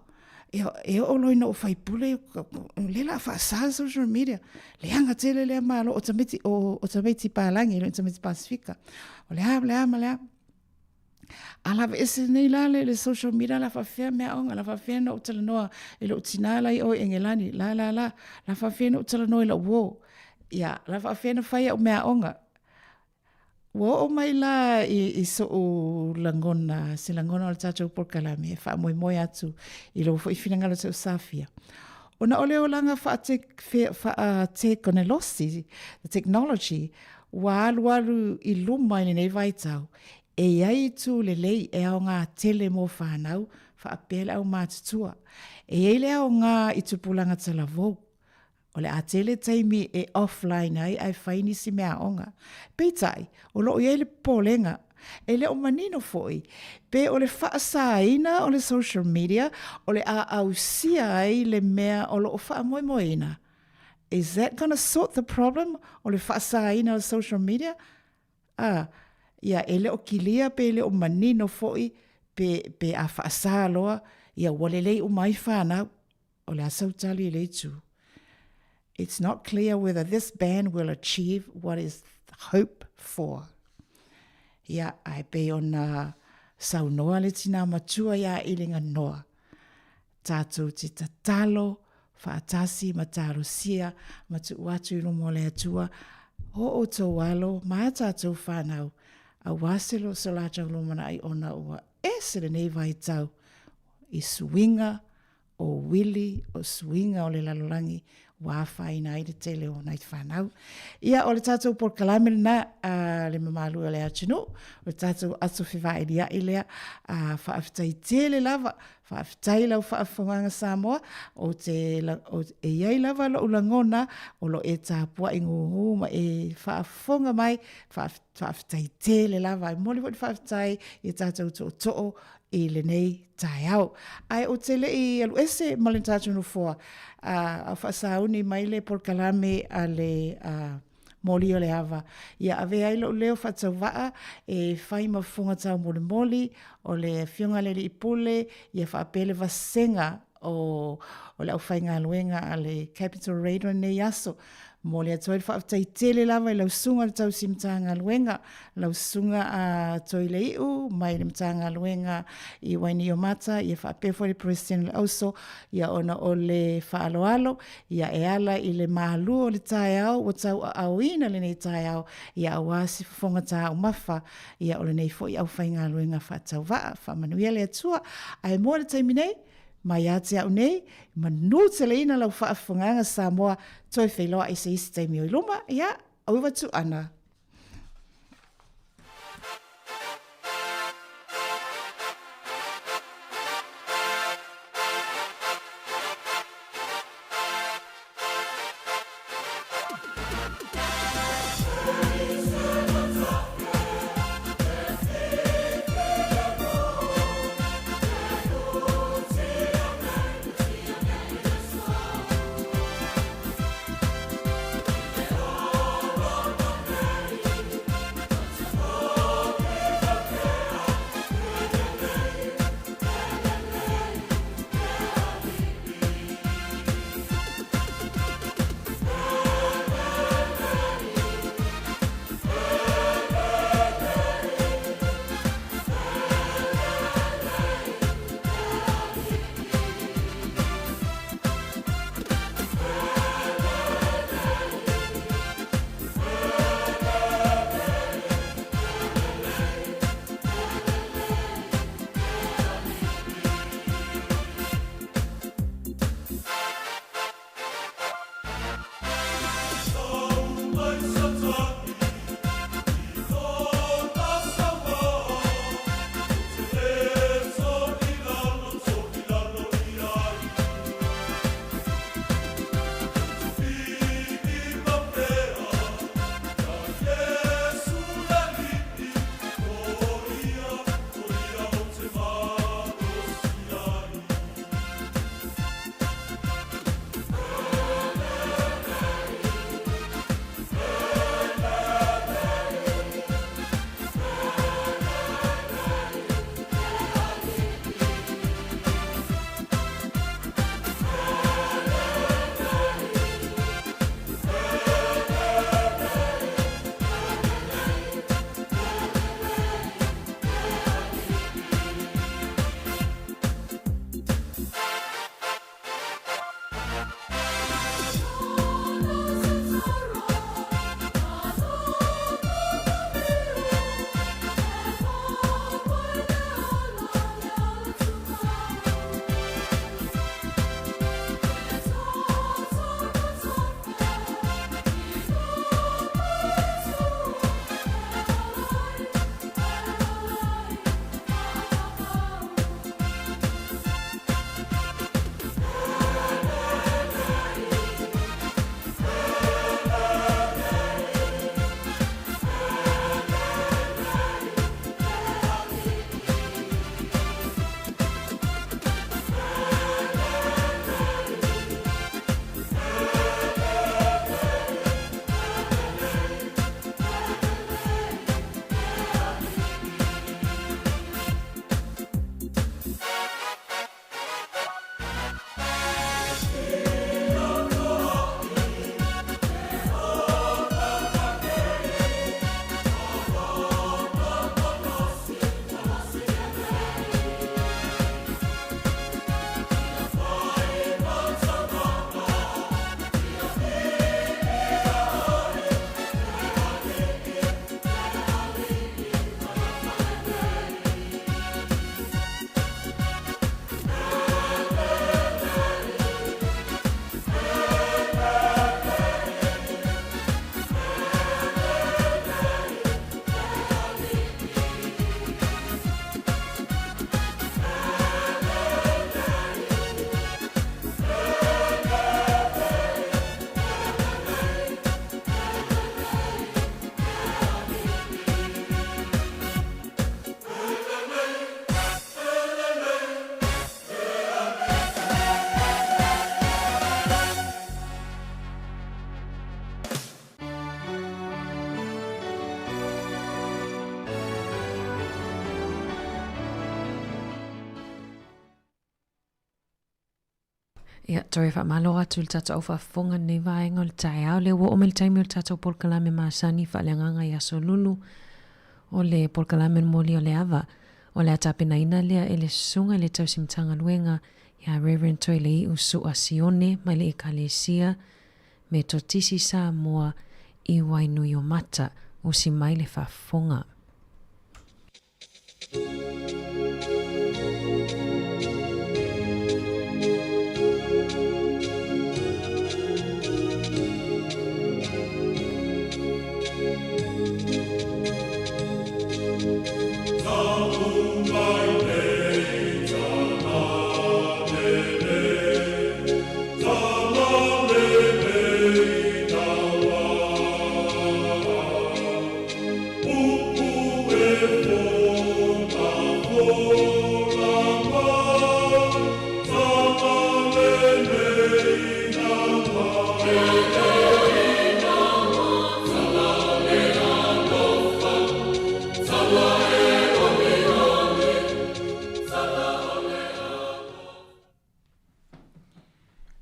e, e oo loa ina ou faipule, o lea la a faasa social media. Leaga tele lea malo o tamaiti, o, o tamaiti palagi, le o tamaiti Pasifika. O le a, o le a ma le a. A laveese nei la le, le social media la faafefea mea aoga, la faafefea na ou talanoa i lou tinā la i o i Engelani, la la la, la faafefea na ou talanoa i lau uō. Ia, la faafefea ona fai au meaaoga. Ua oo mai la i, i soʻu lagona, se lagona o le tatou polokalame e faamoemoe atu i lou foi finagalo tausafia. Ona o le olaga faatekonolosi, the technology, ua alualu i luma i lenei vaitau, e i ai itu lelei e aoga tele mo fanau faapea le aumatutua. E i ai le aoga i tupulaga talavou, O le a tele taimi e offline ai ae fai nisi meaaoga. Peitai, o lo o i ai le popolega, e le o manino foi pe o le faasaina o le social media o le a ausia ai le mea o lo o faamoemoeina. Is that gonna sort the problem o le faasaina o le social media? A, ia, e le o kilia pe le o manino foi pe, pe a faasa loa, ia ua lelei uma ai fanau. O le a sau tali i le itu. It's not clear whether this ban will achieve what is hope for. Ia, ae pei ona saunoa le tinā matua iā Iliganoa, tātou te tatalo faatasi ma talosia ma tuu atu i luma o le Atua o outou alo ma a tātou whānau, aua se lo so latou lumanai ona ua ese lenei vaitau i suiga o uili, o suiga o le lalolagi ua afaina ai le tele o nai fanau. Ia, o le tatou polokalame lena a le mamalu o le atunuu, o le tatou aso fevailia'i lea, a faafetai tele lava, faafetai lau faafofogaga Samoa, ou te, e i ai lava lo'u lagona o lo e tapua'i gūgū ma e faafofoga mai, faafetai tele lava. E momoli foi le faafetai i a tatou tootoo i lenei taeao. Ae ou te le i alu ese ma le tatou nofoa, a faasauni mai le polokalame a le moli o le ava, ia avea ai lou leo faatauvaa e fai ma fofoga taumolimoli o le Afioga i le Alii Pule, ia faapea le vasega o le aufaigaluega a le Capital Radio i lenei aso. Momoli atu ai le faafetai tele lava i lau susuga i le tausi Matagaluega, lau susuga a Toilei'u mai le Matagaluega i Wainiomata, ia faapea foi le President o le Auso, ia ona o le faaaloalo, ia e ala i le malu o le taeao ua tauaaoina lenei taeao, ia aua se fofoga taumafa, ia o lenei foi aufaigaluega faatauvaa. Faamanuia le Atua. Ae mo le taimi nei, Mai ia te au nei, manu teleina lau faafofogaga Samoa, toe feiloai se isi taimi o i luma, ia, over to Ana. Ia, toe faamalo atu i le tatou aufaafofoga lenei vaega o le taeao. Lea ua oo mai le taimi o le tatou polokalame masani faaleagaga i Aso Lulu, o le polokalame o le moli o le ava. O le a tapenaina lea e le Susuga i le Tausi Matagaluega ia Reverend Toelei'u Su'a Sione mai le Ekalesia Metotisi Samoa i Wainuiomata. Usi mai le faafofoga.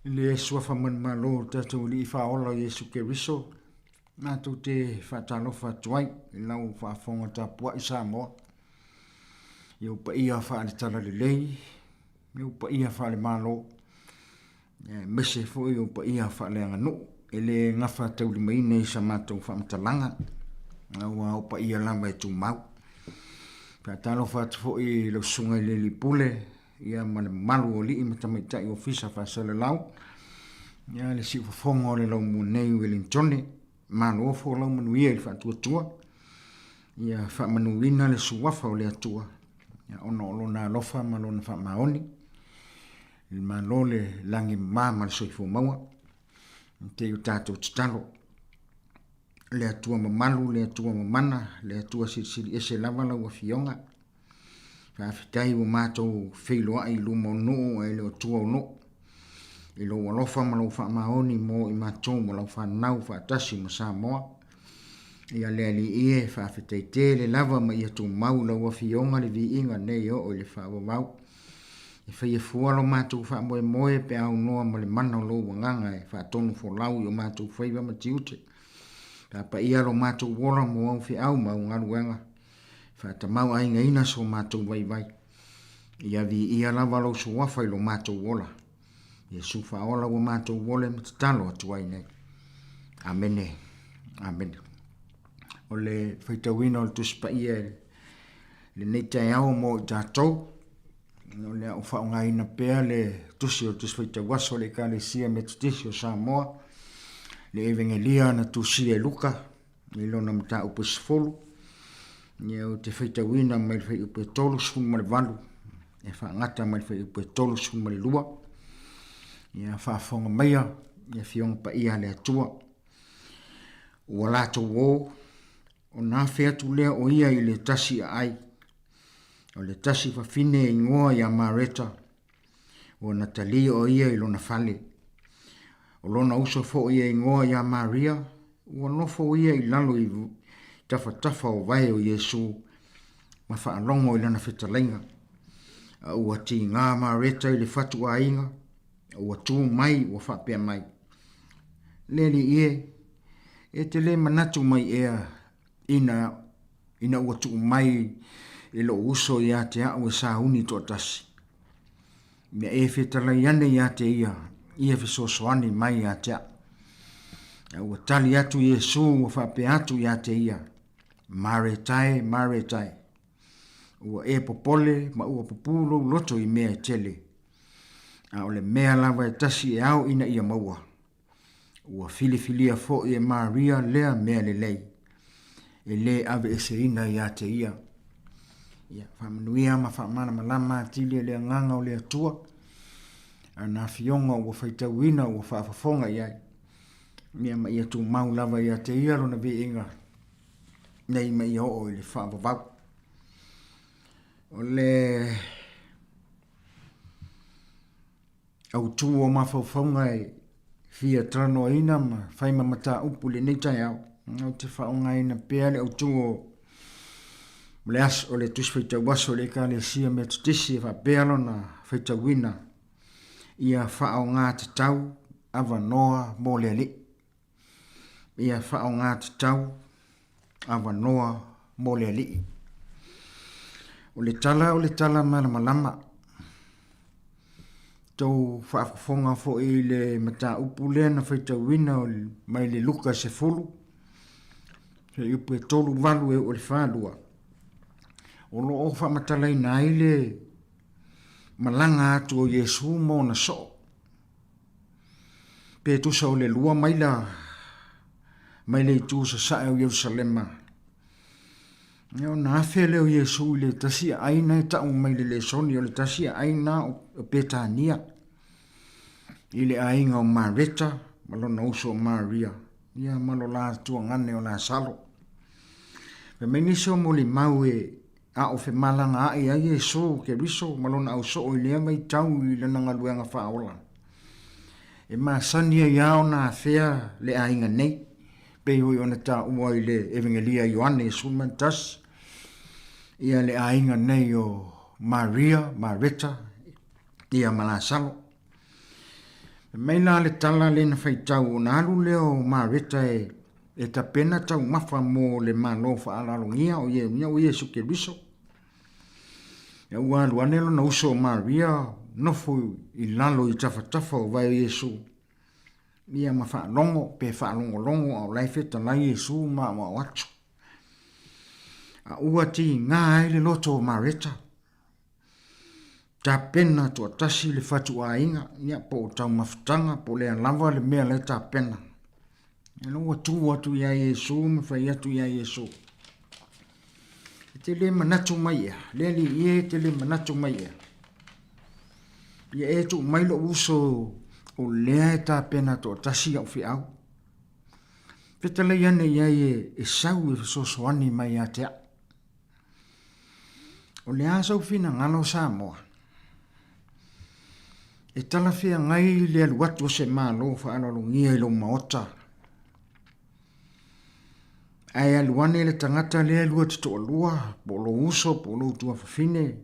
I le suafa manumalo o le tatou Alii Faaola o Iesu Keriso, matou te faatalofa atu ai i lau faafofoga tapuai Samoa, i ou paia faale-talalelei, i ou paia faale-Malo, aemaise foi ou paia faaleaganuu. E le gafataulimaina i sa matou faamatalaga, aua o paia lava e tumau. Faatalofa atu foi i lau susuga i le Alii Pule, ia ma le mamalu o alii ma tamaitai ofisa faasalalau, ia le siufofoga o le laumua nei Ueligitone, malo folau manuia i le faatuatua, ia faamanuina le suafa o le Atua, ia ona o lona alofa ma lona faamaoni, le malo le lagi mama ma le soifua maua, te i o tatou tatalo. Le Atua mamalu, le Atua mamana, le Atua silisili ese lava lau Afioga. Faafetai ua matou feiloai i luma o nuu ae le o tua o nuu. I lou alofa ma lou faamaoni mo i matou ma lau fanau faatasi ma Samoa. Ia le Alii e, faafetai tele lava ma ia tumau lau Afioga le viiga nei oo i le faavavau. E faia fua lo matou faamoemoe pe a aunoa ma le mana o lou agaga e faatonu folau i o matou faiva ma tiute. Pe a paia lo matou ola mo au feau ma au galuega, faatamauaigaina so matou vaivai. Ia viia lava lou suafa i lo matou ola. Iesu faaola ua matou ole ma tatalo atu ai nei. Amene. Amene. O le faitauina o le Tusi Paia i lenei taeao mo i tatou, o le a ou faaaogaina pea le tusi o le Tusi Faitau Aso a le Ekalesia Metotisi o Samoa, le Evegelia na tusia e Luka i lona mataupu e 10, ia ou te faitauina mai le fuaiupu e 38 e faagata mai le fuaiupu e 32. Ia faafofoga maia i Afioga Paia a le Atua. Ua latou o, ona afe atu lea o ia i le tasi aai. O le tasi fafine e igoa ia Mareta, ua na talia o ia i lona fale. O lona uso foi e igoa ia Maria, ua nofo ia i lalo i tafatafa o vae o Iesu ma faalogo i lana fetalaiga. A ua tiga Mareta i le fatu aiga, ua tu mai ua faapea mai, Le Alii e, e te le manatu mai ea ina ina ua tuu mai e lou uso ia te a'u e sauni toatasi? Mea e fetalai ane ia te ia, ia fesoasoani mai ia te a'u. A ua tali atu Iesu ua faapea atu ia te ia, Mareta e, Mareta e, ua e popole ma ua pupū lou loto i mea e tele, a o le mea lava e tasi e ao ina ia maua. Ua filifilia foi e Maria lea mea lelei, e lē aveeseina ia te ia. Ia, faamanuia ma faamalamalama atili e le Agaga o le Atua, ana Afioga ua faitauina ua faafofoga i ai, ia ma ia tumau lava ia te ia lona viiga nei ma ia oo i le faavavau. O le autū o mafaufauga e fia talanoaina ma fai ma mataupu i lenei taeao, ou te faaaogaina pea le autū o le aso, o le Tusi Faitau Aso a le Ekalesia Metotisi e faapea lona faitauina. Ia faaaoga tatau avanoa mo le Alii. Ia faaaoga tatau avanoa mo le Alii. O le tala o le tala malamalama. Tou faafofoga foi i le mataupu lea na faitauina mai le Luka 10, fuaiupu e 38 e oo i le 42, o lo o faamatalaina ai le malaga atu o Iesu ma ona soo. Pe tusa o le 2 maila mai le itu sasae o Ierusalema. Ia ona afe lea o Iesu i le tasi aai na e tau mai le lesoni o le tasi aai na o Petania i le aiga o Mareta ma lona uso o Maria, ia ma lo la tuagane o Lasalo. Fai mai nisi o molimau e a o femalagaai ai Iesu Keriso ma lona ausoo i lea vaitau i lana galuega faaola. E masani ai lava ona afea le aiga nei, pei foi ona taua i le Evegelia a Ioane 11, ia le aiga nei o Maria, Mareta, ia ma Lasalo. Fai mai la le tala lea na faitau, ona alu lea o Mareta e e tapena taumafa mo le Malo faaaloalogia o ia o Iesu Keriso. Ia ua alu ane lona uso o Maria nofo i lalo i tafatafa o vae o Iesu. Ia ma faalogo pe faalogologo a o la e fetalai Iesu ma aoao atu. A ua tiga ai le loto o Mareta. Tapena toatasi le fatuaiga, ia po o taumafataga po o le a lava le mea la e tapena. Ia lea ua tu atu ia Iesu ma fai atu ia Iesu. E te le manatu mai ea, le Alii e, e te le manatu mai ea. Ia e tuu mai lou uso o lea e tapena toatasi au feau. Fetalai ane i ai e sau e fesoasoani mai ia te au. O le a sou finagalo Samoa? E talafeagai le alu atu o se Malo faaaloalogia i lou maota, ae alu ane le tagata lea lua te toalua, po o lou uso po o lou tuafafine,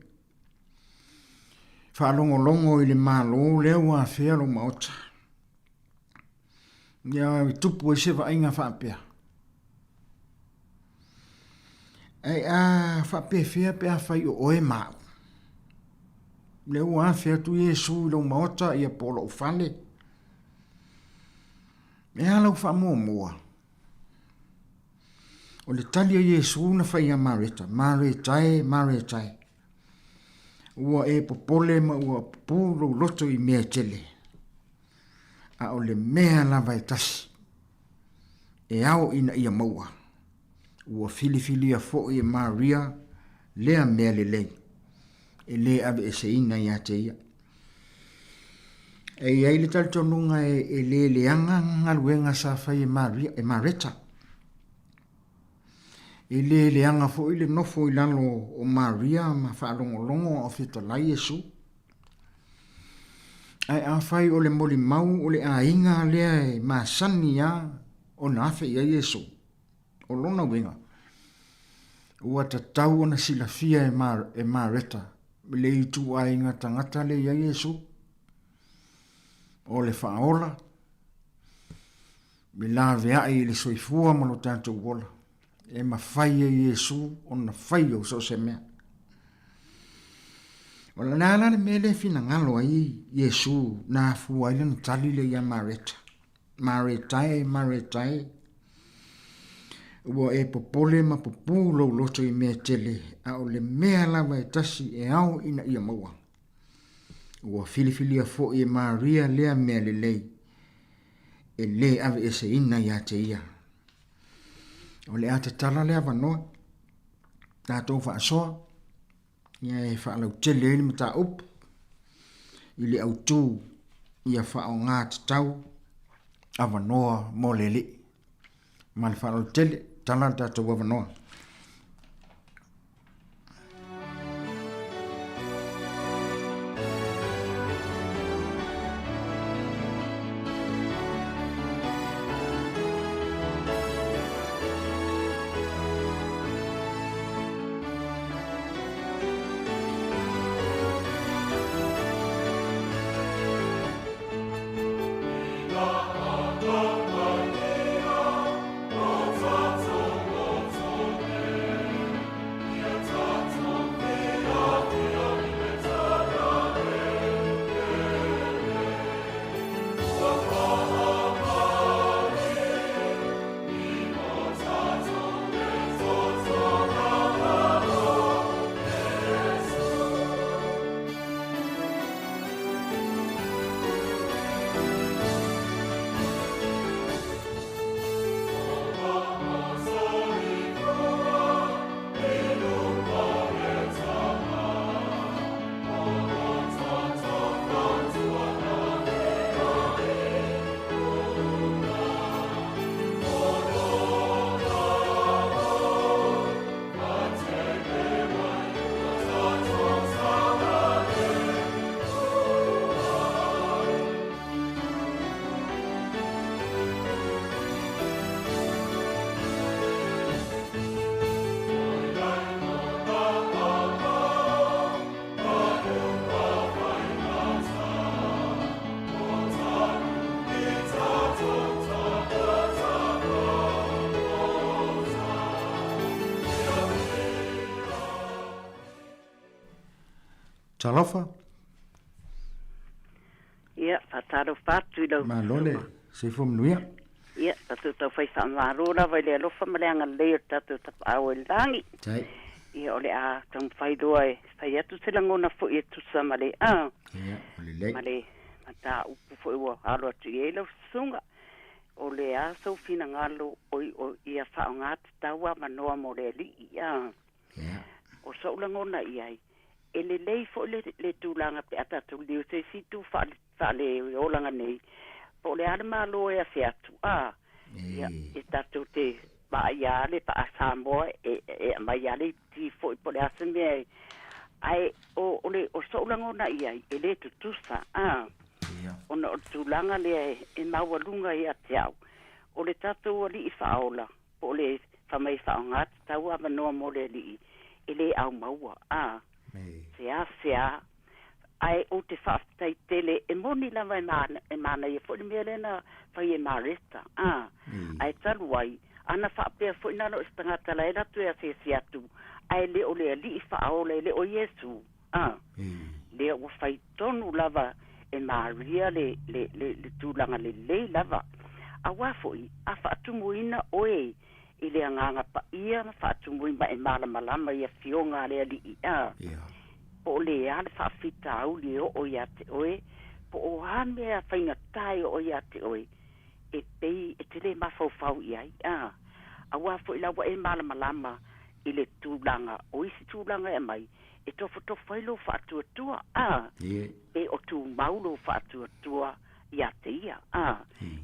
faalogologo i le Malo lea ua afea lou maota. Ia e tupu ai se vaaiga faapea. Ae a faapefea pe afai o oe ma au? Lea ua afe atu Iesu i lou maota ia po o lou fale. E a lau faamuamua? O le tali a Iesu na fai ia Mareta, Mareta e, Mareta e. Ua e popole ma ua pupū lou loto i mea e tele. A o le mea lava e tasi e ao ina ia maua, ua filifilia foi e Maria lea mea lelei, e lē aveeseina ia te ia. E i ai le talitonuga e lē leaga galuega sa fai e Maria, e Mareta. E lē leaga foi le nofo i lalo o Maria ma faalogologo a o fetalai Iesu. Ae afai o le molimau o le aiga lea e masani lava ona afe i ai Iesu, o lona uiga, ua tatau ona silafia e Mareta le ituaiga tagata lea e i ai Iesu, o le faaola, e laveai i le soifua ma lo tatou ola. E mafai e Iesu ona fai o so o se mea. O le a la le mea lea e finagalo ai Iesu na afua ai lana tali lea ia Mareta. Mareta e, Mareta e, ua e popole ma pupū lou loto i mea tele, a o le mea lava e tasi e ao ina ia maua. Ua filifilia foi e Maria lea mea lelei, e lē aveeseina ia te ia. O le a tatala le avanoa, tatou faasoa, ia e faalautele ai le mataupu i le autu ia faaaoga tatau avanoa mo le Alii. Ma le faaaloalo tele, tala le tatou avanoa. Talofa. Ia, faatalofa atu i lau Malo le soifua manuia. Ia, tatou taufai faamalo lava i le alofa ma le agalelei o le tatou Tapaau i le lagi. Tai. Ia, o le a taumafai loa e fai atu se lagona foi e tusa ma le a. Ia, o lelei. Ma le mataupu foi ua alo atu i ai lau susuga. O le a sou finagalo oi o ia faaaoga tatau avanoa mo le Alii a. Ia. O so'u lagona i ai, e lelei foi le, le tulaga pe a tatou liliu se isi itu faale, faale olaga nei, po o le a le Malo e afe atu, a, ia, e tatou te vaai lava le faa-Samoa e, e aumai lava le ipi foi po o le a se mea e, ae o, o le, o so'u lagona i ai, e le tutusa, a, ona o le tulaga lea e, e maualuga ia te au, o le tatou Alii Faaola, po o le fai mai faaaoga tatau avanoa mo le Alii, e le au maua, a, se a se a, ae ou te faafetai tele, e moni lava e mana, e manaia foi le mea lea na fai e Mareta, a, ae talu ai, ana faapea foi na o se tagata la e alu atu e asiasi atu, ae le o le Alii Faaola, e le o Iesu, a, lea ua fai tonu lava e Maria le, le, le, le tulaga lelei lava. Auā foi, a faatumuina oe i le Agaga Paia ma faatumui ma e malamalama i afioga a le Alii, a, po o le a le faafitauli e oo iā te oe, po o a mea faigata e oo iā te oe, e pei e te lē mafaufau i ai, a. Auā foi la ua e malamalama i le tulaga o isi tulaga e aumai, e tofotofo ai lou faatuatua, a, pe o tumau lou faatuatua iā te ia, a.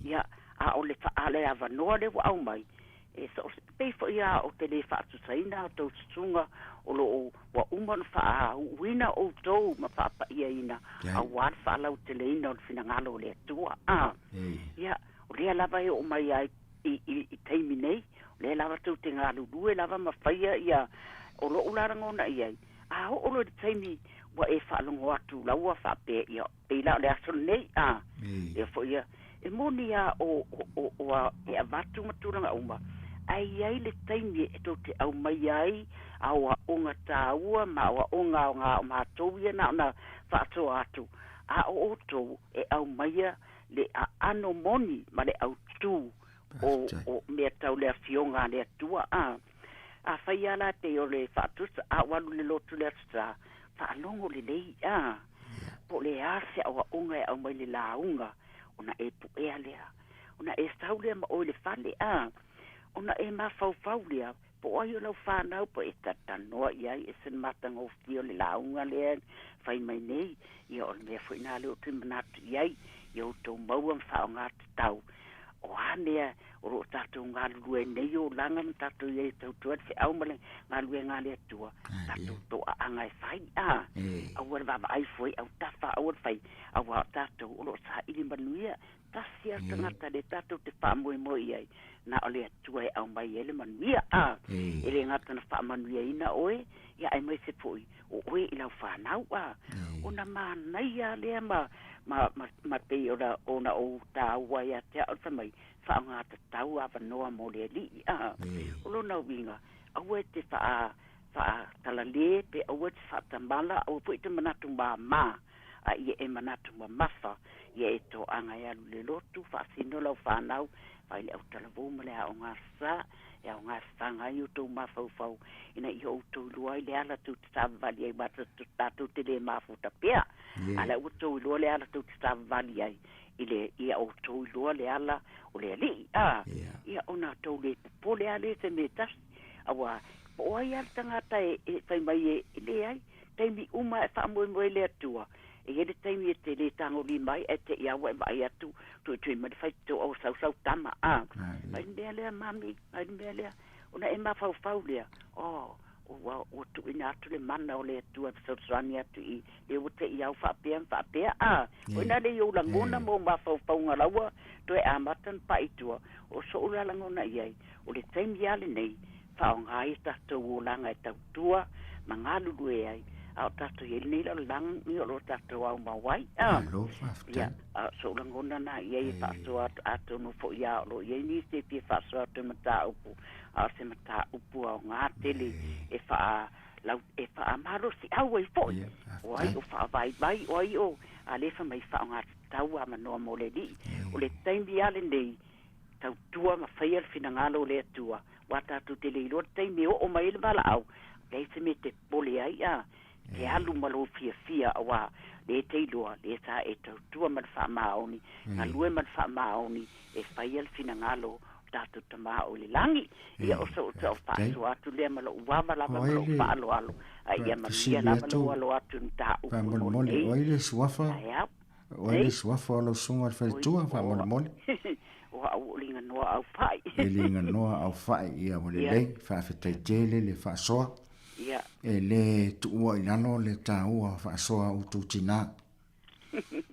Ia, a o le, a le avanoa lea ua aumai, e so o se, pei foi lava ou te lē faatusaina a outou susuga o lo o ua uma ona faauuina outou ma faapa'iaina auā le faalauteleina o le finagalo o le Atua, a. Ia, o lea lava e oo mai ai i, i, i taimi nei, o lea lava tou te galulue lava ma faia ia o lo'u la lagona i ai, a oo loa i le taimi ua e faalogo atu laua faapea ia pei la o le aso lenei, a, lea foi ia, e moni lava o, o, o, o a, e avatu ma tulaga uma, ae i ai le taimi e tou te aumaia ai aoaoga tāua ma aoaoga aoga o matou ia na ona faasoa atu, a o outou e aumaia le aano moni ma le autū o, o mea tau le Afioga a le Atua, a. Afai lava la pei o le faatusa, a ou alu i le lotu i le Aso Sa, faalogo lelei, a. Po o le a se aoaoga e aumai i le lauga, ona e puea lea, ona e sau lea ma oe i le fale, a. Ona e mafaufau lea, po o ai o lau fanau po e talatalanoa i ai, ese le matagofie o le lauga lea e fai mai nei, ia o le mea foi lena lea ou te manatu i ai, ia outou maua ma faaaoga tatau. O a mea o lo o tatou galulue ai nei olaga ma tatou i ai e tautua ai le feau ma le galuega a le Atua, tatou toaaga e fai, a, aua le vaavaai fua i autafa, aua le fai, auā o tatou o lo o saili manuia Tasi lava le tagata lea tatou te faamoemoe i ai, na o le Atua e aumai ai le manuia. A, e le gata na faamanuiaina oe, ia aemaise foi o oe i lau fanau. A, ona manaia lava lea ma, ma, ma, ma pei ona, ona ou taua ia te au, fai mai, faaaoga tatau avanoa mo le Alii. A, o lona uiga, aua e te faa, faatalale pe aua e te faatamala, aua foi e te manatu mama. A ia e manatu mamafa, ia e toaga e alu i le lotu, faasino lau fanau, fai le autalavou ma le aoga sa, e aoga e faga ai outou mafaufau, ina ia outou iloa ai le ala tou te savavali ai, aua tatou te le mafuta pea, a la ua outou iloa le ala tou te savavali ai, i le, ia outou iloa le ala o le Alii, a, ia ona outou le popole lava lea i se mea e tasi, aua po o ai lava le tagata e, e fai mai e, e leai. Taimi uma e faamoemoe i le Atua, e i ai le taimi e te lē tagolima ai ae te i a ua e vaai atu, tuitui mai le faitotoa ua sau sau tama, a. Fai le mea lea, mami, fai le mea lea. Ona e mafaufau lea, oh, ua, ua tuuina atu le mana o le Atua e fesoasoani atu i lea ua te i au faapea ma faapea, a. O i ina lea i ou lagona ma ou mafaufauga la ua toe amata ona pai i tua, o so'u la lagona i ai, o le taimi lava lenei, faaaoga ai a tatou olaga e tautua ma galulue ai, a o tatou i ai lenei lalolagi o lo o tatou aumau ai. A, Malo faafetai. ia, a o sou lagona na i ai e faasoa atu, atonu foi lava o lo o i ai nisi e fia faasoa atu i mataupu, a o se mataupu aoga tele e faa Lau e faamalosiau ai foʻi o ai o faavaivai o ai o a lē faimai faaaoga tatau avanoa mo le Alii. O le taimi a lenei tautua ma faia le finagalo o le Atua ua tatou te le iloa le taimi e oo mai ai le valaau leai se mea te pole ai a te alu ma lou fiafia auā lē te iloa lē sa e tautua ma le faamaoni galue ma le faamaoni e faia le finagalo o tatou Tamā o i le lagi. Ia o soʻu soʻu faasoa atu lea ma loʻu ava lava ma loʻu faaaloalo a ia manuia lava lou alo atu i le mataupu mo Faamolemole, lenei o ai le suafa? taeao. O ai le suafa o lau susuga i le faletua? Faamolemole. O au o Liganoa Aufai. E Liganoa Aufai, ia ua lelei, faafetai tele le faasoa. Ia. E le tuua i lalo le taua faasoa a outou tinā.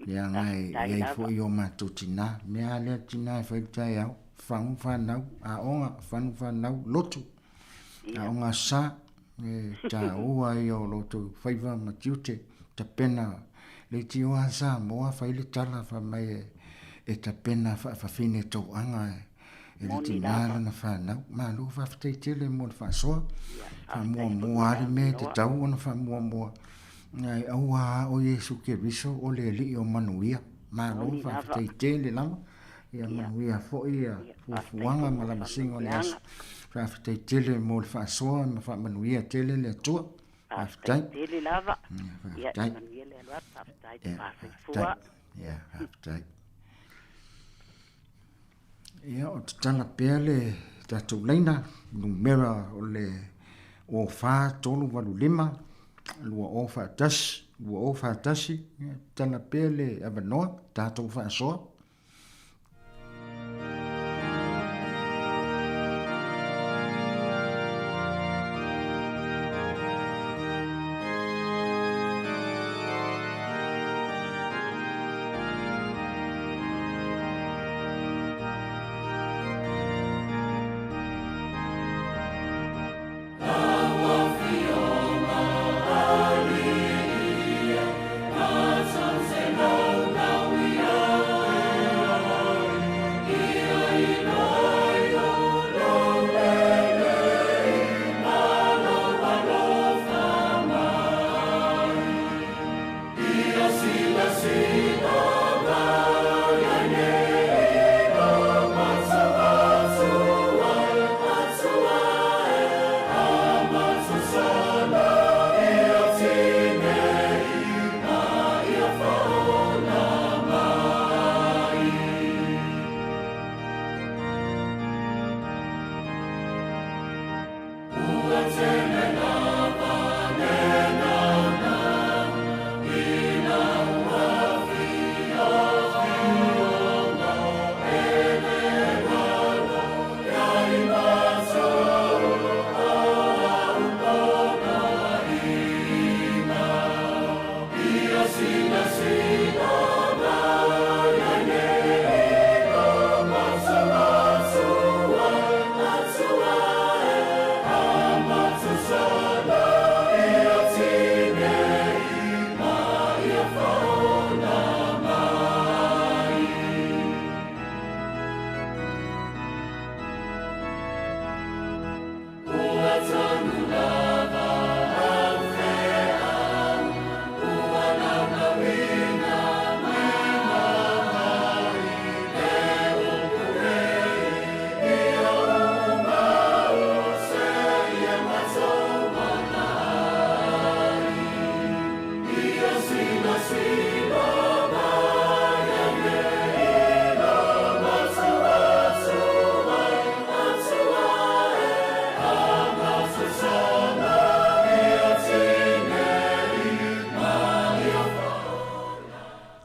Leaga e i ai foi o matou tinā. Mea lava lea tinā e fai i le taeao, fagu fanau, aoga, fanu fanau, lotu, aoga aso sa. E taua ia o lo outou faiva ma tiute, tapena leitioa a Samoa fai le tala fai mai e tapena faafafine touaga e le tina lana fanau. Malo faafetai tele mo le faasoa. Faamuamua lava le mea e tatau ona faamuamua. Ae aua a o Iesu Keriso o le Alii o manuia. Malo faafetai tele lava. Ia manuia foi ia fuafuaga ma lamasiga o le aso. Faafetai tele mo le faasoa ma faamanuia tele le Atua. Faafetai. Tele lava. Ia manuia le alo atu. Faafetai te faasoifua. Ia, faafetai. Ia, o tatala pea le tatou laina, numera o le 04385 2041 2041, ia, tatala pea le avanoa, tatou faasoa.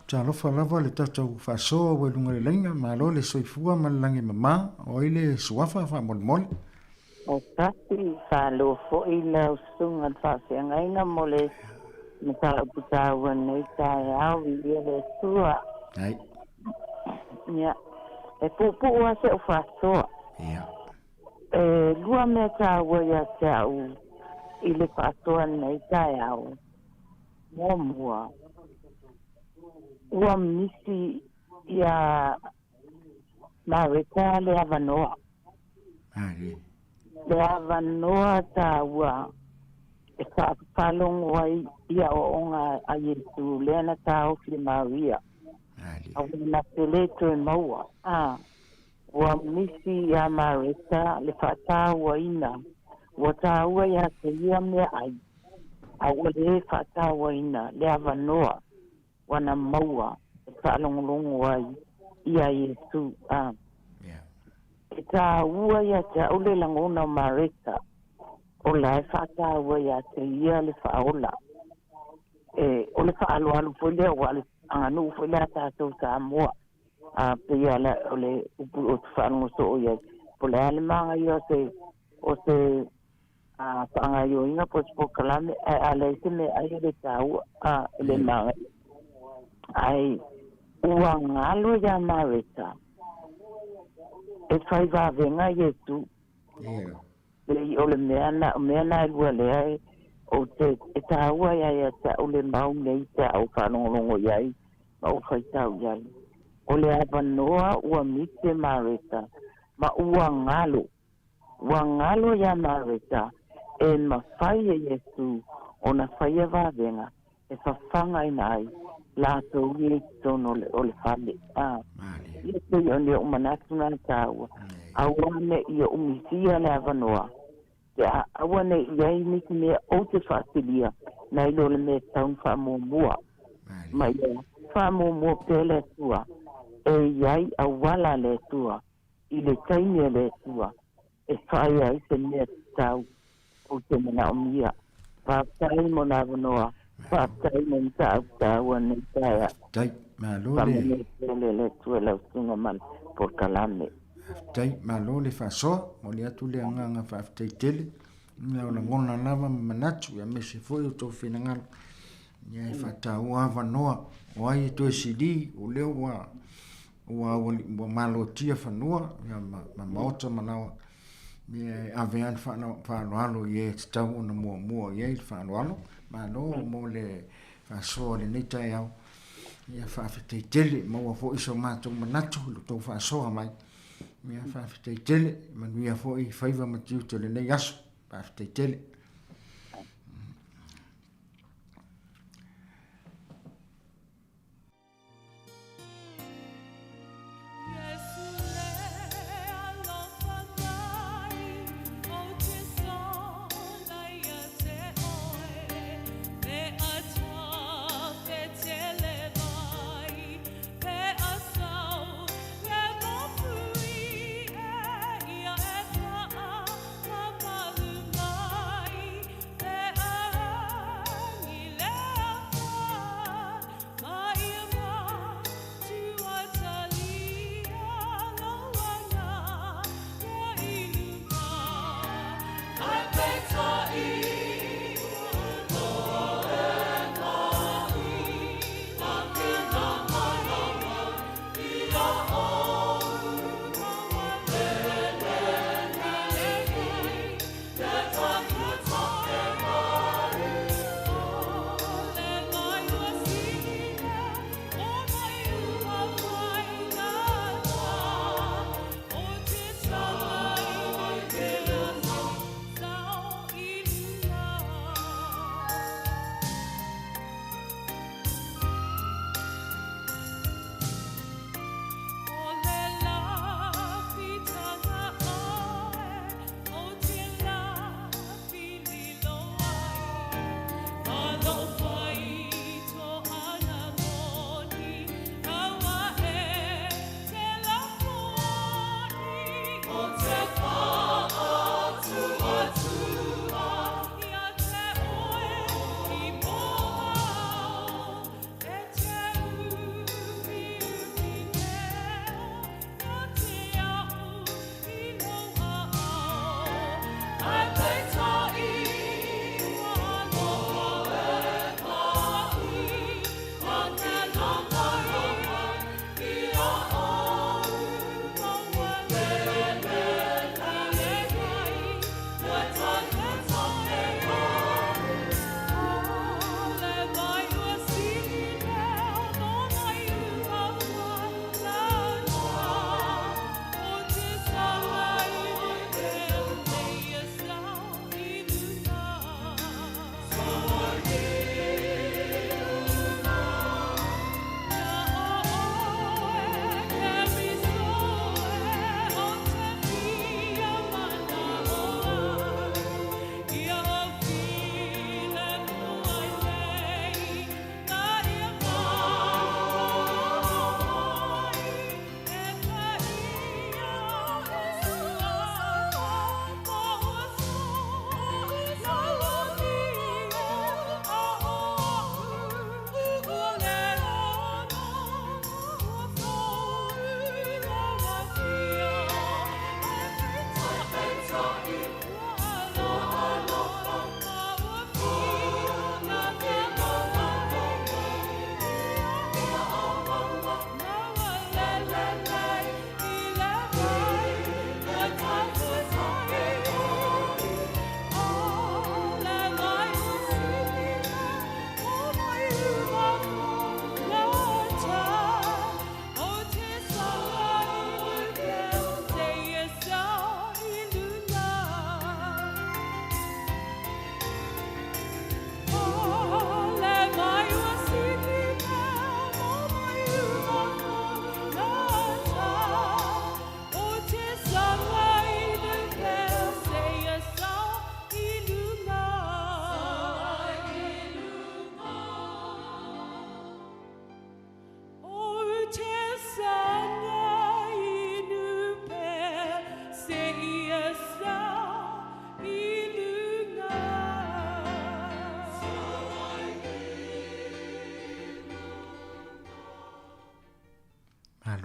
Talofa lava le tatou faasoa ua i luga o le laina, malo le soifua ma le lagi e mama, o ai le suafa faamolemole? O Tasi, faaloa foi lau susuga i le faafeagaiga mo le mataupu taua nei taeao, viia le Atua. Ai. Ia, e puupuu lava si au faasoa. Ia. E lua mea taua ia te au i le faasoa nei taeao. Muamua, ua misi ia Mareta le avanoa. Ai. Le avanoa taua. E faalogo ai i aoaoga a Iesu lea na taofi e Maria. Aua na te lē toe maua. A ua misi iā Mareta le faatauaina, ua taua iā te ia meaai, a ua lē faatauaina le avanoa ua na maua e faalogologo ai iā Iesu. A e tāua ia te a'u le lagona o Mareta, o la e faataua iā te ia le faaola. E, o le faaaloalo foi lea ua le aganuu foi lea a tatou Samoa. A pei a o le upu ou te faalogo soo i ai, po o le a le magaia o se, o se a faagaoioiga po o se polokalame, ae a leai se meaai e le taua, a, e le magaia. Ae ua galo iā Mareta e fai vavega Iesu. Pei o le mea na, o mea na e lua lea e, ou te, e tāua ai ia te au le mau nei pe a ou faalogologo i ai ma ou faitau i ai. O le avanoa ua misi e Mareta, ma ua galo. Ua galo iā Mareta e mafai e Iesū ona faia vavega e fafagaina ai latou ia i totonu o le fale. A, ia pei o ni oʻu manatu na tāua, aua ne i oʻu misia le avanoa, pe a aua ne i ai nisi mea ou te faasilia nai lo le mea tatau ona faamuamua. Ma ia faamuamua pea le Atua, e i ai auala a le Atua i le taimi a le Atua e fai ai se mea tatau ou te manaomia. Faafetai mo le avanoa, faafetai mo mataupu taua nei taeao. Faafetai, malo le. Faamanuia tele le Atua i lau susuga ma le polokalame. Faafetai, malo le faasoa, momoli atu le agaga faafetai tele i lau lagona lava ma manatu aemaise foi o tou finagalo. Ia e faataua avanoa o ai e toe sili o lea ua ua ua malotia fanua ia ma, ma maota ma laoa ia e ave lava le faaaloalo i e tatau ona muamua i ai le faaaloalo. Malo mo le faasoa i lenei taeao. Ia faafetai tele, maua foi so matou manatu i lo tou faasoa mai. Ia faafetai tele, manuia foi faiva ma tiute o lenei aso. Faafetai tele.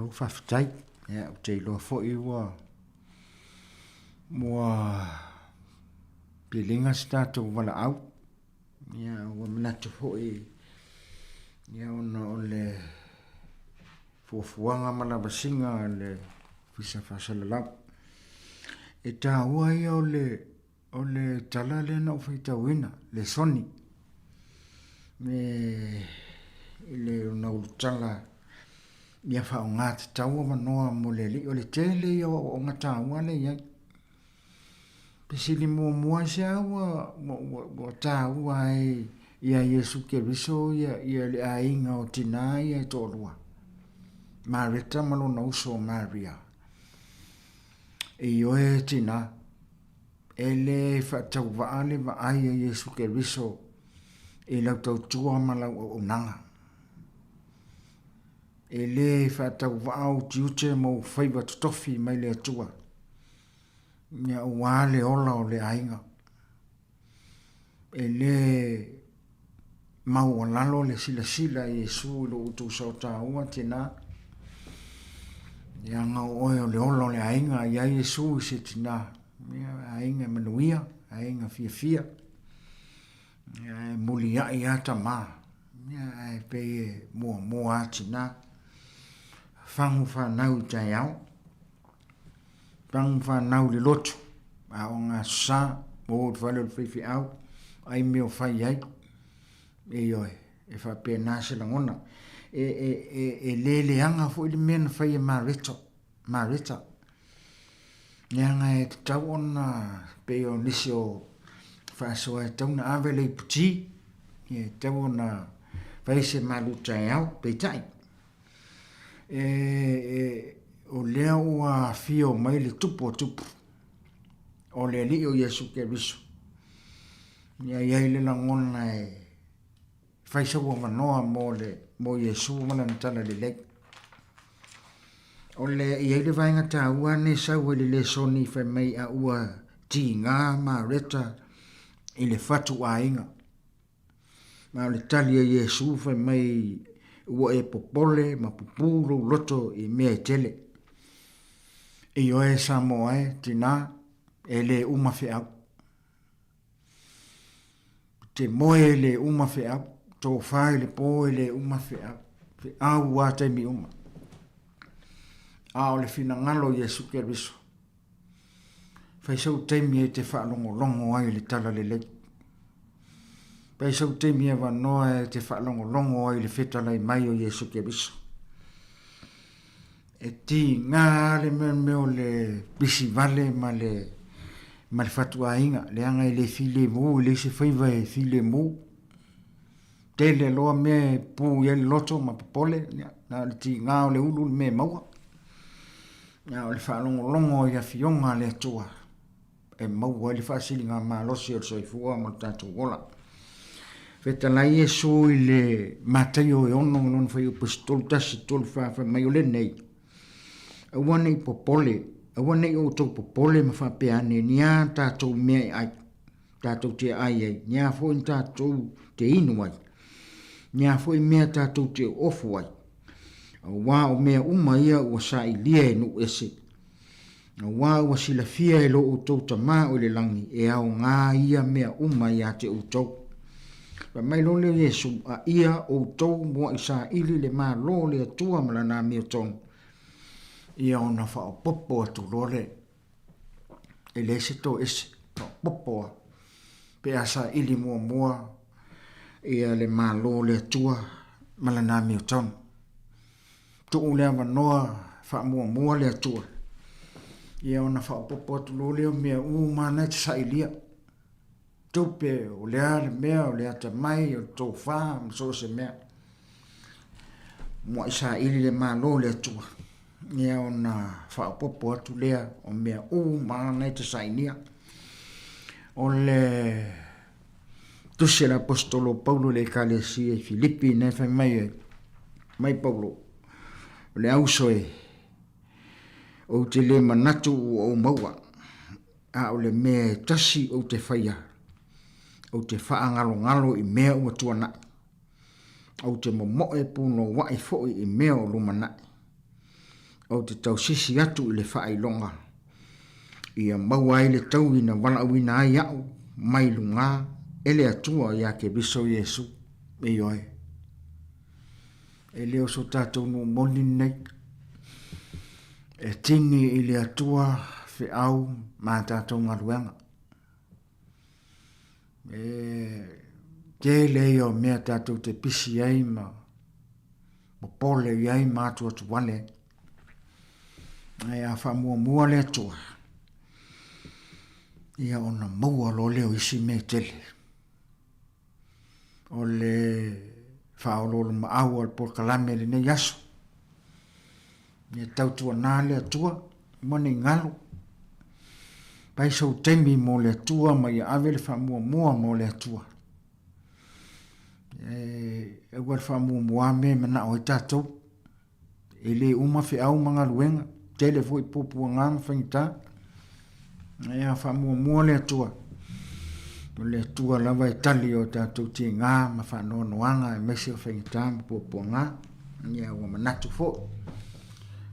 Malo faafetai. Ia, ou te iloa foi ua ua piliga se tatou valaau. Ia, ua manatu foi ia ona o le fuafuaga ma lavasiga a le Ofisa Faasalalau. E taua ia o le O le tala lea na ou faitauina, le soni, me i le ona ulutala ia faaaoga tatau avanoa mo le alii. O le tele ia o aoaoga taua lea e i ai. Fesili muamua aisea ua, ua, ua, ua taua ai ia Iesu Keriso ia, ia le aiga o tinā ia e toalua, Mareta ma lona uso o Maria. Ioe tinā, E le faatauvaa le vaai a Iesu Keriso i lau tautua ma lau auaunaga. E le faatauvaa ou tiute ma ou faiva totofi mai le Atua, ia aua le ola o le aiga. E le maualalo le silasila a Iesu i lo outou sao taua, tinā, leaga o oe o le ola o le aiga, i a Iesu i se tinā, ia, aiga e manuia, aiga fiafia, ia, e muliai a tamā, ia, ae pei e muamua a tinā. Fagu whanau i taeao, Fagu whanau i le lotu, a o ngā sa, o le fale o le faifeau, ai mea o fai ai. Ioe, e faapena se lagona. E, e, e, e le leaga foi le mea na fai e Mareta, Mareta. Leaga e tatau ona pei o nisi o faasoa e tatau ona ave le iputi, e tatau ona fai se malu taeao, peitai. E, e, o lea ua afio mai le tupu o tupu, o le Alii o Iesu Keriso. Ia i ai le lagona e fai sau avanoa mo le mo Iesu ma lana tala lelei. O le i ai le vaega taua nei sau ai le lesoni fai mai a ua tiga Mareta i le fatu aiga. Ma o le tali a Iesu fai mai ua e popole ma pupū lou loto i mea e tele. Ioe Samoa e, tinā, e le uma feau. Te moe e le uma feau, tōwhā i le pō e le uma feau, feau a taimi uma. A o le finagalo Iesu Keriso, fai sau taimi e te whaalongolongo ai le tala lelei. Fai sau taimi avanoa e te whaalongolongo ai le whetalai mai o Iesu Keriso. E tiga le mea mea o le pisi vale ma le ma le fatuaiga, leaga e le filemu, e leai se faiva e filemu. Tele loa mea e pu i ai le loto ma popole, ia, na o le tiga o le ulu le mea e maua. Ia, o le faalogologo i afioga a le Atua e maua ai le faasiligamalosi o le soifua ma le tatou ola. Fetalai Iesu i le Mataio e 6 lona fuaiupu e 31 34 fai mai o lenei, Aua ne i popole, aua ne i outou popole ma faapea ane, ni a tatou mea e ai, tatou te ai ai, ni a foi ni tatou te inu ai, ni a foi mea tatou te ofu ai. Auā o mea uma ia ua sailia e nuu ese. Auā ua silafia e lo outou Tamā o i le lagi e aogā ia mea uma iā te outou. Fai mai loa lea o Iesu, A ia outou muaʻi saili le Malo o le Atua ma lana amiotonu, ia ona faaopoopo atu loa lea. E leai se toese, faaopoopo lava. Pe a saili muamua ia le Malo o le Atua ma lana amiotonu. Tuu le avanoa faamuamua le Atua, ia ona faaopoopo atu loa lea o mea uma na e te sailia. Tupe, o le a le mea, o le atamai, o le tofa, ma so o se mea. Muai saili le Malo o le Atua, ia ona faaopoopo atu lea o mea uma na e te sailia. O le tusi a le Aposetolo o Paulo i le Ekalesia i Filipi na e fai mai ai, mai Paulo, o le auso e, ou te le manatu ua ou maua, a o le mea e tasi ou te faia, ou te faagalogalo i mea ua tuanai, ou te momoe punouai foi i mea o lumanai. Ou te tausisi atu i le faailoga ia maua ai le taui na valaauina ai a'u mai lugā e le Atua iā Keriso Iesu. Ioe. E le o so tatou nuu moni lenei. E tini i le Atua feau ma a tatou galuega. E tele ia o mea tatou te pisi ai ma popole i ai ma atuatuale ai. Ae a faamuamua le Atua, ia ona maua loa lea o isi mea e tele. O le faaoloolomaau o le polokalame i lenei aso, ia tautuana le Atua ma ne i galo. Pai sou taimi mo le Atua ma ia ave le faamuamua mo le Atua. E aua le faamuamua mea e manao ai tatou. E le uma feau ma galuega, tele foi puapuaga ma faigata. Ae a faamuamua le Atua, o le Atua lava e tali o tatou tiga ma faanoanoaga aemaise o faigata ma puapuaga. Ia ua manatu foi.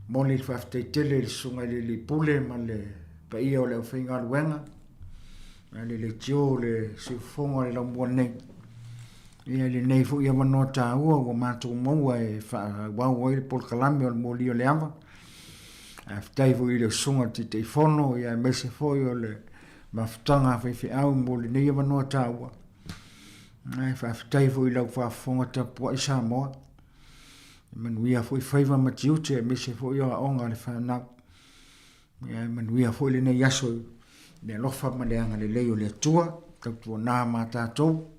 Momoli le faafetai tele i le Susuga i le Alii Pule ma le paia o le aufaigaluega, a le leitio le siufofoga o le laumua nei. Ia i lenei foi avanoa taua ua matou maua e faaauau ai le polokalame o le Moli o le Ava. Faafetai foi i le Susuga i le Taitaifono aemaise foi o le mafutaga a faifeau mo lenei avanoa taua. Ae faafetai foi i lau faafofoga tapuai Samoa. E manuia foi faiva ma tiute aemaise foi o aoga a le fanau. Ia e manuia foi lenei aso i le alofa ma le agalelei o le Atua, tautuana ma tatou.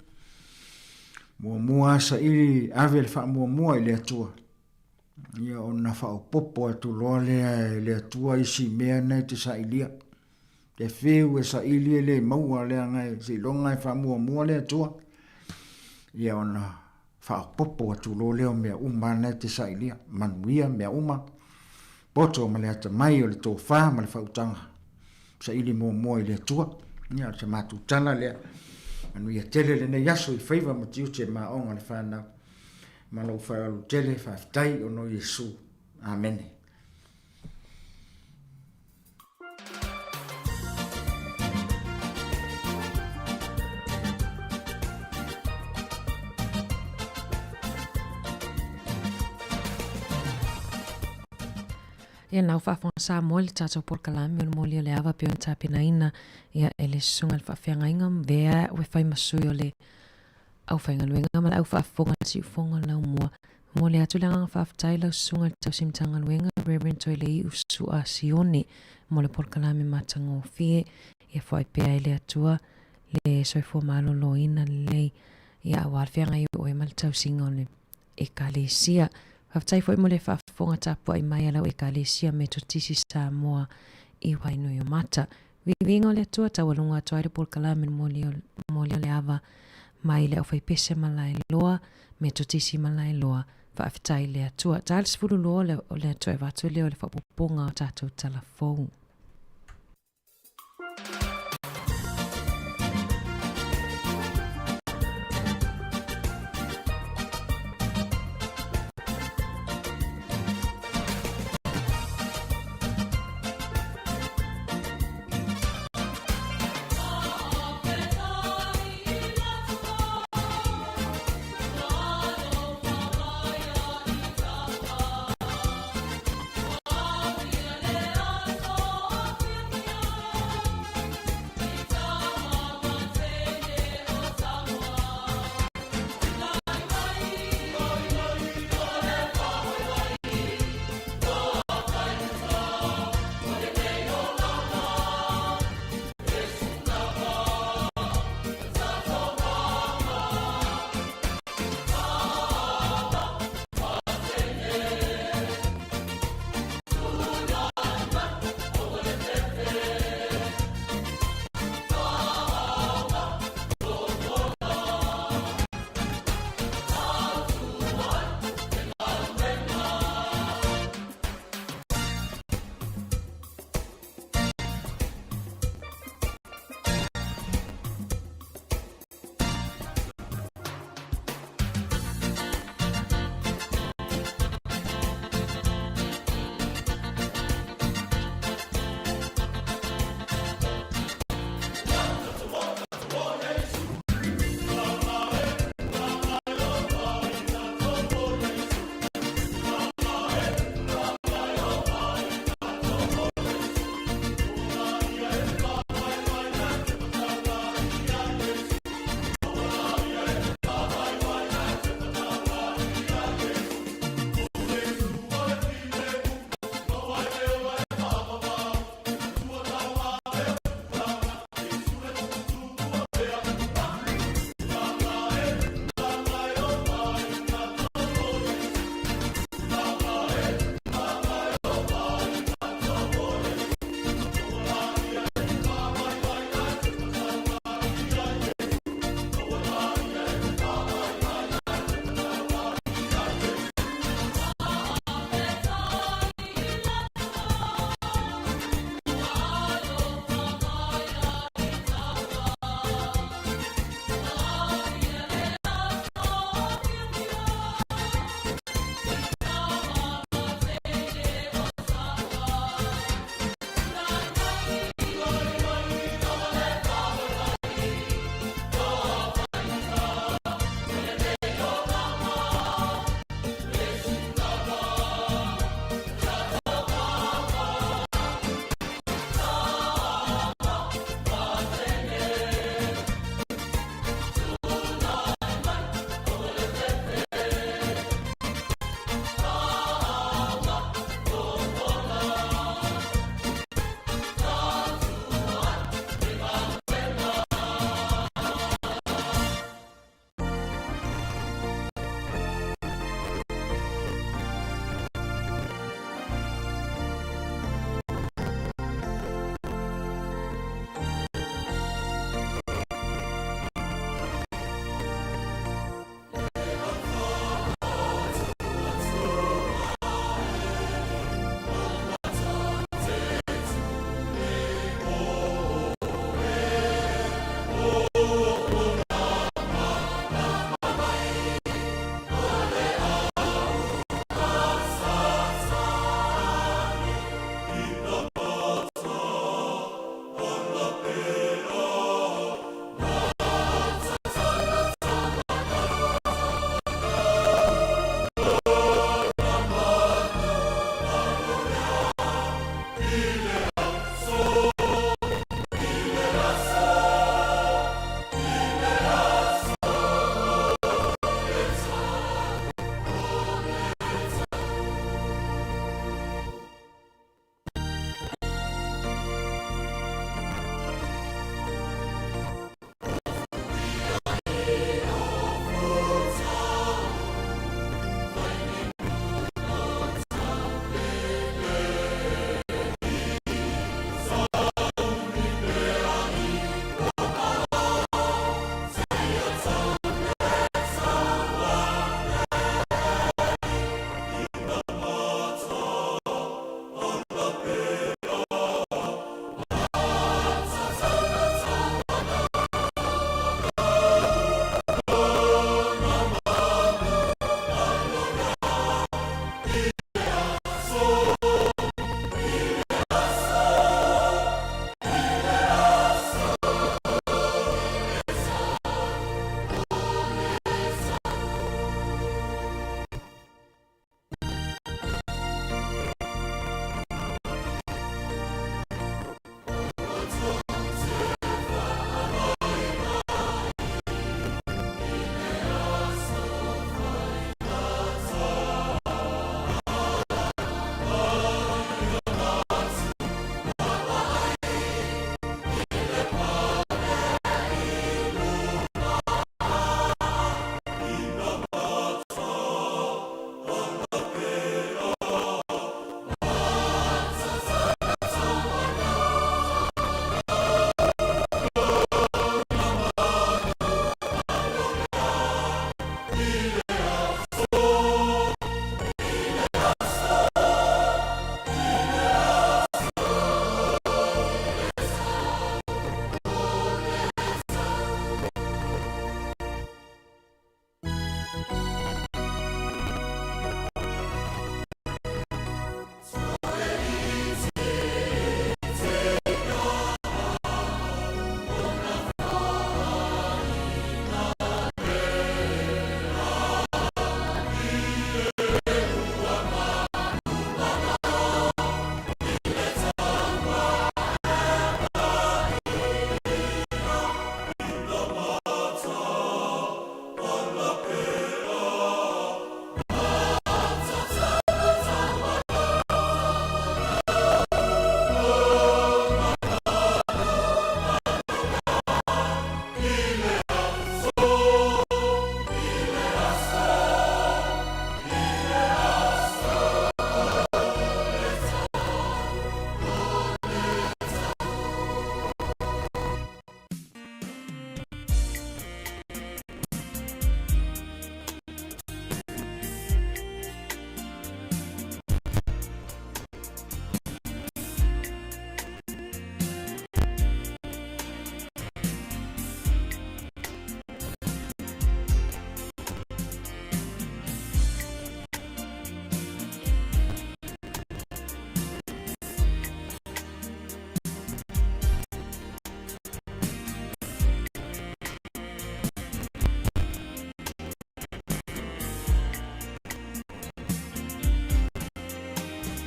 Muamua lava saili ave le faamuamua i le Atua, ia ona faaopoopo atu loa lea e le Atua isi mea na e te sailia. Te feu e saili e le maua leaga seiloga e faamuamua le Atua. Ia ona faaopoopo atu loa lea o mea uma na e te sailia, manuia mea uma, poto ma le atamai o le tofa ma le faautaga, saili muamua i le Atua. Ia, o se matou tala lea. Manuia tele lenei aso i faiva ma tiute ma aoga a le fanau. Ma lou faaaloalo tele, faafetai ona o Iesu. Amene. Ia lau faafofoga Samoa i le tatou polokalame o le moli o le ava pei ona tapenaina ia e le susuga i le faafeagaiga vea ua fai ma sui o le aufaigaluega ma le au faafofoga siufofoga laumua. Momoli atu le agaga faafetai i lau susuga i le tausi Matagaluega Rev. Toelei'u Su'a Sione mo le polokalame matagofie. Ia foai pea e le Atua le soifua maloloina lelei ia aua le feagai o oe ma le tausiga o le Ekalesia. Faafetai foi mo le faafofoga tapuai mai a lau Ekalesia Metotisi Samoa i Wainuiomata. Viiviiga o le Atua taualuga atu ai le polokalame moli o le ava mai le aufaipese Malaeloa, Metotisi Malaeloa. Faafetai i le Atua. Ta le 12 o le Atua e avatu lea o le faaopoopoga o tatou tala fou.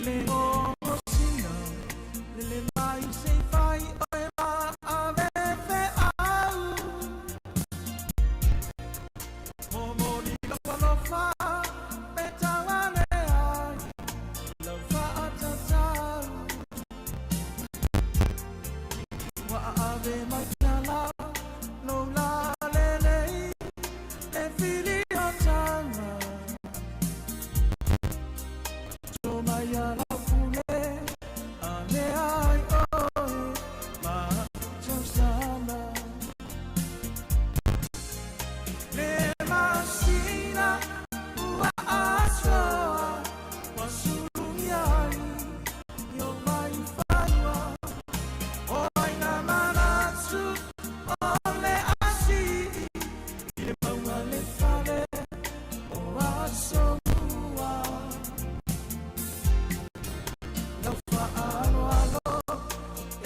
Le gogosina lele mai se i fai oe ma ave feau. Momoli lau alofa pe tauale ai lau faatatau. Ua aave mai tala lou lalelei e filiotaga. To mai a lau pule ane ai oe ma tausala. Le masina ua asoa ua sulugia ai i o mai fanua. O ai na manatu o le asii i le mauga le fale o aso lua. Lau faaaloalo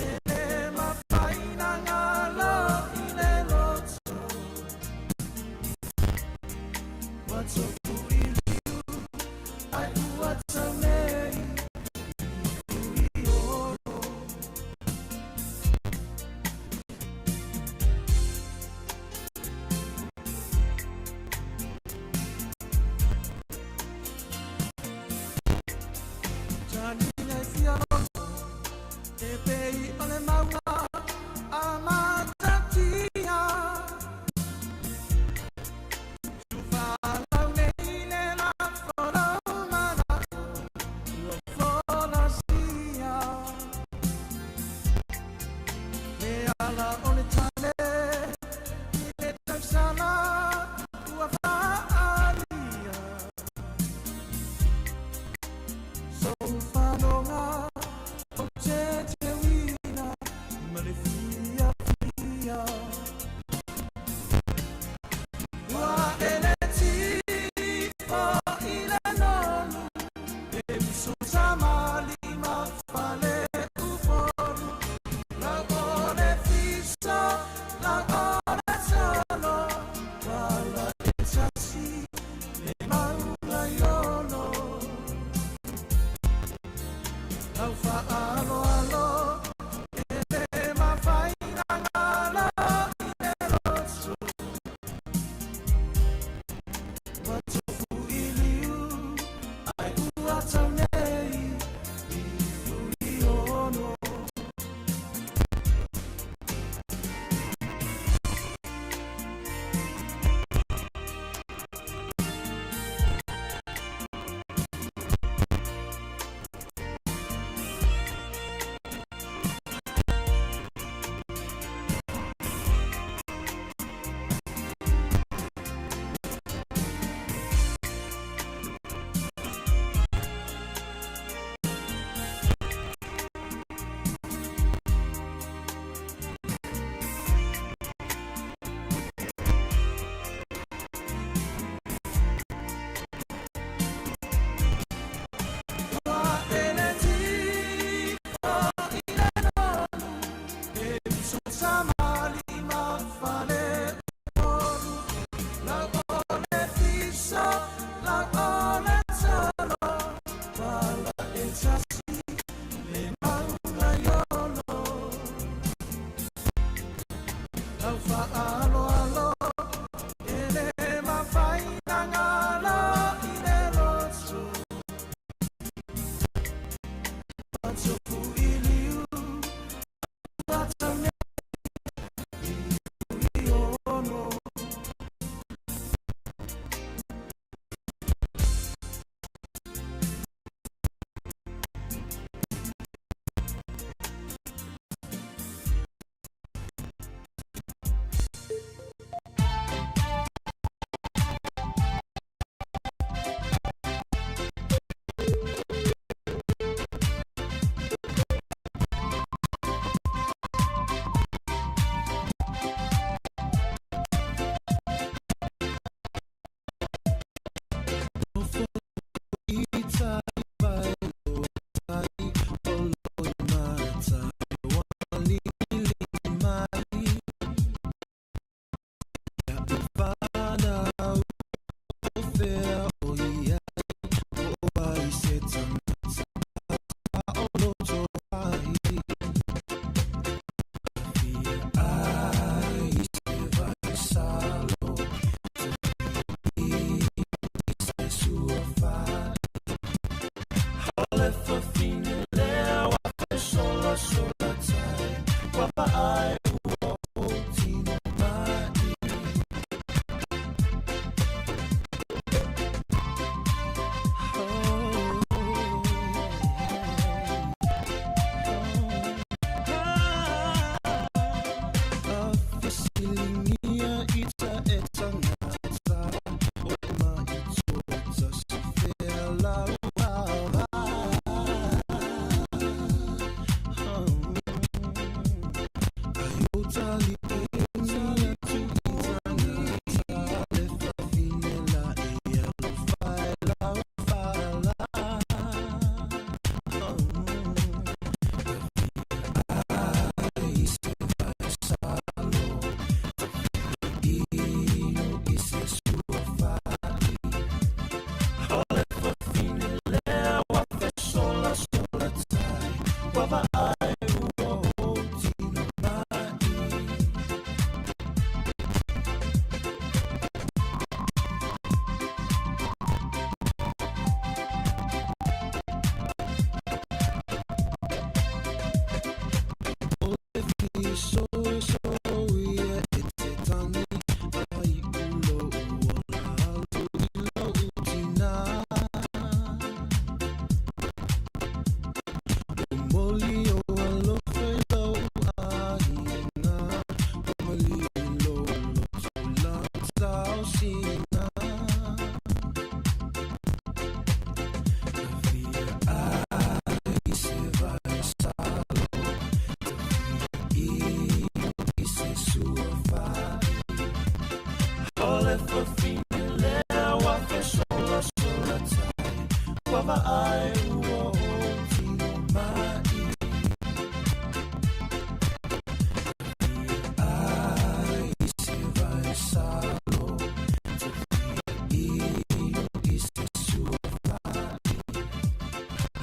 e le mafai na galo i le loto. Ua tofu i liu ai ua tau nei i olo. Taliga e fia loto e pei o le mauga a matatia. Tufalau nei le lafo lau manao ua folasia. Le ala o le tale i le tausala ua faalia. Sou fanoga o te teuina ma le fiafia. Ua ele tifo i le nonu e uso tamalima fale upolu. Lau o le fiso, lau o le tolo, wala e tasi le mauga i olo. Lau faaaloalo e le mafai na galo i le loto. Ua tofu i liu ai ua tau nei i Fuiono. Ua ele tifo i le nonu e uso tamalima fale upolu. Lau o le fiso, lau o le tolo, wala e tasi le mauga i olo. Lau faaaloalo e le mafai na galo i le loto. Ua tofu i liu ua tau nei i Fuiono. malosina. Tafia ai se vai salo, tafia i se sua fai. Ole fafine lea wa fe sola sola tai, ua vaai ua ou tino mai. Ai se vai salo, tafia i se sua fai.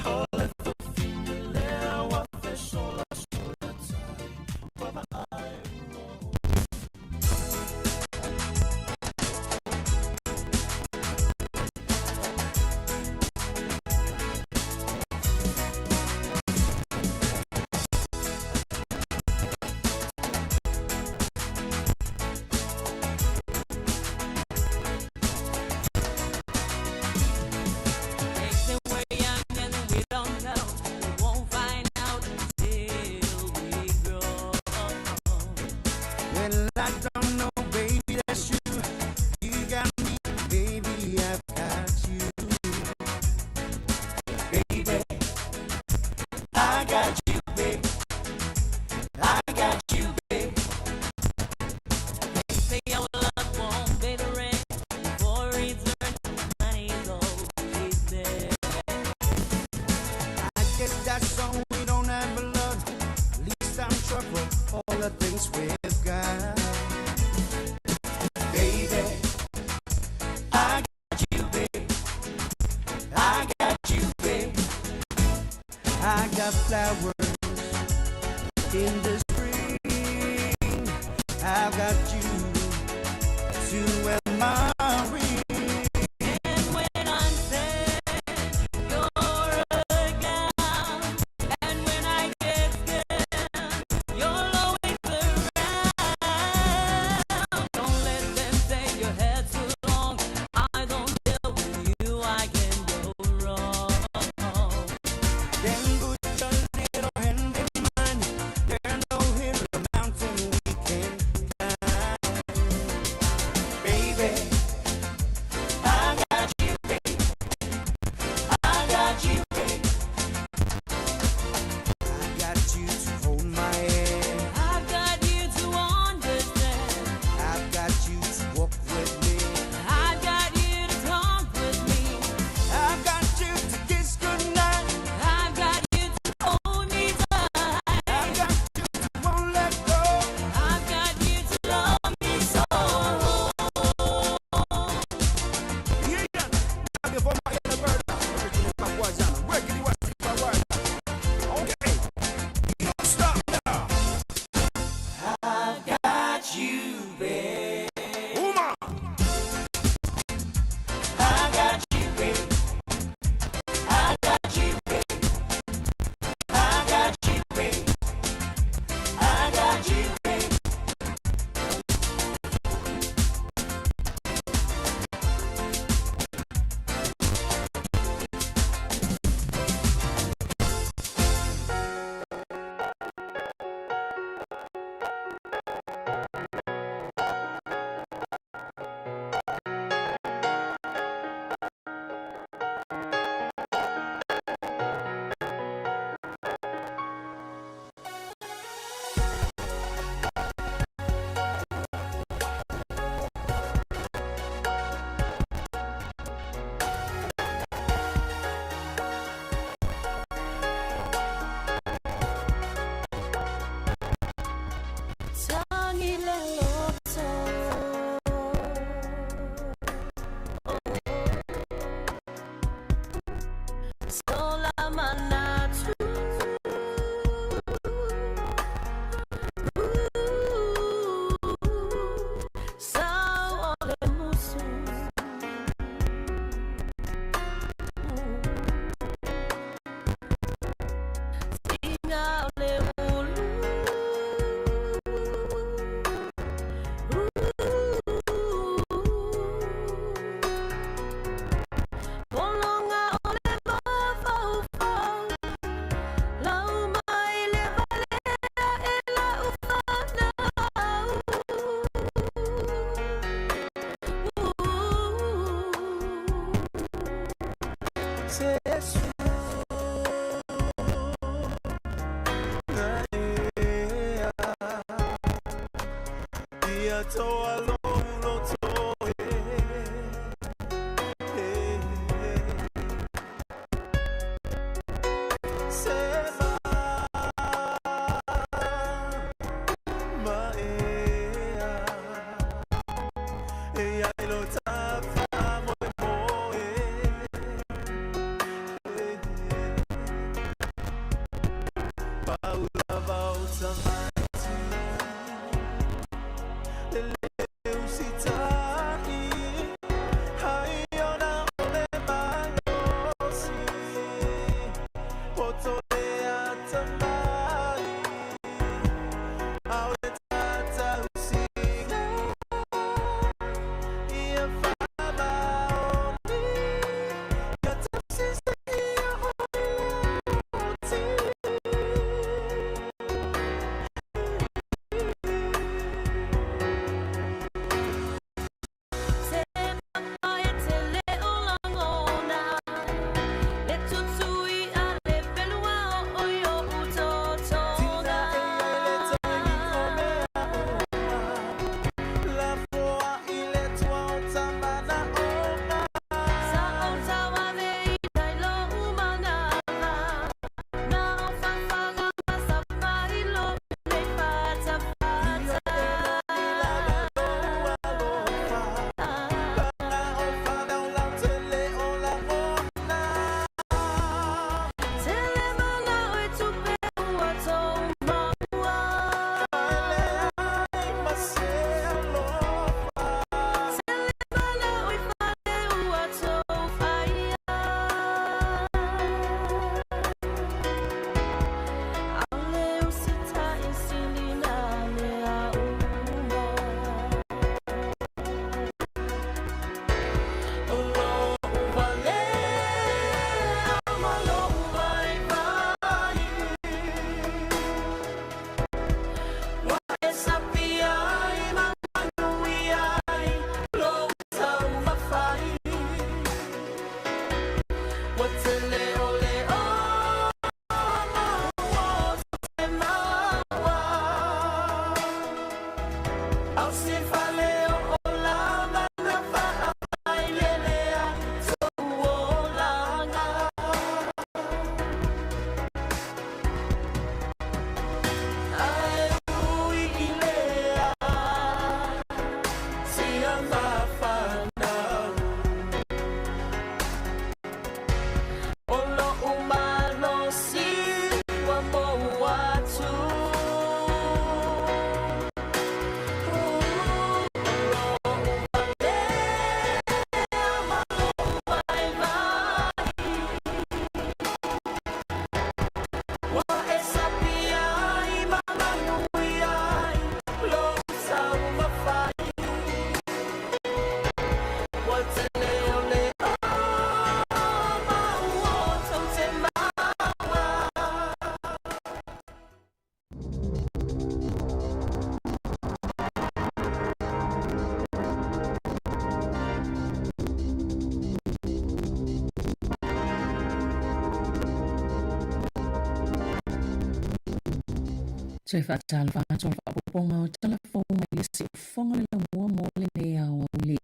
Ole fafine lea wa fe sola sola tai, ua vaai ua ou. They say we're young and we don't know. We won't find out until we grow. Well, I don't know, baby, that's you. You got me, baby, I've got you. Baby, I got you, babe. I got you, babe. They say our love won't pay the rent. For return, money's always there. I get that song, we don't have a lot. Least I'm trouble, all the things we've got. Baby, I got you, babe. I got you, babe. I got flowers in the spring. I've got you to wear my ring. And when I'm sad, you're around. And when I get scared, you're always around. Don't let them say your hair's too long. I don't care with you, I can go wrong. Then put your little atoa lou loto e. Se ma ea e ai lo tafa moe moe. Paula vauta maiti le usita'i ai ona o le malosi poto le atamai ao le tatausiga ia faamaoni ia tausise ia oi le oti. Se mama e te leo lagona, le tutui a le pelua o oi o utotoga. Lafoa i le tua o tamana ona. Sa o tauave i tai lo umanawa, na o whawhanga masa mai lo nei fata fata. Tele mana o e tupe ua tō maua. Tele mana o i whare ua tō whaia. Aole usita i silina le a uma. O lo uvale ma lo uvai vai. Wa e sapia i manui ai lo tau mawhai. Wa te leo leo ma ua te maua. Au se fale o la mana whaamai lelea tō olanga. Ai ui i lea sia mawhanau. O lo umalosi wa mo atu. Wa e sapia i manui ai lo tau mawhai. Wa te leo leo ma ua tau te maua. Toe faatalofa atu o le faaopoopoga o tala fou mai le siufofoga le laumua mo lenei aoauli.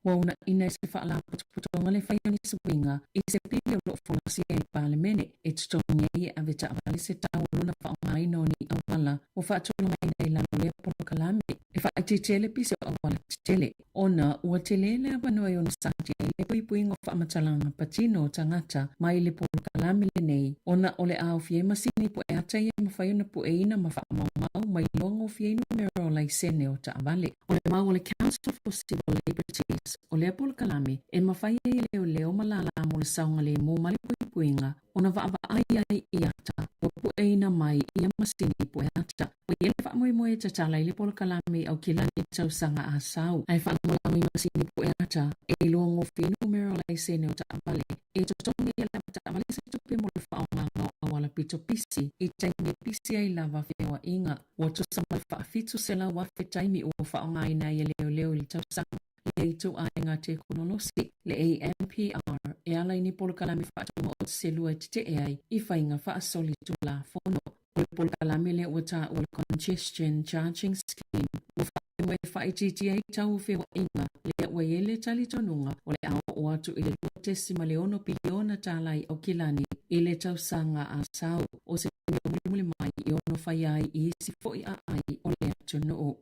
Ua uunaina e se faalapotopotoga le fai o nisi uiga i se pili o lo o folasia i le Palemene e totogi ai e ave taavale se tau o lona faaaogaina o ni auala ua faatulagaina i lalo o lea polokalame e faaitiitia ai le pisi o auala tetele ona ua tele le avanoa e ono satia ai le puipuiga o faamatalaga patino o tagata mai le polokalame lenei ona o le a aofia ai masini pu'e ata ia e mafai ona pu'eina ma faamaumau ma iloa gofie ai numera o laisene o taavale. O le mau a le Council for Civil Liberties o lea polokalame e mafai ai e leoleo ma lālā mo le saogalēmū ma le puipuiga ona vaavaai ai i ata ua puʻeina mai ia masini puʻe ata. Ua i ai le faamoemoe e tatala i le polokalame i Aukilani i le tausaga a sau, ae faalagolago i masini puʻe ata e iloa gofie ai numera o laisene o taavale e totogi ai le avataavale se tupe mo le faaaogaga o auala pito pisi i taimi e pisi ai lava feoaiga. Ua tusa ma le faafitu selau afe taimi ua faaaogaina ai e leoleo i le tausaga le ituaiga tekonolosi, le ANPR, e ala i ni polokalame faatumaoti se lua e teteʻe ai i faiga faasoli tulafono. O le polokalame lea ua taua le Congestion Charging Scheme ua. faamoemoe e faaitiitia ai tau o feoaiga, lea ua i ai le talitonuga o le a oo atu i le $2.6 piliona tala i Aukilani i le tausaga a sau, o se mea mulimuli mai e ono faia ai i isi foi aai o le atunuu.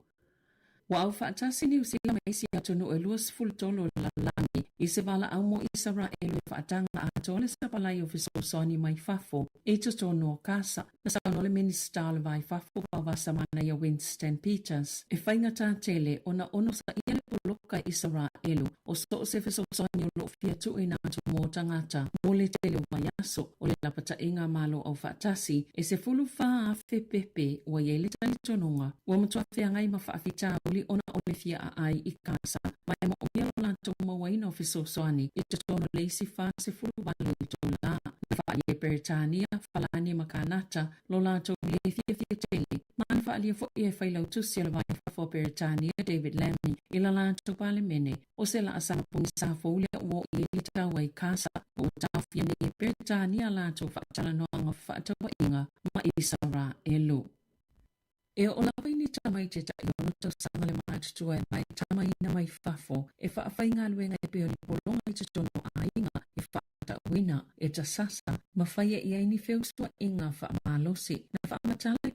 Ua aufaatasi Niu Sila ma isi atunuu e 23 o le lalolagi i se valaau mo Isaraelu e faataga atoa le sapalai o fesoasoani mai fafo i totonu o Kasa. Na saunoa le Minisita o le Va i Fafo Vaovasamana ia Winston Peters e faigata tele ona onosaia le poloka i Isaraelu o so o se fesoasoani o lo o fia tuuina atu mo tagata mo le tele o vaiaso o le lapataiga a Malo Aufaatasi e 14,000 pepe ua i ai le talitonuga ua matua feagai ma faafitauli ona o le fia aai i Kasa ma e moomia lo latou mauaina o fesoasoani i totonu o le isi 48 itula. Na faaalia e Peretania, Falani ma Kanata lo latou le fiafia tele, ma na faaalia foi e Failautusi o le Va i Fafo a Peretania, David Lammy, i la latou Palemene, o se laasaga pogisa fou lea ua oo i ai le taua i Kasa, ma ua taofia nei e Peretania a latou faatalanoaga o fefaatauaiga ma Isaraelu. E oo lava i ni tamaiti e tai-ono tausaga le matutua e aumai tamaina mai fafo e faafaigaluega e pei o ni pologa i totonu o aiga e faatauina, e tasasa, ma faia i ai ni feusuaiga faamalosi. Na faamatala e.